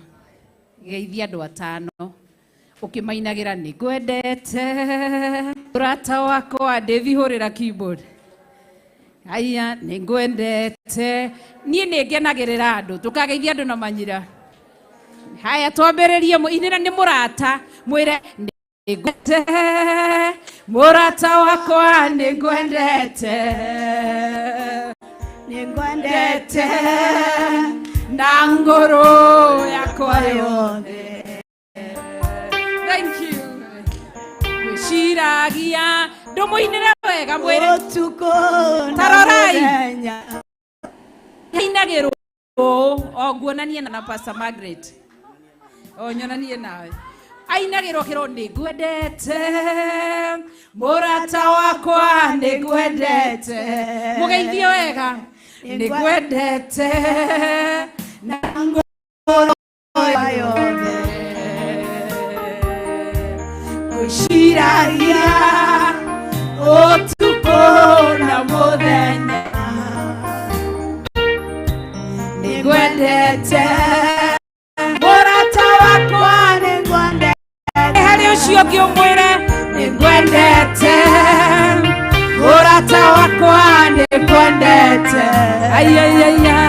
Geithia andũ atano ũkĩmainagĩra nĩ ngwendete mũrata wakwa Davi hũrĩra keyboard. Aya nĩ ngwendete niĩ nĩ ngenagĩrĩra andũ tũkageithia andũ na manyira. Haya twambĩrĩrie inĩra nĩ mũrata mwĩre nĩngwendete mũrata wakwa nĩngwendete Nĩngwendete na ngoro yakwa yothe. Thank you. Gwĩciragia Ndũmũinĩre wega mwĩre. Ũtukũ na Tarorai. Mũthenya. Inagĩrwo ũũ, o nguonanie na Pastor Margaret. O nyonanie nawe. Ainagĩrwo kĩro nĩ ngwendete mũrata wakwa nĩ ngwendete. Mũgeithie wega. Nĩ ngwendete na ngoro yothe. Ngwĩciragia ũtukũ na mũthenya. Nĩngwendete mũrata wakwa, nĩngwendete. Harĩ ũcio ũngĩ ũmwĩre Nĩngwendete mũrata wakwa, nĩngwendete. Ayayaya.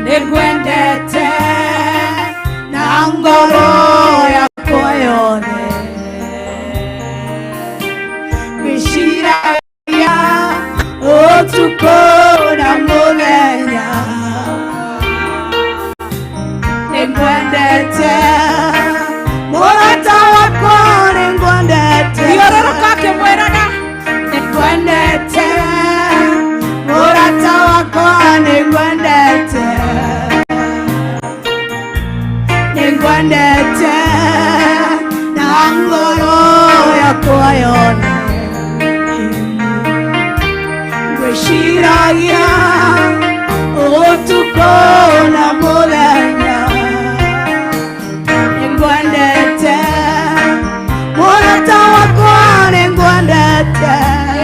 Nĩngwendete na ngoro yakwa yothe. Ngwĩciragia ũtukũ na mũthenya. Nĩngwendete mũrata wakwa, nĩngwendete. Thiũrũrũka ũkĩmwĩraga. Nĩngwendete mũrata wakwa, nĩngwendete. Nĩngwendete na ngoro yakwa yothe. Ngwĩciragia ũtukũ na mũthenya. Nĩngwendete mũrata wakwa, nĩngwendete.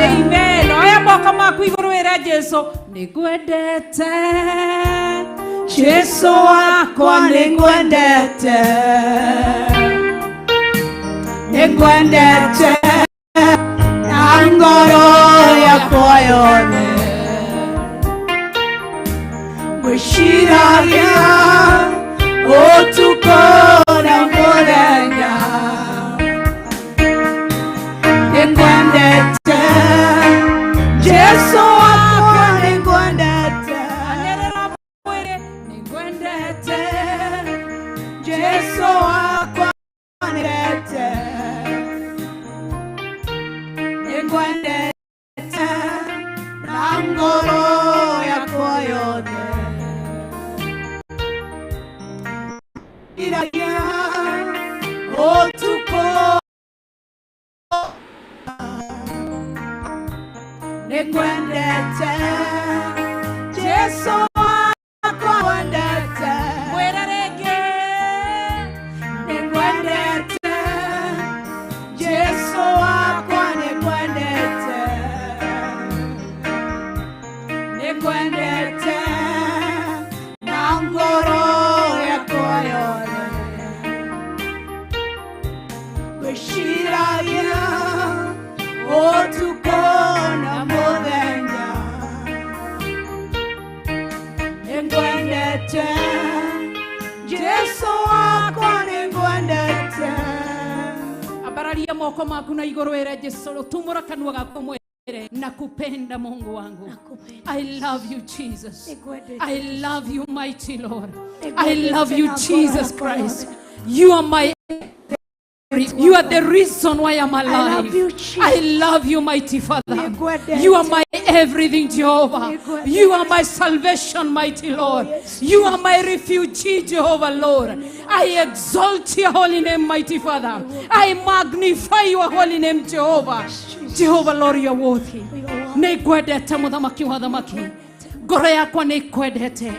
Amen. Oya moko maku igũrũ wĩre Jesu nĩngwendete. Jesu wakwa, nĩngwendete. Nĩngwendete na ngoro yakwa yothe. Ngwĩciragia ũtukũ na mũthenya. Nĩngwendete Jesu wakwa, nĩngwendete. Anĩrĩra mwĩre nĩngwendete. Jesu wakwa, nĩngwendete. Nĩngwendete na ngoro yakwa yothe. Iragia ũtukũ. Nĩngwendete Jesu wakwa, ngwendete. Mwĩre rĩngĩ. Nĩngwendete Jesu wakwa, nĩngwendete. Nĩngwendete na ngoro yakwa yothe. Ngwĩciragia ũtukũ na mũthenya. Nĩngwendete Jesu wakwa, nĩngwendete. Ambararia moko maku na igũrũ wĩre Jesu, tumũra kanua gaku mwĩre nakupenda Mungu wangu. I love you, Jesus. I love you, mighty Lord. I love you, Jesus Christ. You are the reason why I'm I alive. Love you, Jesus. I love you, mighty Father. Nĩngwendete. You are my everything, Jehovah. Nĩngwendete. You are my salvation, mighty Lord. You are my refuge, Jehovah Lord. I exalt your holy name, mighty Father. I magnify your holy name, Jehovah. Jehovah Lord, you are worthy. Nĩngwendete mũthamaki wa thamaki. Ngoro yakwa nĩ ĩkwendete.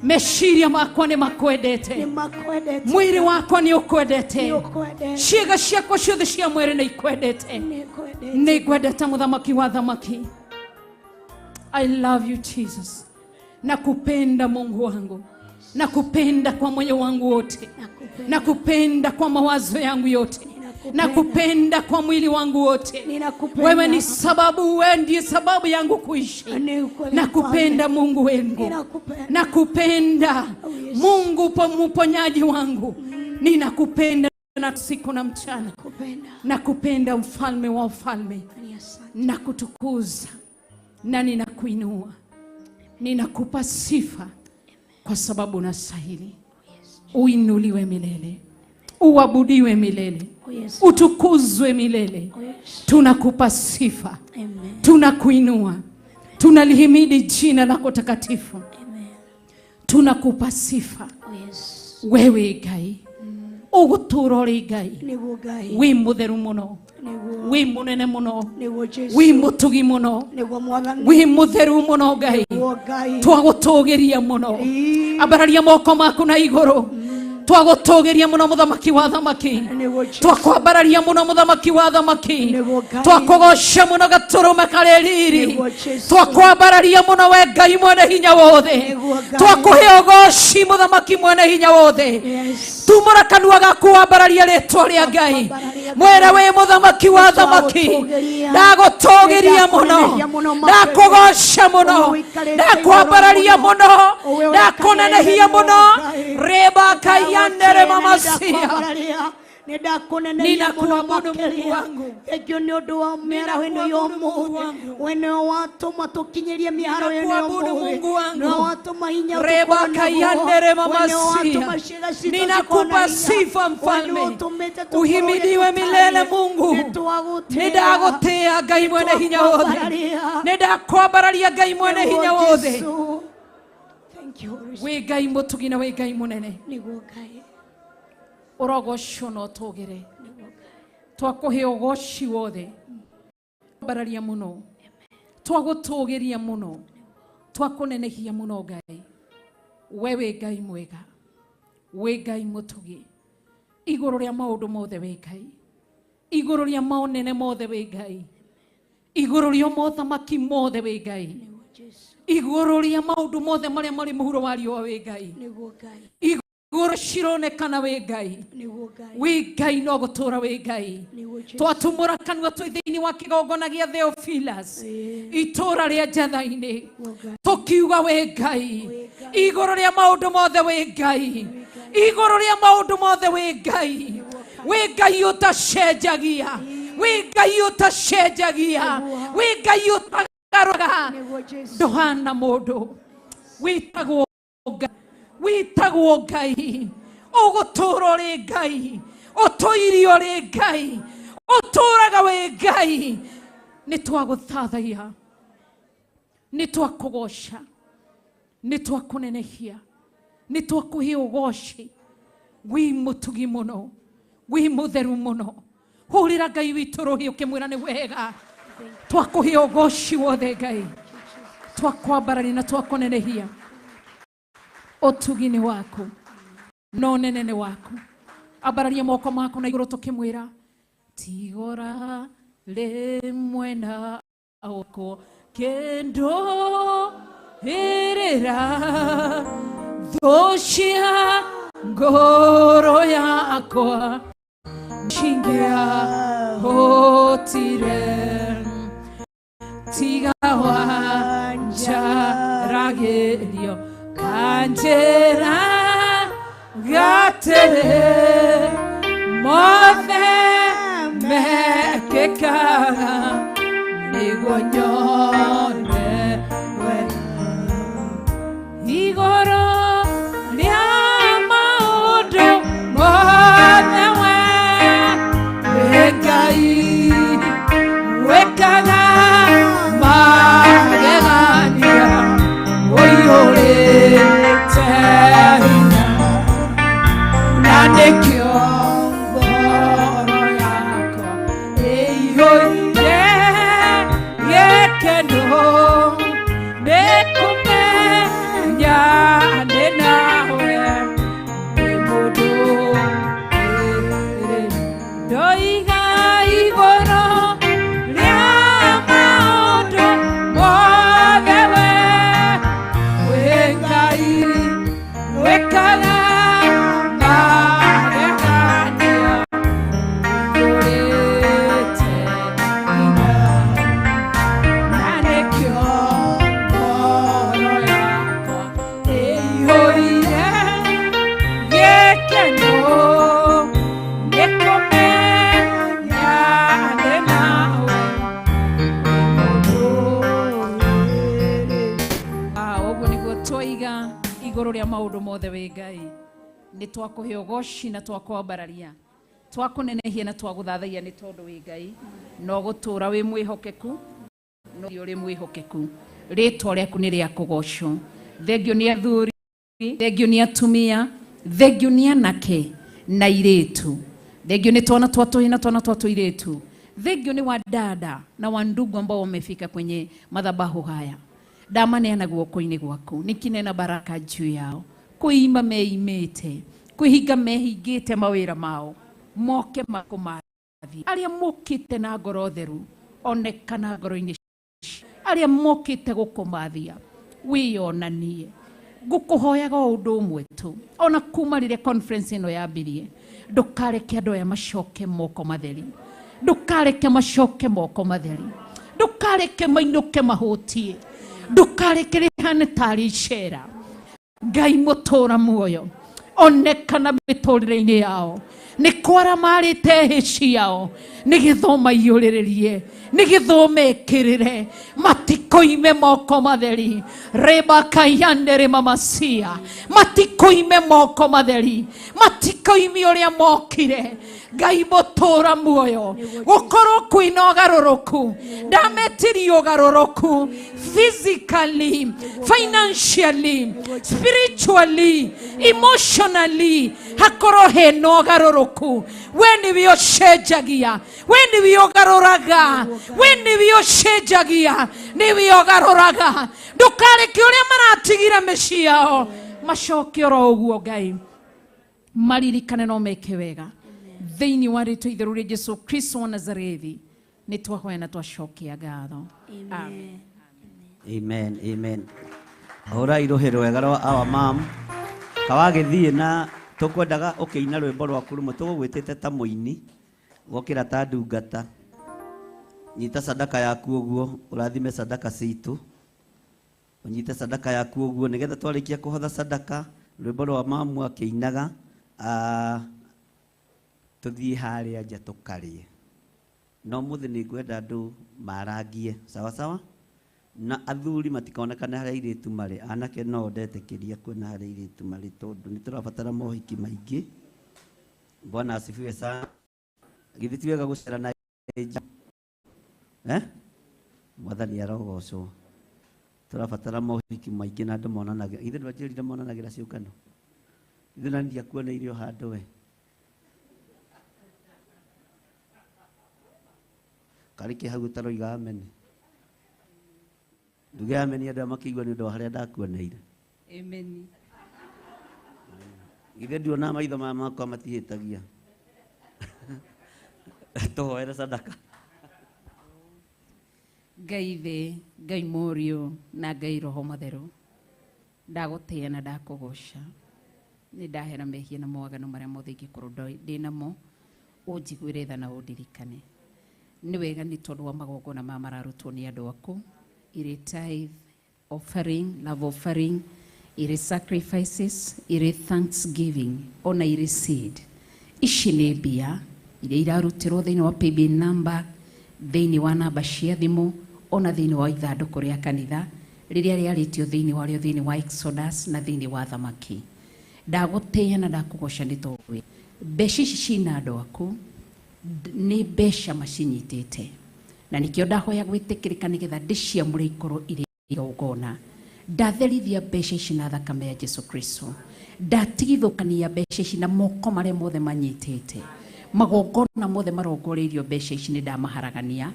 Meciria makwa nĩ makwendete. Nĩmakwendete. Mwĩrĩ wakwa nĩ ũkwendete. Nĩũkwendete. Ciĩga ciakwa ciothe cia mwĩrĩ nĩ ikwendete. Nĩngwendete. Nĩ ngwendete mũthamaki wa thamaki. I love you, Jesus. Nakupenda Mungu wangu. Nakupenda kwa moyo wangu wote. Nakupenda kwa mawazo yangu yote. Nakupenda kwa mwili wangu wote. Ninakupenda. Wewe ni sababu, wewe ndiye sababu yangu kuishi. Nakupenda Mungu wangu. Ninakupenda. Nakupenda Mungu mponyaji wangu. Ninakupenda na siku na mchana. Nakupenda mfalme wa ufalme. Nakutukuza na ninakuinua. Ninakupa sifa kwa sababu unastahili. Uinuliwe milele. Uabudiwe milele. Oh, yes. Utukuzwe milele. Oh, yes. Tunakupa sifa. Amen. Tunakuinua. Tunalihimidi jina lako takatifu. Amen. Tunakupa sifa. Oh, yes. Wewe Ngai. Ũgũtũũra ũrĩ Ngai. Nĩguo Ngai. Wĩ mũtheru mũno. Nĩguo. Wĩ mũnene mũno. Nĩguo Jesu. Wĩ mũtugi mũno. Nĩguo Mwathani. Wĩ mũtheru mũno Ngai. Nĩguo Ngai. Twagũtũgĩria mũno. Ambararia moko maku na igũrũ. Twagũtũgĩria mũno mũthamaki wa thamaki. Nĩguo Jesu. Twakwambararia mũno mũthamaki wa thamaki. Nĩguo Ngai. Twakũgoca mũno gatũrũme karĩ riri. Nĩguo Jesu. Twakwambararia mũno we Ngai mwene hinya wothe. Nĩguo Ngai. Twakũhe ũgoci mũthamaki mwene hinya wothe. Yes. Tumũra kanua gaku wambararie rĩtwa rĩa Ngai. Mwĩre wĩ mũthamaki wa thamaki. Nĩtwagũtũgĩria. Ndagũtũgĩria mũno. Nĩndakũnenehia mũno Ndakũgoca mũno. Ũwe ũikarĩte Ndakwambararia igũrũ mũno. Ũwe Ndakũnenehia ũikarĩte mũno. Ngai. Reba kayandere mamasia. Nĩndakũneneria mũno Ninakuabudu Mungu makĩria. wangu. Thengiũ nĩ ũndũ wa mĩaraho ĩno ya Ninakuabudu Mungu ũmũthĩ. wangu. We nĩwe watũma tũkinyĩrie mĩharo ĩno ya Ninakuabudu ũmũthĩ. Mungu wangu. Nĩwe watũma hinya Reba tũkorwo naguo. kayandere We nĩwe mamasia. watũma ciĩga citũ cikorwo na Ninakupa hinya. sifa We nĩwe mfalme. ũtũmĩte tũkorwo Uhimidiwe tũtarĩ. milele Mungu. Nĩtwagũtĩĩa. Nĩndagũtĩĩa Ngai mwene hinya wothe. Nĩtwakwambararia. Nĩndakwambararia Ngai mwene Nĩguo hinya wothe. Jesũ. Thank you, Holy Spirit. Wĩ Ngai mũtugi na wĩ Ngai mũnene. Nĩguo Ngai. Ũrogocwo na ũtũgĩre. Twakũhe ũgoci wothe. Twambararia mũno. Twagũtũgĩria mũno. Twakũnenehia mũno Ngai. We wĩ Ngai mwega. Wĩ Ngai mũtugi. Igũrũ rĩa maũndũ mothe wĩ Ngai. Igũrũ rĩa maũnene mothe wĩ Ngai. Igũrũ rĩa mothamaki mothe wĩ Ngai. Nĩguo Jesu. Igũrũ rĩa maũndũ mothe marĩa marĩ mũhuro wa riũa wĩ Ngai. Nĩguo Ngai. Igũrũ cironekana wĩ Ngai. Nĩguo Ngai. Wĩ Ngai no gũtũũra wĩ Ngai. Nĩguo Jesu. Twatumũra kanua twĩ thĩinĩ wa kĩgongona gĩa Theophilus itũũra rĩa Njatha-inĩ tũkiuga wĩ Ngai igũrũ rĩa maũndũ mothe wĩ Ngai igũrũ rĩa maũndũ mothe wĩ Ngai wĩ Ngai ũtacenjagia wĩ Ngai ũtacenjagia wĩ Ngai ũtagarũraga Nĩguo Jesu. ndũhana mũndũ wĩtagwo Ngai wĩtagwo Ngai ũgũtũũra ũrĩ Ngai ũtũire ũrĩ Ngai ũtũũraga wĩ Ngai nĩ twagũthathaia nĩ twakũgoca nĩ twakũnenehia nĩ twakũhe ũgoci wĩ mũtugi mũno wĩ mũtheru mũno hũrĩra Ngai witũ rũhĩ ũkĩmwĩra nĩ wega twakũhe ũgoci wothe Ngai twakwambararia na twakũnenehia ũtugi nĩ waku na ũnene nĩ waku ambararia moko maku na igũrũ tũkĩmwĩra tigora rĩmwe na wakwa kĩndũ ĩrĩra thũ cia ngoro yakwa cingĩahotire tiga wanjaragĩrio kanjĩra gatĩrĩ mothe mekĩkaga nĩguo nyone wega igũrũ rĩa maũndũ mothe we wĩ Ngai wĩkaga magegania ũiyũrĩte hinya na nĩkĩo ngoro yakwa ĩiyũire gĩkeno nĩkũmenya ndĩ nawe wĩ mũndũ wĩrĩ. Ndoiga igũrũ rĩa maũndũ mothe we wĩ Ngai wĩkaga magegania ũiyũrĩte hinya na nĩkĩo ngoro yakwa ĩiyũire gĩkeno nĩkũmenya ndĩ nawe ũguo nĩguo twoiga igũrũ rĩa maũndũ mothe wĩ Ngai. Nĩ twakũhe ũgoci na twakwambararia, twakũnenehia na twagũthathaiya nĩ tondũ wĩ Ngai na ũgũtũũra wĩ mwĩhokeku no ũrĩ mwĩhokeku. Rĩtwa rĩaku nĩ rĩa kũgocwo. Thengio nĩ athuri, thengio nĩ atumia, thengio nĩ anake na irĩtu, thengio nĩ twana twa tũhĩ na twana twa tũirĩtu, thengio nĩ wadada na wandugu ambao wamefika kwenye madhabahu haya. Ndamaneana guoko-inĩ gwaku nikinena baraka juu yao, kwĩima meimĩte, kwĩhinga mehingĩte mawĩra mao, moke makũmathi. Arĩa mokĩte na ngoro theru, onekana ngoro-inĩ, arĩa mokĩte gũkũmathia wĩyonanie. Ngũkũhoyaga o ũndũ ũmwe tu, ona kuma rĩrĩa conference ĩno yambirie, ndũkareke andũ aya macoke moko matheri, ndũkareke macoke moko matheri, ndũkareke mainũke mahũtie, ndũkareke rĩhane tarĩ icera. Ngai mũtũra muoyo, onekana mĩtũrĩre-inĩ yao, nĩ kwara marĩte hĩ ciao, nĩ gĩthoma iyũrĩrĩrie, nĩ gĩthoma ĩkĩrĩre, matikoime moko matheri. Rebakayandere mamasia, matikoime moko matheri, matikoime ũrĩa mokire. Ngai mũtũra muoyo, gũkorwo kwĩna ũgarũrũku, ndametirie ũgarũrũku physically, financially, spiritually, emotionally, hakorwo hena ũgarũrũku. We nĩwe ũcenjagia, we nĩwe ũgarũraga, we nĩwe ũcenjagia, nĩwe ũgarũraga. Ndũkareke ũrĩa maratigire mĩciĩ yao macoke oro ũguo. Ngai, maririkane no meke wega. Thĩinĩ wa rĩtwa itheru rĩa Jesu Kristo wa Nazarethi nĩ twahoya na twacokia ngatho. Amen. Amen, amen. Hũrai rũhĩ rwega rwa our mom. Kawagĩthiĩ na tũkwendaga ũkĩina rwĩmbo rwaku rũmwe, tũgũgwĩtĩte ta mũini wokĩra ta ndungata. Nyita sadaka yaku ũguo, ũrathime sadaka citũ, ũnyite sadaka yaku ũguo nĩgetha twarĩkia kũhotha sadaka, rwĩmbo rwa mamu akĩinaga, tũthiĩ harĩa nja tũkarĩe. No mũthĩ nĩ ngwenda andũ marangie sawa sawa, na athuri matikonekane harĩa airĩtu marĩ. Anake no ndetĩkĩria kuona harĩa airĩtu marĩ, tondũ nĩ tũrabatara mohiki maingĩ. Bwana asifiwe sana. Githĩ ti wega gũcera na eh? Mwathani arogocwo. Tũrabatara mohiki maingĩ na andũ monanagĩra. Ithe ndwanjĩrire monanagĩra ciũngano. Ithe na ndiakuoneire o handũ we. Karĩ kĩ hau ũtaroiga ameni? Nduge ameni andũ aya makĩigua nĩ ũndũ wa harĩa ndakuoneire. Amen. Githĩ nduonaga maitho maya makwa matihĩtagia. Tũhoere sadaka. Ngai Ithe, Ngai Mũriũ na Ngai Roho Mũtheru, ndagũtĩĩa na ndakũgoca. Nĩ ndahera mehia na mawaganu marĩa mothe ingĩkorwo ndĩ namo, ũnjiguĩre tha na ũndirikane. Nĩ wega nĩ tondũ wa magongona maya mararutwo nĩ andũ aku, irĩ tithe, offering, love offering, irĩ sacrifices, irĩ thanksgiving, ona irĩ seed. Ici nĩ mbia iria irarutĩrwo thĩinĩ wa paybill number, thĩinĩ wa namba cia thimũ, ona thĩinĩ wa ithandũkũ rĩa kanitha rĩrĩa rĩarĩtio thĩinĩ warĩo thĩinĩ wa Exodus na thĩinĩ wa Thamaki. Ndagũtĩĩa na ndakũgoca nĩ tondũ mbeca ici cina andũ aku nĩ mbeca macinyitĩte, na nĩkĩo ndahoya gwĩtĩkĩrĩka nĩgetha ndĩciamũre ikorwo irĩ igongona. Ndatherithia mbeca ici na thakame ya Jesu Kristo, ndatigithũkania mbeca ici na moko marĩa mothe manyitĩte magongona mothe marongoreirio mbeca ici, nĩ ndamaharagania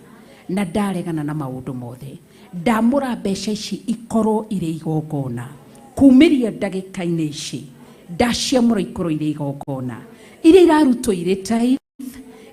na ndaregana na maũndũ mothe. Ndamũra mbeca ici ikorwo irĩ igongona kumĩria ndagĩka-inĩ ici, ndaciamũra ikorwo irĩ igongona iria irarutwo irĩ tithe,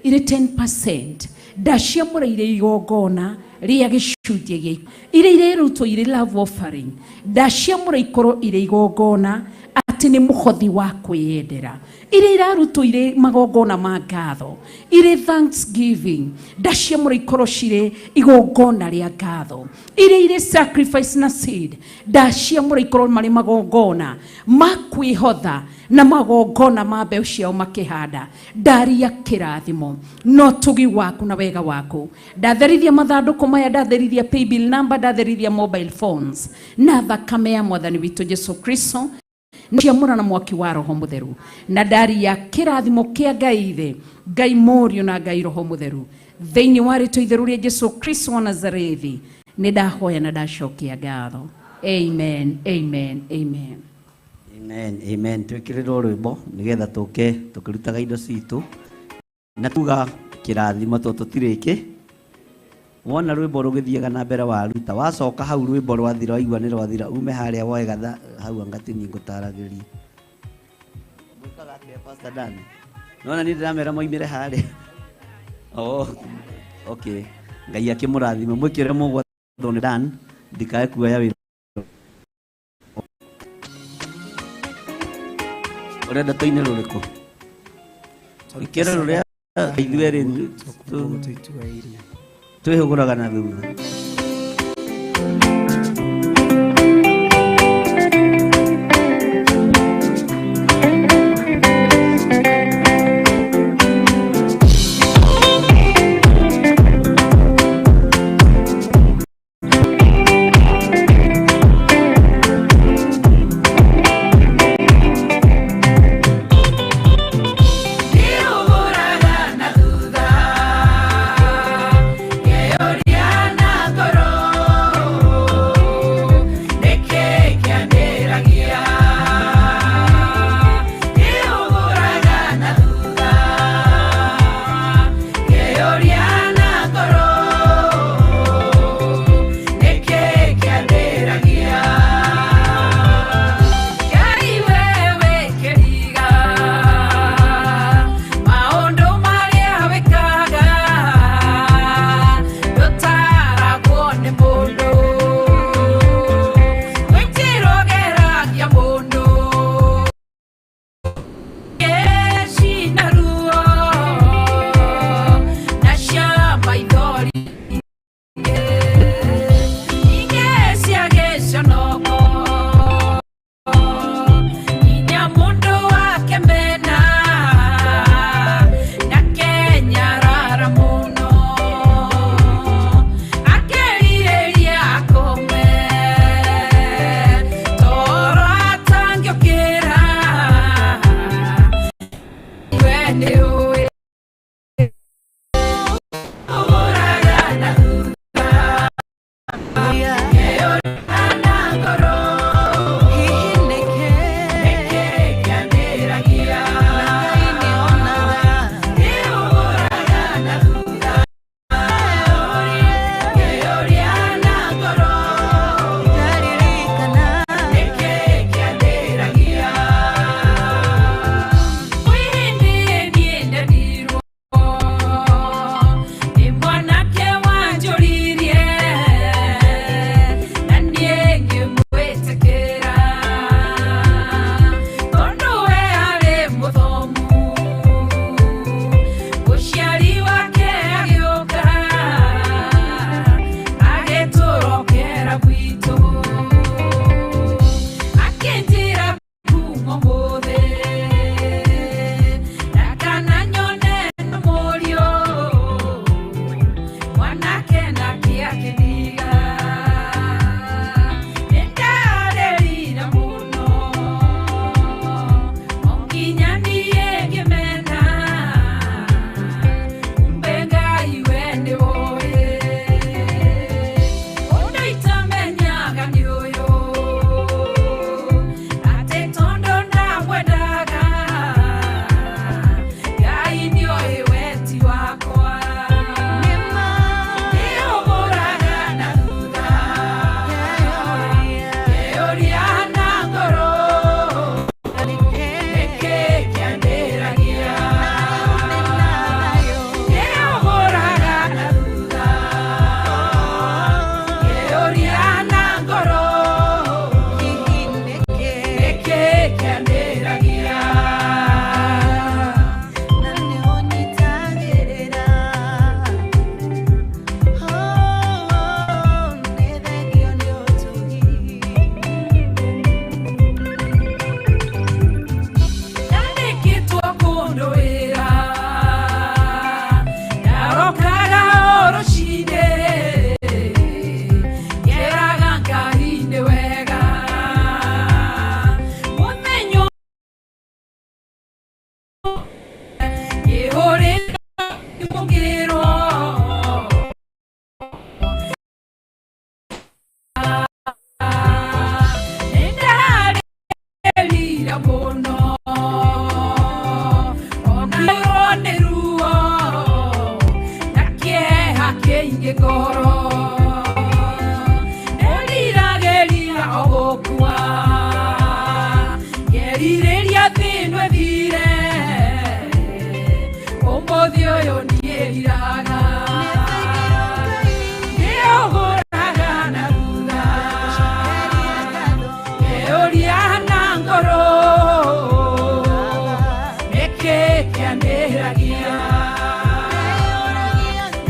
irĩ 10%, ndaciamũra irĩ igongona rĩa gĩcunjĩ gĩa iria irarutwo irĩ love offering, ndaciamũra ikorwo irĩ igongona atĩ nĩ mũhothi wa kwĩyendera. Iria irarutwo irĩ magongona ma ngatho, irĩ thanksgiving, ndaciamũra ikorwo cirĩ igongona rĩa ngatho. Iria irĩ sacrifice na seed, ndaciamũra ikorwo marĩ magongona ma kwĩhotha na magongona ma mbeũ ciao makĩhanda. Ndaria kĩrathimo no tugi waku na wega waku. Ndatherithia mathandũkũ maya, ndatherithia paybill number, ndatherithia mobile phones na thakame ya mwathani witũ Jesu Kristo. Ciamũra na mwaki wa Roho Mũtheru na ndaria kĩrathimo kĩa Ngai Ithe, Ngai Mũriũ na Ngai Roho Mũtheru thĩinĩ wa rĩtwa itheru rĩa Jesu Kristo wa Nazarethi. Nĩ ndahoya na ndacokia ngatho. Amen, amen, amen. Amen, amen. Twĩkĩrĩrwo rwĩmbo nĩgetha tũke tũkĩrutaga indo citũ na tuga kĩrathimo tondũ tũtirĩ kĩ. Wona rwĩmbo rũgĩthiaga na mbere waruta, wacoka hau rwĩmbo rwathira, waigua nĩ rwathira, ume harĩa woe gatha hau anga ti niĩ ngũtaragĩria. Mwĩkaga atĩa, Pastor Dan? Nona niĩ ndĩramera moimĩre harĩa. Oh, okay. Ngai akĩmũrathime, mwĩkĩre mũgwathwo nĩ Dan ndikae kuoya wĩra. Ũrenda tũine rũrĩkũ? Ĩkĩra rũrĩa ithuerĩ twĩhũgũraga na thutha. Ndĩhũgũraga na thutha, ngeyũria na ngoro. Ũmũthĩ ũyũ niĩriraga nĩũgũraga na thutha ngeyũria na ngoro nĩkĩ kĩanĩragia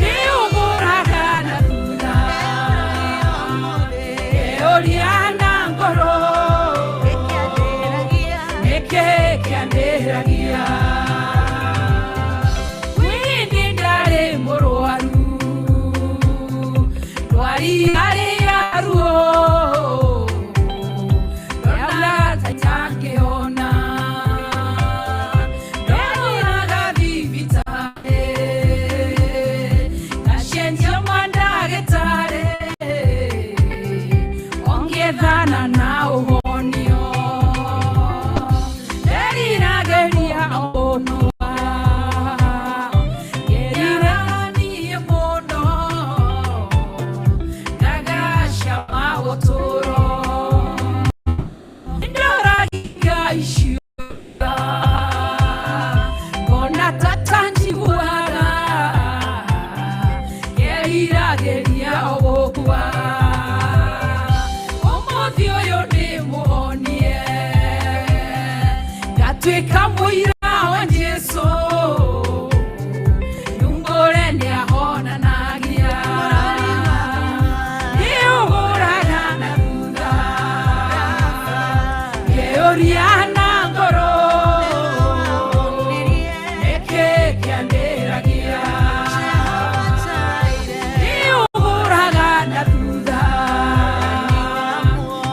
nĩũgũraga na thutha ngeyũria na ngoro nĩkĩ kĩanĩragia wini ndarĩ mũrwaru ndwari yarĩ ya ruo ndonaga ta itangĩhona ndonaga thibitarĩ ngacenjia mandagĩtarĩ ongĩethana na ũhonio nderiragĩria ũnũa ngeriranie mũno ngagacama ũtũũro ndoragia icio ngona tata njiguaga ngeriragĩria gũkua ũmũthĩ ũyũ nĩ mũhonie ngatuĩka mũira wa Jesũ nyumbũre nĩahonanagia nĩũgũraga na thutha ngeyũria na ngoro nĩkĩ kĩanĩragia nĩũgũraga na thutha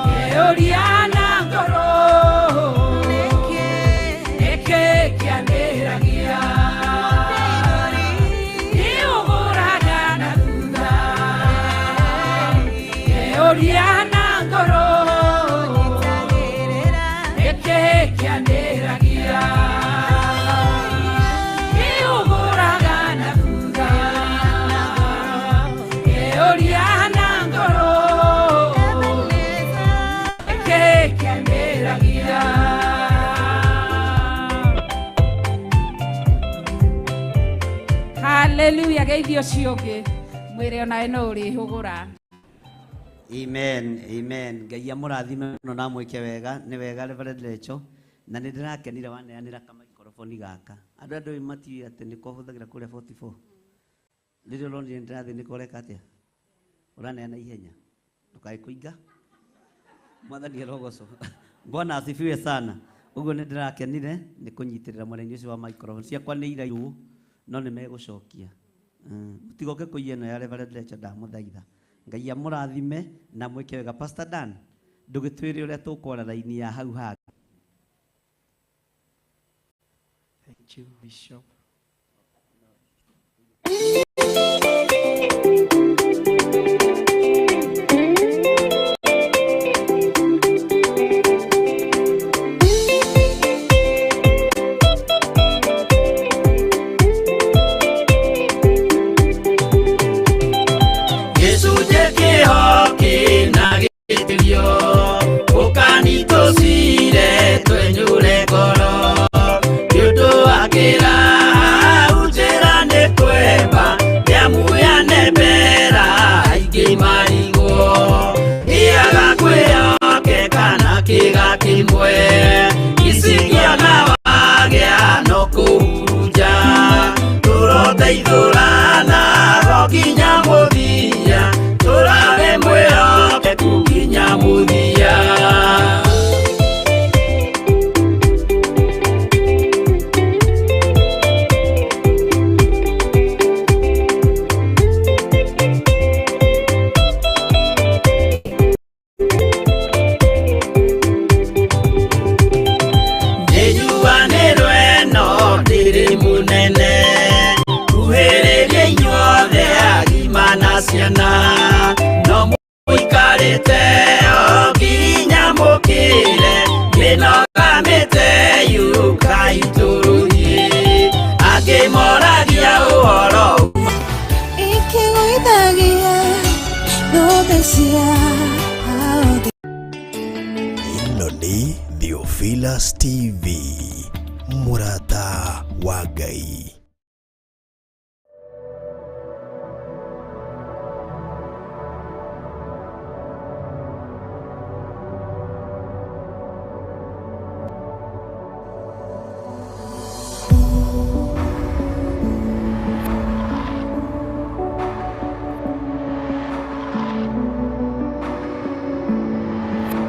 ngeyũria na ngoro nĩkĩ kĩanĩragia nĩũgũraga na thutha ngeyũria na ngoro nĩkĩ kĩanĩragia nĩũgũraga na thutha ngeyũria na ngoro nĩkĩ kĩanĩragia. Haleluya geithio ũcio ũngĩ mwĩre onawe no ũrĩhũgũra. Amen, amen. Ngai amũrathime mũno na amwĩke wega. Nĩ wega Reverend Lecho. Na nĩ ndĩrakenire waneanĩra kamaikoroboni gaka. Andũ andũ matiũĩ atĩ nĩko hũthagĩra kũrĩa 44. Rĩrĩa ũronire nĩ ndĩrathiĩ nĩko ũreka atĩa? Ũraneana ihenya. Ndũkae kũinga. Mwathani arogocwo. Bwana asifiwe sana. Ũguo nĩ ndĩrakenire nĩ kũnyitĩrĩra mwena-inĩ ũcio wa microphone. Ciakwa nĩ irairwo no nĩ megũcokia. Mũtigoke kũiya ĩno ya Reverend Lecho ndamũthaitha. Ngai amũrathime na mwĩke wega. Pastor Dan, ndũgĩtwĩre ũrĩa tũkwara raini ya hau hangĩ. Thank you, Bishop. Gĩcunjĩ kĩhoki na gĩtĩrio ũkanitũcire twenyũre ngoro nĩ ũndũ wa kĩrau njĩra nĩ kwemba nĩamuyane mbera aingĩ marigwo gĩaga kwĩyoke kana kĩga kĩmwe icingĩona wagĩa no kũhurunja tũroteithũrana ro nginya mũthia tũrare mwĩhokeku nginya mũthia. Nĩnjuanĩrwo ĩno ndĩrĩ mũnene kuhĩrĩria inyuothe agima na ciana no mũikarĩte o nginya mũkĩre mĩnoga mĩte yũkai tũrũthiĩ angĩ moragia ũhoro Ikĩgũithagia thũmbĩ cia Ĩno nĩ Theophilus TV, mũrata wa Ngai.